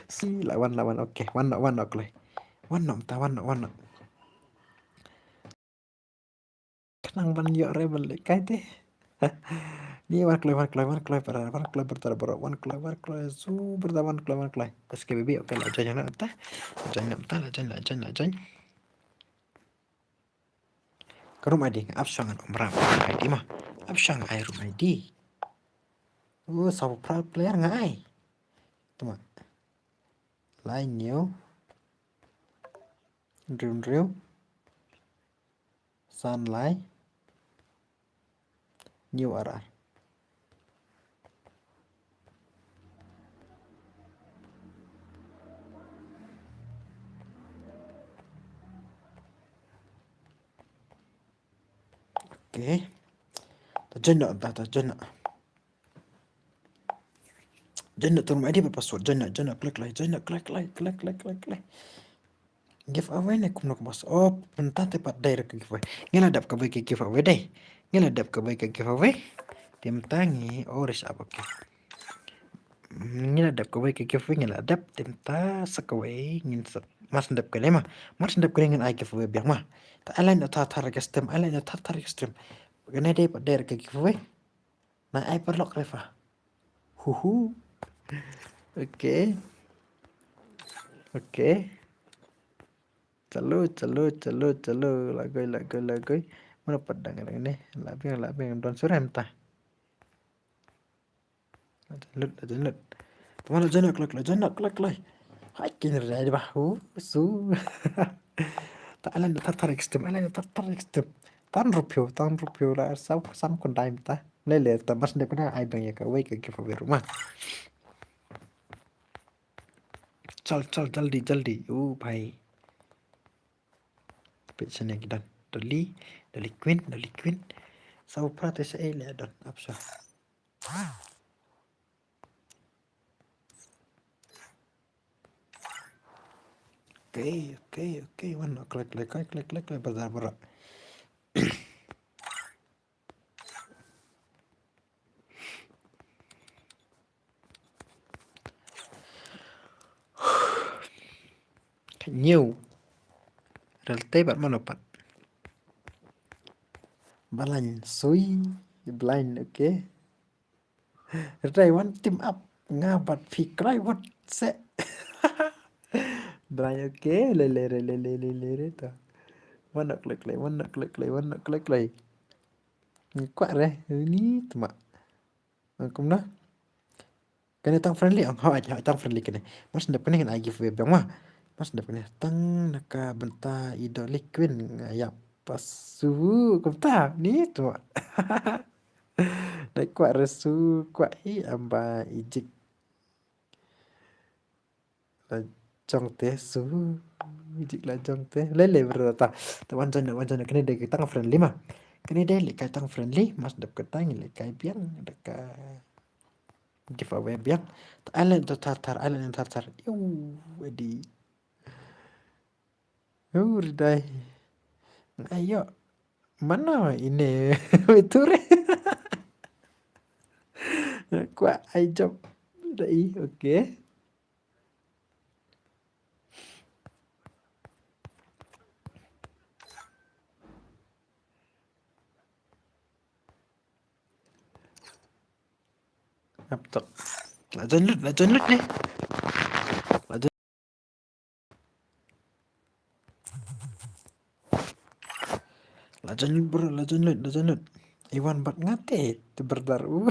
Si la wan, la wan, okay. Wan no, wan no kloi. Wan no mynta, wan no, wan no. Khnang ban ïoh re ban leh kai te. Ni wan kloi, wan kloi, wan kloi, para, wan kloi, para, para, wan kloi, wan kloi, su, para, wan kloi, wan kloi. S K B B, okay, la join na ta. La join na ta, la join, la join, la join. Ka room I D, ap sha ngan ym ram I D ma. Ap sha ngan ai room I D. Oh, saw pra player nga ai. Tuma. Lai new. Drew, drew. San lai. New R R. Okay. Ta join na, ta, ta join na. Join na, tu room I D bad password. Join na, join na, click like, join na, click like, click like, click like. Giveaway ne kumno kumno. Oh, mynta te pat dei re ka giveaway. Ngi la dep kawei ka giveaway dei. Ngi la dep kawei ka giveaway. Te mynta ngi, oh, ris up, okay. Ngi la dep kawei ka giveaway, ngi la dep, te mynta sa kawei ngin sa. Mar shen dep kane ma. Mar shen dep kane ngin ai giveaway biang ma. Ta ai line na thar thar ka stream, ai line na thar thar ka stream. Kane dei pat dei re ka giveaway. Na ai paralok re fa. Hu hu. Okay. Okay. Chalo, chalo, chalo, chalo. Lagoi, lagoi, lagoi. Mano pat dang dang ne. La biang, la biang don surem ta. Lut, lut. Teman lut, join lut, klik, klik, join lut, klik, klik. Hai, kini rai di bah. Hu, su. Ta alan thar thar extreme, alan thar thar extreme. Tan rupiah, tan rupiah la sa sam kun dai ta. Le le ta mas de kuna ai bang ya ka wei ka giveaway room ma. Chal, chal, jaldi, jaldi. Oh, bhai. Pit sene ki don. Doli, doli queen, doli queen. Sa u prat sa e le don. Ap sa. Okay, okay, okay. Wan, klik, klik, klik, klik, klik, bazar bara. New. Real te bat mano pat. Balan sui, blind, okay. Rai wan team up. Nga bat phi krai wat se. Drai, okay, le le re, le le le le re ta. Wan nak lek le, wan nak lek le, wan nak lek le. Ni kwah re, ni tma. Kumno? Kane tang friendly, ang ha, ha tang friendly kane. Mas ndep kane kan ai giveaway bang ma. Mas ndep kane tang naka benta ido liquid nga yap. Pasu kumta ni tu. Dei kwah resu kwah i amba ijik. La jong te su. Ijik la jong te. Lele berata. Te wan jong wan jong kene dei tang friendly ma. Kene dei le kai tang friendly mas dep kata ngi le kai biang deka giveaway biang. Island to thar thar island to thar thar. Yo edi. Ur dai. Ayo. Mana ine betul. Kwa ai jawab dai, okay. Laptop. La join lut, la join lut ni. La join. La join lut bro, la join lut, la join lut. Iwan bat ngate te berdar u.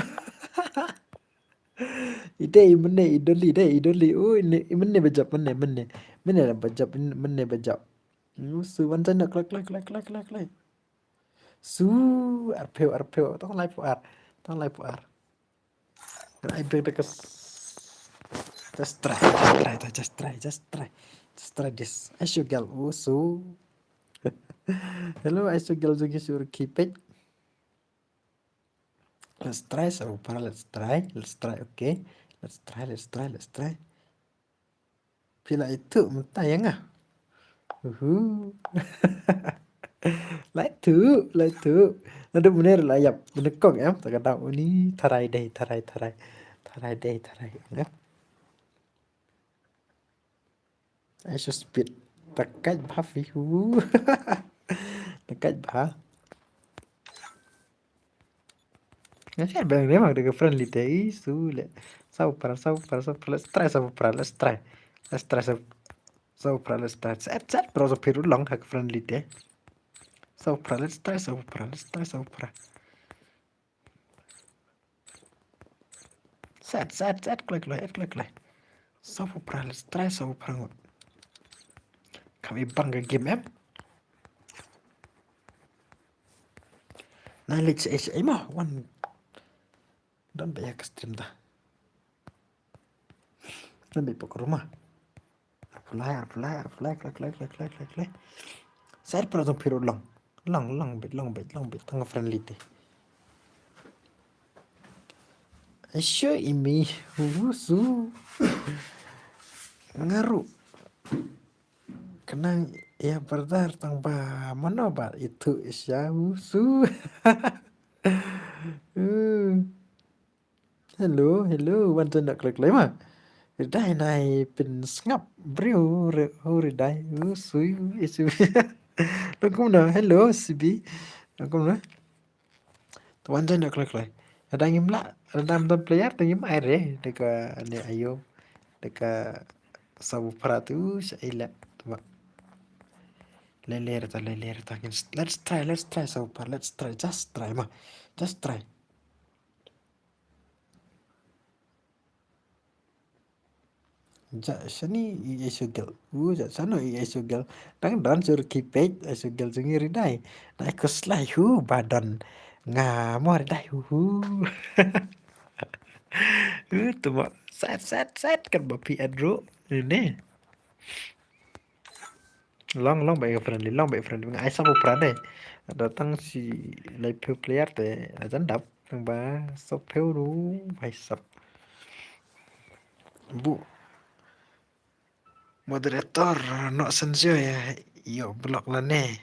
Ide i mene idoli de idoli u ini i mene bejap mene mene mene la bejap mene bejap. Su wan join klak klak klak klak klak klak. Su arphew arphew tong lai pu ar tong lai pu ar. Ai bek dekat. Just try, just try, just try, just try, just try this. Ayo girl, usu. Hello, ayo girl juga suruh keep it. Let's try, so far, let's try, let's try, okay. Let's try, let's try, let's try. Pila itu mentah ya ngah. Uhu. Lai tu, lai tu. Nadu bener lah yap. Bener kong em. Tak ada uni tarai deh, tarai, tarai. Tarai deh, tarai. Ya. Ayo speed. Takai bafi. Uhu. Takai bah. Ngan share bang dia mah dekat friendly te isu le. Sabu pra, sabu pra, sabu pra. Let's try sabu pra. Let's try. Let's try sabu, sabu pra. Let's try. Set set bro so piru long hak friendly te. Sabu pra. Let's try sabu pra. Let's try sabu pra. Set set set klik klik klik klik. Sabu pra. Let's try sabu pra ngut. Kami bang ke game em. Na lech es ai ma wan. Don ba ya ka stream da. Don ba pok ruma. Arpulai arpulai arpulai klai klai klai klai klai klai. Sar pra dong piru long long long bit long bit long bit tang friendly te. Ayo imi usu. Ngaru. Kenang ya berdar tang ba mano ba itu isya usu. Hello hello wan tu nak klik lima. Ridai nai pin sngap brio re ho ridai usu isu. Lakum na hello sibi. Lakum na. Tuan jan dak klek klek. Ada ngim la, ada am player tu ngim air eh. Deka ni ayo. Deka sabu pra tu sa ila. Tuba. Lele rata lele rata. Let's try, let's try sabu pra. Let's try, just try ma. Just try. Ja shani i ayo girl. U ja shano i ayo girl. Dang don sur kipet ayo girl jung i ridai. Na ko slai hu ba don. Nga mo ridai hu hu. U tu mo sat sat sat kan ba pi adro. Ini. Long long ba friendly long ba friendly. Nga ai sabu pra dei. Ada tang si lai phew player te ajan dap. Tang ba so phew ru bai sap. Bu moderator no sensio ya. Yo block la ne.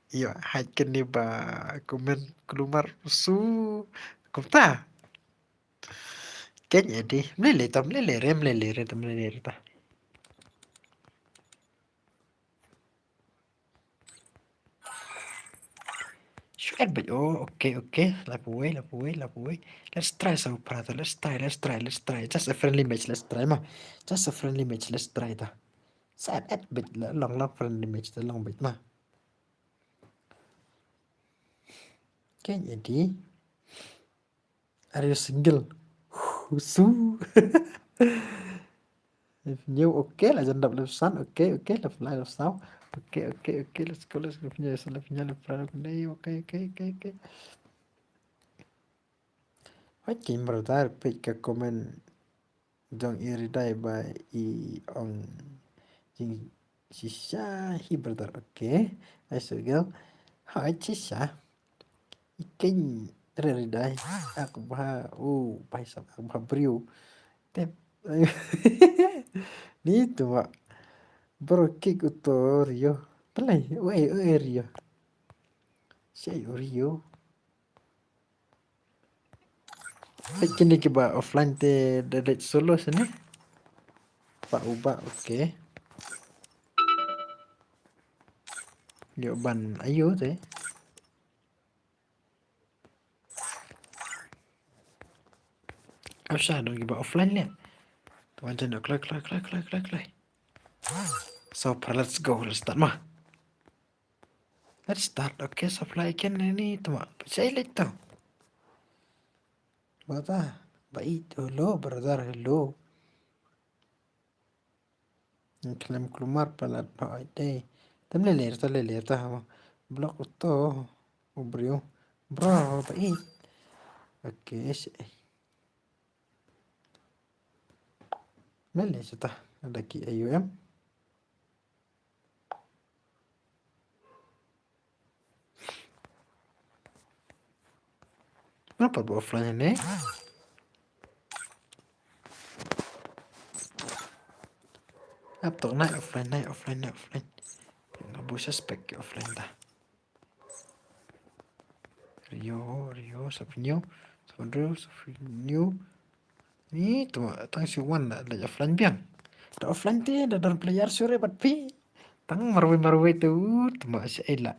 Yo hide kini ba comment kelumar su kumta. Ken ya di mlele ta mlele re mlele re ta mlele re ta. Shuat bait. Oh, okay, okay. Lap away, lap away, lap away. Let's try sabu pra ta. Let's try, let's try, let's try. Just a friendly match, let's try ma. Just a friendly match, let's try ta. Sat at bait long long friendly match ta long bait ma. Okay, jadi. Are you single? Su. New, okay, la jan dap left san, okay, okay, left lai left saw. Okay, okay, okay, let's go, let's go. Punya, sa left punya, left right, okay, okay, okay, okay. Hoi, kin brother, peit ka comment jong i Ridai ba i ong jingshisha hi brother, okay. Ai so girl. Hoi, shisha. Ikin re Ridai. Ak bha, oh, bha sap, ak bha briew. Tep. Ni tu ma. Bro kick uto Rio. Pelai, oi, oi Rio. Sei Rio. Kini kiba offline te da leit solo sini. Pak Uba, okay. Yo ban ayo te. Asha dong kiba offline le. Tuan jan kloi, kloi, kloi, kloi, kloi, kloi. So far, let's go, let's start ma. Let's start. Okay, supply ken ni tu ma. Sai leit tu. Bata, bait, hello brother, hello. Khlem klumar palat ba ai dei. Tem le ler ta, le ler ta. Block uto. U briew. Bro, bait. Okay, se. Me le seta. Ada ki A U M. Ngapa ba offline ne? Ap tok nai offline, nai offline, nai offline. Nga bu suspect ki offline ta. Rio, Rio, Sapinio, Sapinio, Sapinio. Ni tu tang si wan da, da offline biang. Da offline te da don player sure bat pi. Tang marwei marwei tu tu ma si ai la.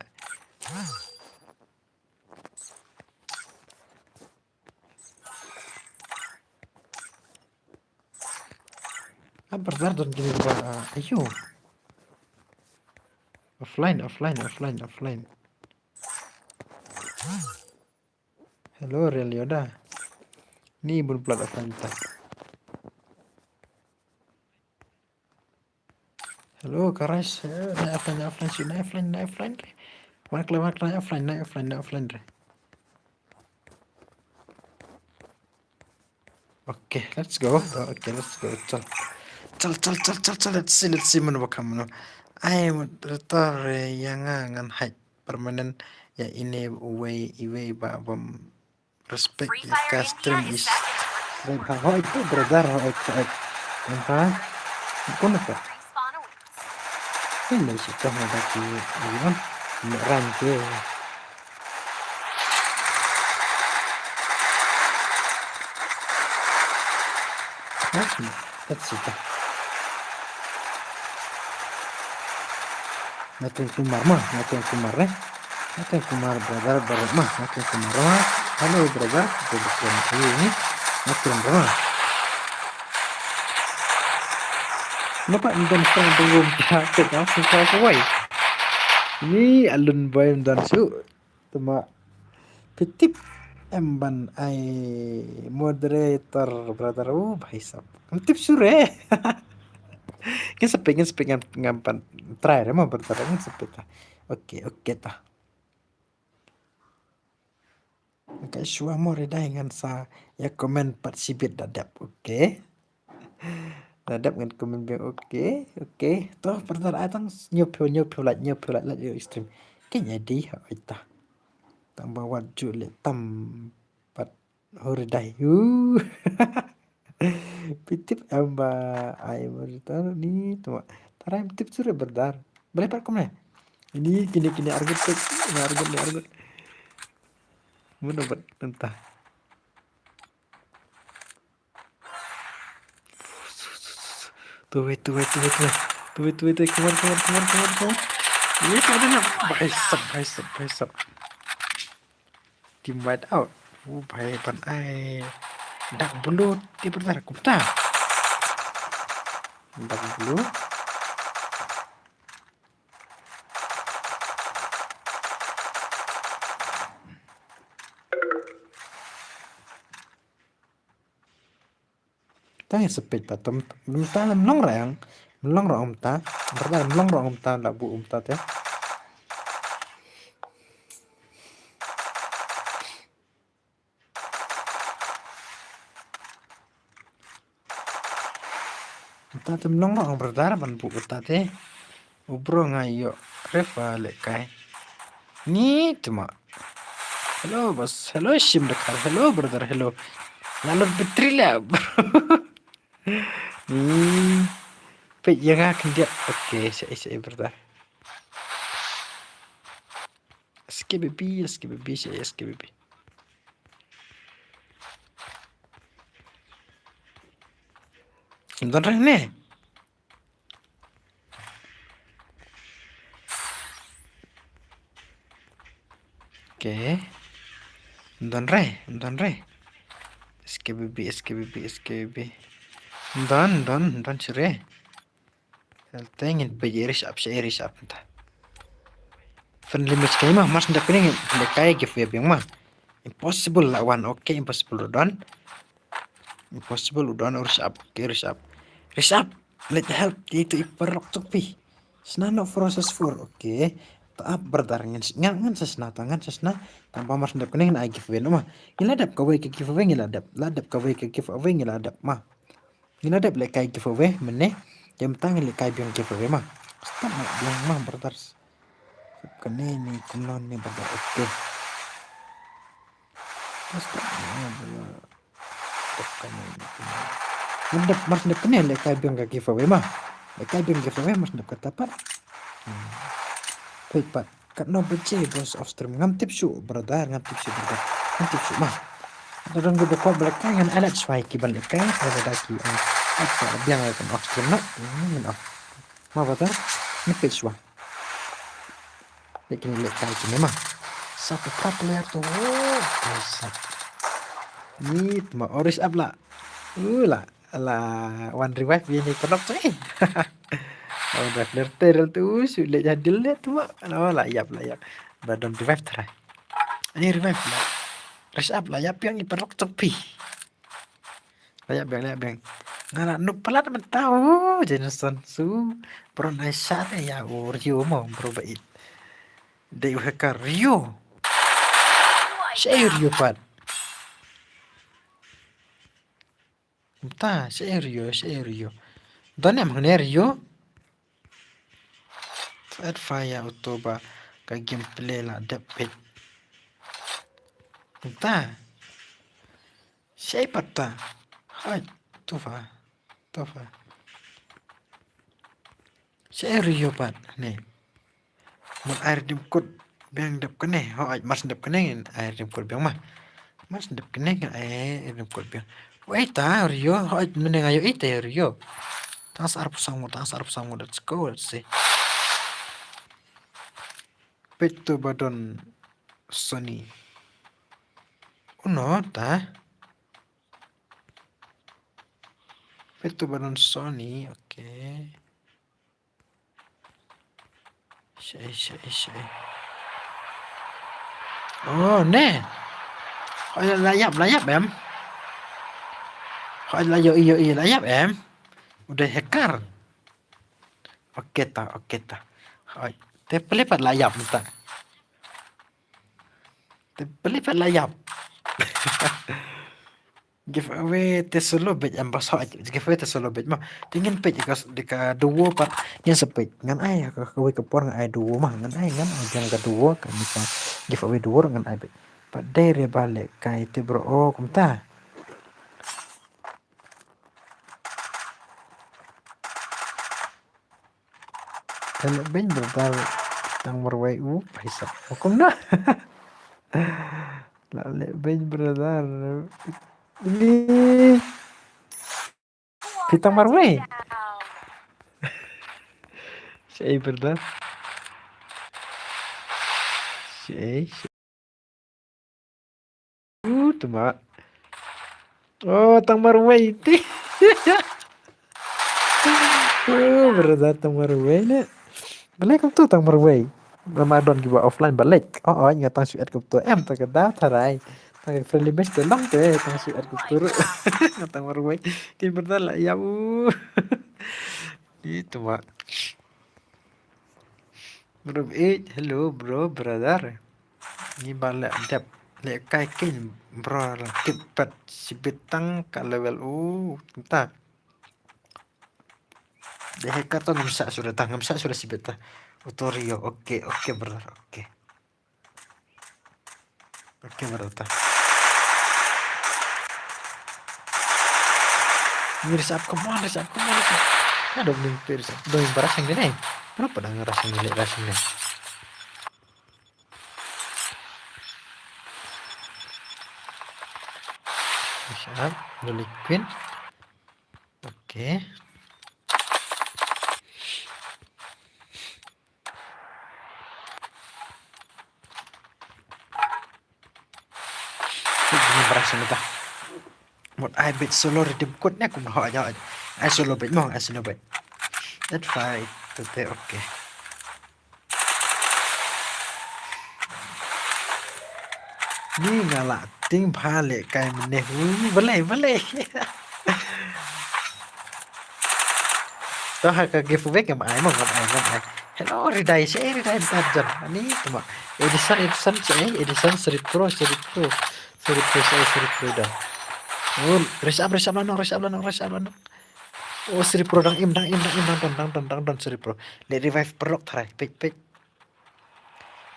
Apa bar don kini ba ayo. Offline, offline, offline, offline. Hello, Real Yoda. Ni bun plat offline ta. Hello, Karash. Eh, nai offline, nai offline, si nai offline, nai offline. Wan kloi, wan kloi, nai offline, nai offline, nai offline re. Okay, let's go. Okay, let's go. Chal. Chal, chal, chal, chal, chal. Let's see, let's see mano ba kham mano. Ai, moderator, eh, ïa nga ngan hide permanent ïa ine uwei, iwei ba bam respect ïa ka stream is. Wei ba hoi tu brother, hoi tu, hoi. Nampa? Kuna ka? Ini sih kah ada ki, ayo. Ni ran ke. Let's see. Let's see. Nathan Kumar ma, Nathan Kumar eh. Nathan Kumar brother, brother ma, Nathan Kumar ma. Hello brother, kita bertemu ini. Nathan ma. Nampak Nathan Kumar belum tak, tak, tak, tak, tak, tak. Ni alun boy dan su. Tuma. Phi tip em ban ai moderator, brother. Oh, bhai sab. Ngam tip shuh re. Ngin sa peit, ngin sa peit, ngam, ngam pan try re mo, brother. Ngin sa peit ta. Okay, okay ta. Ka shuwa mo re dei ngan sa ïa comment pat shibit da dep. Okay. Da dep ngan comment biang, okay, okay. To, brother, ai tang hynñiewphew, hynñiewphew like, hynñiewphew like, like ïa u stream. Kane ïa dei ha ita. Tang ba wat ju leh tam pat hor dei. Uh. Phi tip em ba ai moderator ni tu. Tara em tip shuh re brother. Balei pat kumne? Ini kine kine argut tu, ini argut, ini argut. Mano bat entah. Tu wei, tu wei, tu wei, tu wei. Tu wei, tu wei, tu wei. Come on, come on, come on, come on, come on. Ini tu ada nak. Bhai sab, bhai sab, bhai sab. Team wiped out. Oh, bhai ban ai. Dark blue ti brother, kumta. Dark blue. Tang ïa sepit pat, tam, mynta lem long rang, long rang mynta, mynta lem long rang mynta, la bu mynta te. Mynta te long rang brother, ban bu mynta te. U bro nga ïoh refa lehkai. Ni tuma. Hello boss, hello Shim Dakar, hello brother, hello. La lut battery la bro. Ni. Peit ïa nga khyndiat. Okay, sa sa brother. S K B B, S K B B, sa S K B B. Don rang ne? Okay. Don re, don re. S K B B, S K B B, S K B B. Don, don, don sure. Te ngin peit ïa rish up, sha ïa rish up mynta. Friendly match kane ma, mar shu dep kane ngin lehkai giveaway biang ma. Impossible la wan, okay, impossible u don. Impossible u don, rish up, okay, rish up. Rish up, leit help, ïa itu i paralok Tokpi. Shna noh four versus four, okay. Ta ap brother, ngan, ngan, ngan sa shna, ta ngan sa shna. Tang ba mar shu dep kane ngin ai giveaway noh ma. Ngi la dep kawei ka giveaway, ngi la dep, la dep kawei ka giveaway, ngi la dep ma. Ngi la dep lehkai giveaway mynne. Te mynta ngin lehkai biang giveaway ma. Stop ma biang ma brothers. Kane ni kumno ni brother. Okay. Stop ma brother. Stop kane ni kumno. Ngin dep mar dep kane lehkai biang ka giveaway ma. Lehkai biang giveaway mar dep kata pat. Hmm. Wait pat. Katno baje boss off stream? Ngam tip shuh brother, ngam tip shuh brother. Ngam tip shuh ma. Don gi ba kwah ba lehkai ngan alat shwa ki ban lehkai, ba da ki, ah, apa biang kan off stream na. Hmm, off. Ma brother, ngam tip shuh. Lekin lehkai kine ma. Satu pro player tu. Oh, sat. Ni ma oris up la. Uh, la. Ala wan revive ïa ini kynok tu, eh. Wan revive ler ter tu, shu leh jadil leh tu ma. Ala la ïap, la ïap. Ba don revive trai. Ini revive la. Rest up la ïap biang i paralok Tokpi. La ïap biang, la ïap biang. Nga la nuk palat mynta u Jensen su. Bro nai sat ïa u Rio mo, bro bait. Dei u hacker Rio. Sha Rio pat. Mynta, sha Rio, sha Rio. Don em hangne Rio. Fat fire auto ba ka gameplay la dep pet. Mynta. Sha pat ta. Hai, tufa, tufa. Sha Rio pat ne. Mun ai redeem code biang dep kane. Hooid, mar shu dep kane ngin ai redeem code biang ma. Mar shu dep kane ngin ai redeem code biang. Wei ta Rio, hooid mynne nga ïohi ta Rio. Tang sa arphew saw ngut, tang sa arphew saw ngut, let's go, let's see. Peit to ba don Sony. Uno ta. Peit to ba don Sony, okay. Shai, shai, shai. Oh, ne. Oh, la ïap, la ïap em. Oh, la ïohi, ïohi, la ïap em. U dei hacker. Okay ta, okay ta. Oh, te pele pat la ïap mynta. Te pele pat la ïap. Giveaway te solo beit em boss, ho, giveaway te solo beit ma. Te ngin peit ka, ka duo pat ngin sa peit. Ngan ai ka, kawei ka por ngan ai duo ma. Ngan ai, ngan ai jong ka duo ka ni ka giveaway duo ngan ai beit. Pat dei re ba lehkai te bro. Oh, kumta. Leh beiñ brother, tang marwei u pisa. Hukum na. Leh beiñ brother. Ini. Pitang marwei. Shay brother. Shay. Uh, tuma. Oh, tang marwei ti. Oh, brother, tang marwei ne. Balek tu tang marwei. Ramadan kiba offline balek. Oh, oh, nga tang shu et tu em ta ka da tharai. Ai, friendly match te long te, tang shu add ku kur. Tang marwei. Kin brother lah ya u. Itu mak. Bro, eh, hello bro, brother. Ngi ba leh dep leh kai kin bro la kit pat sibit tang ka level u ta. Deh hacker to ngam sa sudah ta, ngam sa sudah sibit ta. Utorio, oke, oke brother, oke. Oke brother ta. Ni rise up, come on, rise up, come on, rise up. Aduh, ni tu rise up. Doi baras yang ni. Kenapa dah ngeras yang ni, rise ni? Rise up, Dolly Queen. Oke. Ini berasa ni dah. Mut ai bit solo redeem code ni aku mahu aja. Ai solo bit mau, ai solo bit. That fight tete, oke. Ni nga la ting bha leh kai mynne. Ui, balei, balei. To ha ka giveaway ngam ai mo, ngam ai, ngam ai. Hello, Ridai, si ai Ridai mynta jan. Ani, tuma. Edison, Edison, si ai Edison, Sri Pro, Sri Pro. Sri Pro, si ai Sri Pro dah. Oh, rise up, rise up lano, rise up lano, rise up lano. Oh, Sri Pro dang im, dang im, dang im, dang don, dang don, dang don, Sri Pro. Leh revive paralok tharai, peit, peit.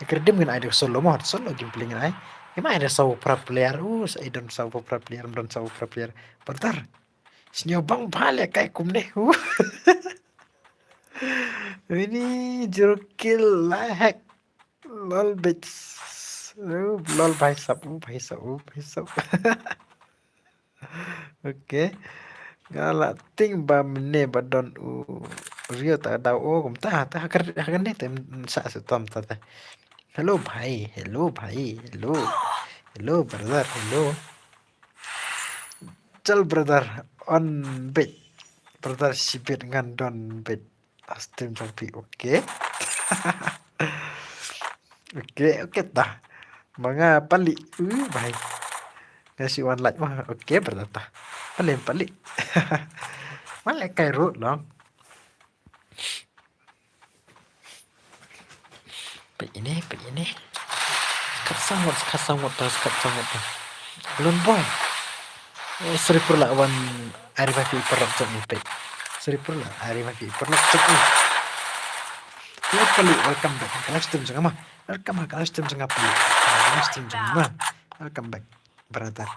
Ïa ka redeem ngin ai da solo mo, solo gameplay ngin ai. Ïa ma ai da saw para player, uh, sa ai don saw para player, don saw para player. Brother. Sñiaw bang bha leh kai kumne. Uh. Ini zero kill la hack. Lol bits. Uh, lol bhai sab, uh, bhai sab, uh, bhai sab. Oke. Nga la ting ba mynne ba don u Rio ta daw o kumta ta ha kane te sa sa tom ta ta. Hello bhai, hello bhai, hello. Hello brother, hello. Chal brother, on bit. Brother sibit ngan don bit. Last time jong phi, oke. Oke, oke ta. Manga pali, uh, bhai. Nga shu wan like mah, oke, brother ta. Pali, pali. Male kai road long. Peit ïa ini, peit ïa ini. Skat sangot, skat sangot ta, skat sangot ta. Balloon boy. Eh, Sri Pro la wan ai revive ïa i paralok jong i peit. Sri Pro la ai revive ïa i paralok jong i. Hello pali, welcome back ha ka live stream jong nga ma. Welcome ha ka live stream jong nga pali. Live stream jong nga ma. Welcome back, brother.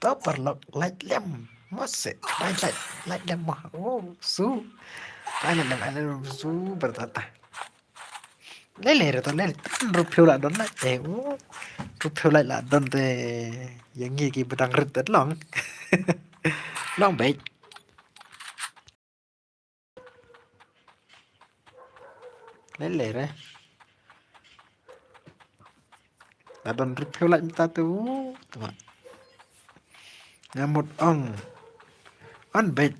To paralok, like lem. Mose, like, like, like lem mo. Oh, su. Like lem, like lem, su, brother ta. Lele re to lele. Rupiah la don like te. Oh. Rupiah like la don te. Ïa ngi ki ba dang rit te long. Long beit. Lele re. La don rupiah like mynta tu. Tuma. Nga mut ong. On beit.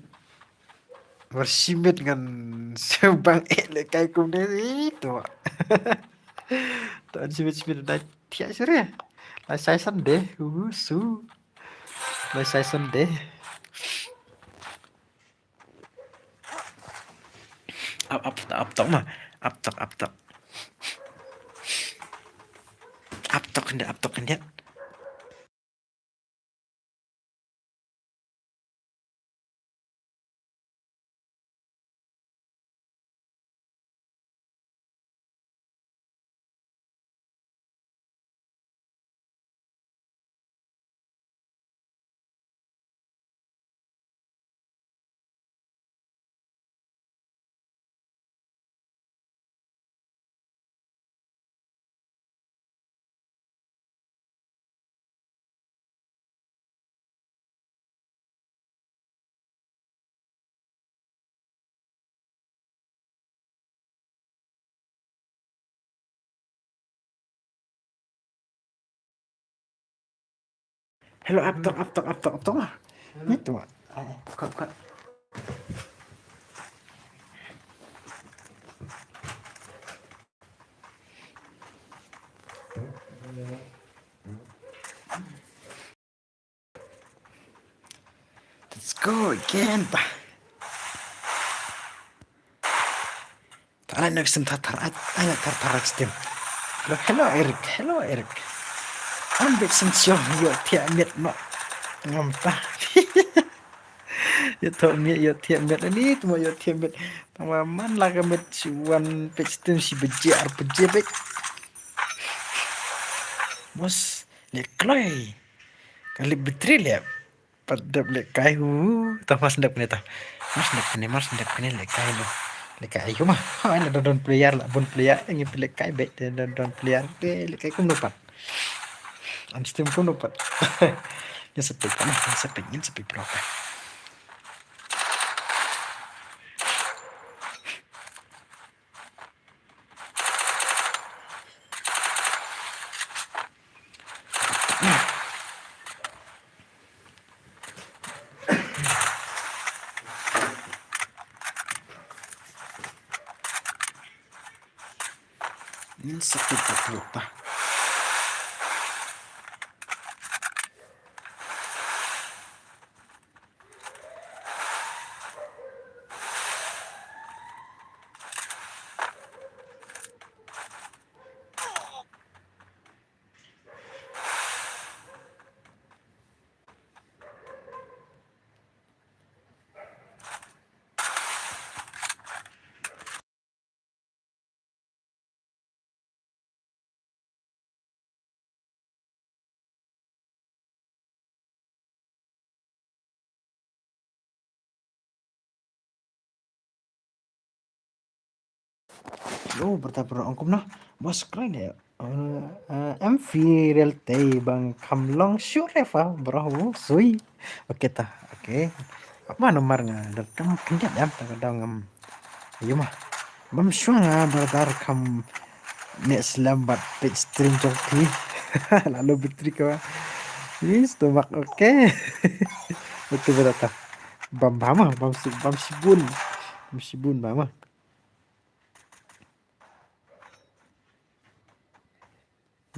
Wer simit ngan shu bang eh leh kai kumne. Ih, tuma. To on simit simit na thiah shuh re. Lai sai Sunday. Uh, su. Lai sai Sunday. Ap, ap, ap tok ma. Ap tok, ap tok. Ap tok khyndiat, ap tok khyndiat. Hello, ap tok, ap tok, ap tok, ap tok. Ni tu. Kat, kat. Let's go again, bah. Ai, next time thar thar, ai, ai, thar thar next time. Hello, hello, Eric, hello, Eric. Am bit sen sio, ïoh thiah miet noh. Ngam ta. Ïoh thoh miet, ïoh thiah miet, ani tu mo ïoh thiah miet. Tang ba man la ka miet shi wan page stream shi baje, ar baje bit. Bos, leh kloi. Ka leh battery leh. Pat dep lehkai hu. Tah, mas dep kane tah. Mas dep kane, mas dep kane lehkai lo. Lehkai ayu mah. Ha, ina don don player la, bun player. Ngi phi lehkai beit don don player. Te lehkai kumno pat. Am stream kumno pat. Ngin sa peit, ngin sa peit, ngin sa peit proper. Ngin sa peit pat proper. Lo, brother, brother, ong kumno? Bos, kren ya. Eh, eh, em fi real te bang kam long sure fa, bro, sui. Oke ta, oke. Apa nomor nga? Dah kam kenjat ya, tak ada ngam. Ayo mah. Bam shwa nga, brother, kam ne slam bat page stream jong phi. Lalu battery ka. Ni stomach, oke. Oke, brother. Bam, bam, bam, bam, bam shibun. Bam shibun, bam.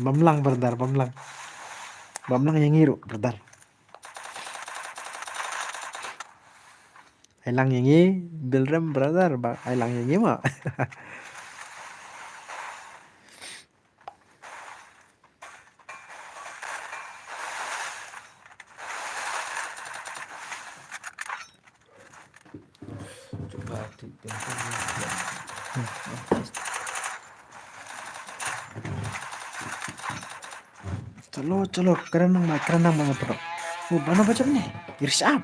Bam lang, brother, bam lang. Bam lang ïa ngi ruh, brother. Ai lang ïa ngi, Bilrem, brother, ba ai lang ïa ngi ma. Chalo, chalo, kren nang mai, kren nang mai, bro. Oh, bano baca ni? Rise up.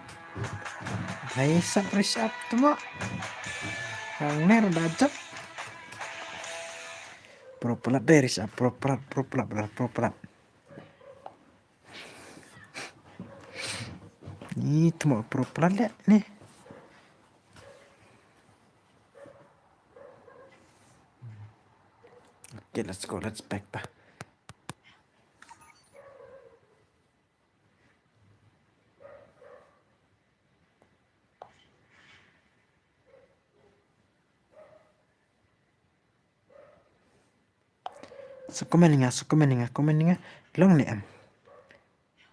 Rise up, rise up, tu mo. Yang ner dah jump. Pro pelat deh, rise up, pro pelat, pro pelat, brother, pro pelat. Ni tu mo pro pelat leh ni. Okay, let's go, let's back ta. Sa comment nga, sa comment nga, comment nga. Long ne em.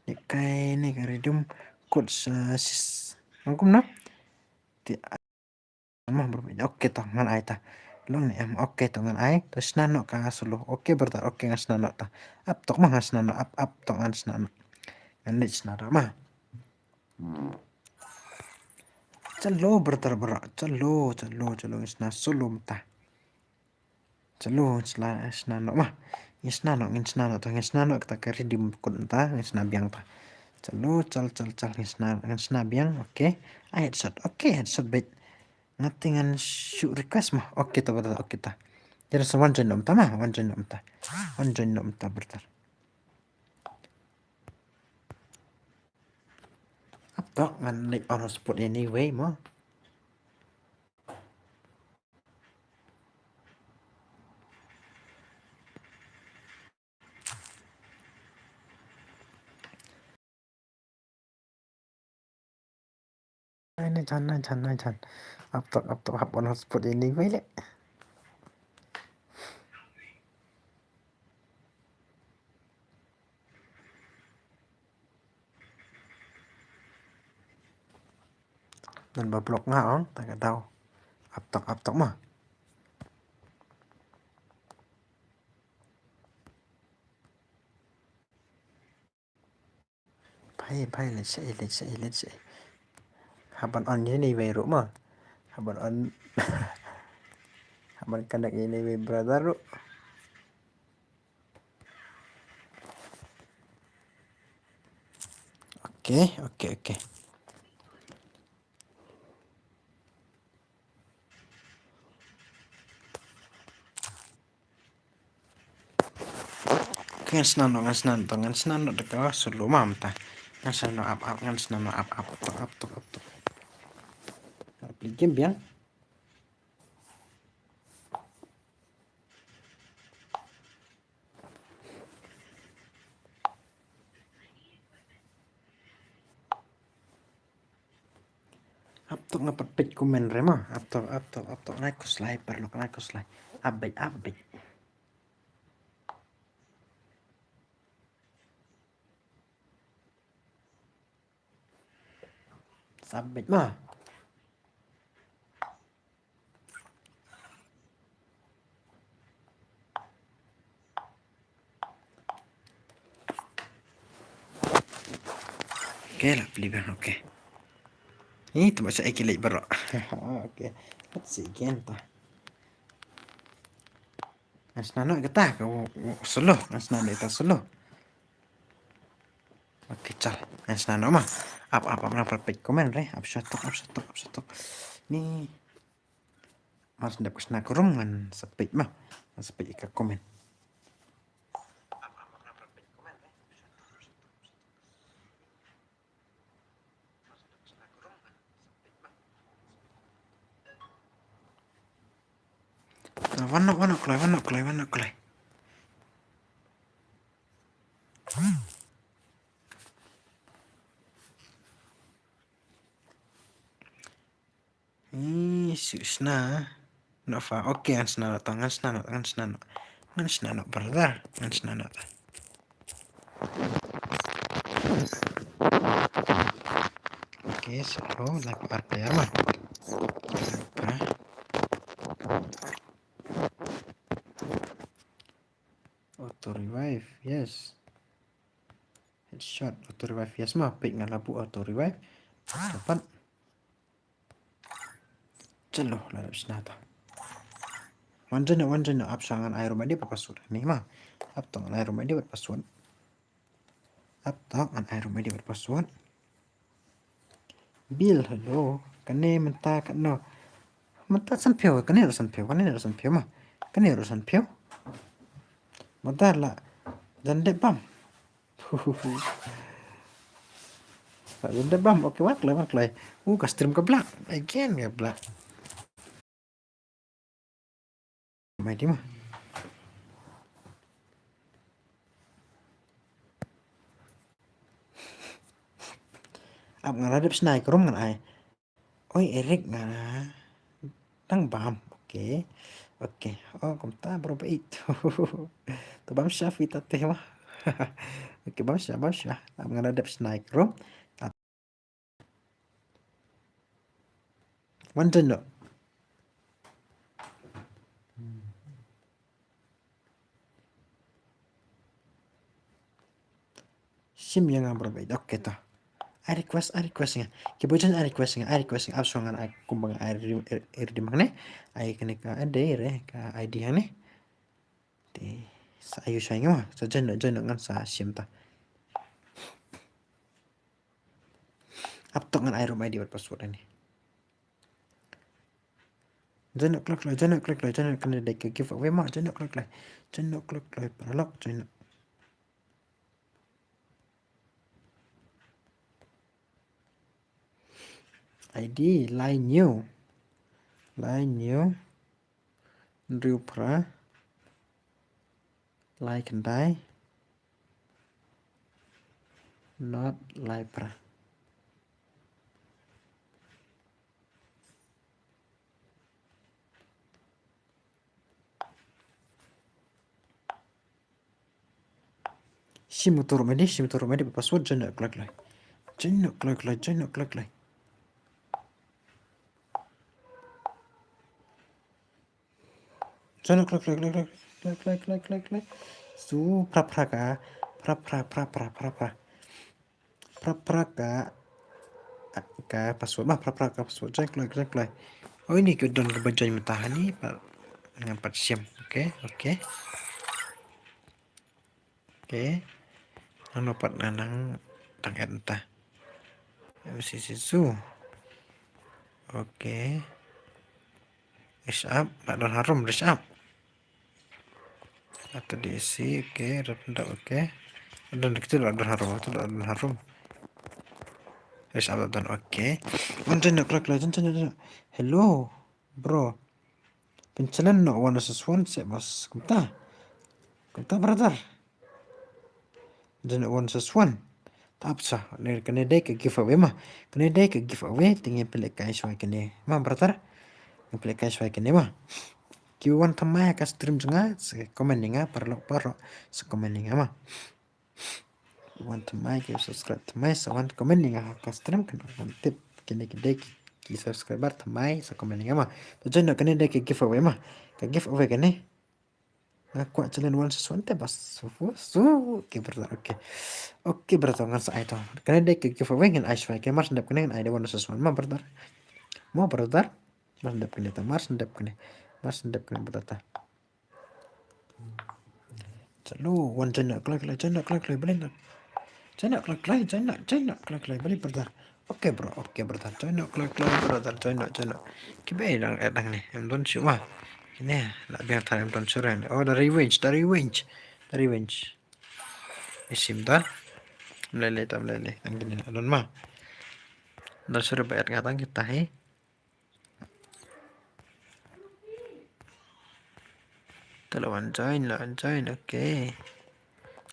Ne kai ne ka redeem code sa sis. Ngam kumno? Ti mah bro. Okay to ngan ai ta. Long ne em. Okay to ngan ai. To shna noh ka solo. Okay brother. Okay ngan shna noh ta. Ap tok mah ngan shna noh. Ap ap tok ngan shna noh. Ngan leit shna noh mah. Chalo brother bro. Chalo, chalo, chalo ngan shna solo mynta. Chalo, shna, shna noh mah. Ngin shna noh, ngin shna noh, ta ngin shna noh, kata ka redeem code ta, ngin shna biang ta. Chalo, chal, chal, chal, ngin shna, ngin shna biang, okay. Ah, headshot, okay, headshot beit. Nga te ngan shu request mah, okay ta brother, okay ta. Jadi sa wan join noh mynta mah, wan join noh mynta. Wan join noh mynta brother. Ap tok ngan leit on hotspot anyway mo. Ai, nai jan, nai jan, nai jan. Ap tok, ap tok, hap on hotspot anyway leh. Ngan ba block nga ong, ta ka daw. Ap tok, ap tok mo. Phai, phai, leit sha, leit sha, leit sha. Hap ban on ïa ine iwei ruh mo. Hap ban on. Hap ban connect ïa ine iwei brother ruh. Okay, okay, okay. Ngan sna noh, ngan sna noh, ngan sna noh da ka solo ma mynta. Ngan sna noh ap ap, ngan sna noh ap ap, ap tok, ap tok, ap tok. Ap leit game biang. Ap tok, nga pat peit comment re ma. Ap tok, ap tok, ap tok. Nai khuslai, paralok, nai khuslai. Ap beit, ap beit. Sa beit ma. Okay, la plie biang, okay. Ni tu baca ek lagi baru. Okay. Let's see again ta. Ngan sna noh kata ka, u, u, solo. Ngan sna noh ita solo. Okay, chal. Ngan sna noh ma. Ap, ap, ap, nang peit comment re. Ap sha tok, ap sha tok, ap sha tok. Ni. Mar sdep ka sna ka room ngan sa peit ma. Ngan sa peit ka comment. Wan noh, wan noh kloi, wan noh kloi, wan noh kloi. Ih, shu sna. Noh fa, okay, ngan sna noh, ngan sna noh, ngan sna noh. Ngan sna noh, brother, ngan sna noh. Okay, so, oh, lap arte ama. Apa? Auto revive, yes. Headshot, auto revive, yes ma, peit nga la buh auto revive. Dapat. Chalo, la dep sna ta. Wan jano, wan jano, ap sha ngan ai room I D bad password. Ni ma. Ap to ngan ai room I D bad password. Ap to ngan ai room I D bad password. Bill, hello. Kane mynta katno? Mynta sanphew, kane ruh sanphew, kane ruh sanphew ma. Kane ruh sanphew. Mynta la jan dep bam. Jan dep bam, okay, wan kloi, wan kloi. Uh, ka stream ka block. Again ka block. Mai di ma. Ap nga la dep sna ïa ka room ngan ai. Oi Eric nga dang bam. Okay. Okay. Oh, kumta bro bait. To bam sha phi ta te ma. Okay, bam sha, bam sha. Ap nga la dep sna ïa ka room. Wan jano. Shim ïa nga bro bait. Okay to. Ai request, ai request nga. Ki bujang ai request nga, ai request nga. Ap shuwa ngan ai kumba nga ai redeem, redeem hangne. Ai kane ka I D re, ka I D hangne. Te sa ayu shwa ïa nga ma. Sa jano, jano ngan sa shim ta. Ap to ngan ai room I D bad password hangne. Jano kloi kloi, jano kloi kloi, jano kane dei ka giveaway ma, jano kloi kloi. Jano kloi kloi, paralok, jano. I D, lai hynñiew. Lai hynñiew. Hynriew phra. Lai khyndai. Not lai phra. Shim uto room I D, shim uto room I D, password, jano kloi kloi. Jano kloi kloi, jano kloi kloi. Join noh kloi kloi kloi kloi kloi kloi kloi kloi. Su pra pra ka. Pra pra pra pra pra pra. Pra pra ka. Ka password ma, pra pra ka password. Join kloi, join kloi. Oh, ini ki don kiba join mynta hangne pat. Ngan pat shim. Okay, okay. Okay. Nang pat nang tang et mynta. M C C su. Okay. Rise up, la don harum, rise up. Ata D C, okay, rap nda, okay. Don kita la don harum, kita la don harum. Rise up, la don, okay. Wan join noh kloi kloi, join join noh. Hello, bro. Pynchallenge noh one versus one, se bas. Kumta. Kumta, brother. Join noh one versus one. Tap sa, ne kane dei ka giveaway ma. Kane dei ka giveaway, te ngin pynlehkai shwa kane ma, brother. Ngin pynlehkai shwa kane ma. Ki wan thymmai ha ka stream jong nga, sa comment ïa nga, paralok paralok, sa comment ïa nga ma. Wan thymmai, ki subscribe thymmai, sa wan comment ïa nga ha ka stream, kane wan tip, kine ki dei ki, ki subscriber thymmai, sa comment ïa nga ma. To join noh, kane dei ka giveaway ma. Ka giveaway kane. Nga kwah challenge one versus one te bas. Su, su, su. Okay, brother, okay. Okay, brother, ngan sa ai to. Kane dei ka giveaway, ngan ai shwa. Ka mar shen dep kane ngan ai dei one versus one. Ma, brother. Ma, brother. Mar shen dep kane ta, mar shen dep kane. Mar shen dep kane, brother, ta. Chalo, wan join noh kloi kloi, join noh kloi kloi, balei noh. Join noh kloi kloi, join noh, join noh kloi kloi, balei, brother. Okay, bro, okay, brother. Join noh kloi kloi, brother, join noh, join noh. Kiba dang, eh, dang ne, em don shuh ma. Kine, la biang than em don shuh ren. Oh, da revenge, da revenge. Da revenge. Isim da. Mlele ta, mlele. Dang kine, don ma. Don shuh ba et nga tang kita, he. Te la wan join, la wan join, okay.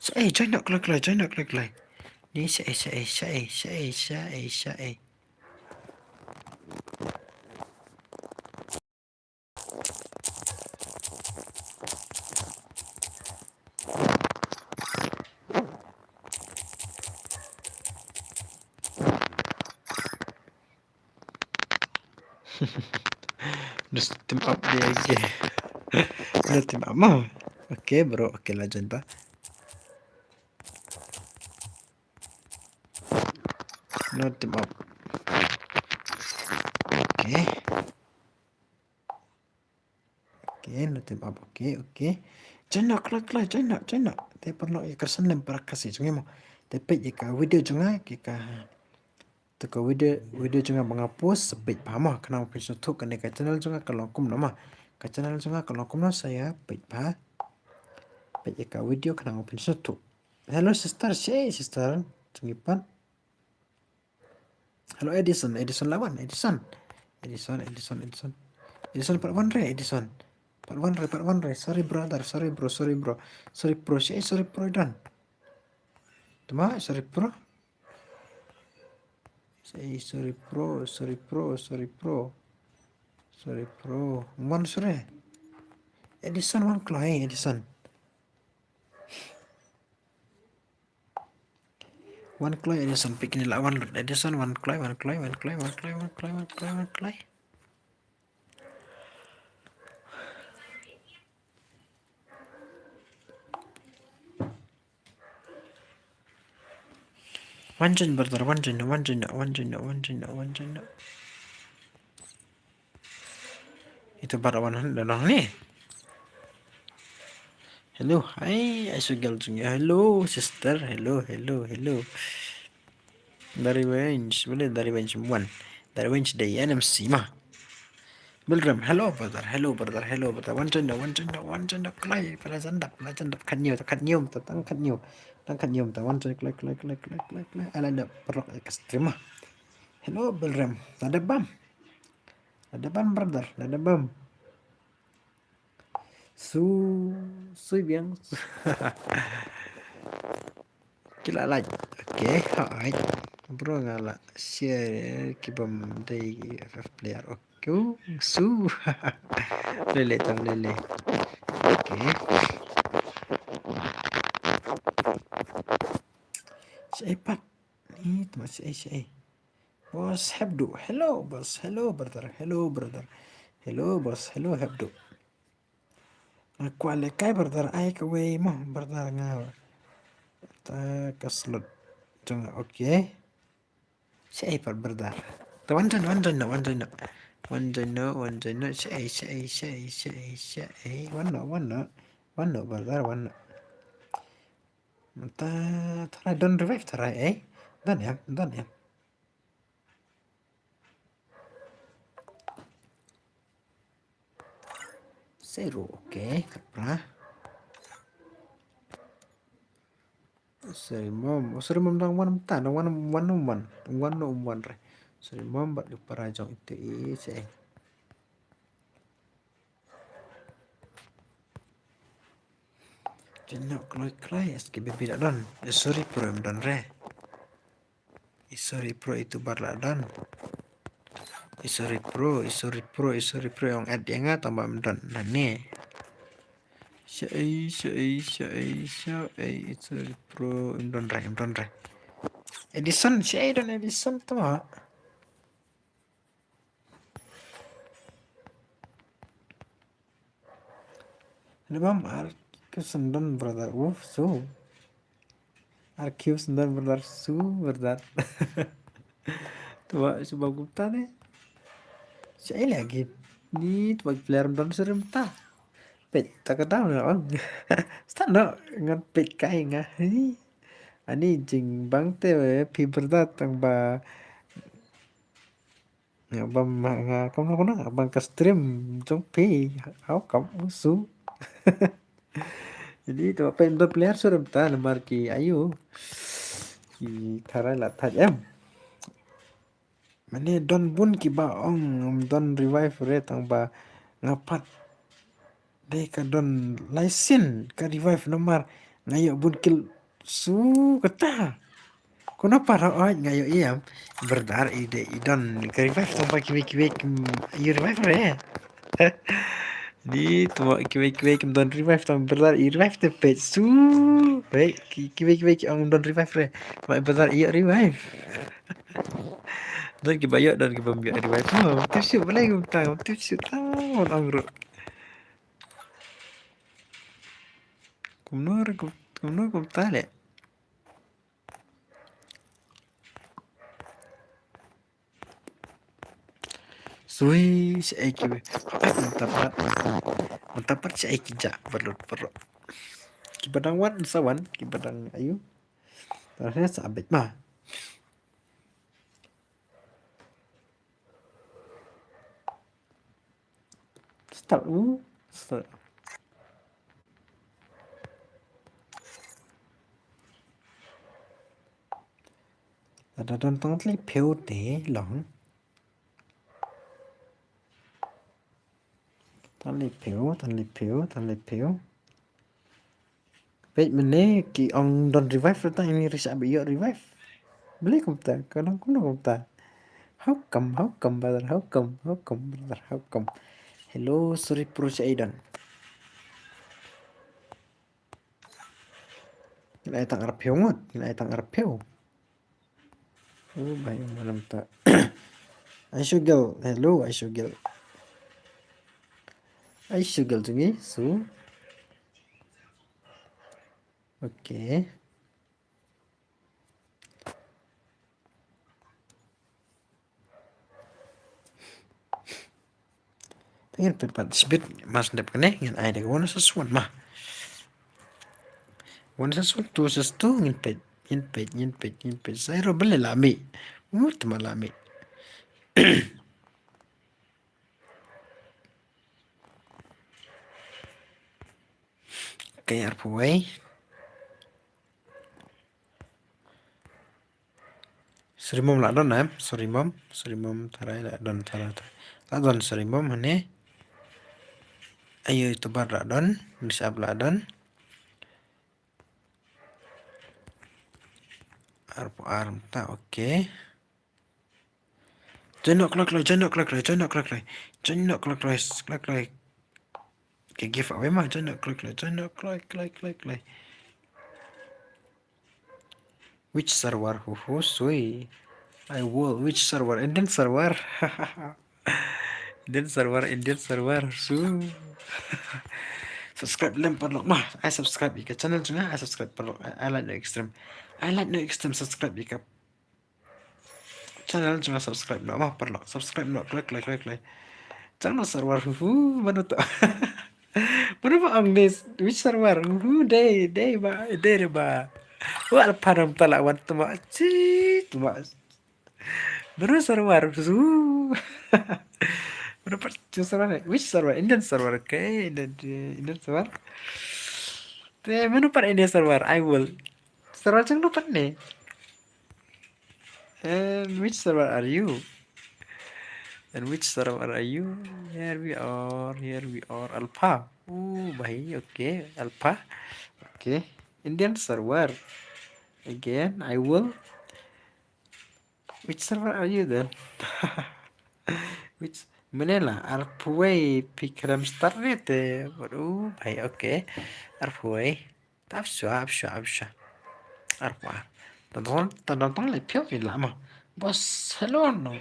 Shaei, join noh kloi kloi, join noh kloi kloi. Ni shaei, shaei, shaei. Just team up dia age. No team up ma. Okay, bro, okay, la join ta. No team up. Okay. Okay, no team up. Okay, okay. Join noh kloi kloi, join noh, join noh. Te paralok ïa ka snem para Khasi jong ngi mo. Te peit ïa ka video jong nga, ïa ka, te ka video, video jong nga ba nga post, peit bha mo. Khnang phin sngewthuh kane ka channel jong nga ka long kumno mo. Ka channel jong nga ka long kumno, sa ïa peit bha. Peit ïa ka video khnang phin sngewthuh. Hello sister, shaei sister jong ngi pat. Hello Edison, Edison la wan, Edison. Edison, Edison, Edison. Edison pat wan re, Edison. Pat wan re, pat wan re. Sorry brother, sorry bro, sorry bro. Sorry bro, shaei sorry bro don. Tuma, sorry bro. Shaei sorry bro, sorry bro, sorry bro. Sorry bro. Mon, sorry. Edison wan kloi, Edison. Wan kloi Edison, peit kine la wan lut Edison, wan kloi, wan kloi, wan kloi, wan kloi, wan kloi, wan kloi, wan kloi. Wan join brother, wan join, wan join, wan join, wan join, wan join. Ito ba da wan hangne. Hello, hi, ai su gal jong ngi. Hello, sister. Hello, hello, hello. Da revenge, balei da revenge one. Da revenge dei N M C ma. Bilrem, hello brother, hello brother, hello brother. Wan join da, wan join da, wan join da. Kloi, pala jan dap, pala jan dap. Khat ñiew, khat ñiew, tang khat ñiew. Tang khat ñiew, ta wan join, kloi, kloi, kloi. Ala da paralok ka stream ma. Hello, Bilrem. Lada bam. Lada bam, brother. Lada bam. Su, sui biang. Ki la like. Okay, alright. Bro nga la share ki bam dei F F player. Okay, su. Lele tam lele. Okay. Shaei pat. Ni tma shaei shaei. Boss Hebdo. Hello, boss. Hello, brother. Hello, brother. Hello, boss. Hello, Hebdo. Nga kwah leh kai brother, ai kawei mo brother nga. Ta ka slot jong nga, okay. Shaei pat brother. Ta wan join, wan join noh, wan join noh. Wan join noh, wan join noh. Shaei, shaei, shaei, shaei, shaei. Wan noh, wan noh. Wan noh brother, wan noh. Ta, tharai don revive tharai, eh. Don em, don em. Zero, okay, khat phra. Sorry mom, oh, sorry mom, dang wan mynta, dang wan, wan wan, wan wan re. Sorry mom, bad ki para jong ite i se. Jeno kloi kloi, S K B B la don. Eh, sorry pro em don re. I sorry pro itu bar la don. I sorry pro, i sorry pro, i sorry pro, ong add ïa nga tang ba em don. Nane. Shaei, shaei, shaei, shaei, i sorry pro, em don re, em don re. Edison, shaei don Edison tu ma. Ni bam ar cubes em don brother. Uf, su. Ar cubes em don brother, su brother. Tu ba, su ba kumta ne. Shaei lagi. Ni tu ba player em don, sorry mynta. Peit ta ka dam na ong. Sta no ngan peit kai nga. Hi. Ani jingbang te phi brother tang ba nga bam, nga kumno kumno nga bam ka stream jong phi. How come u su? Jadi tu ba peit em don player, sorry mynta namar ki ayu. Ki tharai la thait em. Mane don bun kiba ong em don revive re tang ba nga pat dei ka don lai sien ka revive namar nga ïoh bun kill, su kata. Kumno pat, hooid nga ïoh ïam. Brother, i dei i don ka revive tang ba kiwei kiwei kim ïoh revive re. Ni tu ma kiwei kiwei kim don revive tang brother, i revive te peit, su. Wei, ki, kiwei kiwei ki ong em don revive re. Ma brother, i ïoh revive. Don kiba ïoh, don kiba ym ïoh revive. Ma, tip shu balei kumta, tip shu ta, wan ong ruh. Kumno re, kum-, kumno kumta le. Sui, shaei ki. Mynta pat. Mynta pat shaei ki ja, balut balut. Kiba dang wan sa wan, kiba dang ayu. Tang sa beit ma. Start, uh, start. Lada don tang tli phew te long. Tang tli phew, tang tli phew, tang tli phew. Peit mynne ki ong don revive, tang ini risa ba ïoh revive. Balei kumta, ka dang kumno kumta. How come, how come brother, how come, how come brother, how come. Hello, sorry pro, shaei don. Ngin ai tang arphew ngut, ngin ai tang arphew. Oh, bai, malam ta. Aishugel, hello, Aishugel. Aishugel jong ngi, su. Okay. Te ngin peit pat shibit, mas dep kane, ngin ai da ka one versus one ma. One versus one, two versus two, ngin peit, ngin peit, ngin peit, ngin peit. Zero, balei la mih. Mut ma la mih. Okay, arphew wei. Sorry mom la don em, sorry mom, sorry mom, tharai la don, tharai, tharai. La don sorry mom, hangne. Ayu, ito bar la don, Miss Up la don. Arphew ar mynta, okay. Join noh kloi kloi, join noh kloi kloi, join noh kloi kloi. Join noh kloi kloi, kloi kloi. Ka giveaway ma, join noh kloi kloi, join noh kloi kloi, kloi kloi. Which server? Hu hu, sui. I will. Which server? Indian server. Indian server, Indian server. Su. Subscribe lem paralok ma. Ai subscribe ïa ka channel jong nga, ai subscribe paralok. Ai, ai like no extreme. Ai like no extreme, subscribe ïa ka channel jong nga, subscribe noh ma paralok. Subscribe noh, klik, klik, klik, klik. Chang noh server, hu, hu, mano to. Mano ba ong this, which server? Hu, dei, dei ba, dei re ba. Wa alpha nam tala wan tuma, chi, tuma. Mano server, hu. Mano part jong server ne? Which server? Indian server, okay. Indian, Indian server. Te mano part India server? I will. Server jong no part ne? And which server are you? And which server are you? Here we are, here we are. Alpha. Oh, bhai, okay. Alpha. Okay. Indian server. Again, I will. Which server are you then? Which, mane la, arphuwei phi khlem start re te. But oh, bhai, okay. Arphuwei. Tap shwa, ap shwa, ap shwa. Arphuwei. Tadon, tadon tang le phi la ma. Boss, hello, no.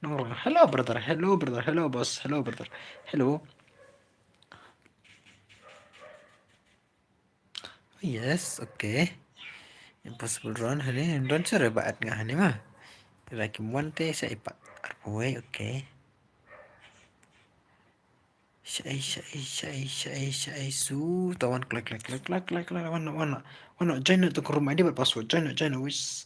No, hello, brother. Hello, brother. Hello, boss. Hello, brother. Hello. Oh, yes, okay. Impossible run, hane, don sure ba at nga hane ma. Ira kim wan te sa ipat. Arphuwei, okay. Shai, shai, shai, shai, shai, su, tawan, klik, klik, klik, klik, klik, klik, wan, wan, wan, join to room I D but password, join, join, which,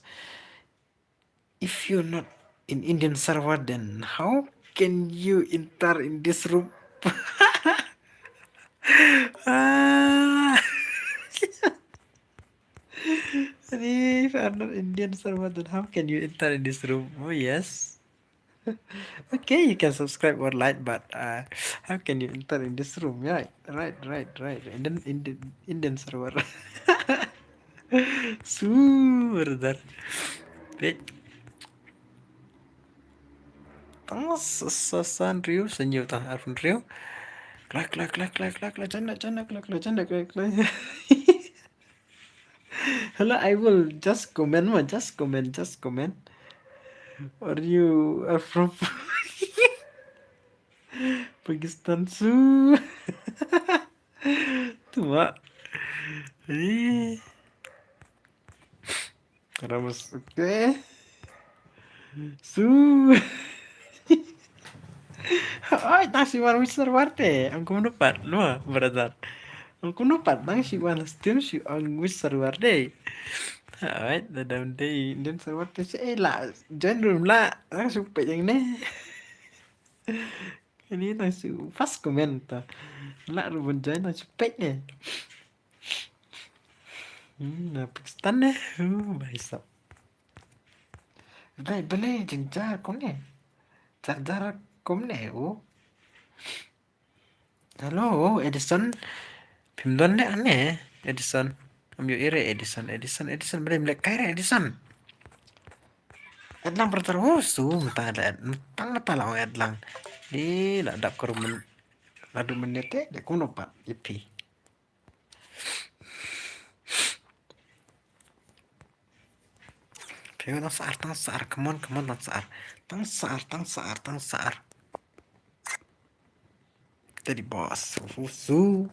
if you're not in Indian server, then how can you enter in this room? Ah. If you are not Indian server, then how can you enter in this room? Oh, yes. Okay, you can subscribe or like, but uh, how can you enter in this room? Right, right, right, right. Indian, Indian, Indian server. Su, brother. Wait. Tang sa, sa, san riu, san yu tang arphew riu. Klik, klik, klik, klik, klik, klik, janda, janda, klik, klik, janda, klik, klik. Hello, I will just comment ma, just comment, just comment. Are you are from Pakistan su? Tuma. Eh. Ramus, okay. Su. Ai, tang shi wan which server te. Ang kumno pat, no, brother. Ang kumno pat, tang shi wan still shi ang which server te. Ai, da dam te Indian server te shi, eh, la join room la, tang shi peit ïa ne. Ini tang shi first comment ta. La room join tang shi peit ne. Hmm, na Pakistan ne. Hmm, bhai sahab. Balei, balei jingjar kumne? Jar jar kumne o. Hello, Edison. Phim don ne ane, Edison. Am yu ire Edison, Edison, Edison, balei mlek kaire Edison. Edlang bertar ho su, mata la, mata mata la ong Edlang. Di la dap kerumen. Ladu menit eh, de kuno pat, ipi. Phi tang sar, tang sar, come on, come on, tang sar. Tang sar, tang sar, tang sar. Teddy boss, fusu.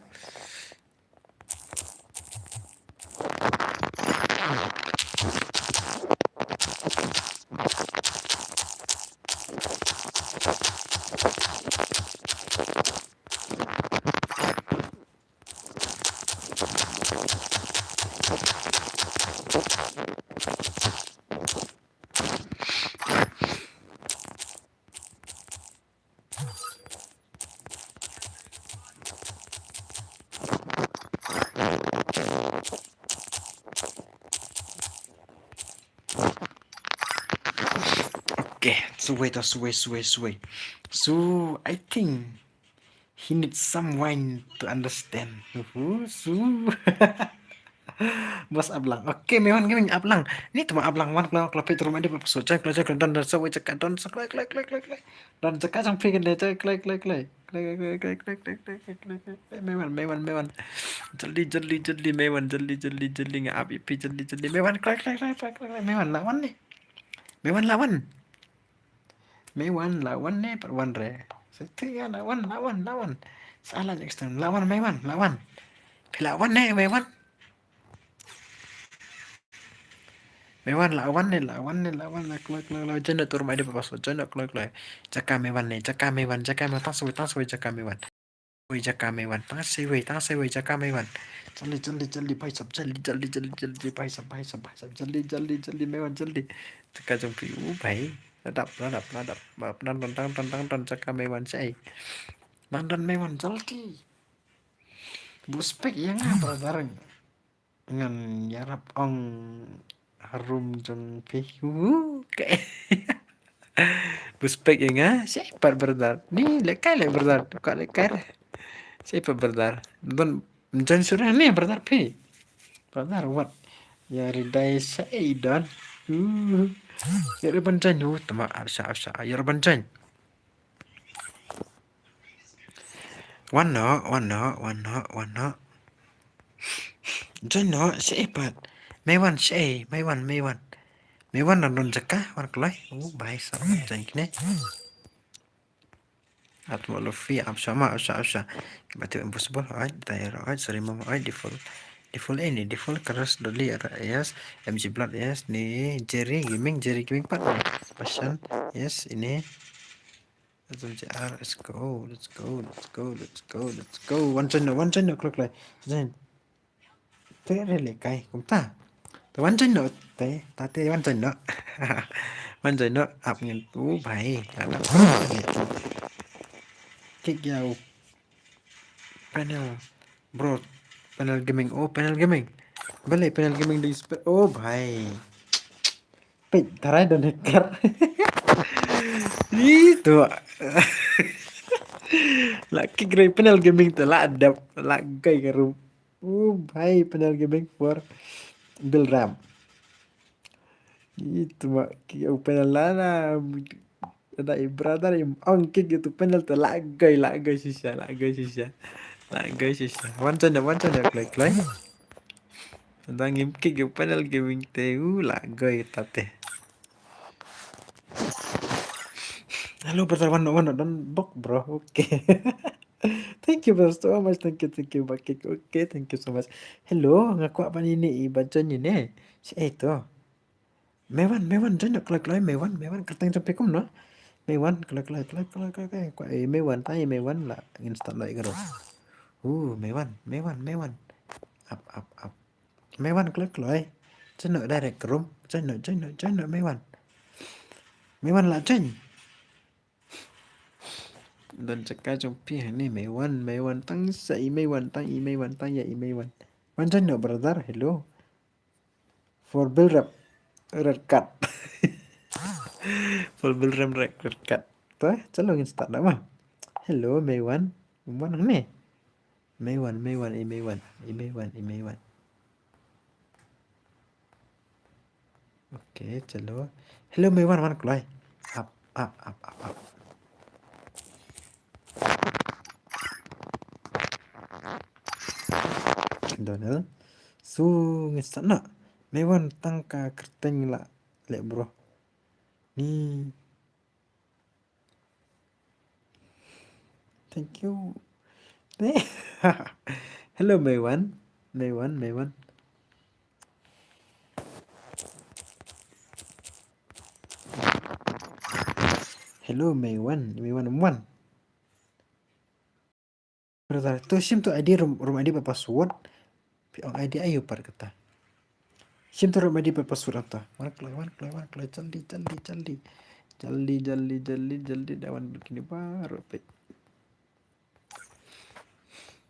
Okay, so wait, so wait, so wait, so wait. So I think he needs some wine to understand. Uhu, su. Bos Ablang. Okay, Mewan Gaming Ablang. Ni tu ma Ablang wan klo klo pit rumah dia so cek klo cek don don so cek don so klo klo klo klo klo. Don cek jang pit klo cek klo klo klo. Klo klo klo klo klo klo klo. Mewan, Mewan, Mewan. Jaldi, jaldi, jaldi, Mewan, jaldi, jaldi, jaldi, nga ap ipi, jaldi, jaldi, Mewan, klo klo klo klo klo. Mewan lawan ni. Mewan lawan. Mewan lawan ne pat wan re. Te ïa la wan, la wan, la wan. Sa la next time. La wan, Mei wan, la wan. Phi la wan ne, Mei wan. Mei wan, la wan ne, la wan ne, la wan ne, kloi, kloi, kloi. Join na tur mai de paso, join na kloi, kloi. Jaka Mei wan ne, jaka Mei wan, jaka Mei wan, tang sawei, tang sawei, jaka Mei wan. Wei jaka Mei wan, tang sawei, tang sawei, jaka Mei wan. Jaldi, jaldi, jaldi, bhai sab, jaldi, jaldi, jaldi, jaldi, bhai sab, bhai sab, bhai sab, jaldi, jaldi, jaldi, Mei wan, jaldi. Jaka jong phi, u bhai. Ladap, ladap, ladap. Bap, dan, dan, dan, dan, dan, dan, jaka Mei wan, shai. Dan, dan, Mei wan, jaldi. Buspek ïa nga, brother. Ngan ïarap ong harum jong phi. Wuh, ka. Buspek ïa nga, shai pat brother. Ni lehkai leh brother. Ka lehkai. Shai pat brother. Don, jan surah ni brother phi. Brother, what? Ïa ridai shai don. Wuh. Ïa reban jan, wuh, tama, arsa, arsa. Ïa reban jan. Wan noh, wan noh, wan noh, wan noh. Join noh, shai pat. Mei wan, shai, Mei wan, Mei wan. Mei wan, don jaka, wan kloi. Oh, bhai sab, join kine. At mo lo fi, ap sama, ap sa, ap sa. Bati impossible, oi, tayar, oi, sorry mama, oi, default. Default ini, default keras doli, yes, M G Blood, yes, ni Jerry Gaming, Jerry Gaming pat. Passion, yes, ini. Azam J R, let's go, let's go, let's go, let's go, let's go. Wan join noh, wan join noh, kloi, kloi. Join. Te re lehkai, kumta. Te wan join noh, te, ta te wan join noh. Wan join noh, ap ngin, u bhai. Kick ïa u. Panel, bro. Panel Gaming, oh, Panel Gaming. Balei Panel Gaming di spe-, oh, bhai. Peit, tharai don hacker. Ih, tu. La kick rai Panel Gaming tu, la dep, la gai ka room. Oh, bhai, Panel Gaming for Bill Ram. Ih, tu ma, kick rai Panel la na. Ada i brother im ong kick ïa tu Panel tu, la gai, la gai shisha, la gai shisha. La gai shisha. Wan join noh, wan join noh, kloi, kloi. Dang im kick ïa Panel Gaming te, u la gai ta te. Hello brother, wan noh, wan noh, don bok bro. Okay. Thank you brother so much. Thank you, thank you, bak kick. Okay, thank you so much. Hello, nga kwah ban ïa ne, i ban join ïa ne. Shai to. Mei wan, Mei wan, join noh, kloi, kloi, Mei wan, Mei wan, kyrteng jong phi kumno? Mei wan, kloi, kloi, kloi, kloi, kloi, kloi. Kwah, eh, Mei wan, ta, eh, Mei wan, la ngin start noh ïa ka room. Uh, Mei wan, Mei wan, Mei wan. Ap, ap, ap. Mei wan, kloi, kloi. Join noh direct ka room. Join noh, join noh, join noh, Mei wan. Mei wan la join. Don jaka jong phi hangne, Mei wan, Mei wan, tang sa i Mei wan, tang i Mei wan, tang ïa i Mei wan. Wan join noh brother, hello. For Bill Ram, red card. For Bill Ram, red, red card. To, chalo ngin start noh ma. Hello, Mei wan. Wan hangne. Mei wan, Mei wan, i Mei wan, i Mei wan, i Mei wan. Okay, chalo. Hello, Mei wan, wan kloi. Ap, ap, ap, ap, ap. Donald. Su ngin start noh. Mei wan, tang ka kyrteng la leh bro. Ni. Thank you. Hello, Mei wan. Mei wan, Mei wan. Hello, Mei wan. Mei wan, wan. Brother, to shim to I D, room, room I D bad password. Phi ong I D aïu pat kata. Shim to room I D bad password ata. Wan kloi, wan kloi, wan kloi, jaldi, jaldi, jaldi. Jaldi, jaldi, jaldi, jaldi, da wan kine baroh peit.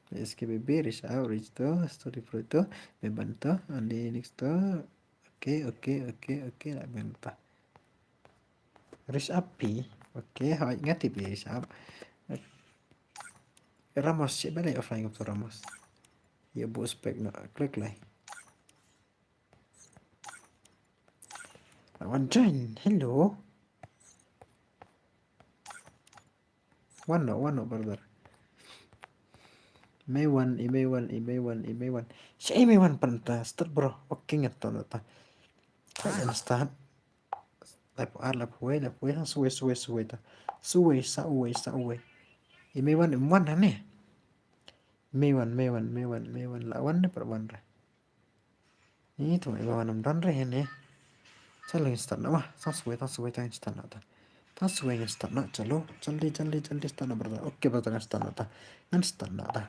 S K B B, reach out, reach to, story pro to, Mei wan to, and the next to. Okay, okay, okay, okay, la ban to. Reach up phi. Okay, hoi, nga tip reach up. Ramos, shim balei offline kumto Ramos. Ïa buh spec noh, click lai. Wan join, hello. Wan noh, wan noh, brother. Mei wan, i Mei wan, i Mei wan, i Mei wan. Shim i Mei wan pat ta, start bro. Okay, ngan to noh ta. Ka ngan start. Lap ar, lap wei, lap wei, sa uwei, sa uwei, sa uwei ta. Sa uwei, sa uwei, sa uwei. I me wan, im wan hangne. Me wan, me wan, me wan, me wan, la wan ne pat wan re. Ni tu me wan, im don re hangne. Chalo ngin start noh ma. Tang suwe, tang suwe, tang start noh ta. Tang suwe ngin start noh, chalo. Jaldi, jaldi, jaldi start noh brother. Okay brother, ngin start noh ta. Ngin start noh ta.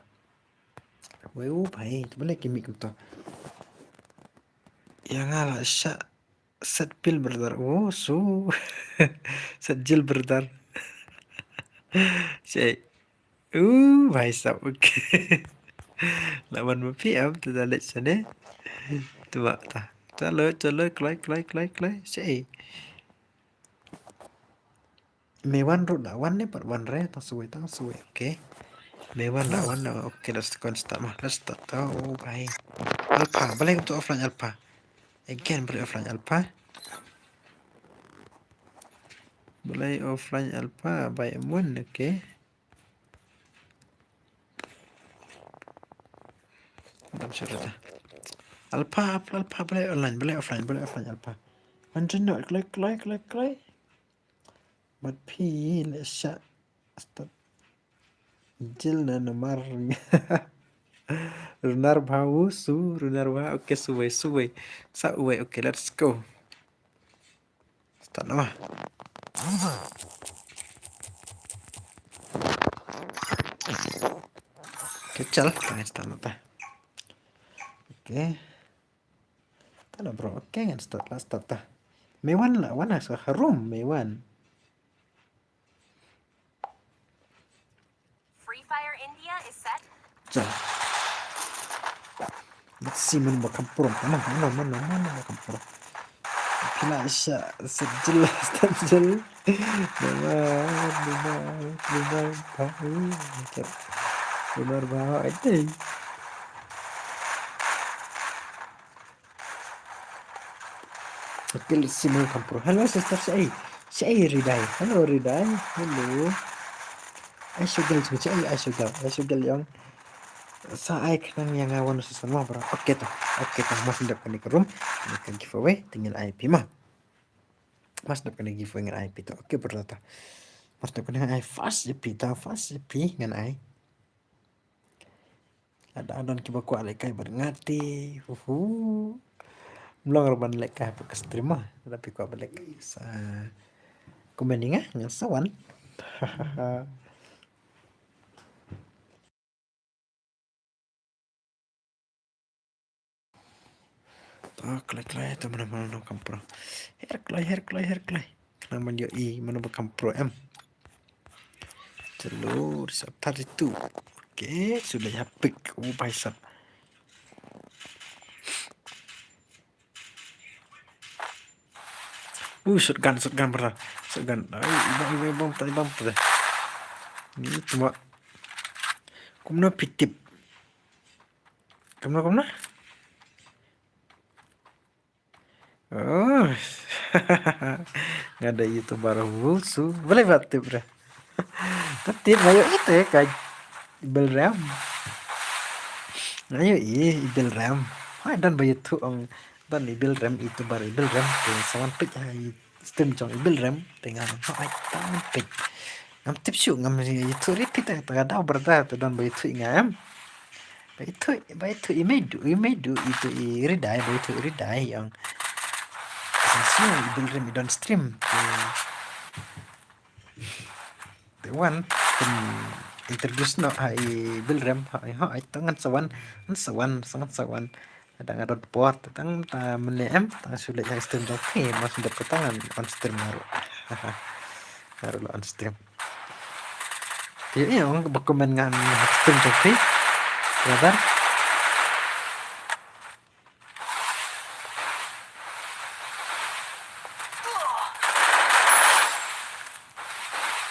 Wei u bhai, tu bale kimi kumto. Ïa nga la sha set pil brother. Oh, su. Set jil brother. Cek. Uh, bhai sab, okay. Lawan ma P M tu da lek sane. Tu ba ta. Chalo, chalo, klai, klai, klai, klai. Cek. Me wan ruh la wan ne pat wan re, tang suwe, tang suwe, okay. Me wan la wan, okay, let's go and start ma, let's start ta, oh bhai. Alpha, balei kumto offline alpha? Again, balei offline alpha? Balei offline alpha, bhai em wan, okay. Dam sure ta. Alpha, alpha, alpha, balei online, balei offline, balei offline alpha. Wan jin no, klai, klai, klai, klai. But phi le sha start. Jil na namar. Runar bha u su, runar bha. Okay, suwei, suwei. Sa uwei, okay, let's go. Start noh. Okay, chal, ta start noh ta. Okay. Ta noh bro, okay, ngan start la, start ta. Me wan la, wan ha sa harum, me wan. Free Fire India is set. Chal. Let's see mano ba kham pro. Mano, mano, mano, mano ba kham pro. Phi la sha, set jil, set jil. Mano, mano, mano, mano, mano, I think. Okay, let's see mano kham pro. Hello sister, shaei, shaei Ridai. Hello Ridai. Hello. Ai shugal jong, shaei, ai shugal, ai shugal ïong. Sa ai khnang ïa nga one season mo bro. Okay ta. Okay ta, mas dep kane ka room. Kane ka giveaway, te ngin ai phi ma. Mas dep kane giveaway ngin ai phi ta. Okay bro ta. Mas dep kane ai fast ïa phi ta, fast ïa phi ngan ai. Lada don kiba kwah lehkai bad nga te. Huhu. Mlong ruh ban lehkai ha ka stream ma. Lada phi kwah ban lehkai sa comment ïa nga, ngan sa wan. To kloi kloi to mano mano kham pro. Her kloi, her kloi, her kloi. Khnang ban ïohi mano ba kham pro em. Chalo, sa thirty-two. Okay, sudah ya pick. Oh, bhai sab. Uh, shotgun, shotgun, brother. Shotgun. Ai, ibang, ibang, ibang, ta, ibang, ta. Ni cuma. Kumno phi tip? Kumno, kumno? Oh. Nga dei YouTuber Wulsu. Balei ba tip re? Ka tip nga ïohi te ka Ibilrem. Nga ïohi Ibilrem. Hai don ba ïathuh ong don Ibilrem, YouTuber Ibilrem. Te sa wan peit ha i stream jong Ibilrem. Te nga ong hai ta wan peit. Ngam tip shuh, ngam ïathuh repeat te ka daw brother te don ba ïathuh nga em. Ba ïathuh, ba ïathuh i Meidu, i Meidu, i tu i Ridai, ba ïathuh i Ridai ïong. Sa shu Ibilrem i don stream. Te, te wan pyn introduce noh ha Ibilrem, ha, ha, to ngan sa wan, ngan sa wan, sa ngan sa wan. Dang adot por, tang ta mene em, tang sulit yang stream jong phi, mas dep tang on stream naru. Naru lo on stream. Ïa, ïa, ong ba comment ngan stream jong phi. Brother.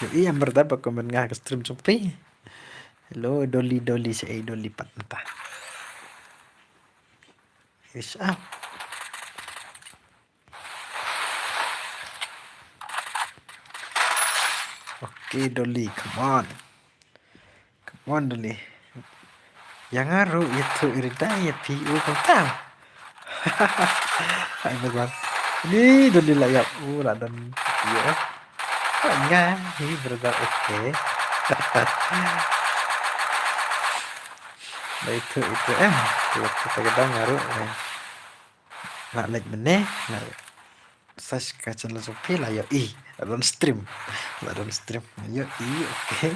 Ïa, ïa, brother ba comment nga stream jong phi. Hello, Dolly, Dolly, sa ei Dolly pat nta. Yes, ah. Okay, Dolly, come on. Come on, Dolly. Ïa nga ruh ïathuh i Ridai ïa phi u kumta. Hai, Dolly. Ni Dolly la ïap u la don ïa. Nga hi brother, okay. Ba itu, itu em. Itu, itu ka dang ngaru, eh. Nak lek mene, nak search ka channel Sophie la ïohi. La don stream. La don stream. Ïohi, okay.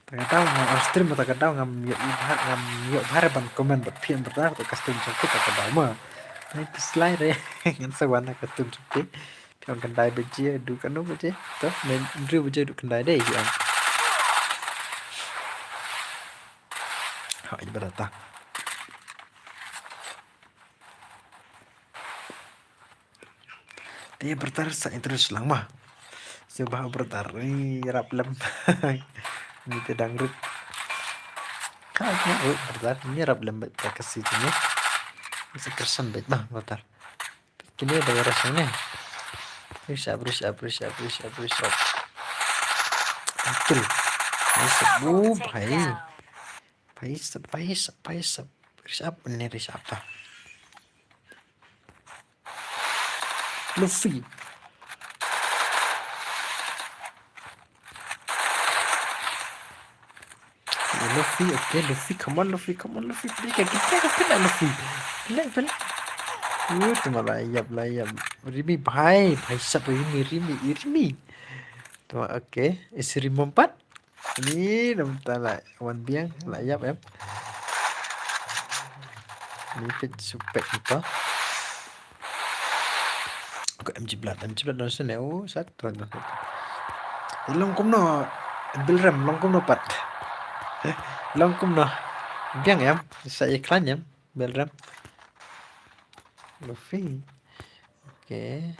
Ta ka daw ngam on stream, ta ka daw ngam ïoh bha, ngam ïoh bha ban comment bad phi em, bad ta ka stream jong phi ta ka daw ma. Nai phi slide re. Ngan sa wan ka stream jong phi. Phi ong khyndai baje, du kano baje. To, men hynriew baje du khyndai dei, phi ong. Ha, ïa bad ta. Te brother sa interest lang ma. Sngewbha brother. Ïarap lem. Ni te dang rut. Ka ïa rut brother. Ni ïarap lem bad ka kasi tu ni. Sa kyrsan bad ma brother. Kine da ïa rasa ni. Risa, risa, risa, risa, risa. Kill. Risa. Oh, bhai. Bhai sab, bhai sab, bhai sab. Risa ni risa ta. Luffy. Luffy, okay, Luffy, come on, Luffy, come on, Luffy, play, play, play, play, Luffy. Play, play. Uh, tu malah ïap, lah ïap. Rimi bhai, bhai sab Rimi, Rimi, Rimi. Tu, okay, isi Rimi empat. Ni namta lah wan biang, lah ïap em. Ni pit supek ni to. Ko M G Blood, M G Blood don sene, oh, sat, tuan, tuan, tuan. Long kumno, Bilrem, long kumno pat. Long kumno. Biang em, sa iklan em, Bilrem. Luffy. Okay.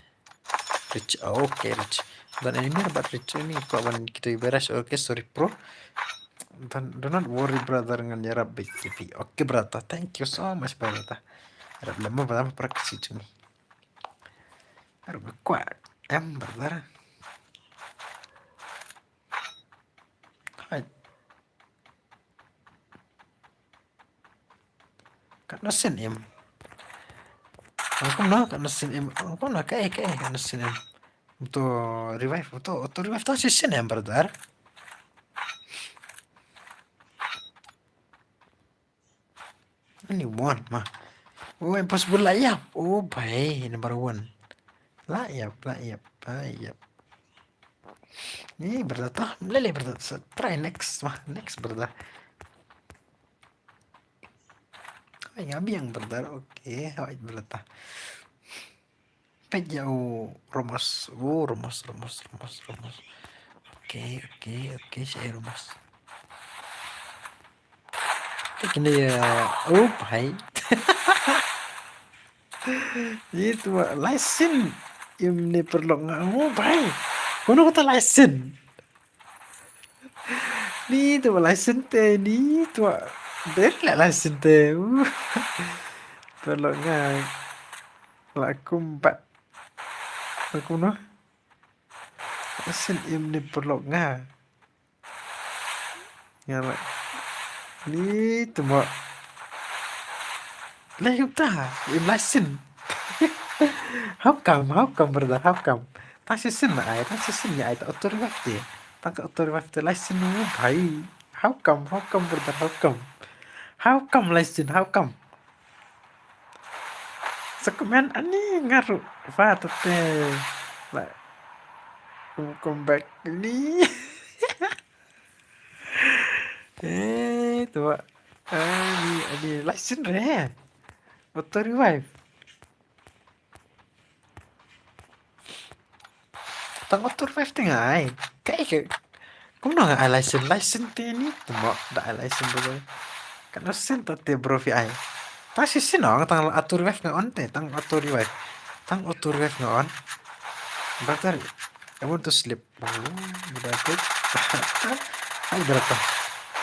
Rich, okay, Rich. Ban enemy bad Rich ini ko ban kita beres. Okay, sorry, bro. Don't, do not worry, brother, ngan ïarap bad T V. Okay, brother, thank you so much, brother. Ïarap lem, brother, para kasi tu ni. Ïarap kwah em, brother. Hai. Katno sien im. Ong kumno katno sien im. Ong kumno kaei kaei katno sien im. To revive, to, to revive to sien im, brother. Ani one ma. Oh, impossible, lah ïap. Oh, bhai, number one. Lah ïap, lah ïap, lah ïap. Ni brother, to lele brother. So, try next ma, next brother. Ai, nga biang brother. Okay, hai brother. Peit ïa u Ramos. Oh, Ramos, Ramos, Ramos, Ramos. Okay, okay, okay, sha ïa Ramos. Te kine ïa, oh, bhai. Ni tu lai sien. Im ni paralok nga, oh, bhai. Kono kata lai sien. Ni tu lai sien te, ni tu. Der la lai sien te. Uh. Paralok nga. La kumba. La kumno. Lai sien im ni paralok nga. Nga la. Ni tu mo. Lai kumta. Im lai sien. How come? How come, brother? How come? Tang shisien na ai, tang shisien ïa ai, tang auto revive te. Tang ka auto revive te lai sien, oh, bhai. How come? How come, brother? How come? How come lai sien? How come? Sa comment ani nga ruh. Fa ta te. Like. Welcome back ni. Eh, tu ba. Ani, ani lai sien re. Auto revive. Tang auto revive te nga ai. Kaei ka. Kumno nga ai lai sien, lai sien te ni. Te mo da ai lai sien bro. Katno sien ta te bro phi ai. Tang shisien ong, tang auto revive nga on te, tang auto revive. Tang auto revive nga on. Brother, I want to sleep. Oh, brother. Hai brother.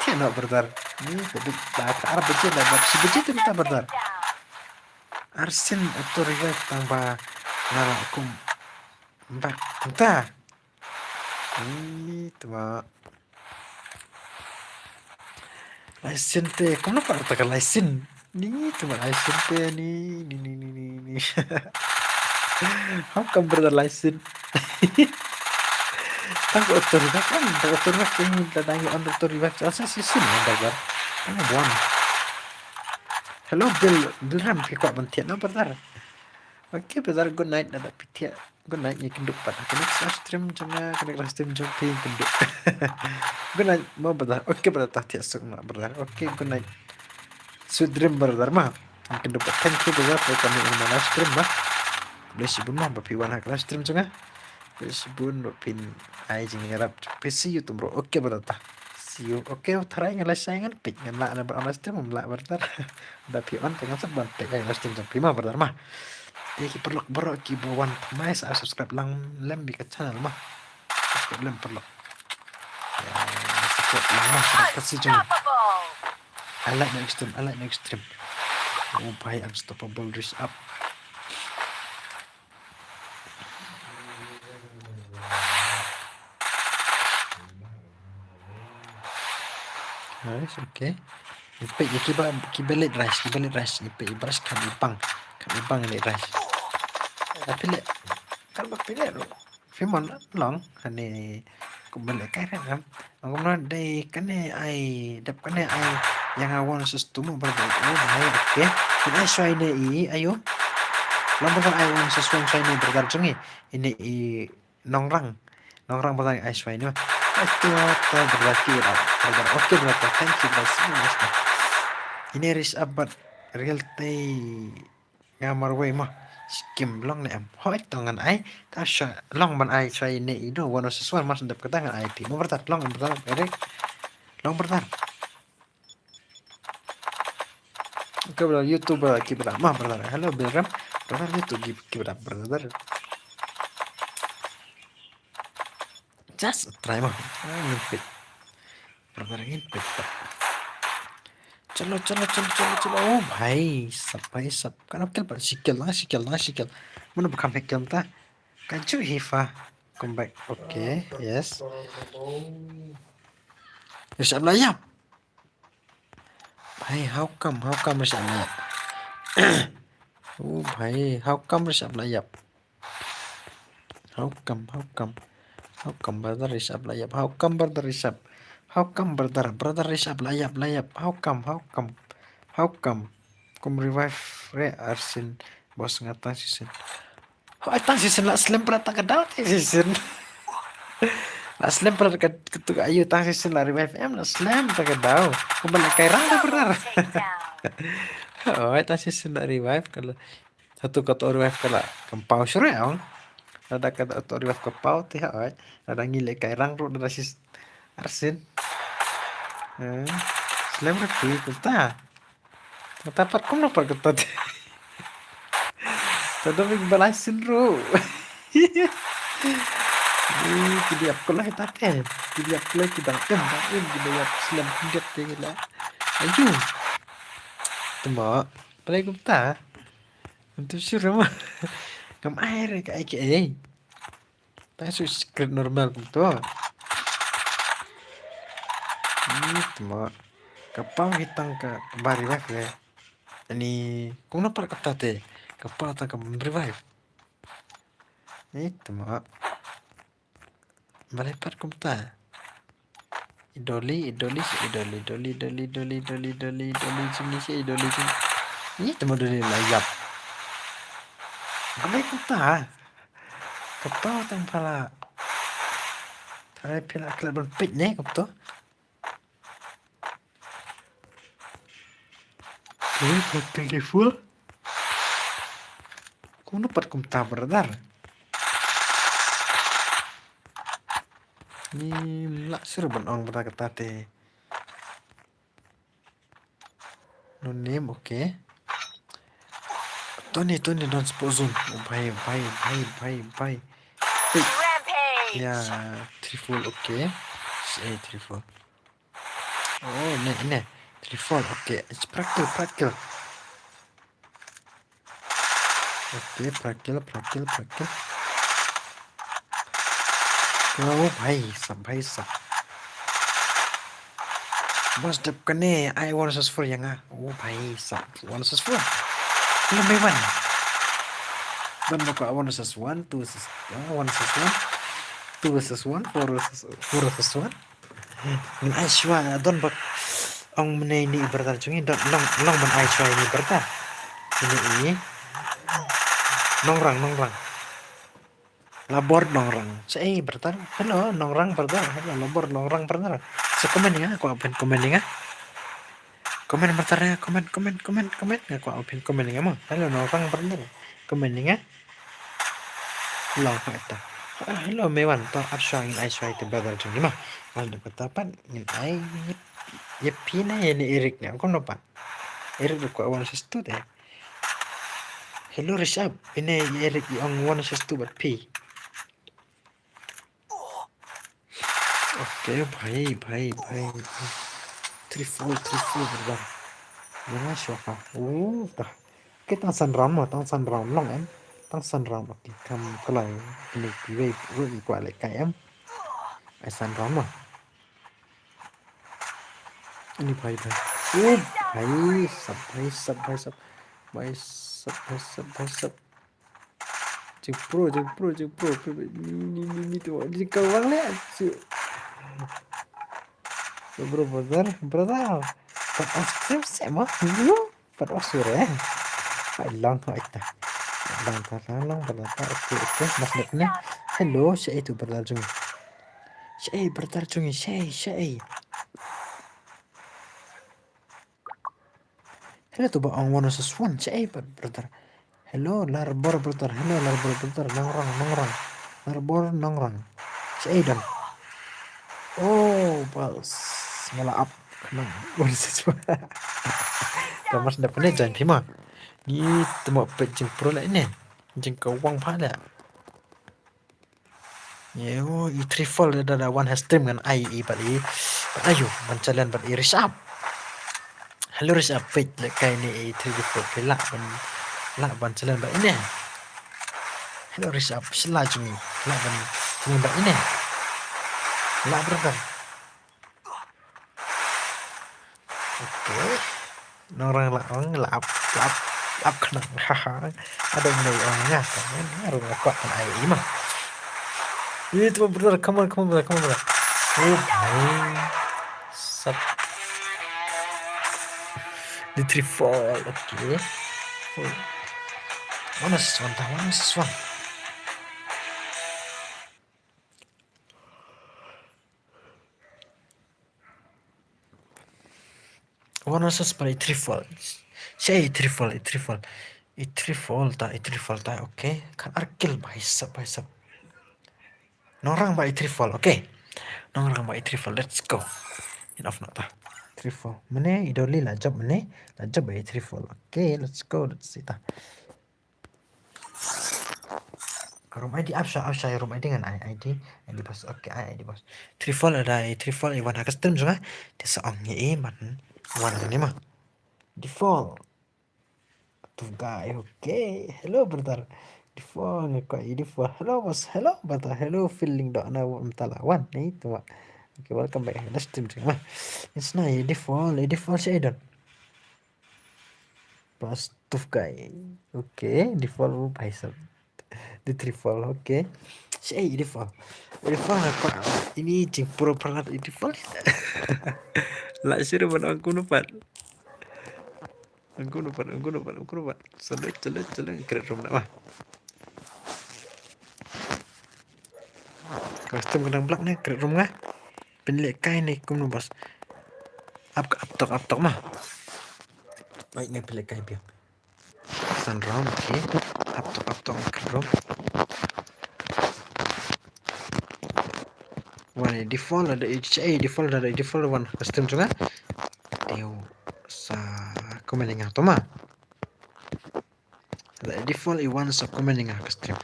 Cannot brother. Ni ka bit ba ka ar baje la ba shi baje te ta brother. Ar sien auto revive tang ba nga la kum ba ta. Ni tu ba. Lai sien te, kumno pat ta ka lai sien. Ni tu ba lai sien te ni, ni, ni, ni, ni, ni. How come brother lai sien? Tang ko auto revive kan, tang auto revive kan, tang dang on auto revive. Sa sa si si na brother. Tang buan. Hello Bill, Bill Ram, phi kwah ban thiah noh brother. Okay brother, good night, nada phi thiah. Good night, ngi kynduh pat. Ka next live stream jong nga, ka next live stream jong phi kynduh. Good night mo brother. Okay brother, ta thiah suk ma brother. Okay, good night. Sweet dream brother ma. Ngi kynduh pat. Thank you brother for coming in my live stream ma. Bless you bun ma ba phi wan ha ka live stream jong nga. Bless you bun ba phin ai jingïarap. Phi see you tomorrow. Okay brother ta. See you. Okay, tharai ngan lashai ngan peit ngan lah na ba live stream ngan lah brother. Da phi on te ngan sat ban peit live stream jong phi ma brother ma. Te ki paralok baroh kiba wan thymmai sa subscribe lang lem ïa ka channel ma. Subscribe lem paralok. Ya, subscribe lang ma, paralok ka si jong. I like no extreme, I like no extreme. Oh bhai, unstoppable, reach up. Nice, okay. Ngi peit ïa kiba, kiba late rise, kiba late rise, ngi peit ïa brush kham ibang, kham ibang late rise. Tapi leh, kan ba phi leh ruh. Phi mon long, kane kumba leh kai rem. Ngam kumno dei kane ai, dep kane ai, ïa nga one versus two mo brother. Oh, bhai, okay. Phin ai shuwa ine i, ayo. Long brother ai one versus one shuwa ine brother jong ngi. Ine i Nongrang. Nongrang brother ai shuwa ine. Ai to, to brother ki brother. Brother, okay brother, thank you brother. So nice. Ine reach up bad real tei. Nga marwei mo. Skim long ne em. Hoi to ngan ai. Ta sha long ban ai shuwa ine i do. One versus one mas dep kata ngan ai phi. Mo brother long brother. Eric. Long brother. Okay brother, YouTube brother, keep it up. Ma brother. Hello Bill Ram. Brother YouTube keep, keep it up brother. Just try mo. Try mo. Brother ngin peit. Chalo, chalo, chalo, chalo, chalo. Oh bhai sab, bhai sab. Kan kill pat, shi kill na, shi kill na, shi kill. Mano ba kham kill ta. Kan chu hi fa. Come back. Okay, yes. Rishabh la ïap. Bhai, how come, how come Rishabh la ïap? Oh bhai, how come Rishabh la ïap? How come, how come? How come brother Rishabh la ïap? How come brother Rishabh? How come brother, brother Rishabh la ïap, la ïap? How come, how come? How come? Kum revive re Arshin, boss nga tang shisien. Hoi tang shisien la slem pala tang ka daw tang shisien. La slem pala ka, ka tu ka ayu tang shisien la revive em la slem tang ka daw. Kumba la kai rang da brother. Hoi tang shisien la revive ka la. Satu ka to revive ka la. Kam pau shuh re ong. Lada ka to revive ka pau te hoi. Lada ngi leh kai rang ruh lada sis Arshin. Eh, slem re phi kumta. Kata pat kumno pat kata te. Tado bik balai sin ruh. Ni ki diap kulai ta te. Ki diap kulai ki dang em dang em ki diap slem ki diap te ki la. Ayu. Tuma. Balai kumta. Untuk sure ma. Kam ai re ka ai ke ai. Ta shu script normal kumto. Ni tuma. Ka pau hi tang ka ba revive re. Ani kumno pat kata te. Ka pau tang ka revive. Ni tuma. Balai pat kumta. Idoli, idoli, si idoli, idoli, idoli, idoli, idoli, idoli, idoli, sini si idoli, sini. Ni tuma doli la ïap. Balai kumta. Ka pau tang pala. Tare pila kala don pit ne kumto. Three, four, three, four. Kumno pat kumta brother. Ni mla sir ban ong brother kata te. No name, okay. Tony, Tony, don't spot zone. Oh, bhai, bhai, bhai, bhai, bhai. Hey. Rampage. Yeah, three four, okay. Eh, three four. Oh, ne, ne. Three four, okay. It's practical, practical. Okay, practical, practical, practical. Oh, bhai sab, bhai sab. Boss dep kane, ai one versus four ïa nga. Oh, bhai sab, one versus four. Film by one. Don ba kwah one versus one, two versus, ah, one versus one, two versus one, four versus, four versus one. Ngin ai shuwa, don ba ong mynne ine i brother jong ngi, don, long, long ban ai shuwa ine i brother. Ine i Nongrang, Nongrang. Labor Nongrang. Shaei brother. Hello Nongrang brother. Hello Labor Nongrang brother. Sa comment ïa nga, kwah phin comment ïa nga. Comment brother ïa nga, comment, comment, comment, comment. Nga kwah phin comment ïa nga mo. Hello Nongrang brother. Comment ïa nga. Long ha ita. Ah, hello Mewan. To ap shuwa, ngin ai shuwa ïa ita brother jong ngi mo. Wan da kata pat ngin ai ïa phi ne ïa ine i Eric ne. Kumno pat? Eric ruh kwah one versus two te. Hello Rishabh, ine i Eric i ong one versus two bad phi. Okay, bhai, bhai, bhai, bhai. Three four, three four, brother. Ïa nga shuwa ka. Uh, ta. Okay, tang san round mo, tang san round long em. Tang san round, okay. Kam kalai, ine kiwei ruh ki kwah lehkai em. Ai san round mo. Ani bhai, bhai. Oh, bhai sab, bhai sab, bhai sab. Bhai sab, bhai sab, bhai sab. Jingpro, jingpro, jingpro. Ni, ni, ni, ni tu. Jingkawang leh. Bro, brother, brother. Pat off stream seh mo. Pat off sure. Ai long, ai ta. Long ta, long, long, brother. Okay, okay. Mas nak ne. Hello, shaei tu brother jong ngi. Shaei brother jong ngi, shaei, shaei. Hello tu ba ong one versus one, shaei brother. Hello Larbor brother, hello Larbor brother, Nongrang, Nongrang. Larbor Nongrang. Shaei don. Oh, bas. Nga la ap khnang one versus one. Ka mas da pynne join phi mo. Ngi tmo peit jingpro leh ine. Jingkawang pha leh. Ïa, oh, i Three Fall da, da one ha stream ngan ai i bad i. Bad ayu, ban challenge bad i Rishabh. Hello Rishabh, peit lehkai ne i Three Fall, phi lah ban, lah ban challenge bad ine. Hello Rishabh, sla jong ngi, lah ban challenge bad ine. Lah brother. Okay. Nongrang la ong, la ap, la ap, la ap khnang. Haha. Ada mulai ong nga kan. Nga ruh nga kwah kan ai i ma. Itu brother, come on, come on brother, come on brother. Oh, bhai. Sab. Di Three Fall, okay. One versus one, ta, one versus one. One versus one, i Three Fall. Shaei i Three Fall, i Three Fall. I Three Fall ta, i Three Fall ta, okay. Kan ar kill bhai sab, bhai sab. Nongrang bad i Three Fall, okay. Nongrang bad i Three Fall, let's go. Enough na ta. Three Fall. Mynne i Dolly la jop mynne, la jop bad i Three Fall. Okay, let's go, let's see ta. Room I D, ap sha, ap sha room I D ngan ai I D, I D boss. Okay, ai I D boss. Three Fall ada, i Three Fall i wan ha ka stream jong nga. Te sa ong ïa i ban wan hangne ma. Default. Tough guy, okay. Hello brother. Default, nga kwah i Default. Hello boss. Hello brother. Hello feeling dok na mynta la wan. Ni tu ma. Okay, welcome back. Let's stream jong nga. It's nice, i Default, i Default shaei don. Pas tough guy. Okay, Default bhai sab. Di Three Fall, okay. Shaei i Default. I Default nga kwah. Ini jingpro palat i Default. La shuh ban ong kumno pat. Ong kumno pat, ong kumno pat, ong kumno pat. Shaloi, shaloi, shaloi. Create room na ma. Custom kena block ne, create room nga. Pynlehkai ne kumno boss. Ap, ap tok, ap tok ma. Baik, ngai pynlehkai biang. San round, okay. Ap tok, ap tok, create room. Wan i Default ada i, eh, Default ada i, Default wan custom jong nga. Teo sa comment ïa nga to ma. Ada i Default i wan sa comment ïa nga ka stream.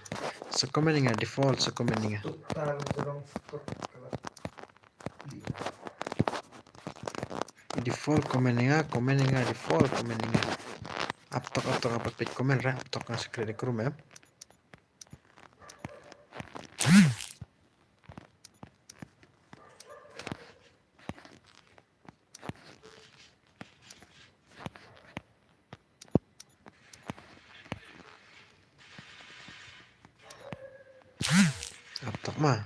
Sa comment ïa nga Default, sa comment ïa nga. I Default comment ïa nga, comment ïa nga, Default comment ïa nga. Ap tok, ap tok, ap tok, comment ra, ap tok nga sa create room em. Tak ma.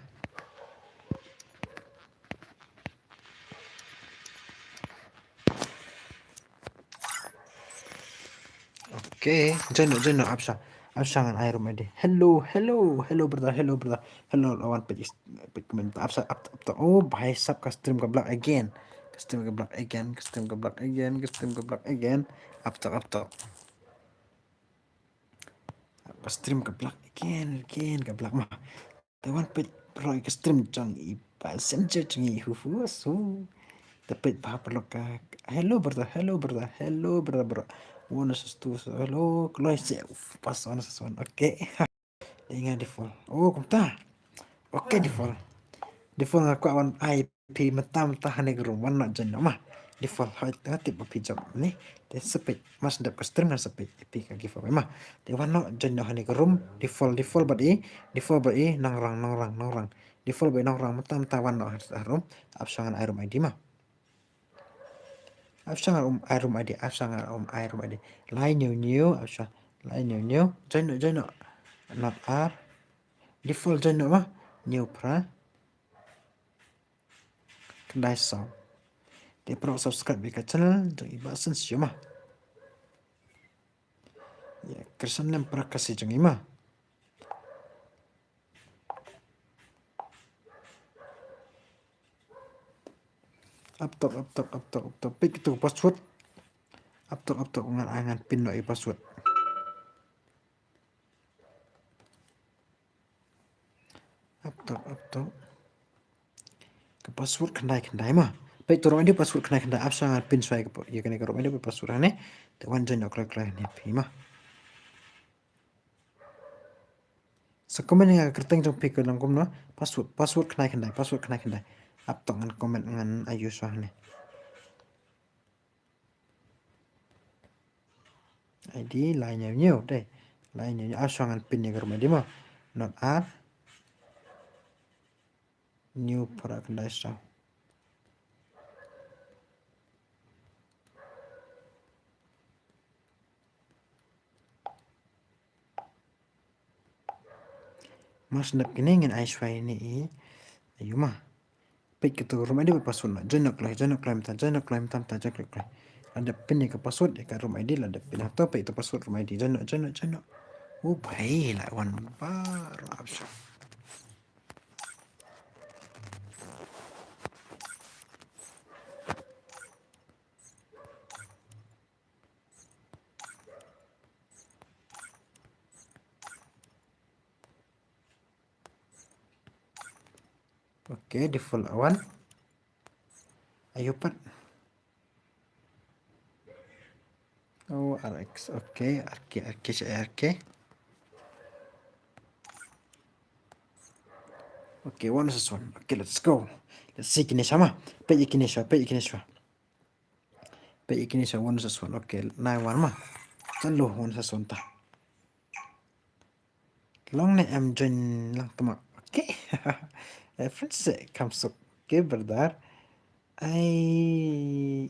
Okay, join noh, join noh, Absha. Absha ngan ai room I D. Hello, hello, hello brother, hello brother. Hello, lawan page, page comment. Absha, up, up, up. Oh, bhai sab ka stream ka block again. Ka stream ka block again, ka stream ka block again, ka stream ka block again. Up top, up top. Ka stream ka block again, again ka block ma. Te wan peit bro ka stream jong i ba sen jong i hu hu so. Te peit ba bro ka hello brother, hello brother, hello brother bro. One is two, hello kloi se pas one is one. Okay. Dei nga default. Oh kumta. Okay default. Default nga kwah wan I P mynta mynta ha ne ka room, wan noh join noh ma. Default hoi nga tip ba phi jop ne. Te sa peit, mar shu dep ka stream ngan sa peit, phi ka giveaway ma. Te wan noh join noh ha ne ka room, default, default bad i, default bad i, nongrang, nongrang, nongrang. Default bad i nongrang, mynta mynta wan noh ha room, Absha ngan ai room I D ma. Absha ngan ai room I D, Absha ngan ai room I D. Lai hynñiew hynñiew, Absha. Lai hynñiew hynñiew, join noh, join noh. Not ar. Default join noh ma. Hynñiew phra. Khyndai saw. Te para subscribe ïa ka channel jong i Bah Sensio ma. Ïa, Christian Lem para ka si jong i ma. Up top, up top, up top, up top. Peit kito password. Up top, up top, ngan, ngan pin noh i password. Up top, up top. Ka password khyndai khyndai ma. Peit to room I D password khyndai khyndai. Absha ngan pin shuwa ïa kane ka room I D password hangne. Te wan join noh kloi kloi hangne phi ma. Sa comment ïa ka kyrteng jong phi ka long kumno. Password, password khyndai khyndai, password khyndai khyndai. Up top ngan comment ngan ai shuwa hangne. I D lai hynñiew hynñiew dei. Lai hynñiew hynñiew. Absha ngan pin ïa ka room I D ma. Not ar. Hynñiew phra khyndai saw. Mar shu dep kine ngin ai shuwa ïa ine i. Ayu ma. Peit kito room I D bad password noh. Join noh kloi, join noh kloi mynta, join noh kloi mynta mynta, join noh kloi. La dep pin ïa ka password ïa ka room I D, la dep pin. Hato peit to password room I D, join noh, join noh, join noh. Oh bhai, la wan baroh Absha. Okay, default awan. Ayu pat. Oh, R X. Okay, R K, R K, R K. Okay, one is one. Okay, let's go. Let's see kine shuwa ma. Peit ïa kine shuwa, peit ïa kine shuwa. Peit ïa kine shuwa one versus one. Okay, nine one ma. Chalo one versus one ta. Long ne em join lang tama. Okay. Eh, friends, eh, kam suk. Okay, brother. Ai.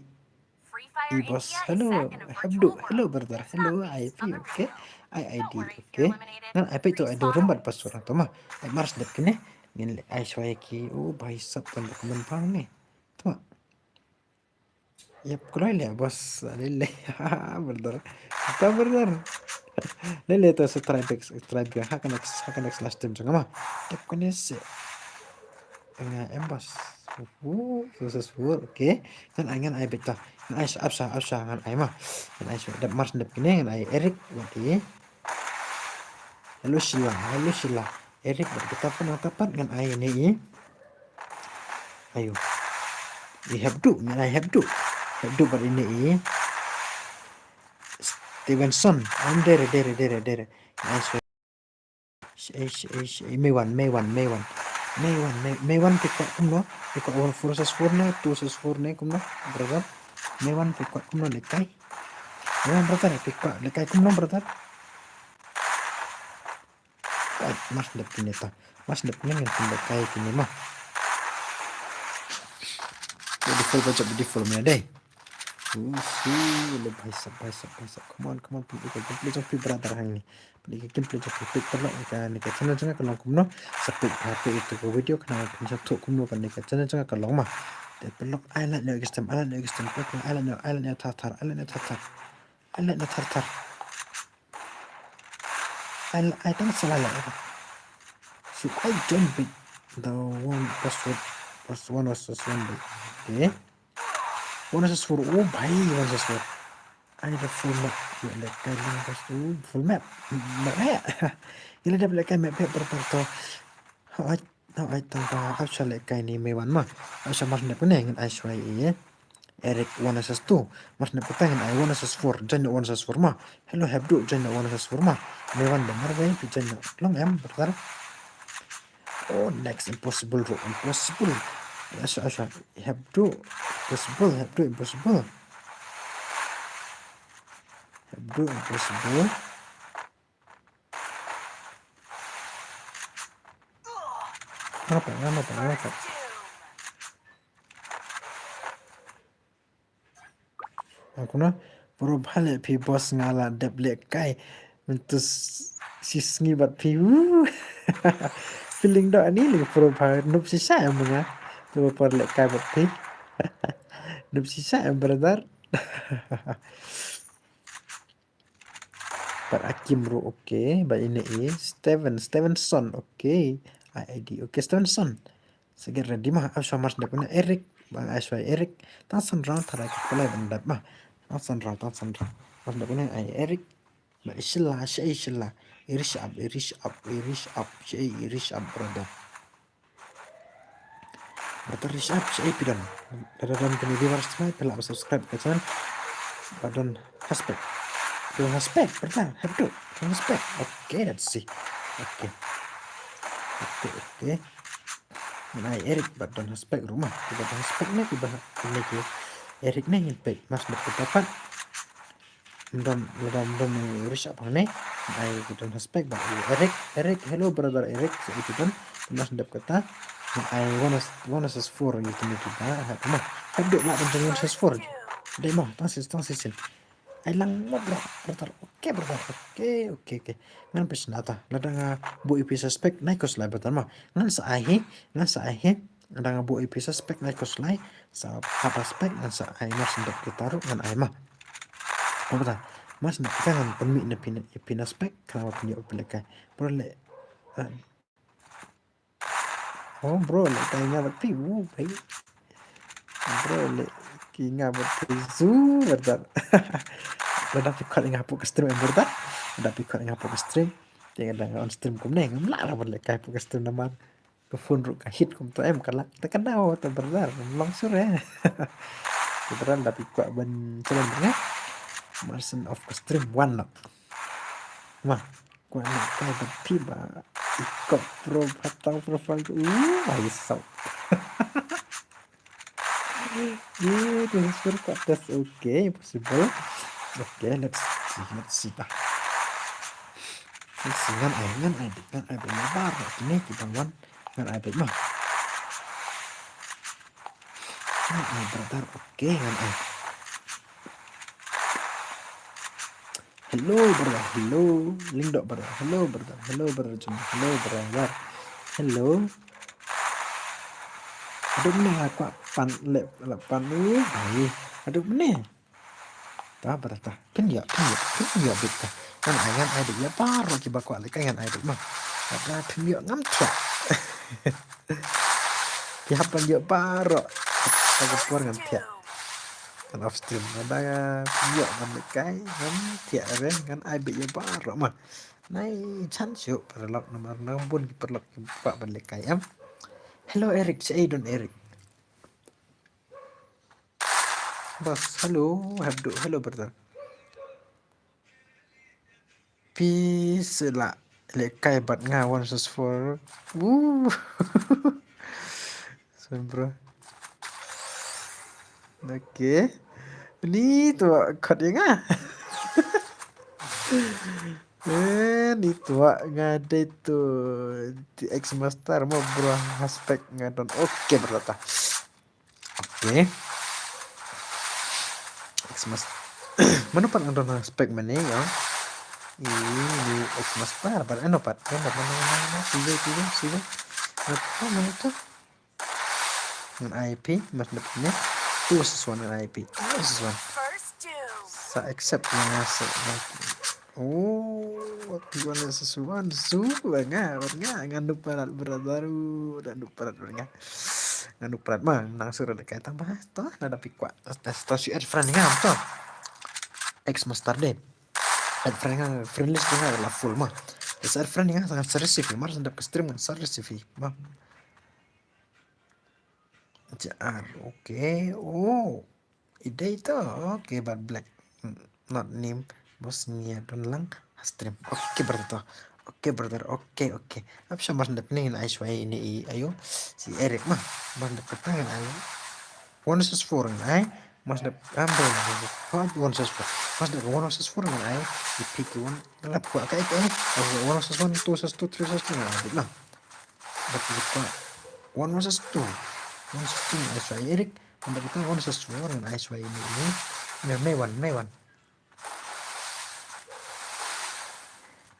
I boss. Hello. Habdu. Hello, brother. Hello, I P. Okay. Ai I D. Okay. Ngan ai peit to ai do rumbat password tama. Ai mars dep kine. Ngin ai shuwa ïa ki. Oh, bhai sab tan dokumen pang ne. Tama. Yep, kloi leh boss, leh leh. Brother. Ta brother. Leh leh to sa try back, try back. Ha ka next, ha ka next last time jong nga ma. Yep, kane se. Nga em boss. Uh, successful. Okay. Ngan ai, ngan ai beta. Ngan ai Absha, Absha ngan ai ma. Ngan ai shuwa. Dep mars dep kine ngan ai Eric bad i. Hello Sheila, hello Sheila. Eric bad kita pat, kita pat ngan ai ine i. Ayu. I Habdu, ngan ai Habdu. Habdu bad ine i. Stevenson. Am dere, dere, dere, dere. Ngan ai shuwa. Eish, eish, eish, eish. Mei wan, mei wan, mei wan. Mei wan, mei, mei wan phi kwah kumno? Phi kwah one versus four ne, two versus four ne kumno? Brother. Mei wan phi kwah kumno lehkai? Mei wan brother, phi kwah lehkai kumno brother? Ai, mars dep kine ta. Mars dep kine ngan pynlehkai kine ma. Beautiful, bajak beautiful mane dei. Uhu, le bhai sab, bhai sab, bhai sab. Come on, come on, pynlehkai, pynlehkai jong phi brother hangne. Peit ka gameplay jong phi, peit paralok, ïa kane ka channel jong nga ka long kumno. Sa peit, ah, peit ïa ka video khnang ba phin sa thuh kumno kane ka channel jong nga ka long ma. Te paralok, ai lad noh ïa ka stem, ai lad noh ïa ka stem, ai lad noh, ai lad noh thar thar, ai lad noh thar thar. Ai lad noh thar thar. Ai, ai tang sa lad noh. So I don't beat the one versus one, versus one versus one. Okay. One versus four. Oh bhai, one versus four. Ai da full map. Ïa leh kai lang versus full map. Map heh. Ïa leh dep leh kai map heh, brother, to. Hooid, hooid, tang ba ap sha leh kai ne, me wan ma. Ap sha mar ne pune ngan ai shuwa ïa Eric one versus two. Mar ne pune ngan ai one versus four. Join one versus four ma. Hello Hebdo, join one versus four ma. Me wan da mar wei phi join long em, brother. Oh, next impossible ro, impossible. Ap sha, ap sha. Hebdo, impossible, Hebdo, impossible. Hebdo, impossible. Ngapa, ngapa, ngapa? Aku na, bro, bha leh phi boss, nga la dep leh kai. Mynta shi sngi bad phi. Woo. Feeling doh ani leh bro, bha nup shisha em nga. Te ba por leh kai bad phi. Nup shisha em, brother. Bad Akim ruh, okay. Bad ine i Steven, Stevenson, okay. I I D, okay, Stevenson. Sa get ready ma, ap sha mar sdep kane Eric, ba nga ai shuwa Eric. Tang san round tharai ka pynlait ban dep ma. Tang san round, tang san round. Mar sdep kane ai Eric. Bad i Shilla, sha i Shilla. Irish up, Irish up, Irish up, sha i Irish up, brother. Brother, Irish up, sha i phi don. Lada don kane viewers thymmai, phi lah ban subscribe ka channel. Ba don Haspek. Don Haspek, brother, Hebdo. Don Haspek. Okay, let's see. Okay. Okay, okay. Ngan ai Eric bad Don Haspek ruh ma. Kiba Don Haspek ne, kiba ne ki Eric ne ngin peit. Mar sdep kata pat. Don, don, don Irish up hangne. Ai ki Don Haspek bad Eric. Eric, hello brother Eric. Sa i ki Don. Mar sdep kata. Ai one versus, one versus four ïa kine kiba. Ha, ma. Hebdo lah ban one versus four. Dei ma, tang sis, tang sis. Ai lang mo bro, brother. Okay, brother. Okay, okay, okay. Ngan peit shano ta. Lada nga buh ïa phi suspect, nai khuslai, brother ma. Ngan sa ai hi, ngan sa ai hi. Lada nga buh ïa phi suspect, nai khuslai. Sa hap suspect, ngan sa ai mar sdep kita ruh, ngan ai ma. Oh, brother. Mar sdep kita ngan pynmih na phi, ïa phi suspect, khnang ba phin ïoh phi lehkai. Bro leh, eh, Oh, bro, lehkai nga bad phi, uh, bhai. Bro, lehkai nga bad phi, zu, brother. Lada phi khot ïa nga hapoh ka stream, em, brother. Lada phi khot ïa nga hapoh ka stream. Te nga dang on stream kumne, ngam lah ruh ban lehkai hapoh ka stream namar ka phone ruh ka heat kumta, em, ka lah. Te ka daw te, brother, ngam long shuh re. Te brother, lada phi kwah ban challenge nga. Mar shen off ka stream, wan noh. Ma. Kwah lehkai bad phi ba i kop pro, phatang profile. Uh, ai sok. Ye, this is for contest. Okay, possible. Okay, let's see, let's see ba. Let's see, ngan ai, ngan ai beit, ngan ai beit. Ïa baroh kine kiba wan, ngan ai beit ma. Ngan ai, brother. Okay, ngan ai. Hello, brother. Hello. Lyngdoh, brother. Hello, brother. Hello, brother Jun. Hello, brother. Hello. Haduh mynne nga kwah pan leh, leh pan u. Ai. Haduh mynne. Ta, brother, ta. Phin ïoh, phin ïoh, phin ïoh beit ta. Ngan ai, ngan ai beit ïa baroh kiba kwah lehkai, ngan ai beit ma. Lada phim ïoh ngam thiah. Phi hap ban ïoh baroh. Kata ka por ngan thiah. Ngan off stream. Lada phim ïoh ban lehkai, ngam thiah re, ngan ai beit ïa baroh ma. Nai chan shuh paralok namar nang bun ki paralok ki kwah ban lehkai, em. Hello Eric, sha i don Eric. Bas, hello, Hebdo, hello brother. Phi sa lah lehkai bad nga one versus four. Woo. Sorry, bro. Okay. Ni tu khot ïa nga. Eh, ni tu nga dei tu T X Master mo, bro, Haspek nga don. Okay, bro, ta. Okay. Xmas. Mano pat nga don Haspek mynne, ïa. Ini X Master, but ano pat, ano pat, ano pat, ano pat, siwei, siwei, siwei. Ano pat, ano pat. Ngan ai phi, mas dep ne. Two versus one ngan ai phi. Two versus one. Sa accept ïa nga sa. Oh, two versus one. Su, ba nga, ba nga. Ngan dup palat brother. Ngan dup palat ba nga. Ngan dup palat ma. Nang surat dekat tambah. Toh, nada phi kwah. Toh, toh, si add friend nga, toh. X Master deh. Add friend nga, friend list nga la full ma. Sa add friend nga, ngan sa receive, mar sa dep ka stream ngan sa receive ma. J R, okay. Oh. I dei to. Okay, bad black. Hmm, not name. Bos ngi ïa don lang ha stream. Okay, brother to. Okay, brother. Okay, okay. Ap shamar dep ni ngan ai shwa ini i ayo. Si Eric ma. Mar dep kata ngan ai. One versus four ngan ai. Mas dep ambe. One versus four. Mas dep one versus four ngan ai. I pick one. Lap kwa kai kai. One versus one, two versus two, three versus three ngan ai. Dep na. Dep dep kwa. One versus two. One versus two ngan ai shwa Eric. Dep kata one versus four ngan ai shwa ini ini. Ngan mai one, mai one.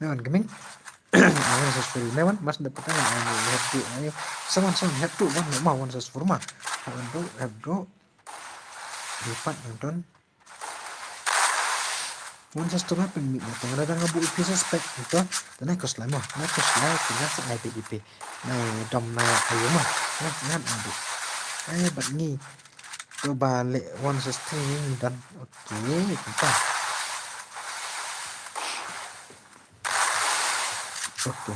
Mai one coming. Mai one successful. Mai one, mas dep kata ngan ai ni, have to, ai. Someone, someone, have to, one, ma, one successful ma. Have to, have to. Lipat, nonton. One successful ma, pynmih, nonton. Ada dang abu ipi suspect, nonton. Nai kos lai ma, nai kos lai, tinggal sa ai bit ipi. Nai dom nai ayo ma. Nai ngan abu. Ai, bat ngi. To ba leh one versus three ni done. Okay, kumta. Okay.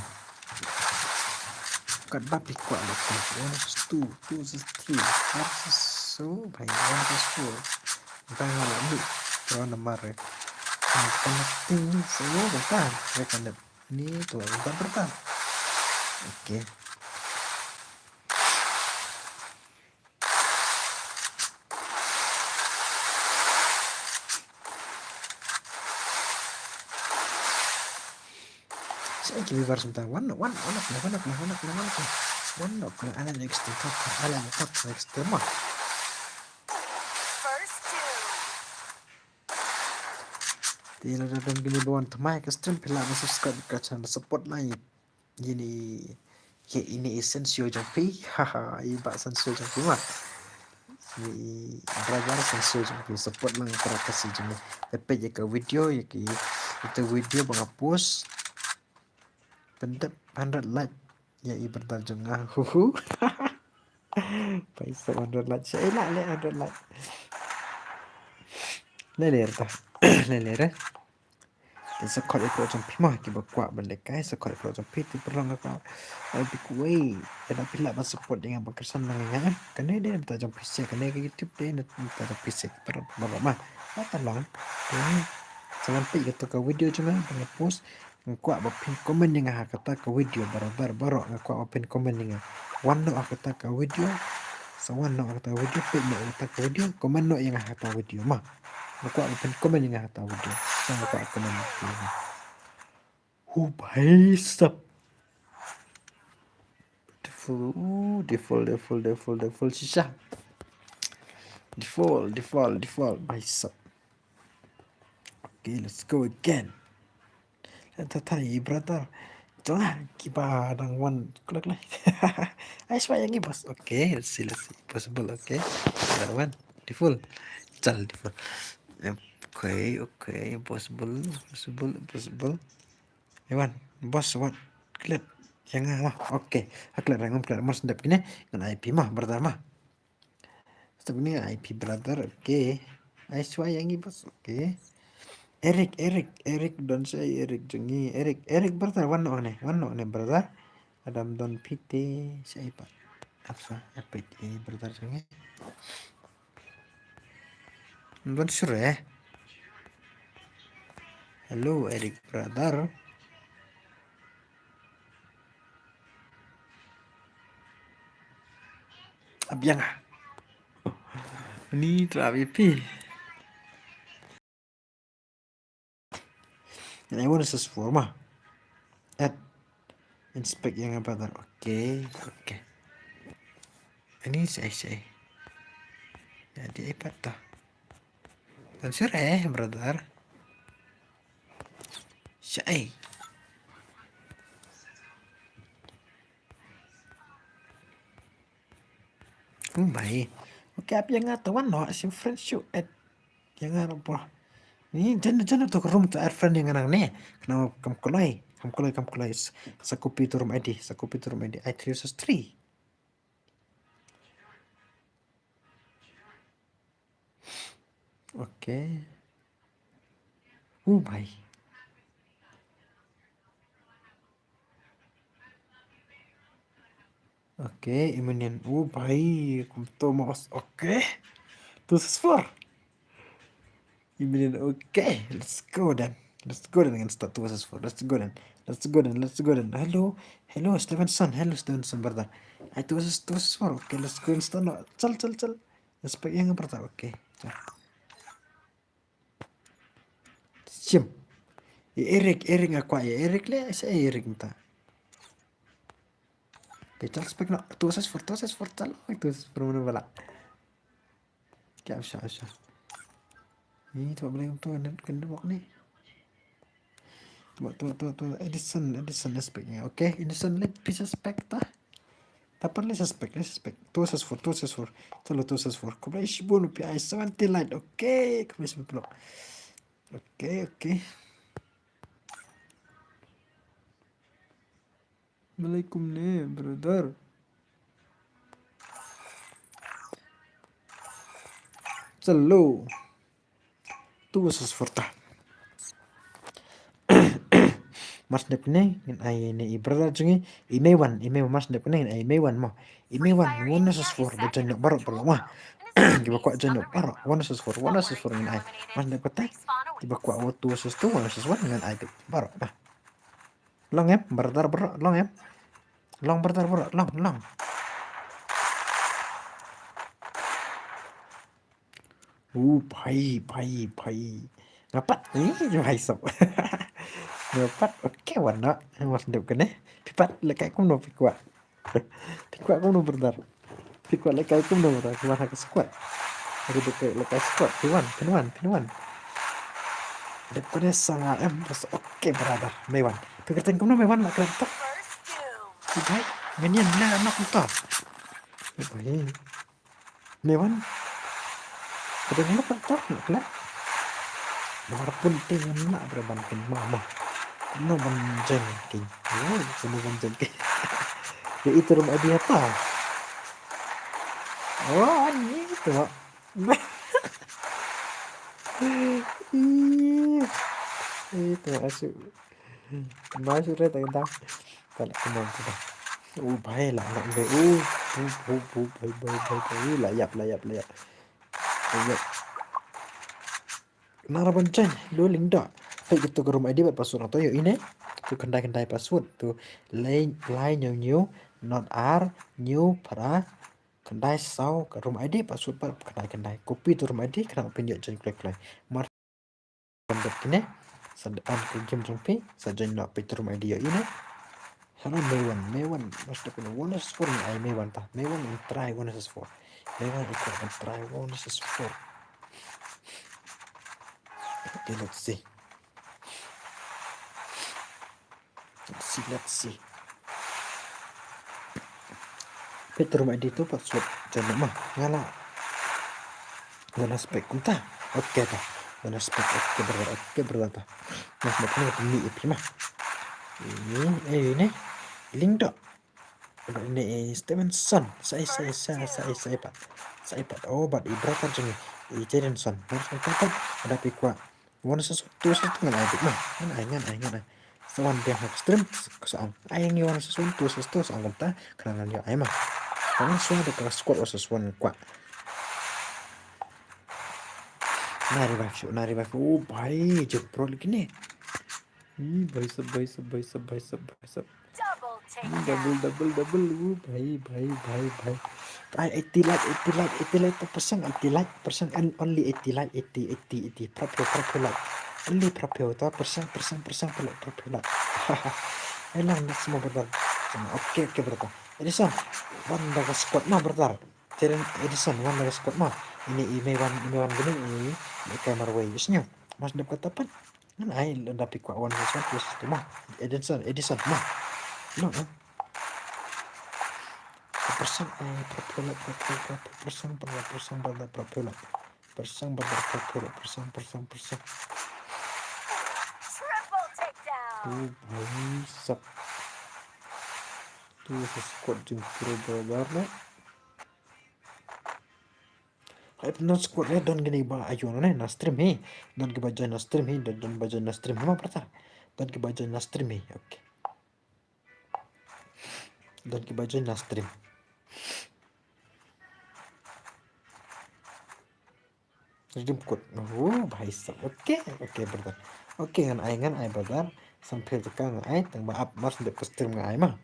Kat ba phi kwah leh to. One versus two, two versus three, four versus so, bhai, one versus four. Bhai, nga la mih. Draw number, eh. Connecting, so, bhai, kan. Bhai, kan dep. Ni, to, bhai, kan, bhai, kan. Okay. Sa ki viewers mynta wan, wan, wan, wan, wan, wan, wan, wan, wan, wan, wan, ala next to top, ala next to top, next to ma. Te lada don kine ba wan thymmai ka stream phi lah ban subscribe ka channel support lang. Ïa ini, ïa ini i sensio jong phi. Haha, i bah sensio jong phi ma. Ini i brother sensio jong phi, support lang para ka si jong phi. Te peit ïa ka video, ïa ki, ïa ka video ba nga post. Pyndep hundred like ïa i brother jong nga. Hu hu. Peit sa hundred like. Sa ïa la leh hundred like. Leh leh ta. Leh leh re. Te sa khot ïa phi jong phi ma kiba kwah ban lehkai, sa khot ïa phi jong phi te pynlong ka. Ai phi kwah. Ïa da phi lah ban support ïa nga ban kyrshan lang ïa nga. Kane dei na bynta jong phi, sa kane ka YouTube dei na bynta jong phi, sa pynlong ma. Ata long. Te sa ngan peit kato ka video jong nga ba nga post. Nga kwah ba phin comment ïa nga ha kata ka video, baroh baroh baroh nga kwah ba phin comment ïa nga. Wan noh ha kata ka video. Sa wan noh ha kata ka video, peit noh ha kata ka video, comment noh ïa nga ha kata ka video ma. Nga kwah ba phin comment ïa nga ha kata ka video. Sa nga kwah comment ïa nga. Oh bhai sab. Default, ooh, default, default, default, default shisha. Default, default, default, bhai sab. Okay, let's go again. Tha tha i brother. Jong nga kiba dang wan klok lai. Ai shwa ïa ngi boss. Okay, let's see, let's see. Possible, okay. Another one. Default. Chal default. Okay, okay. Possible, possible, possible. Iwan, boss, what? Klet. Ïa nga ma. Okay. Ha klet rang, klet. Mas dep kine ngan ai phi ma, brother ma. Step ni I P brother, okay. Ai shwa ïa ngi boss, okay. Eric, Eric, Eric, don shai Eric jong ngi, Eric, Eric brother, wan noh ne, wan noh ne brother. Adam don phi te, shai pat. Apa, apa te brother jong ngi. Don sure. Hello, Eric brother. Abiang ah. Ni tu abi pi. And I want to search for ma. Add. Inspect ïa nga brother. Okay, okay. Ini saya saya. Jadi iPad tu. Dan sure eh brother. Shai. Hmm, bhai. Okay, ap ïa nga ta wan noh, sim friend shu add ïa nga noh bro. Ni jan jan to room to add friend ïa nga nangne. Kane kam kloi, kam kloi, kam kloi. Sa copy to room I D, sa copy to room I D. Ai three versus three. Okay. Oh, bhai. Okay, Eminem. Oh, bhai. Kumto mas. Okay. Two versus four. Eminem. Okay. Let's go then. Let's go then. Ngan start two versus four. Let's go then. Let's go then. Let's go then. Hello. Hello, Stevenson. Hello, Stevenson, brother. Ai, two versus, two versus four. Okay, let's go and start now. Chal, chal, chal. Respect ïa nga, brother. Okay. Chal. Shim. Ïa Eric, Eric nga kwah ïa Eric leh, sa Eric mynta. Te chal spek noh, two versus four, two versus four, chal, two versus four mana bala. Kya, sha, sha. Ni tu boleh tu, kan tu ni. Tu, tu, tu, tu, Edison, Edison respect ïa. Okay, Edison leh pisa spek ta. Tapan leh suspect, leh suspect. Two versus four, two versus four. Chalo, two versus four. Khublei shibun u P I seventy light. Okay, khublei shibun pulok. Okay, okay. Malaikum ne, brother. Chalo. Two versus four ta. Mar sdep kane ngin ai ne i brother jong ngi, i Meiwan, i Meiwan, mar sdep kane ngin ai Meiwan mo. I Meiwan, one versus four, ba join baroh baroh mo. Kiba kwah join baroh, one versus four, one versus four ngin ai. Mar sdep kata, kiba kwah two versus two, one versus one ngin ai baroh mo. Long em, brother baroh, long em. Long brother baroh, long, long. U bhai, bhai, bhai. Nga pat, eh, bhai sop. Nga pat, okay, wan noh. Nga sdep kane. Phi pat, lehkai kumno phi kwah. Phi kwah kumno brother. Phi kwah lehkai kumno brother. Phi wan ha ka squad. Lehkai, lehkai squad. Phi wan, phi wan, phi wan. Dep kane sa nga em, bas, okay brother. Meiwan. Phi kyrteng kumno Meiwan, ma kren to. U bhai, ngan ïa na nok to. U bhai. Meiwan. Ka dang lok ka tok nak la. Mar pun te ngam lah bre ban kin ma ma. Kumno ban jeng kin. Oh, kumno ban jeng kin. Ïa itu room idea ta. Oh, ni tu. Ih. Itu asu. Masuk dah tak kentang. Kala kumno tu dah. Oh, bhai lah, lah, bhai. Oh, oh, oh, oh, bhai, bhai, bhai, bhai. Oh, lah ïap, lah ïap, lah ïap. Lah ïap. Nara ban join, lu link doh. Peit kito ka room I D bad password to ïoh ine. Tu khyndai khyndai password. Tu lai lai hynñiew hynñiew, not ar, hynñiew phra, khyndai saw, ka room I D password bad khyndai khyndai. Copy tu room I D, khnang phin ïoh join kloi kloi. Mar Ban dep kine, sa dep on ka game jong phi, sa join noh phi tu room I D ïoh ine. Hello Meiwan, Meiwan, mas dep kine one versus four ni ai Meiwan ta, Meiwan in try one versus four. Meiwan in try, in try one versus four. Okay, let's see. Let's see, let's see. Peit tu room I D tu password jong ma. Nga la. Nga la spek kumta. Okay ta. Nga la spek. Okay brother. Okay brother ta. Nga la spek ni ni ip ma. Ini eh ini. Link doh. Ini eh Stevenson. Sai sai sai sai sai pat. Sai pat. Oh, bad i brother jong i Jadenson. Harus kita ada pi kwah. One versus two versus two ngan ai bit ma. Ngan ai, ngan ai, ngan ai. Sa wan biang ha stream, ka sa ong. Ai ngi one versus one, two versus two sa ong kumta, khnang ngan ïoh ai ma. Ka ngan swa da ka squad versus one kwah. Na revive shuh, na revive. Oh bhai, jump pro lagi ni. Ih, bhai sab, bhai sab, bhai sab, bhai sab, bhai sab. Double, double, double. Uh, bhai, bhai, bhai, bhai. Ai, eighty like, eighty like, eighty like per person, eighty like per person, and only eighty like, eighty, eighty, eighty. Prapyo, prapyo like. Only prapyo, ta person, person, person, prapyo, prapyo like. Ai lang, next mo brother. Okay, okay brother. Edison, wan da ka squad mo brother. Teren Edison, wan da ka squad mo. Ini i Meiwan, i Meiwan gini, i, i kai marwei. Isnyo. Mas dep kata pat. Ngan ai lada phi kwah one versus one, two versus two mo. Edison, Edison mo. No, eh. Percent, eh, popular, popular, popular, percent, popular, percent, popular, popular. Percent, popular, popular, percent, percent, percent. Triple takedown. Oh, bhai sab. Tu sa squad jingpro brother ne. Hai pyndonkam squad re, don kine ba ayo ne na stream hi. Don kiba join na stream hi, don, don ba join na stream hi ma brother. Don kiba join na stream hi. Okay. Don kiba join na stream. Redeem code. Oh, bhai sab. Okay, okay brother. Okay, ngan ai, ngan ai brother. Samphel jaka ngan ai, tang ba ap mar sdep ka stream ngan ai ma.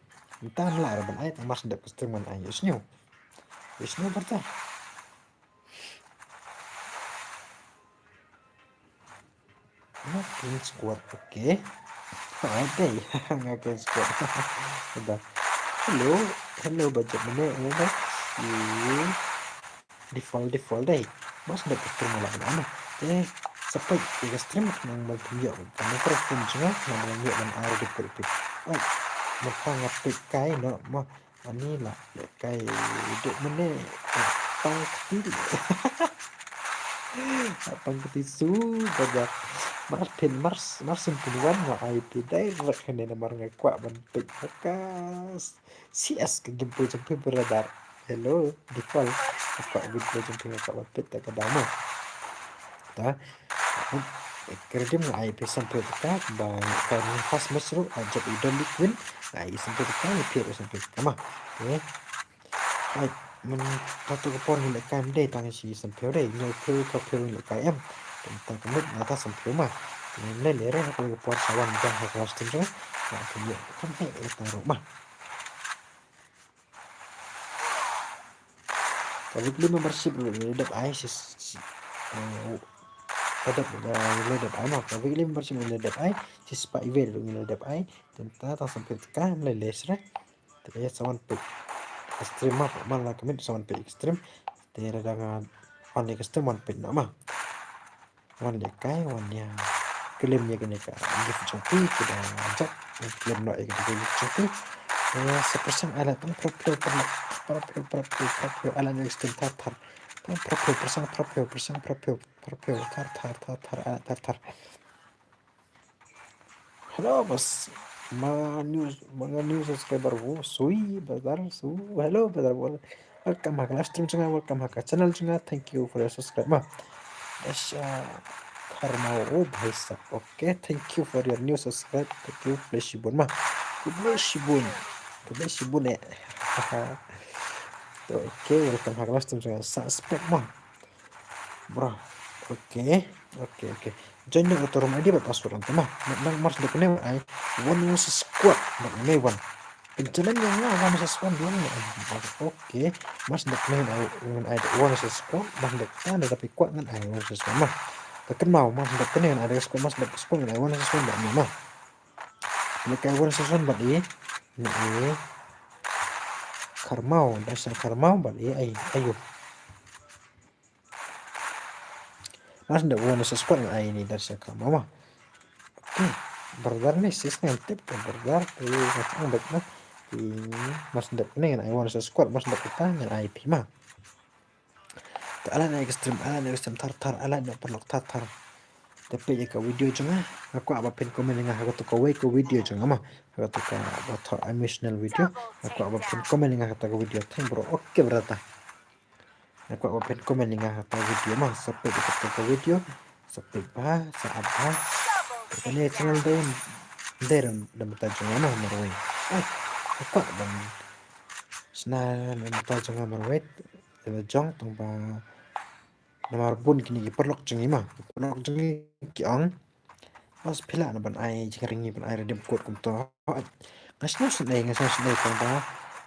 Mynta la ra ban ai, tang mar sdep ka stream ngan ai. Yes, new. Yes, new brother. Nga kren squad, okay. Okay, nga kren squad. Udah. Hello, hello, budget mana? Hello, default, default dei. Mas dah betul malah mana? Eh, sampai tiga stream nang bal tunjuk. Kamu perlu tunjuk nang bal tunjuk dan air di perlu. Oh, mata ngapik kai no mah. Ani lah, lehkai duk mene, pang keti. Pang keti su, bajak. Mar pin, mar, mar sim pin wan nga ai pin direct hene namar nga kwah ban pin bakas. C S ka gameplay jong pin brother. Hello, default. Nga kwah gameplay jong pin nga kwah ban pin ta ka dama. Ta. Ka redeem nga ai phi sample ka ba ka fast match ruh, ah, jop i don liquid, nga ai sample ka, i phi ruh sample ka ma. Okay. Ai, man, ta tu ka por ngi lehkai em dei tang shi sample dei, ngi phi ka phi lehkai em. Tang ka mut nga ta sample ma. Ngi le le re ha ka por sa wan jang ha ka stream jong. Nga phi ye kam he ta ruh ma. Ka weekly membership ruh ngi la dep ai shi, shi, eh, ka dep, eh, ngi la dep ai ma. Ka weekly membership ngi la dep ai, shi spah iwei ruh ngi la dep ai. Tang ta, tang sample ka, mlei les re. Te ka sa wan page stream ma, man la ka mut sa wan page stream. Te ra da nga wan ka stream wan page na ma. Wan lehkai, wan ïa claim ïa kane ka gift jong phi, ki da jop, claim noh ïa kane ka gift jong phi. Ïa, sa pyrshang ai la tang pro pro pro pro pro pro pro pro, ai la next time thar thar. Tang pro pro, pyrshang pro pro, pyrshang pro pro pro pro, thar thar thar thar, ai la thar thar. Hello, bas. Ma new, ma new subscriber wo, sui, brother, su. Hello, brother, wo. Welcome ha ka live stream jong nga, welcome ha ka channel jong nga. Thank you for your subscribe, ma. Dasha Karma, oh, bhai sab. Okay, thank you for your new subscribe. Thank you, khublei shibun, ma. Khublei shibun. Khublei shibun, eh. Okay, welcome ha ka live stream jong nga. Sa spek, ma. Bro. Okay. Okay, okay. Join the auto room I D bad password anta ma. Nang mars dek ne ai one versus squad. Bad ne one. Penjalan yang nga one versus one dia ne. Okay. Mars dek ne ai one versus squad. Mars dek ta ne tapi kuat ngan ai one versus one ma. Tekan mau mars dek ne ai squad, mars dek squad ngan ai one versus one bad ne ma. Ne kai one versus one bad i. Ne ai. Karmau, dasha Karmau bad i ai ayo. Mas nda wan sa squad ngan ai ni dar sa ka mama. Okay. Brother ni sis ngan tip ka brother. Te ngan tip ngan tip na. Te mas nda ni ngan ai wan sa squad, mas nda kita ngan ai pima. Te ala na extreme, ala na extreme thar thar, ala na paralok thar thar. Te peit ïa ka video jong nga, nga kwah ba phin comment ïa nga ha kato kawei ka video jong nga ma. Ha kato ka ba thoh emotional video, nga kwah ba phin comment ïa nga ha kato ka video. Thank bro. Okay brother. Nga kwah ba phin comment ïa nga ha ka video ma, sa peit ïa ka video, sa peit bha, sa ap bha. Kane channel dei, dei ram da mynta jong nga ma marwei. Ai, nga kwah ban shna da mynta jong nga marwei. Ïa la jong tang ba namar bun kine ki paralok jong ngi ma, paralok jong ngi ki ong. Mas phi lah na ban ai jingring ngi ban ai redeem code kumto. Nga sngew sngewsih, nga sngew sngewsih tang ba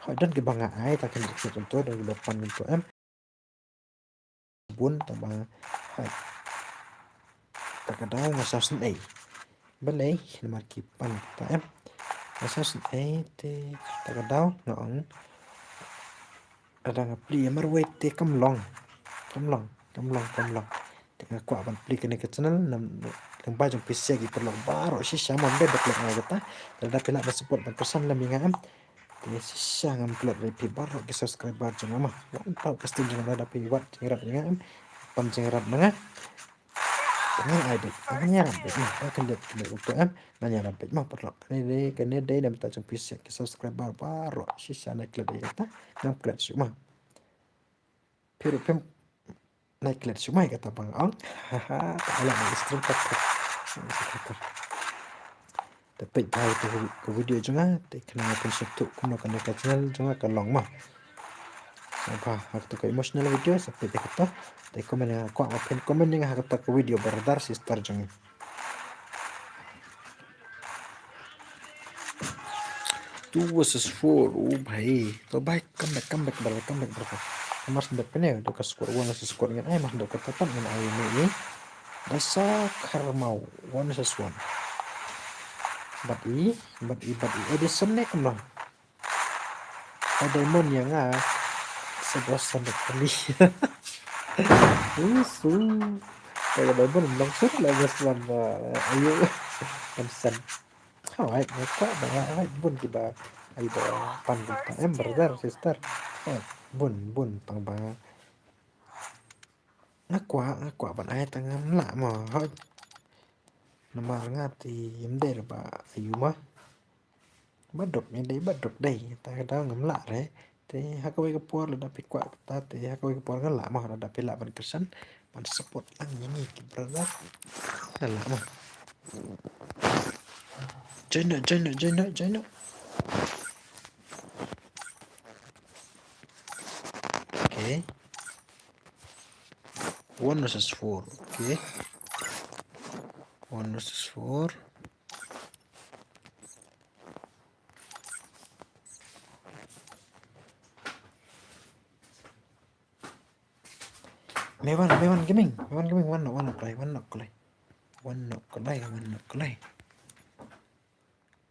hooid don kiba nga ai ta kane kumto, don kiba pan kumto em. Bun tang ba hooid. Ta ka daw nga sngew sngewsih. Balei namar ki pan ta em. Nga sngew sngewsih te ta ka daw nga ong. Ada nga plie marwei te kam long. Kam long, kam long, kam long. Te nga kwah ban plie kane ka channel, nam, lyngba jong phi shisha ki paralok baroh shisha mo, ym dei ba klet nga ïa kata. Te lada phi lah ban support ban kyrsan lem ïa nga em. Te shisha ngam klet re phi baroh ki subscriber jong nga mo. Wan tau ka stream jong nga lada phi wad jingïarap ïa nga em. Pynjingïarap na nga. Ngan ai beit, ngan ïarap beit mo. Ngan kyndiat kyndiat u to em. Ngan ïarap beit mo paralok. Kane dei, kane dei na bynta jong phi shisha ki subscriber baroh shisha, nai klet ïa kata. Ngam klet shuh mo. Phi ruh phim nai klet shuh mo ïa kata ba nga ong. Haha, te hala nai stream ka ka. Te peit bha ïa ka video jong nga, te khnang ba phin sngewthuh kumno kane ka channel jong nga ka long mo. Sngewbha ha kato ka emotional video, sa peit ïa kato. Te comment ïa nga, kwah ba phin comment ïa nga ha kato ka video brother sister jong nga. Two versus four, oh bhai. To bhai, come back, come back, brother, come back, brother. Mar sdang pene, do ka squad, one versus squad ngan ai, mar sdang ka tapan ngan ai ni ni. Dasa Karmau, one versus one. Bat i, bat i, bat i. Edison ne kumno? Ai diamond ïa nga. Sebelas sandok kali. Usu. Ai diamond long sur lah bos wan, eh, ayo. Kan san. Hooid, nga kwah ba nga, hooid, bun kiba, ai ba pan bun tang em brother, sister. Hooid, bun, bun tang ba. Nga kwah, nga kwah ban ai tang ngam lah mo, hooid. Namar nga te ym dei ba ayu mo. Ba duk ngi dei, ba duk dei, ta ka daw ngam lah re. Te ha kawei ka por lada phi kwah ta, te ha kawei ka por nga lah mo, lada phi lah ban kyrsan, ban support lang ïa ngi ki brother. Nga lah mo. Join up, join up, join up, join up. Okay. One versus four. Okay. One versus four. Mewan, Mewan Gaming, Mewan Gaming, wan noh, wan noh kloi, wan noh kloi. Wan noh kloi, wan noh kloi.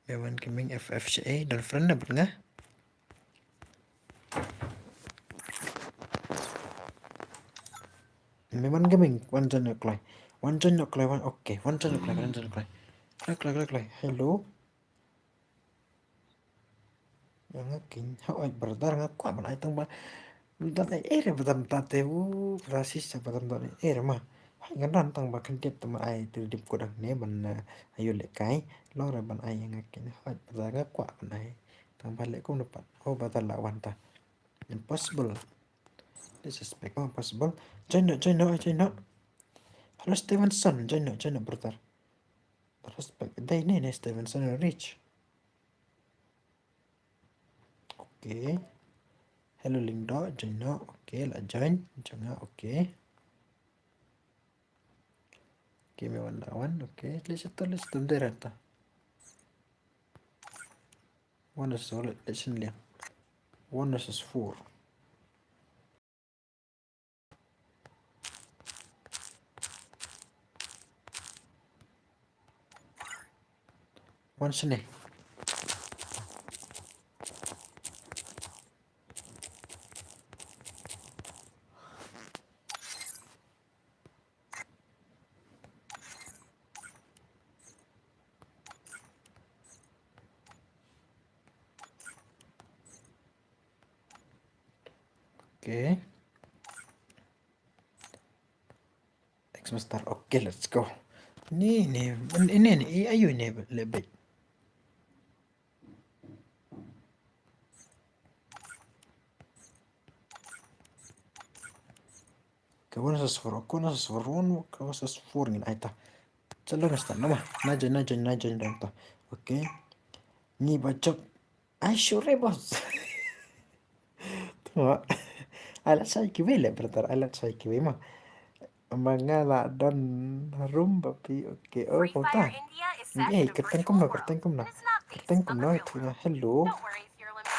Mewan Gaming F F C A, don friend na bad nga. Mewan Gaming, wan join noh kloi. Wan join noh kloi, wan, okay, wan join noh kloi, wan join noh kloi. Kloi, kloi, kloi, kloi. Hello. Nga kynnoh, hooid brother, nga kwah ban ai tang ba. Don ai ei re ba tam ta te u, brother sister ba tam don ei re ma. Hooid nga don tang ba khyndiat te ma ai te dip ko dang ne ban, eh, ayu lehkai. Long re ban ai nga kynnoh, hooid brother nga kwah ban ai. Tang ba leh kumno pat. Oh, brother la wan ta. Impossible. Disrespect, oh, impossible. Join noh, join noh, join noh. Hello Stevenson, join noh, join noh brother. Respect. Dei ne, ne Stevenson reach. Okay. Hello Lingdo, join noh. Okay, la join. Jong nga, okay. Okay, Mewan la wan. Okay, let's start, let's start. Dei rata. One is solid, let's liang. One versus four. Wan shane. Okay. X Master. Okay, let's go. Ni, ni, ni, ni, ni, ayu ni, lebih. Ka one versus four, ka one versus four, one, ka one versus four ngin ai ta. Chalo, na start, nama. Na join, na join, na join, dong ta. Okay. Ni ba jop. Ai sure, boss. Tengok. Ai la shai kiwei le, brother. Ai la shai kiwei ma. Ma nga la don room ba phi. Okay. Oh, kau ta. Eh, kyrteng kumno, kyrteng kumno. Kyrteng kumno, itu na. Hello.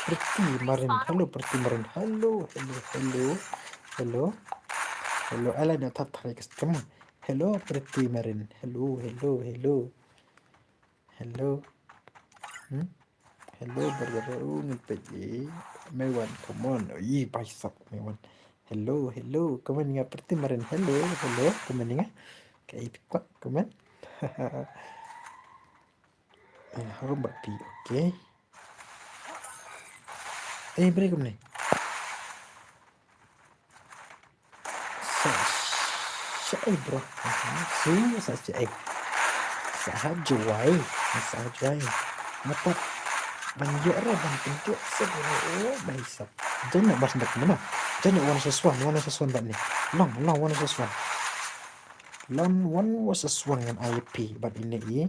Pretty Marin. Hello, Pretty Marin. Hello, hello, hello. Hello. Hello, ala na tap thai customer. Hello, Pretty Marin. Hello, hello, hello. Hello. Hmm? Hello, brother. Oh, ngin peit, eh. Mewan, come on. Oh, ye, bhai sab, Mewan. Hello, hello. Kumne nga pyrti marin. Hello, hello. Kumne nga. Ka i kwak kumne. Eh, harum bad phi. Okay. Eh, beri kumne. Sa, sa, eh, bro. Su, sa, sa, eh. Sa ha Jowai. Sa ha Jowai. Ngapa? Ban ïoh re, ban pynjot se bro. Oh, bai sap. Jan ïoh bas ndak mana. Jan ïoh one versus one, one versus one bad ni. Long, long one versus one. Long one versus one ngan ai phi bad ine i.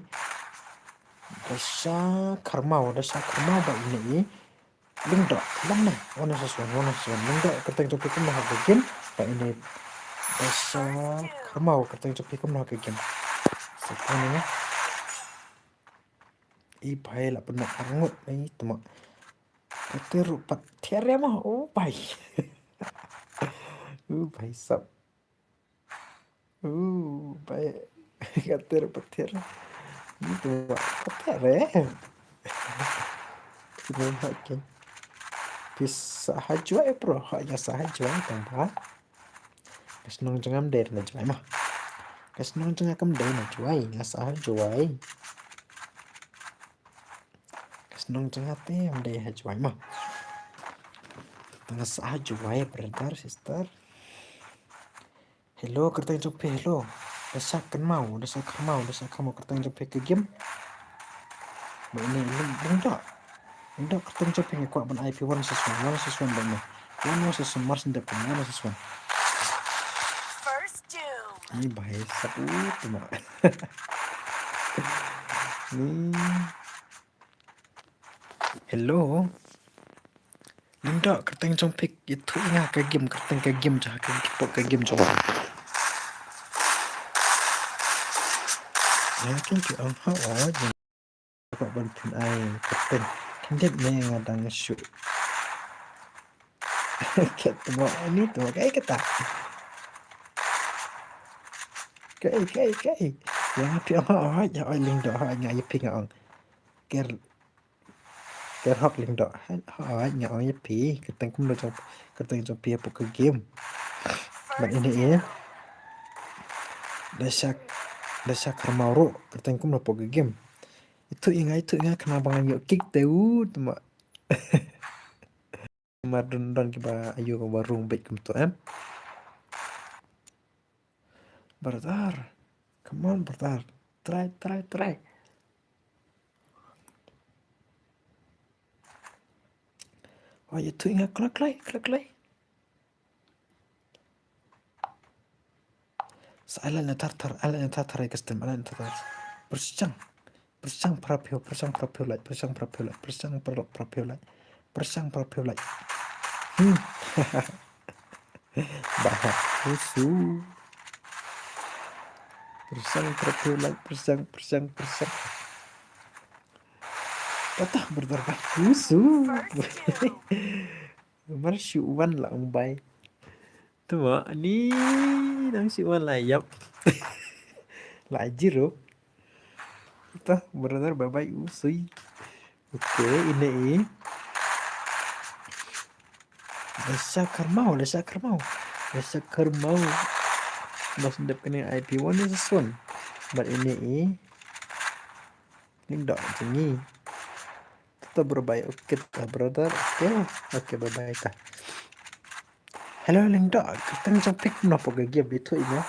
Da sha kharmau, da sha kharmau bad ine i. Lyngdoh, long ne, one versus one, one versus one. Lyngdoh, kyrteng jong phi kumno ha ka game, bad ine. Da sha kharmau, kyrteng jong phi kumno ha ka game. Sa kumne nga. I bhai la pynnoh arngut, i tma. Kate ruh pat thiar ïa mo, oh bhai. Oh bhai sap. Oh bhai. Kate ruh pat thiar. Ni tu pat thiar eh. Kino hak ken. Phi sa ha Jowai bro, ha ïa sa ha Jowai tang ba. Ka shnong jong nga kam dei na Jowai ma. Ka shnong jong nga kam dei na Jowai, nga sa ha Jowai. Ka shnong jong nga te kam dei ha Jowai ma. Nga sa ha Jowai brother, sister. Hello, kyrteng jong phi, hello. Da sha kynmaw, da sha kynmaw, da sha kynmaw kyrteng jong phi ka game. Ba ine Lyng, Lyngdoh. Lyngdoh kyrteng jong phi nga kwah ban ai phi one versus one, one versus one ba ine. One versus one, mar syn dep kane, one versus one. First doom. Ni bhai sap u tma. Ni. Hello. Lyngdoh kyrteng jong phi, ïathuh ïa nga ka game, kyrteng ka game jong, ka game jong. Ïa kin ki ong ha o jong. Ka ban phin ai kyrteng. Khyndiat ne nga dang shu. Kat mo ani tu kai kata. Kai kai kai. Ïa phi ong ha o, ïa oi Lyngdoh ha nga ïa phi nga ong. Ker Ker hok Lyngdoh. Hooid nga ong ïa phi, kyrteng kumno jong, kyrteng jong phi hapoh ka game. Bad ine i. Da sha, da sha kharmaw ruh, kyrteng kumno hapoh ka game. Ïathuh ïa nga, ïathuh ïa nga khnang ba ngan ïoh kick te u tma. Mar don don kiba ayu ba rung beit kumto em. Brother. Come on, brother. Try, try, try. Oh, ïathuh ïa nga kloi, kloi, kloi, kloi. Sa ai lad na thar thar, ai lad na thar thar ïa ka stream, ai lad na thar thar. Pyrshang. Pyrshang para phew, pyrshang para phew like, pyrshang para phew like, pyrshang para, para phew like. Pyrshang para phew like. Hmm. Bah, usu. Pyrshang para phew like, pyrshang, pyrshang, pyrshang. Patah berdarah usu. Mar shu wan la ong bai. Tu mo, ani nang shu wan la yap. La zero. Patah berdarah bye bye usui. Okay, ine i. Lesa Kermau, Lesa Kermau. Lesa Kermau. Bas ndep kane I P one is one. But ine i. Ning dok jengi. Tata bye bye. Okay, tata brother. Okay. Okay, bye bye ta. Hello, Ling dok. Kyrteng jong phi kumno pok ka game itu ino.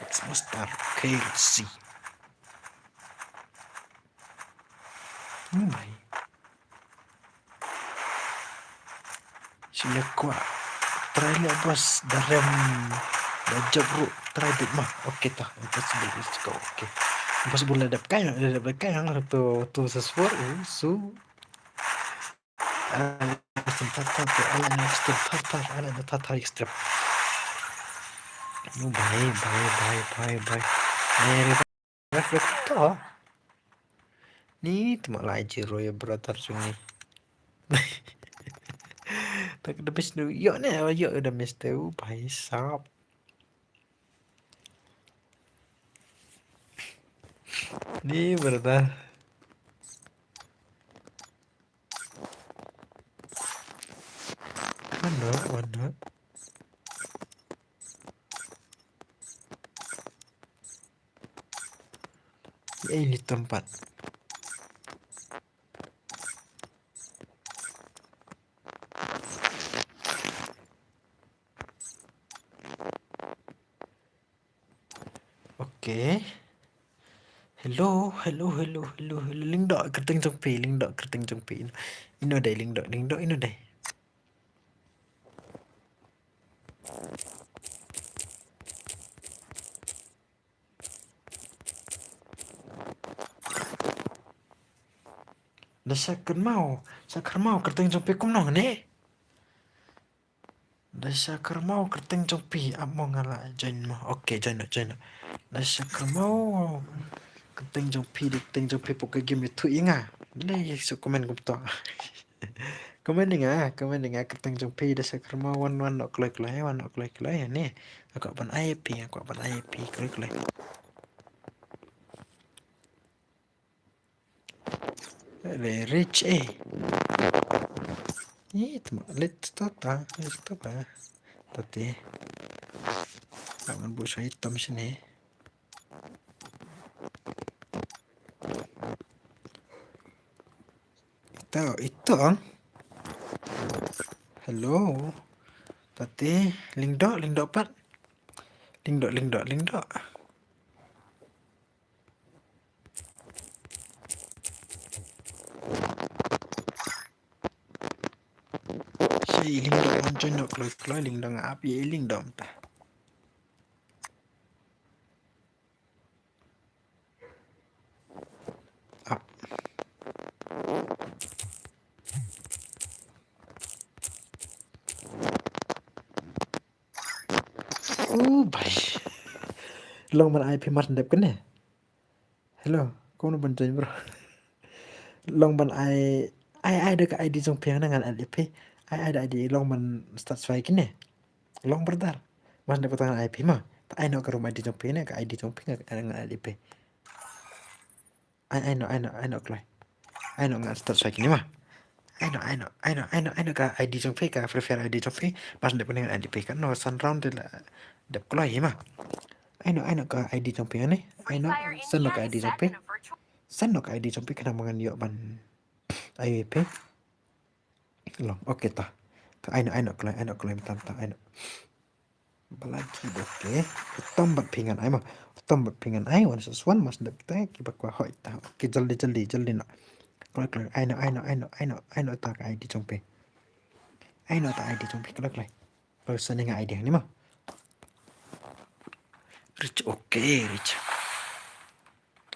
It's Mustard. Okay, let's see. Oh my. Shu ïa kwah. Try leh boss, da rem da jop ruh, try bit ma. Okay ta, impossible, let's go. Okay. Impossible la dep kai, la dep kai hang tu, tu sa sport, uh, su. Ala na extreme thar thar, ala na extreme thar thar, ala na thar thar extreme. Oh, bye, bye, bye, bye, bye. Bye, bye. Reflektor. Ni tma lai zero ïa brother jong ngi. Tak da bis nu ïoh ne ïoh da mister u bhai sahab. Ni brother. One not, one not. Ini tempat. Okay. Hello, hello, hello, hello, hello. Lyngdoh kyrteng jong phi, lyngdoh kyrteng jong phi. Ino dei lyngdoh, lyngdoh ino dei. Da sha kyrmaw, sha kyrmaw kyrteng jong phi kumno ne? Da sha kyrmaw kyrteng jong phi, ap mo nga la join mo. Okay, join no, join no. Da sha kyrmaw kyrteng jong phi, da kyrteng jong phi pok ka game ïathuh ïa nga. Lei shu comment kumto. Comment ïa nga, comment ïa nga kyrteng jong phi da sha kyrmaw wan wan no kloi kloi, wan no kloi kloi ne. Nga kwah ban ai phi, nga kwah ban ai phi kloi kloi. Le rich eh. Ih, tma, let's stop ah, let's stop ah. Tati. Ngan buh sha item shane. Ito, ito. Hello. Tati, lyngdoh, lyngdoh pat. Lyngdoh, lyngdoh, lyngdoh. Shi lyngdoh wan join no kloi kloi lyngdoh nga ap ïa i lyngdoh mynta. Ap. Oh, bai. Long ban ai phi mar dep kane. Hello, kumno ban join bro? Long ban ai, ai, ai da ka I D jong phi ngan ai phi. Ai, ai da I D long ban start swai kine. Long brother. Mas da patang ai phi ma. Ta ai no ka room I D jong phi ne, ka I D jong phi ngan ai phi. Ai, ai no, ai no, ai no kloi. Ai no ngan start swai kine ma. Ai no, ai no, ai no, ai no, ai no ka I D jong phi, ka Free Fire I D jong phi. Mas da phi ngan ai phi ka no san round de la. Dep kloi hi ma. Ai no, ai no ka I D jong phi ne. Ai no, send no ka I D jong phi. Send no ka I D jong phi khnang ba ngan ïoh ban ai phi. Long, okay ta. Ka ai no, ai no kloi, ai no kloi mynta mynta, ai no. Ba la ki, okay. Utom bad phi ngan ai ma. Utom bad phi ngan ai, one six one, mas dep te, ki ba kwah hoi ta. Okay, jaldi, jaldi, jaldi no. Kloi, kloi, ai no, ai no, ai no, ai no, ai no ta ka I D jong phi. Ai no ta I D jong phi, kloi, kloi. Kloi send nga I D hangne ma. Rich, okay, rich.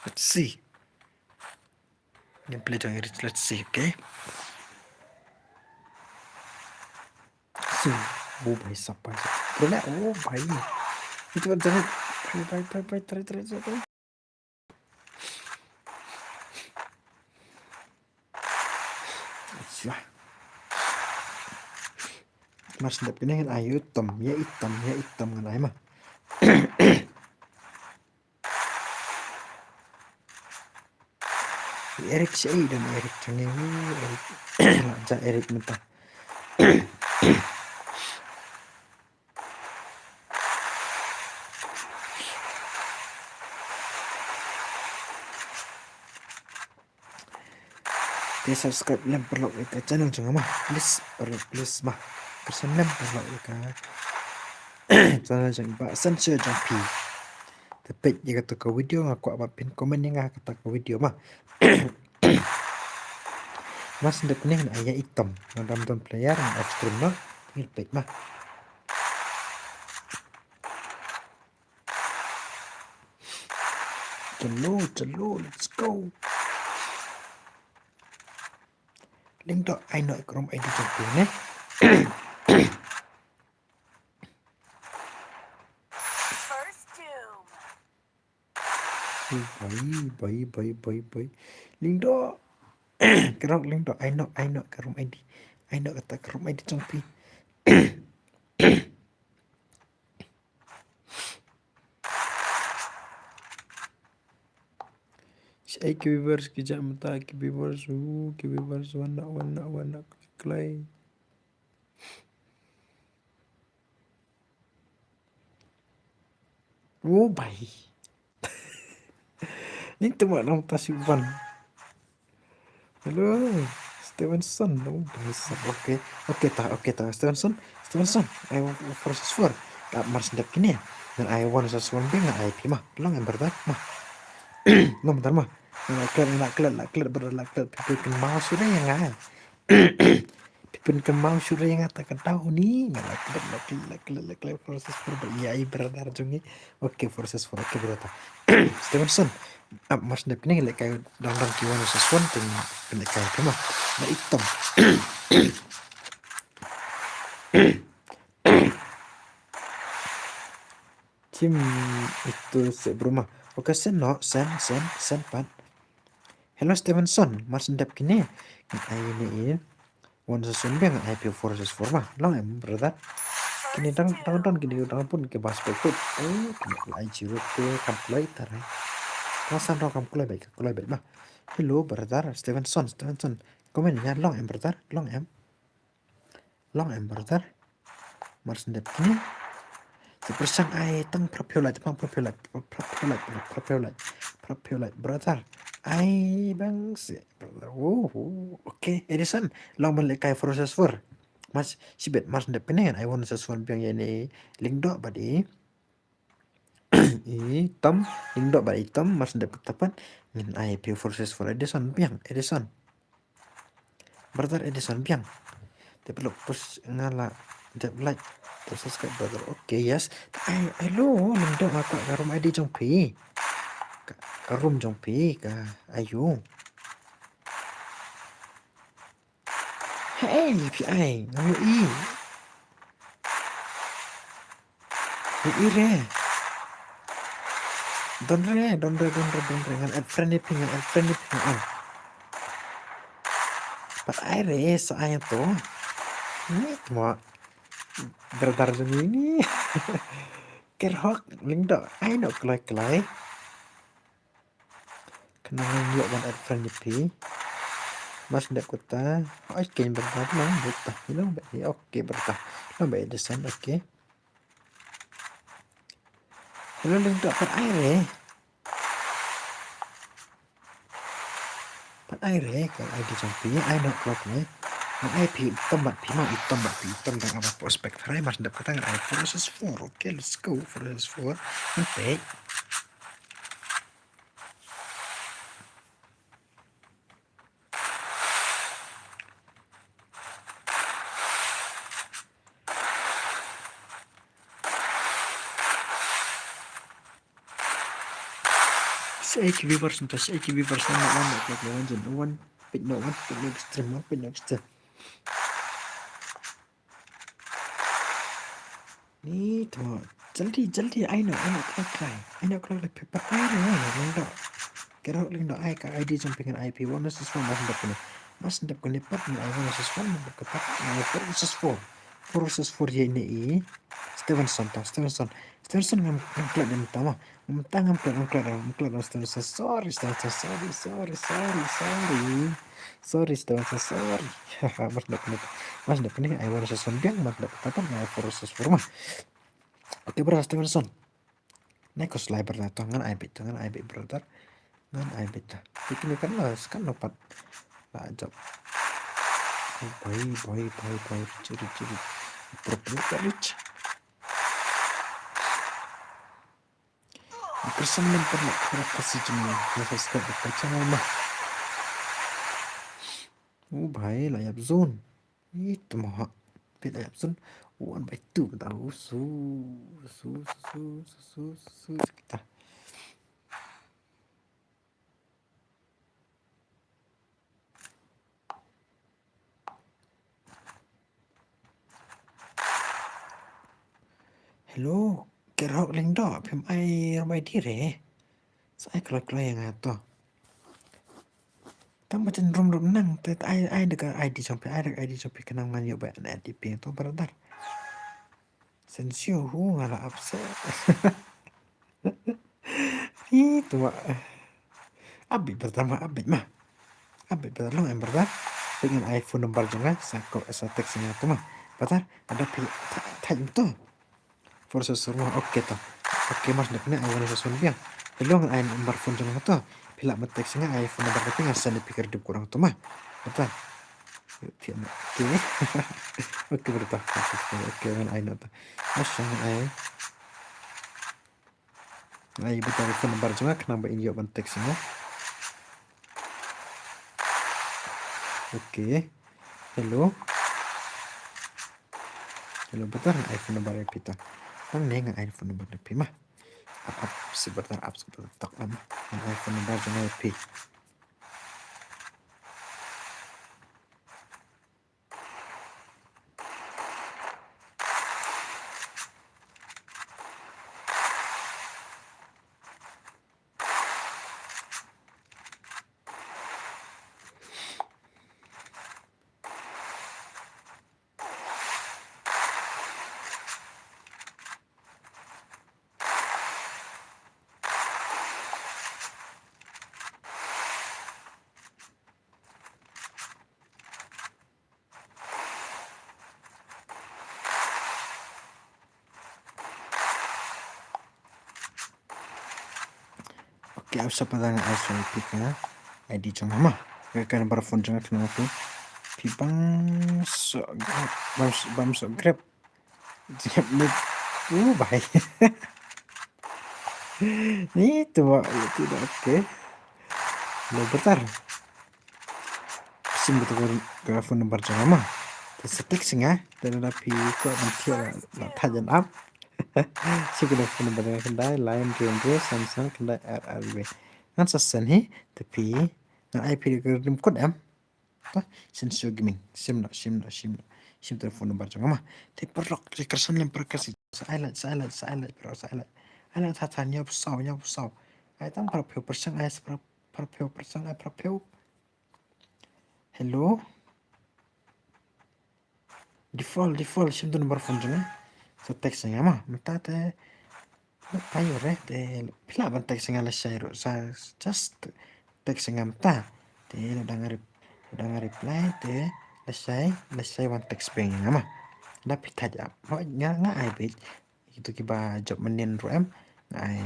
Let's see. Gameplay jong i Rich, let's see, okay. So, oh bhai sahab, bhai sahab. Bro, le, oh bhai. Itu kan jalan. Bhai, bhai, bhai, bhai, tarik, tarik, tarik. Siah. Mas dep kine ngan ai ïa utom, ïa itom, ïa itom ngan ai ma. Eric, shaei don Eric jong ngi, Eric. La ja Eric mynta. Te subscribe lem paralok ïa ka channel jong nga ma. Please, paralok, please ma. Kyrshan lem paralok ïa ka channel jong i Bah Sancho jong phi. Te peit ïa kata ka video, nga kwah ba phin comment ïa nga ha kata ka video ma. Mas dep kine ngan ai ïa itom. Nga dam don player, nga off stream ma. Ngin peit ma. Chalo, chalo, let's go. Lyngdoh, ai noh ka room I D jong phi ne. First doom. Bye, bye, bye, bye, bye. Lyngdoh. Ka room, lyngdoh, ai noh, ai noh ka room I D. Ai noh kata ka room I D jong phi. Shaei ki viewers ki jam mynta ki viewers, uh, ki viewers wan na, wan na, wan na kloi. Oh bai. Ni tu mak nang ta shu wan. Hello, Stevenson. Oh bai. Okay, okay ta, okay ta. Stevenson, Stevenson. Ai four versus four. Ka mar sendap kine. Ngan ai one versus one bing, ngan ai phi ma. Long em brother ma. Long brother ma. La klet, la klet, la klet, brother, la klet. Phi pynkynmaw shuh ïa nga. Phi pynkynmaw shuh ïa nga, ta ka daw ni. Nga la klet, la klet, la klet, la klet, four versus four, ba ïa i brother jong ngi. Okay, four versus four, okay, brother. Stevenson. Ap mar sendap kine ngi lehkai dang dang ki one versus one, te ngi lehkai, come on. Ba itom. Team itu se bruma. Okay, send noh, send, send, send pat. Hello Stevenson, mar sendap kine. Ngan ai ne in. One versus one biang, ngan ai phi four versus four ma. Long em brother. Kine dang, dang don kine, dang pun ki bas pekut. Oh, kine ai zero phi kam kloi tarai. Ka san rong kam kloi bait, kam kloi bait ma. Hello brother, Stevenson, Stevenson. Comment ïa long em brother, long em. Long em brother. Mar sendap kine. Te pyrshang ai tang pyrphew lait, tang pyrphew lait, pyrphew lait, pyrphew lait, pyrphew lait, brother. Ai bang se, brother. Oh, oh, okay. Edison, long ban lehkai four versus four. Mas sibet, mar sendap kine ngan ai one versus one biang ïa ne Lyngdoh bad i. I Tom, Lyngdoh bad i Tom, mar sendap kata pat. Ngan ai phi four versus four, Edison biang, Edison. Brother Edison biang. Te phi lok push nga la dep like, dep subscribe brother. Okay, yes. Ai, hello, Lyngdoh, nga kwah ka room I D jong phi. Ka, ka room jong phi, ka aiu. Hei, phi ai, ngam ïohi. Ïohi re. Don re, don re, don re, don re. Ngan add friend ïa phi, ngan add friend ïa phi, ngan add. Pat ai re, sa ai to. Ni mo. Brother jong ngi ni. Kerhok, Lyngdoh. Ai noh kloi kloi. Kane ngan ïoh ban add friend ïa phi. Mar sendap kata. Ai ken brother, long bad ta. Long bad, okay brother. Long bad Edison, okay. Hello Lyngdoh, pat ai re. Pat ai re, ka I D jong phi, ai noh kloi ne. Ngan ai phi i Tom bad phi ma, i Tom bad phi, i Tom dang ap prospect. Hooid, mar sendap kata ngan ai four versus four. Okay, let's go, four versus four. Ngan peit. Shaei ki viewers nta, shaei ki viewers nta, wan, wan, wan, wan, wan, peit noh, wan, peit noh stream, wan, peit noh stream. Ni to, jaldi, jaldi, ai noh, ai noh kloi kloi, ai noh kloi kloi, phi pat ai noh, Lyngdoh. Kerhok Lyngdoh, ai ka I D jong phi ngan ai phi, one versus one, mar sendap kane. Mar sendap kane pat ngan ai one versus one, mar sendap kane pat ngan ai four versus four. Four versus four ïa ine i Stevenson to, Stevenson. Stevenson ngam, ngam klet ïa mynta ma. Mynta ngam klet, ngam klet, ngam klet, Stevenson. Sorry, Stevenson, sorry, sorry, sorry, sorry. Sorry, Stevenson, sorry. Mar sendap kane, mar sendap kane ai one versus one biang, mar sendap kata pat ngan ai four versus four ma. Okay, brother Stevenson. Nai ko slay brother to, ngan ai beit to, ngan ai beit brother. Ngan ai beit to. Te kine kan la, kan la pat. La jop. Bhai, bhai, bhai, bhai, rich, rich, rich. Pro player rich. Kyrsan lem pat la, kyrsan ka si jingmut, la subscribe ka channel ma. Oh bhai, la ïap zone. Ih, tma ha. Phi la ïap zone. One by two kita. Usu, usu, usu, usu, usu, usu, kita. Hello, Kerhok Lyngdoh, phim ai room I D re. Sa ai kloi kloi ïa nga to. Tang ba jan room ruh nang, te ai, ai da ka I D jong phi, ai da ka I D jong phi, khnang ngan ïoh ban add ïa phi to brother. Sensio hu nga la upset. Ih, tma. Update brother ma, update ma. Update brother, long em brother. Pyngan ai phone number jong nga, sa ko, sa text nga to ma. Brother, lada phi thait, thait mo to. Four seven seven ma, okay to. Okay, mas nek ne ai one seven seven biang. Hello, ngan ai number phone jong nga to. Phi lah ban text nga, ai phone number jong phi, ngan send ïa phi ka redeem code to ma. Brother. Okay. Okay brother. Okay, ngan ai noh to. Mas ngan ai. Ai, bad ai phone number jong nga khnang ba in ïoh ban text ïa nga. Okay. Hello. Hello, brother, ai phone number ïa phi to. Hangne nga ai phone number ïa phi ma. Ap, ap, si brother, ap, si brother, tok ma. Nga ai phone number jong nga ïa phi. Okay, ap sa pat nga ai sa phi ka I D jong nga ma. Ka number phone jong nga khnang ba phi bam suk grab, bam suk, bam suk grab. Jingïap ne. Uh, bye. Ni tu ba, tu ba, okay. Lo brother. Sim ka phone number jong nga ma. Te sa text nga, te lada phi kwah ban thiah la, la thait jan ap. Sim ka phone number jong nga, khyndai lai hynriew hynriew san san khyndai ar ar wei. Ngan sa send hi, te phi ngan ai phi ka redeem code em. Ta, Sensio Gaming. Sim noh, sim noh, sim noh. Sim te phone number jong nga ma. Te paralok, te kyrshan lem paralok, sa ai lait, sa ai lait, sa ai lait, paralok, sa ai lait. Ai lait, ta, ta, hynñiew phew saw, hynñiew phew saw. Ai tang phra phew pyrshang, ai sa phra, phra phew pyrshang, ai phra phew. Hello. Default, default, shim tu number phone jong nga. Sa text nga ma, mynta te. Ayo re, te phi lah ban text nga lashai ruh. Sa just text nga mynta. Te lada nga rep-, lada nga reply, te lashai, lashai wan text biang nga ma. Lada phi thait ap. Nga, nga ai beit. Kito kiba jop mynnin ruh em. Nga ai,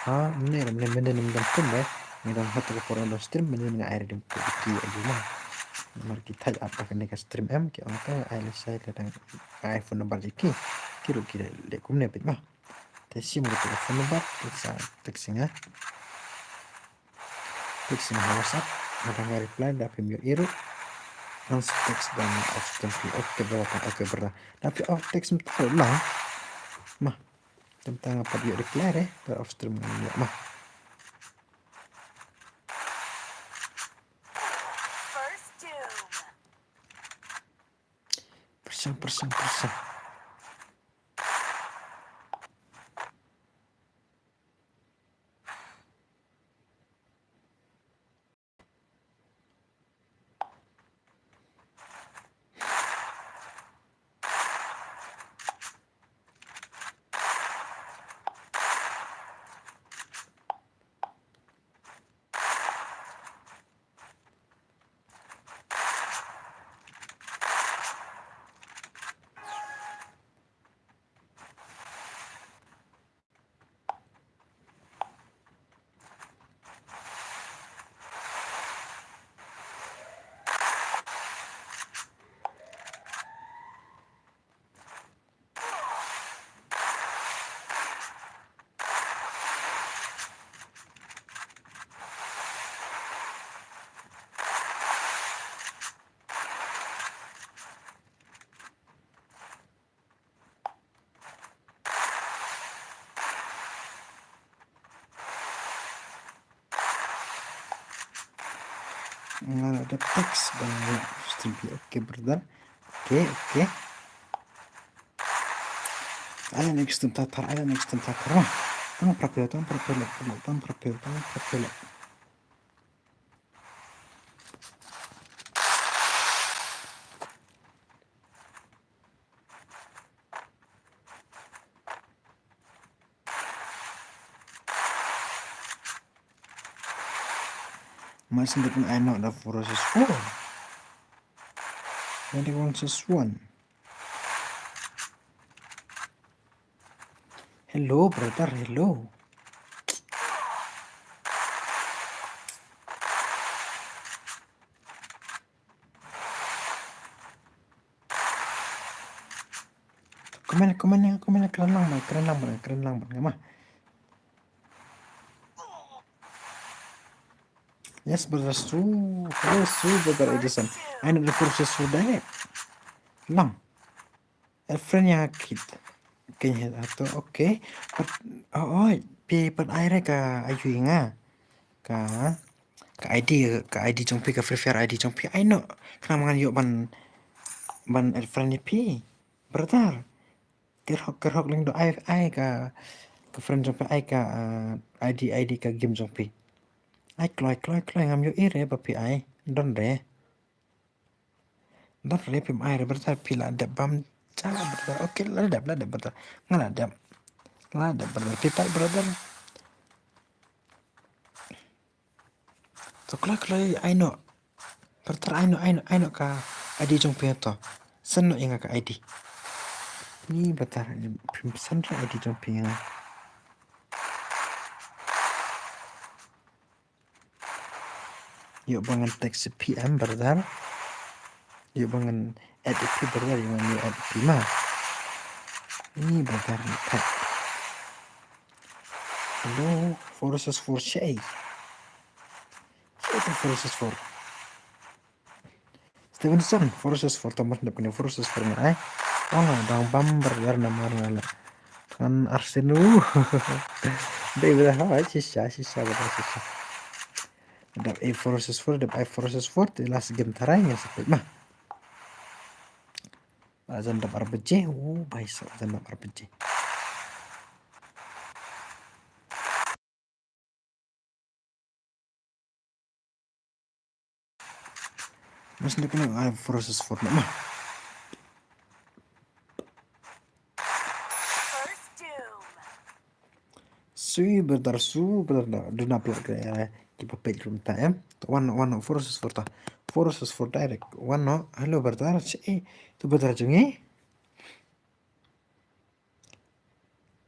ha, mynnin, mynnin, mynnin, mynnin, mynnin, mynnin, ngi don hato ka por don stream, mynnin nga ai redeem code ki ïa ki ma. Namar ki thait ap ha kane ka stream em, ki ong te ai lashai lada nga ai phone number jong ki. Ki ruh ki leh kumne beit ma. Te sim kato ka phone number, te sa text nga. Text nga ha WhatsApp, lada nga reply, lada phim ïohi ruh. Ngan sa text ban off stream phi, okay brother, okay brother. Lada phi off text mynta ruh lang. Ma, te mynta nga pat ïoh reply re, te off stream ngan ïoh ma. Pyrshang, pyrshang, pyrshang. Nga la dep text ba nga la stream phi. Okay brother. Okay, okay. Ai la next time tatar, ai la next time tatar. Tang prapel, tang prapel, tang prapel, tang prapel. Mas ndik na ai nok da four versus four. Ndik one versus one. Hello, brother, hello. Comment, comment, comment, kren lang, kren lang, kren lang, kren lang. Yes, brother Su. Hello, Su, brother Edison. Ai nok da four versus four direct. Lang. A friend ïa nga kit. Kit ïa nga to, okay. Pat, oh, oh, phi pat ai re ka ayu ïa nga. Ka, ka I D, ka I D jong phi, ka Free Fire I D jong phi. Ai nok. Khnang ba ngan ïoh ban, ban add friend ïa phi. Brother. Ker hok, ker hok lyngdoh, ai, ai ka, ka friend jong phi, ai ka, uh, I D, I D ka game jong phi. Ai kloi, kloi, kloi, ngam ïohi re ba phi ai. Don re. Don re, phim ai re, brother, phi la dep bam. Cha, brother. Okay, la dep, la dep, brother. Nga la dep. La dep, brother. Phi pat, brother. To kloi, kloi, ai nok. Brother, ai nok, ai nok, ai nok ka I D jong phi to. Send noh ïa nga ka I D. Ni, brother, phim send re I D jong phi ïa nga. Ïoh ba ngan text P M, brother. Ïoh ba ngan add ïa phi, brother, ïoh ba ngan add ïa phi ma. Ni, brother, ni pat. Hello, four versus four, shaei. Shaei tu four versus four. Stevenson, four versus four, Thomas, dep kene four versus four nga ai. Oh, dang bam, brother, namar nga la. Ngan arsen, uh. Dei, brother, ha, shisha, shisha, brother, shisha. Dep ei four versus four, dep ei four versus four, te last game tharai nga sa peit ma. Azan dap ar baje, oh, bhai sab, azan dap ar baje. Mas ndik na ai four versus four na ma. Sui brother, su brother, duna plak, eh, ki pa peit rum ta, em. Wan, wan, four versus four ta. Four versus four direct. Wan, no, hello brother, shaei tu brother jong ngi.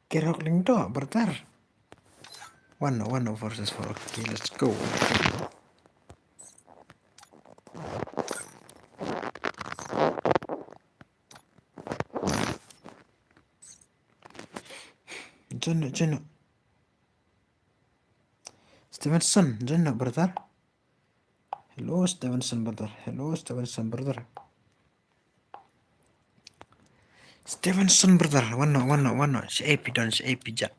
Ker hok lyngdoh, brother. Wan, no, wan, no, four versus four. Okay, let's go. Join, join. Stevenson, join, brother. Hello, Stevenson brother. Hello, Stevenson brother. Stevenson brother. Wan noh, wan noh, wan noh. Shaei phi don, shaei phi jah.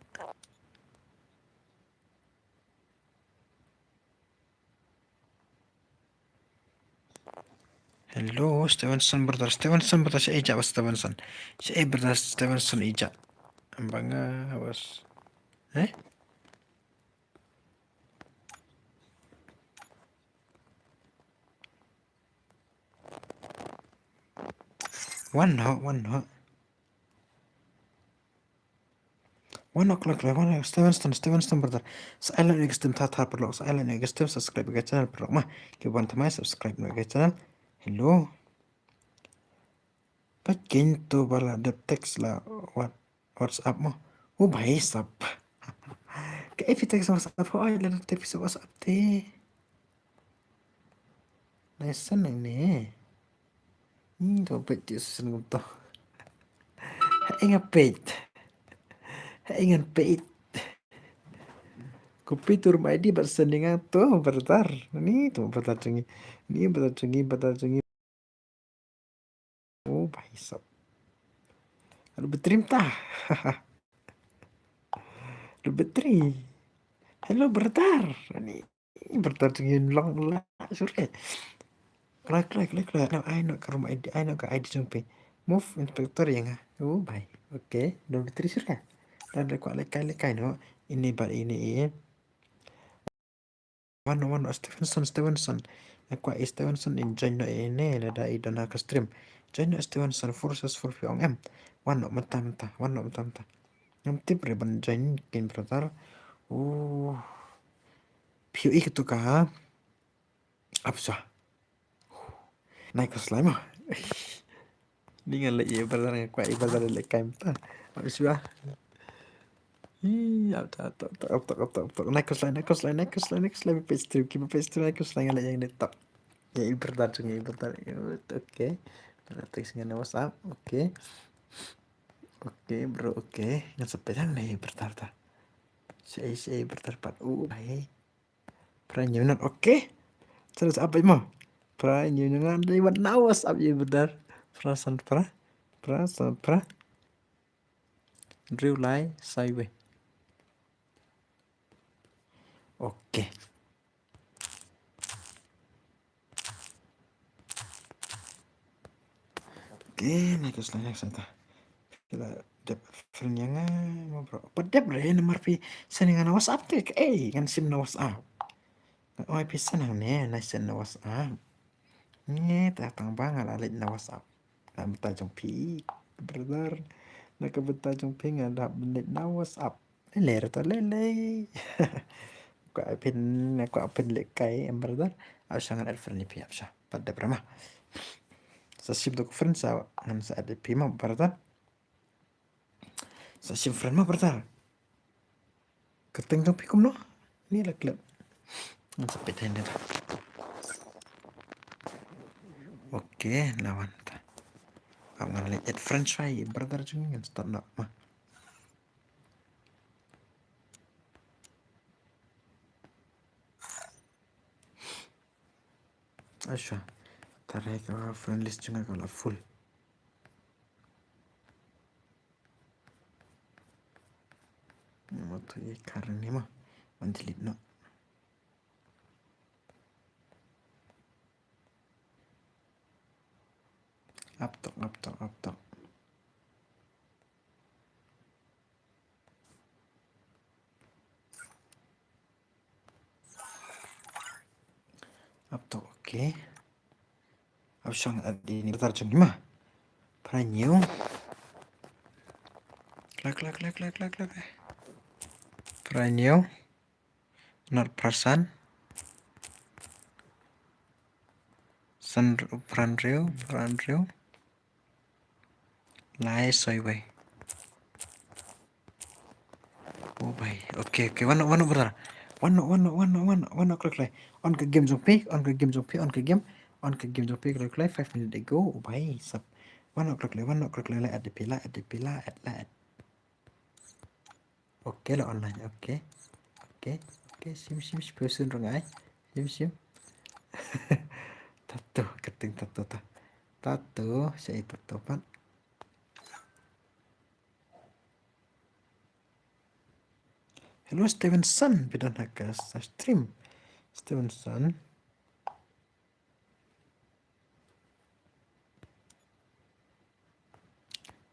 Hello, Stevenson brother. Stevenson brother, shaei jah ba Stevenson. Shaei brother Stevenson i jah. Ym banga was. Eh? Wan noh, wan noh. Wan noh, kloi, kloi, wan noh, Stevenson, Stevenson brother. Sa ai like ïa ka stream, thar, thar paralok. Sa ai like ïa ka stream, subscribe ïa ka channel paralok ma. Ki wan thymmai subscribe ïa ka channel. Hello. Pat keiñ to ba la dep text la wat WhatsApp mo. U bhai sab. Kaei phi text WhatsApp, hooid la dep text WhatsApp te. Nai send nangne. Ni to peit ti send ngam to. Haei nga peit. Haei ngan peit. Copy to room I D bad send ïa nga to brother. Ni to brother jong ngi. Ni brother jong ngi, brother jong ngi. Oh, bhai sab. Aduh, battery mynta. Aduh, battery. Hello, brother. Ani, brother jong ngi long la sure. Kloi, kloi, kloi, kloi. Ai noh, ai noh ka room I D, ai noh ka I D jong phi. Move inspector ïa nga. Oh, bhai. Okay, don battery sure. Don, don kwah lehkai, lehkai noh. Ine bad ine, eh. Wan noh, wan noh, Stevenson, Stevenson. Nga kwah i Stevenson in join noh ine lada i don ha ka stream. Join noh Stevenson, four versus four phi ong em. Wan noh mynta, mynta, wan noh mynta, mynta. Ngam tip re ban join kin brother. Uh. Phi ïohi kato ka ha. Ap shuwa. Nai ko slime mo. Ni nga leh ïa brother, nga kwah ïa brother leh kai mynta. Ap shuwa. Hi, ap tok, ap tok, ap tok, ap tok, ap tok. Nai ko slime, nai ko slime, nai ko slime, nai ko slime, page three, ki page three, nai ko slime, nga leh ïa nga top. Ïa i brother jong ngi, i brother. Okay. Brother text nga na WhatsApp. Okay. Okay, bro, okay. Ngan sa peit hangne i brother ta. Shaei, shaei brother pat. Uh, bhai. Pra ñiew ngan, okay. Sa da ap mo. Pra ñiew ngan dei wan na WhatsApp ïa brother. Pra san pra. Pra san pra. Hynriew lai sai wei. Okay. Okay, next, next, next. Ki la dep friend ïa nga mo bro. Pat dep re namar phi send ïa nga na WhatsApp te. Eh, ngan sim na WhatsApp. Oi phi send hangne, nai send na WhatsApp. Ngi ta tang ba nga la leit na WhatsApp. Na bynta jong phi, brother. Na ka bynta jong phi nga la leit na WhatsApp. Lele re to lele. Kwah phin, kwah phin leh kai em brother. Ap sha ngan add friend ïa phi ap sha. Pat dep re ma. Sa shim to ko friend sa ngan sa add ïa phi ma brother. Sa shim friend ma brother. Kyrteng jong phi kumno? Ni la klep. Ngan sa peit hangne ta. Okay, la wan ta. Ap ngan leh add friend shuwa ïa brother jong ngi ngan start noh ma. Asha. Tare ka friend list jong nga ka la full. Mo to ye kar ni mo. Wan delete noh. Ap tok, ap tok, ap tok. Ap tok, okay. Ap shong at di ni brother jong ngi ma. Pra ñiew. Klak, klak, klak, klak, klak, klak. Pra ñiew. Not pra san. San, pra hynriew, pra hynriew. Lai soi wei. Oh bhai. Okay, okay. Wan noh, wan noh brother. Wan noh, wan noh, wan noh, wan noh, wan noh kloi kloi. On ka game jong phi, on ka game jong phi, on ka game. On ka game jong phi kloi kloi. Five minute ago. Oh bhai. Sap. Wan noh kloi kloi, wan noh kloi kloi. La add phi, la add phi, la add, la add. Okay, la online. Okay. Okay, okay, shim, shim, shim, person rong ai. Shim, shim. Tato, kyrteng Tato ta. Tato, shaei Tato pat. Hello Stevenson, phi don ha ka stream. Stevenson.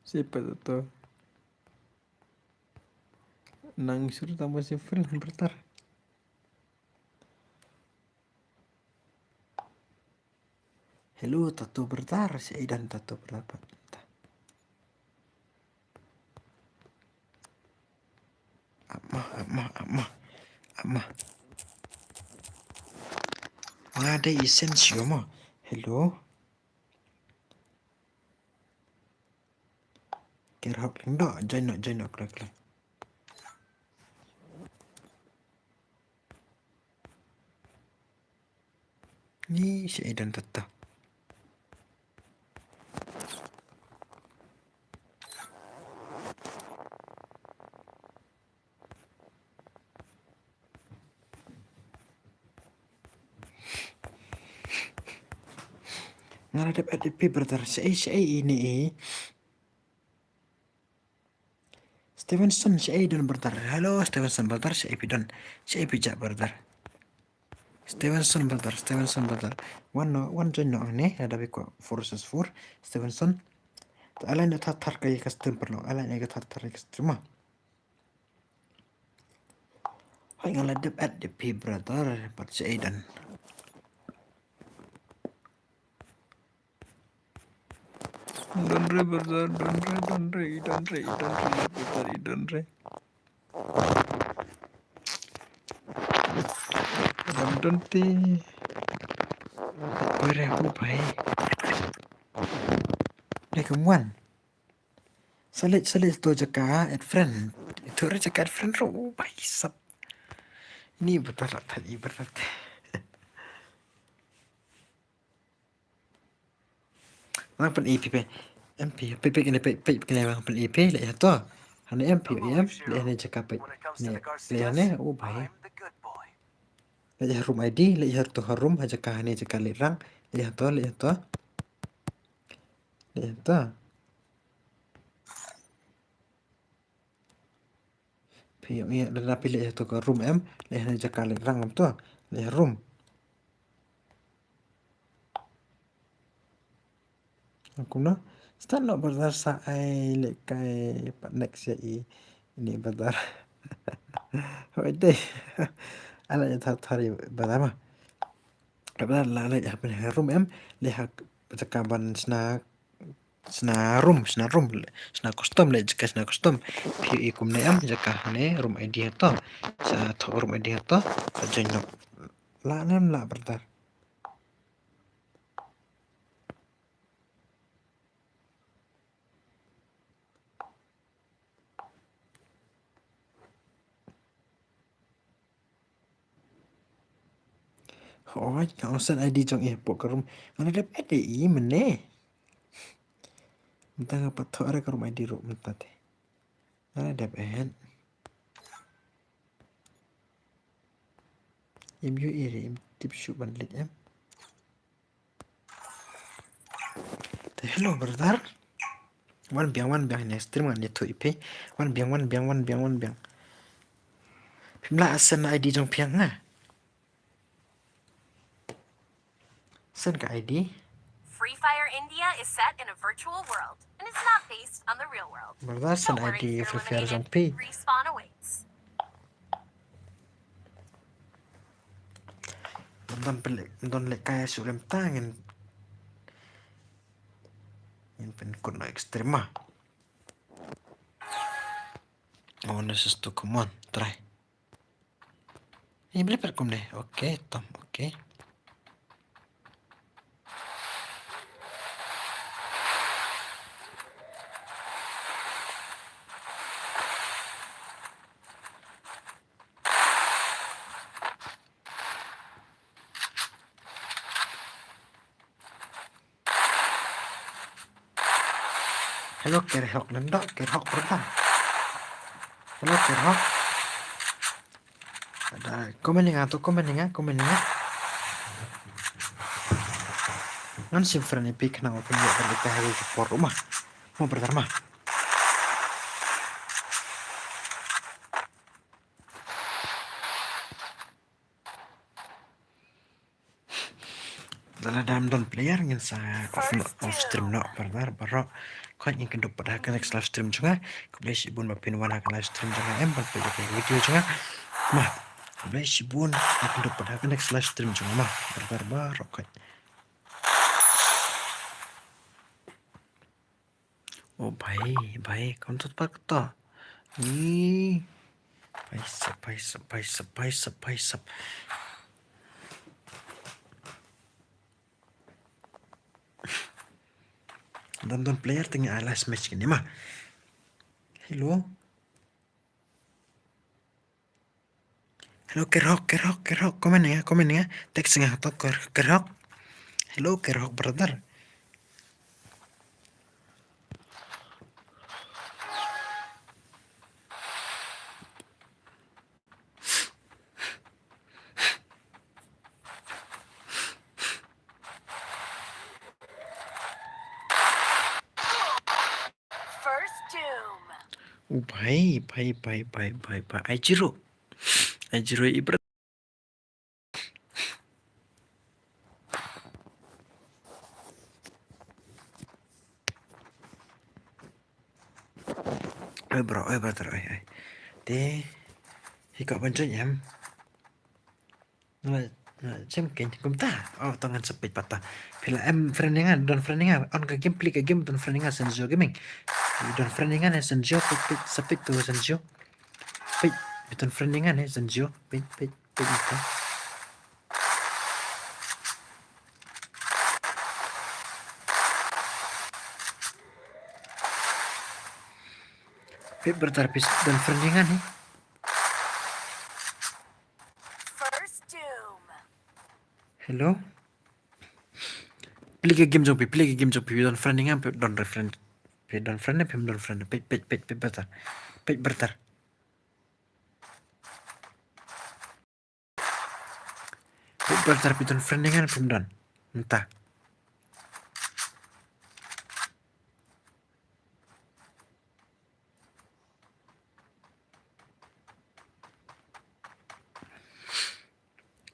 Shaei pat Tato. Nang shuh tang ba shi friend brother. Hello Tato brother, shaei don Tato brother pat. Ap mo, ap mo, ap mo. Ap mo. Nga dei Essential mo. Hello. Ker hok leng do, join no, join no, klik, klik. Ni shaei don Tato. Nga la dep add ïa phi brother, shaei, shaei ine i. Stevenson, shaei don brother. Hello Stevenson brother, shaei phi don. Shaei phi jah brother. Stevenson brother, Stevenson brother. Wan noh, wan join noh ne, lada phi kwah four versus four. Stevenson. Te ale ne thar thar ka ïa ka stream paralok. Ale ne ka thar thar ka stream ma. Hai nga la dep add ïa phi brother, pat shaei don. Don re brother, don re, don re, i don re, i don re, i brother, i don re. Don, don ti. Re, oh bhai. Dei kumwan. Sa leit, sa leit to jaka add friend. To re jaka add friend ruh, oh bhai sab. Ini betul lah tadi berat. Lang pyn-i phi phi. Em phi, phi phi kine phi, phi kine lang pyn-i phi, leh ïa to. Hane em phi, em, leh hane jaka phi. Ne, leh hane, oh bhai. Leh ïa room I D, leh ïa to ha room, ha jaka hane jaka leh rang, leh ïa to, leh ïa to. Leh ïa to. Phi ïoh ïa lada phi leh ïa to ka room em, leh ïa jaka leh rang em to, leh ïa room. Kumno? Start noh brother sa ai leh kai pat next ïa i ini brother. Hoi dei. Ala ïa thar thar i brother ma. Brother la leh ïa pyn room em, leh ha jaka ban sna sna room, sna room, sna custom leh jaka sna custom. Phi i kumne em jaka hane room I D hato. Sa thoh room I D hato. Sa join noh. Lah nem lah brother. Hooid, nga ong send I D jong i hapoh ka room. Nga la dep add ïa i mynne. Mynta nga pat thoh re ka room I D ruh mynta te. Nga la dep add. Im ïohi re, im tip shuh ban leit em. Te hello brother. Wan biang, wan biang, ne stream ngan ïathuh ïa phi. Wan biang, wan biang, wan biang, wan biang. Phim lah send I D jong phi ïa nga? Send ka I D. Free Fire India is set in a virtual world and is not based on the real world. Brother, send I D Free Fire jong phi. Respawn awaits. Don pele, don le kai su lem tang in. In pen kun extrema. Oh, this is to come on, try. Ini boleh pat kumne. Okay, tom, okay. Hello, Kerhok nando, Kerhok berapa? Hello, Kerhok. Ada komen nga tu, komen nga, komen nga. Ngan sim friend ipi kena apa ni ada kita hari ke por rumah. Mau berdarma. Lada dam don player ngin sa off, off stream noh brother baroh. Khot ngin kyndup pat ha ka next live stream jong nga. Khublei shibun ba phin wan ha ka live stream jong nga em ban peit ïa ka video jong nga. Ma. Khublei shibun ngin kyndup pat ha ka next live stream jong nga ma. Brother baroh khot. Oh bhai, bhai, kam tut pak to. Ni. Bhai sab, bhai sab, bhai sab, bhai sab, bhai sab. Don don player teng ai last match kini ma. Hello. Hello, Kerhok, Kerhok, Kerhok, komen nga, komen nga. Text nga to Ker-, Kerhok. Hello, Kerhok, brother. First doom. Oh, bhai, bhai, bhai. Ai zero. Ai zero i bro. Oi, bro, oi, brother, oi, oi. Te, hi ka ban join em. Nga, nga, jem ken kumta. Oh, to ngan sa peit pat ta. Phi la em friend nga, don friend nga. On ka game, play ka game, don friend nga, Sanjo Gaming. Don friend nga ne, Sanjo, peit, peit, sa peit to, Sanjo. Peit, don friend nga ne, Sanjo. Peit, peit, peit, peit. Peit brother, phi don friend ïa nga ne? First doom. Hello. Plie ka game jong phi, plie ka game jong phi, phi don friend ïa nga, phi don friend. Phi don friend ne phim don friend? Peit, peit, peit, peit brother. Peit brother. Peit brother, phi don friend ïa nga ne phim don? Mynta.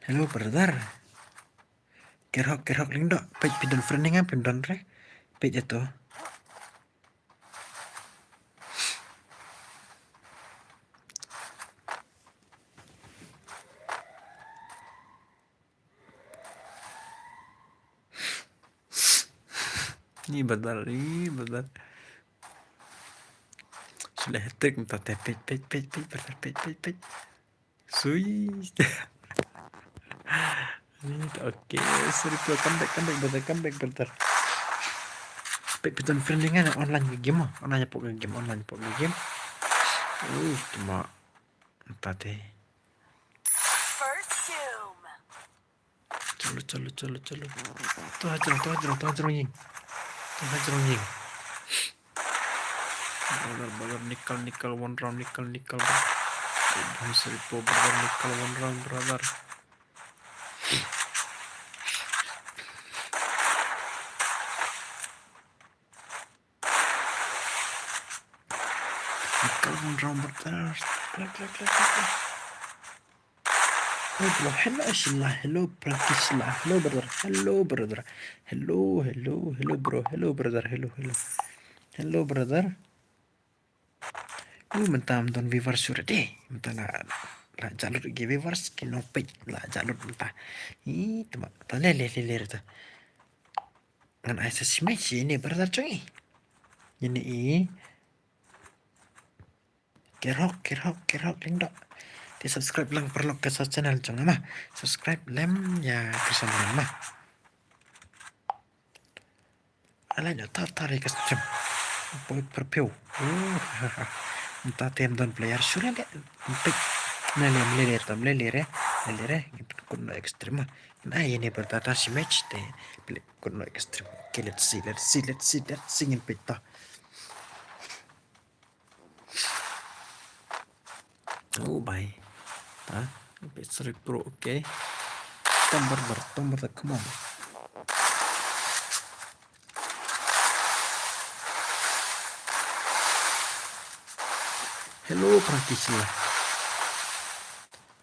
Hello brother. Kerhok, kerhok Lyngdoh. Peit phi don friend ïa nga phim don re? Peit ïa to. Ni brother, ni brother. Sudah hat-trick mynta te, peit, peit, peit, peit, brother, peit, peit, peit. Sui. Ni, okay, sorry bro, come back, come back brother, come back brother. Peit phi don friend ïa nga ne online ka game, online hapoh ka game, online hapoh ka game. Uh, cuma. Mynta te. First doom. Chalo, chalo, chalo, chalo. To ha jrong, to ha jrong, to ha jrong ïing. To ha jrong ïing. Brother, brother, nickel, nickel, one round, nickel, nickel, bro. Advisory po, brother, nickel, one round, brother. Nickel, one round, brother. Clap, clap, clap, clap, clap. Hello, hello, Sheila. Hello, Frankie Sheila. Hello, brother. Hello, brother. Hello, hello, hello, bro. Hello, brother. Hello, hello. Hello, brother. Uh, mynta ym don viewers shuh re. Mynta la, la jah lut ki viewers, ki nongpeit la jah lut mynta. Ih, tama, ta le, le, le, le, ta. Ngan ai sa shi match ïa ine brother jong ngi. Ine i. Kerhok, kerhok, kerhok Lyngdoh. Te subscribe lang paralok ka sa channel jong nga ma. Subscribe lem ïa ka channel ma. Ala nyo tar tar ïa ka stream. Poi perpeu. Uh, mynta te ym don player shuh re de. Ym peit. Mlele, mlele re, mlele re. Mlele re. Ngin pynkut noh ïa ka stream ma. Ngan ai ïa ine brother ta shi match te. Pynkut noh ïa ka stream. Okay, let's see, let's see, let's see, let's see, ngin peit ta. Oh, bye. Ha? Peit, sorry, bro, okay. Tom brother, Tom brother, come on. Hello, Frankie Sheila.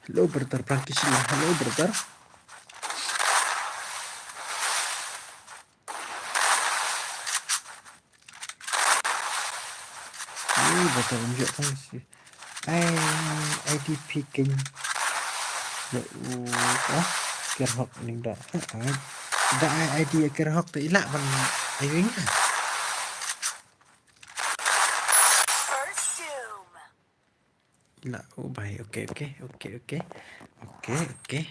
Hello, brother, Frankie Sheila. Hello, brother. Ui, ba ta ym ïoh tang shi. Ai, I D picking. Ya, u, ah, Kerhok ning da. Ah, da ai I D Kerhok te i lah ban ai wing ha. I lah, oh, bye. Okay, okay, okay, okay. Okay, okay.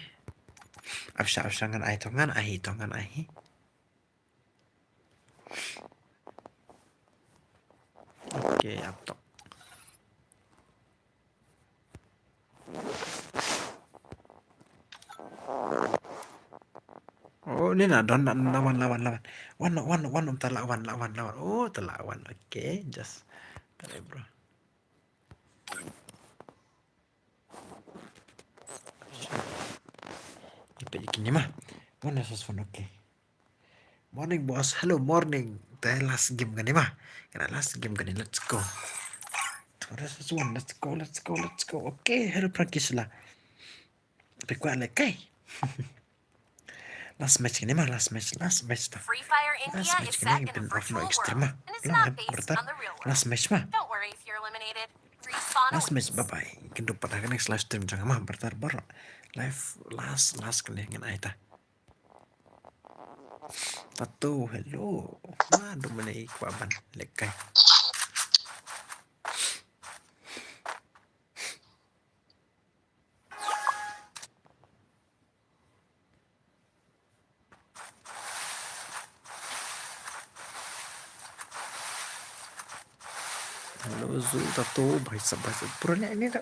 Ap sha, ap sha ngan ai to, ngan ai to, ngan ai. Okay, ap tok. Oh, ni na don na, na wan, la wan, la wan. Wan, wan, wan, um ta la wan, la wan, la wan. Oh, ta la wan. Okay, just. Bye, bro. Ipit kini ma. One versus one, okay. Morning, boss. Hello, morning. Te last game kani ma. Kani last game kani. Let's go. Two versus one. Let's go, let's go, let's go. Okay, hello, Frankie Sheila. Phi kwah leh kai. Last match kani ma, last match, last match ta. Free Fire India is set in a virtual world and is not based on the real world. Last match ma. Don't worry if you're eliminated. Respawn wins. Last match, bye bye. Kin dup pat ha ka next live stream jong nga ma, brother, bro. Live, last, last kani ngan ai ta. Tato, hello. Ma, dum mane i kwah ban leh kai. Lo zu ta to, bhai sab, bhai sab. Pura ne ne da.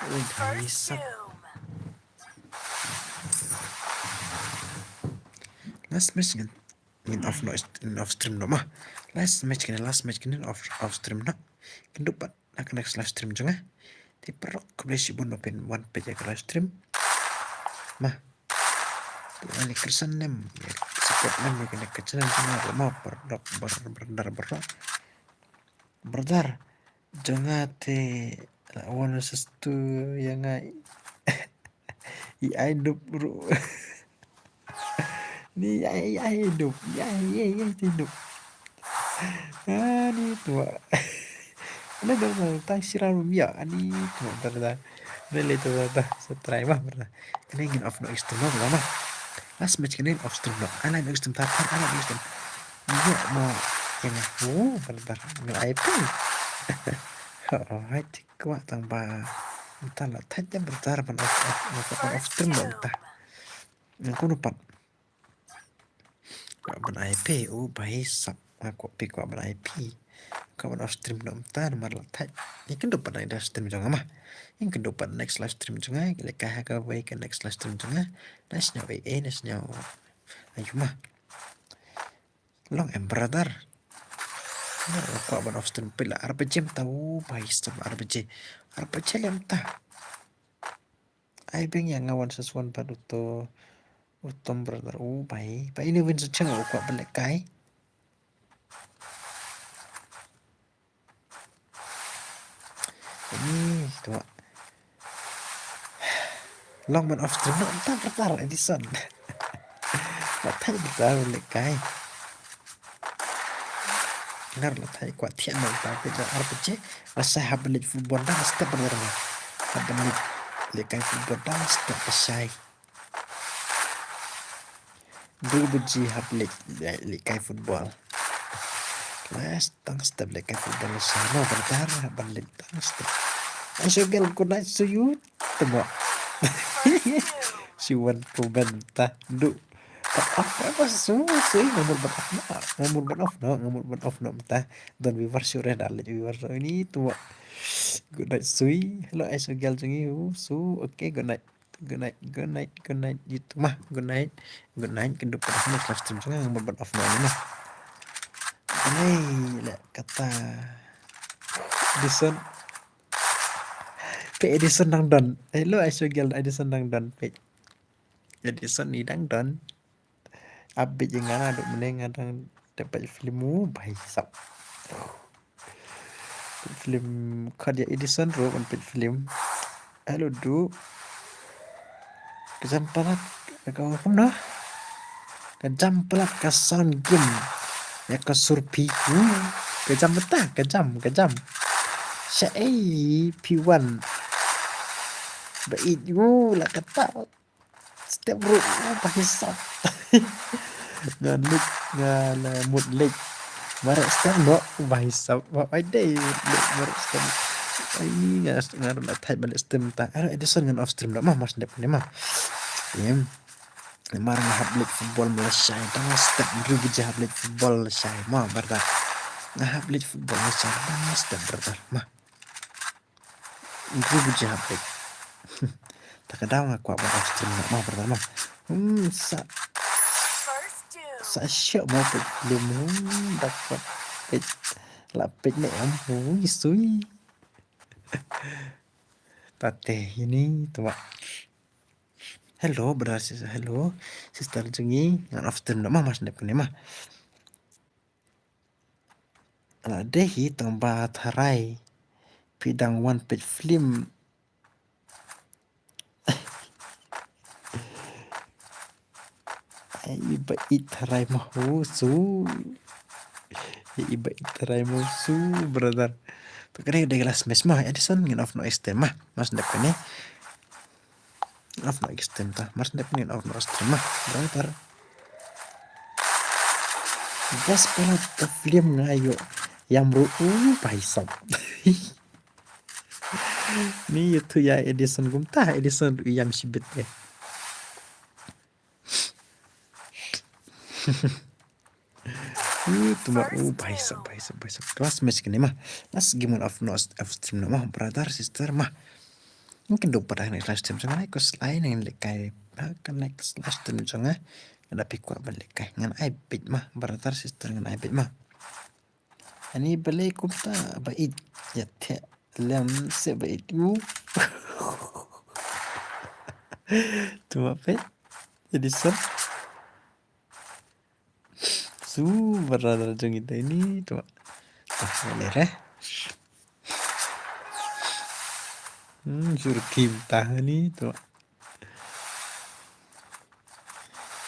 Oh, bhai sab. Last match ngin, ngin off no, ngin off stream no ma. Last match ngin, last match ngin off, off stream no. Ngin dup pat na ka next live stream jong nga. Te paralok khublei shibun ba phin wan peit ïa ka live stream. Ma. Te ani kyrsan nem, support nem ïa kane ka channel jong nga ma, paralok, bar, bar, bar, bar. Brother, jong nga te la wan sa stu ïa nga. I ai dup ruh. Ni i ai, i ai dup, i ai, i ai, i ai te dup. Ani tu. Ani tu, tang siram ïa, ani tu, brother. Ni le tu, brother. Sa try ma, brother. Kane ngin off no extreme ma, brother. Last match kane off stream no. Ala no extreme tar tar, ala no extreme. Ïa ma kena. Oh, brother. Ngal ai phi. Oh, hai tik kwah tang ba. Mynta la thait ïa brother ban off, off, off, off stream no mynta. Nga kumno pat. Kwah ban ai phi, oh, bhai sab. Nga kwah phi kwah ban ai phi. Kwah ban off stream no mynta namar la thait. Ïa kyndup pat na live stream jong nga ma. Ïa kyndup pat next live stream jong nga. Lehkai ha kawei ka next live stream jong nga. Na sñiaw ei ei, na sñiaw. Ayu ma. Long em brother. Nga kwah ban off stream phi la ar baje mynta, oh, bhai sab, ar baje. Ar baje leh mynta. Ai beng ïa nga one versus one bad uto, uto brother. Oh, bhai. Ba ini win sa chang, oh, kwah ban lehkai. Ini tu. Long ban off stream no mynta brother Edison. La thait brother lehkai. Ngar la thait kwah thiah no mynta phi la ar baje. La shai hap ban leit football dang step brother. Hap ban leit lehkai football dang step la shai. Hynriew baje hap leit, leit, lehkai football. Last dang step lehkai football la shai no brother, hap ban leit dang step. Ai shu gel good night to you. Temo. Shu wan pynban ta du. But off apa su su nga mut ban off no. Nga mut ban off no, nga mut ban off no mynta. Don viewer shu re da leit viewer so ini temo. Good night sui. Hello ai shu gel jong i su. Okay, good night. Good night, good night, good night. Itu mah, good night. Good night, kyndup pat ha ka next live stream jong nga, nga mut ban off no mah. Hey, leh kata. Edison. Phi Edison dang don. Hello, ai shu gel Edison dang don. Phi Edison ni dang don. Update ïa nga naduh mynne nga dang dep peit film, oh, bhai sab. Film khot ïa Edison ruh ban peit film. Hello du. Ka jam palat ka, ka kumno? Ka jam palat ka sound game. Ïa ka sur phi. Hmm. Ka jam mynta, ka jam, ka jam. Sha ei phi wan. Ba ïeit, oh, la kata. Step ruh, oh, bhai sab. Nga leit, nga la mut leit. Mareh step noh, bhai sab. Ba ai dei, leit mareh step. Ai ni nga, nga la thait ban leit stream ta. Aro Edison ngan off stream noh mah, mar sdep ni mah. Em. Mar nga hap leit football Malaysia, dang step hynriew baje hap leit football Malaysia. Mah, brother. Nga hap leit football Malaysia, dang step, brother. Mah. Hynriew baje hap leit. Ta ka daw nga kwah ban off stream noh mah brother mah. Hmm, sa, sa shoh mo peit film, hmm, da kwah peit, la peit ne em, ui sui. Tate ini tu mah. Hello brother, sister, hello sister jong ngi, ngan off stream noh mah, mar sdep kane mah. La dei hi tang ba tharai phi dang wan peit film. Ai ba ïeit tharai mo su. Ai ba ïeit tharai mo su, brother. To kane dei last match mo, Edison ngin off noh stream mo. Mar sdep kane. Off noh stream ta. Mar sdep ngin off noh stream mo, brother. Best palat ka film nga ïoh ïam ruh, uh, bhai sab. Ni ïathuh ïa Edison kumta, Edison ruh ïam shibit eh. Uh, tu ma, uh, bhai sab, bhai sab, bhai sab. Last match kane ma. Last game of no, of stream no ma. Brother, sister ma. Ngin kynduh pat ha next live stream jong nga, ko slai ngin lehkai. Ha ka next live stream jong nga. Nga da phi kwah ban lehkai. Ngan ai beit ma. Brother, sister, ngan ai beit ma. Ani balei kumta ba ïeit. Ïa theh lem se ba ïeit. Uh. Tu ma peit. Jadi sab. Su brother jong ita ini tu. Tah, boleh eh. Hmm, sur kim tah ni tu.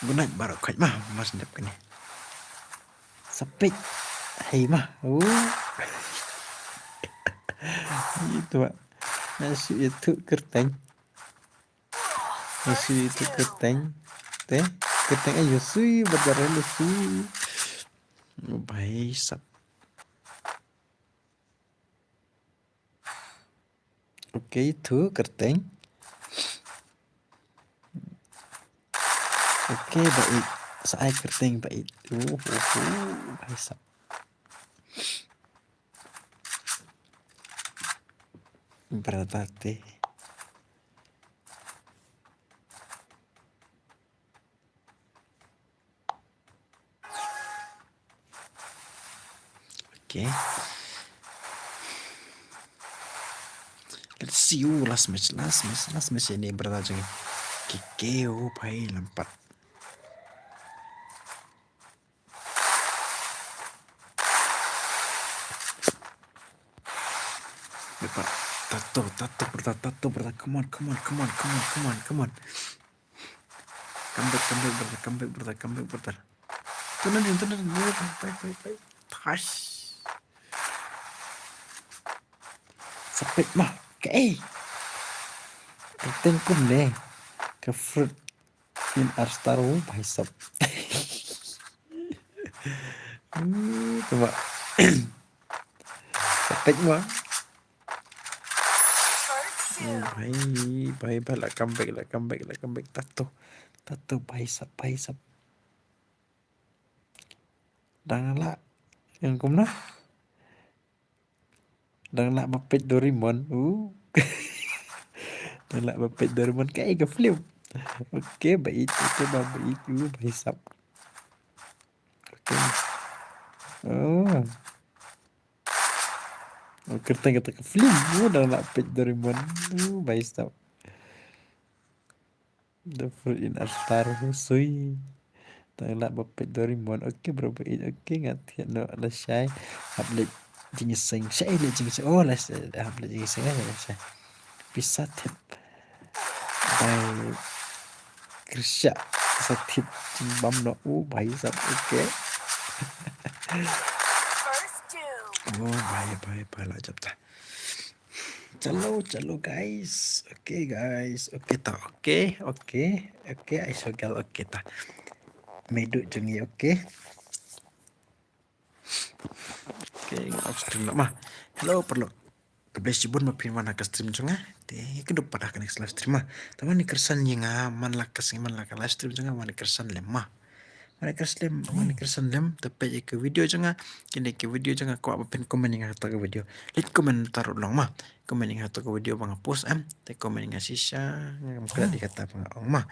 Good night baroh khoit ma, mas ndep kane. Sapit. Hai ma. Oh. Itu ma. Nasi itu kerteng. Nasi itu kerteng. Te, kerteng ayo sui, badar ayo sui. Oh, bhai sab. Okay, itu kerteng. Okay, ba ïeit. Sa ai kerteng ba ïeit. Oh, oh, oh, bhai sab. Brother te. Okay. Let's see you last match, last match, last match ini brother jong. Kikeo bhai lompat. Lepas. Tato, tato, brother, tato, brother. Come on, come on, come on, come on, come on, come on, come on. Come back, come back, brother, come back, brother, come back, brother. Tunan, tunan, tunan, bye, bye, bye, bye. Tash. Sapit ma. Ka ei. Ka tengkum ne. Ka fruit. In Arstar, oh, bhai sab. Hmm, coba. Sapit ma. Oh, bhai, bhai, bhai, la come back, la come back, la come back. Tato. Tato, bhai sab, bhai sab. Dang la. Yang kumna. Dang lah ba peit Doraemon. Uh. Dang lah ba peit Doraemon, kaei ka film. Okay, ba ïeit, okay, ba, ba ïeit, uh, bhai sab. Okay. Oh. Oh, kyrteng kata ka film. Uh, dang lah peit Doraemon. Uh, bhai sab. The Fruit in Arstar, sui. Dang lah ba peit Doraemon. Okay, bro, ba ïeit. Okay, nga thiah noh, lashai. Hap leit jingïaseng. Shai leit jingïaseng. Oh, lashai, hap leit jingïaseng, lashai. Pisa thep. Bye. Kyrsha. Pisa thep jingbam noh. Oh, bhai sab. Okay. Oh, bhai, bhai, bhai, la jop ta. Chalo, chalo, guys. Okay, guys. Okay ta, okay, okay. Okay, I saw girl, okay ta. Meidu jong ngi, okay. Okay, nga off stream noh ma. Hello, paralok. Khublei shibun ba phin wan ha ka stream jong nga. Te kyndup pat ha ka next live stream ma. Te wan ïa kyrshan ïa nga, man la ka sngi, man la ka live stream jong nga, wan ïa kyrshan lem ma. Wan ïa kyrshan lem, wan ïa kyrshan lem, te peit ïa ka video jong nga, kine ki video jong nga, kwah ba phin comment ïa nga ha kata ka video. Leit comment mynta ruh long ma. Comment ïa nga ha kata ka video ba nga post em, te comment ïa nga shisha, ngam klet ïa kata ba nga ong ma.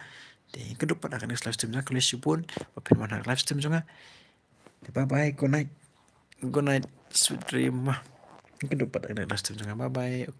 Te kyndup pat ha ka next live stream jong nga, khublei shibun ba phin wan ha ka live stream jong nga. Te bye bye, good night. Good night, sweet dream ma. Kyndup pat ha ka next live stream jong nga, bye bye.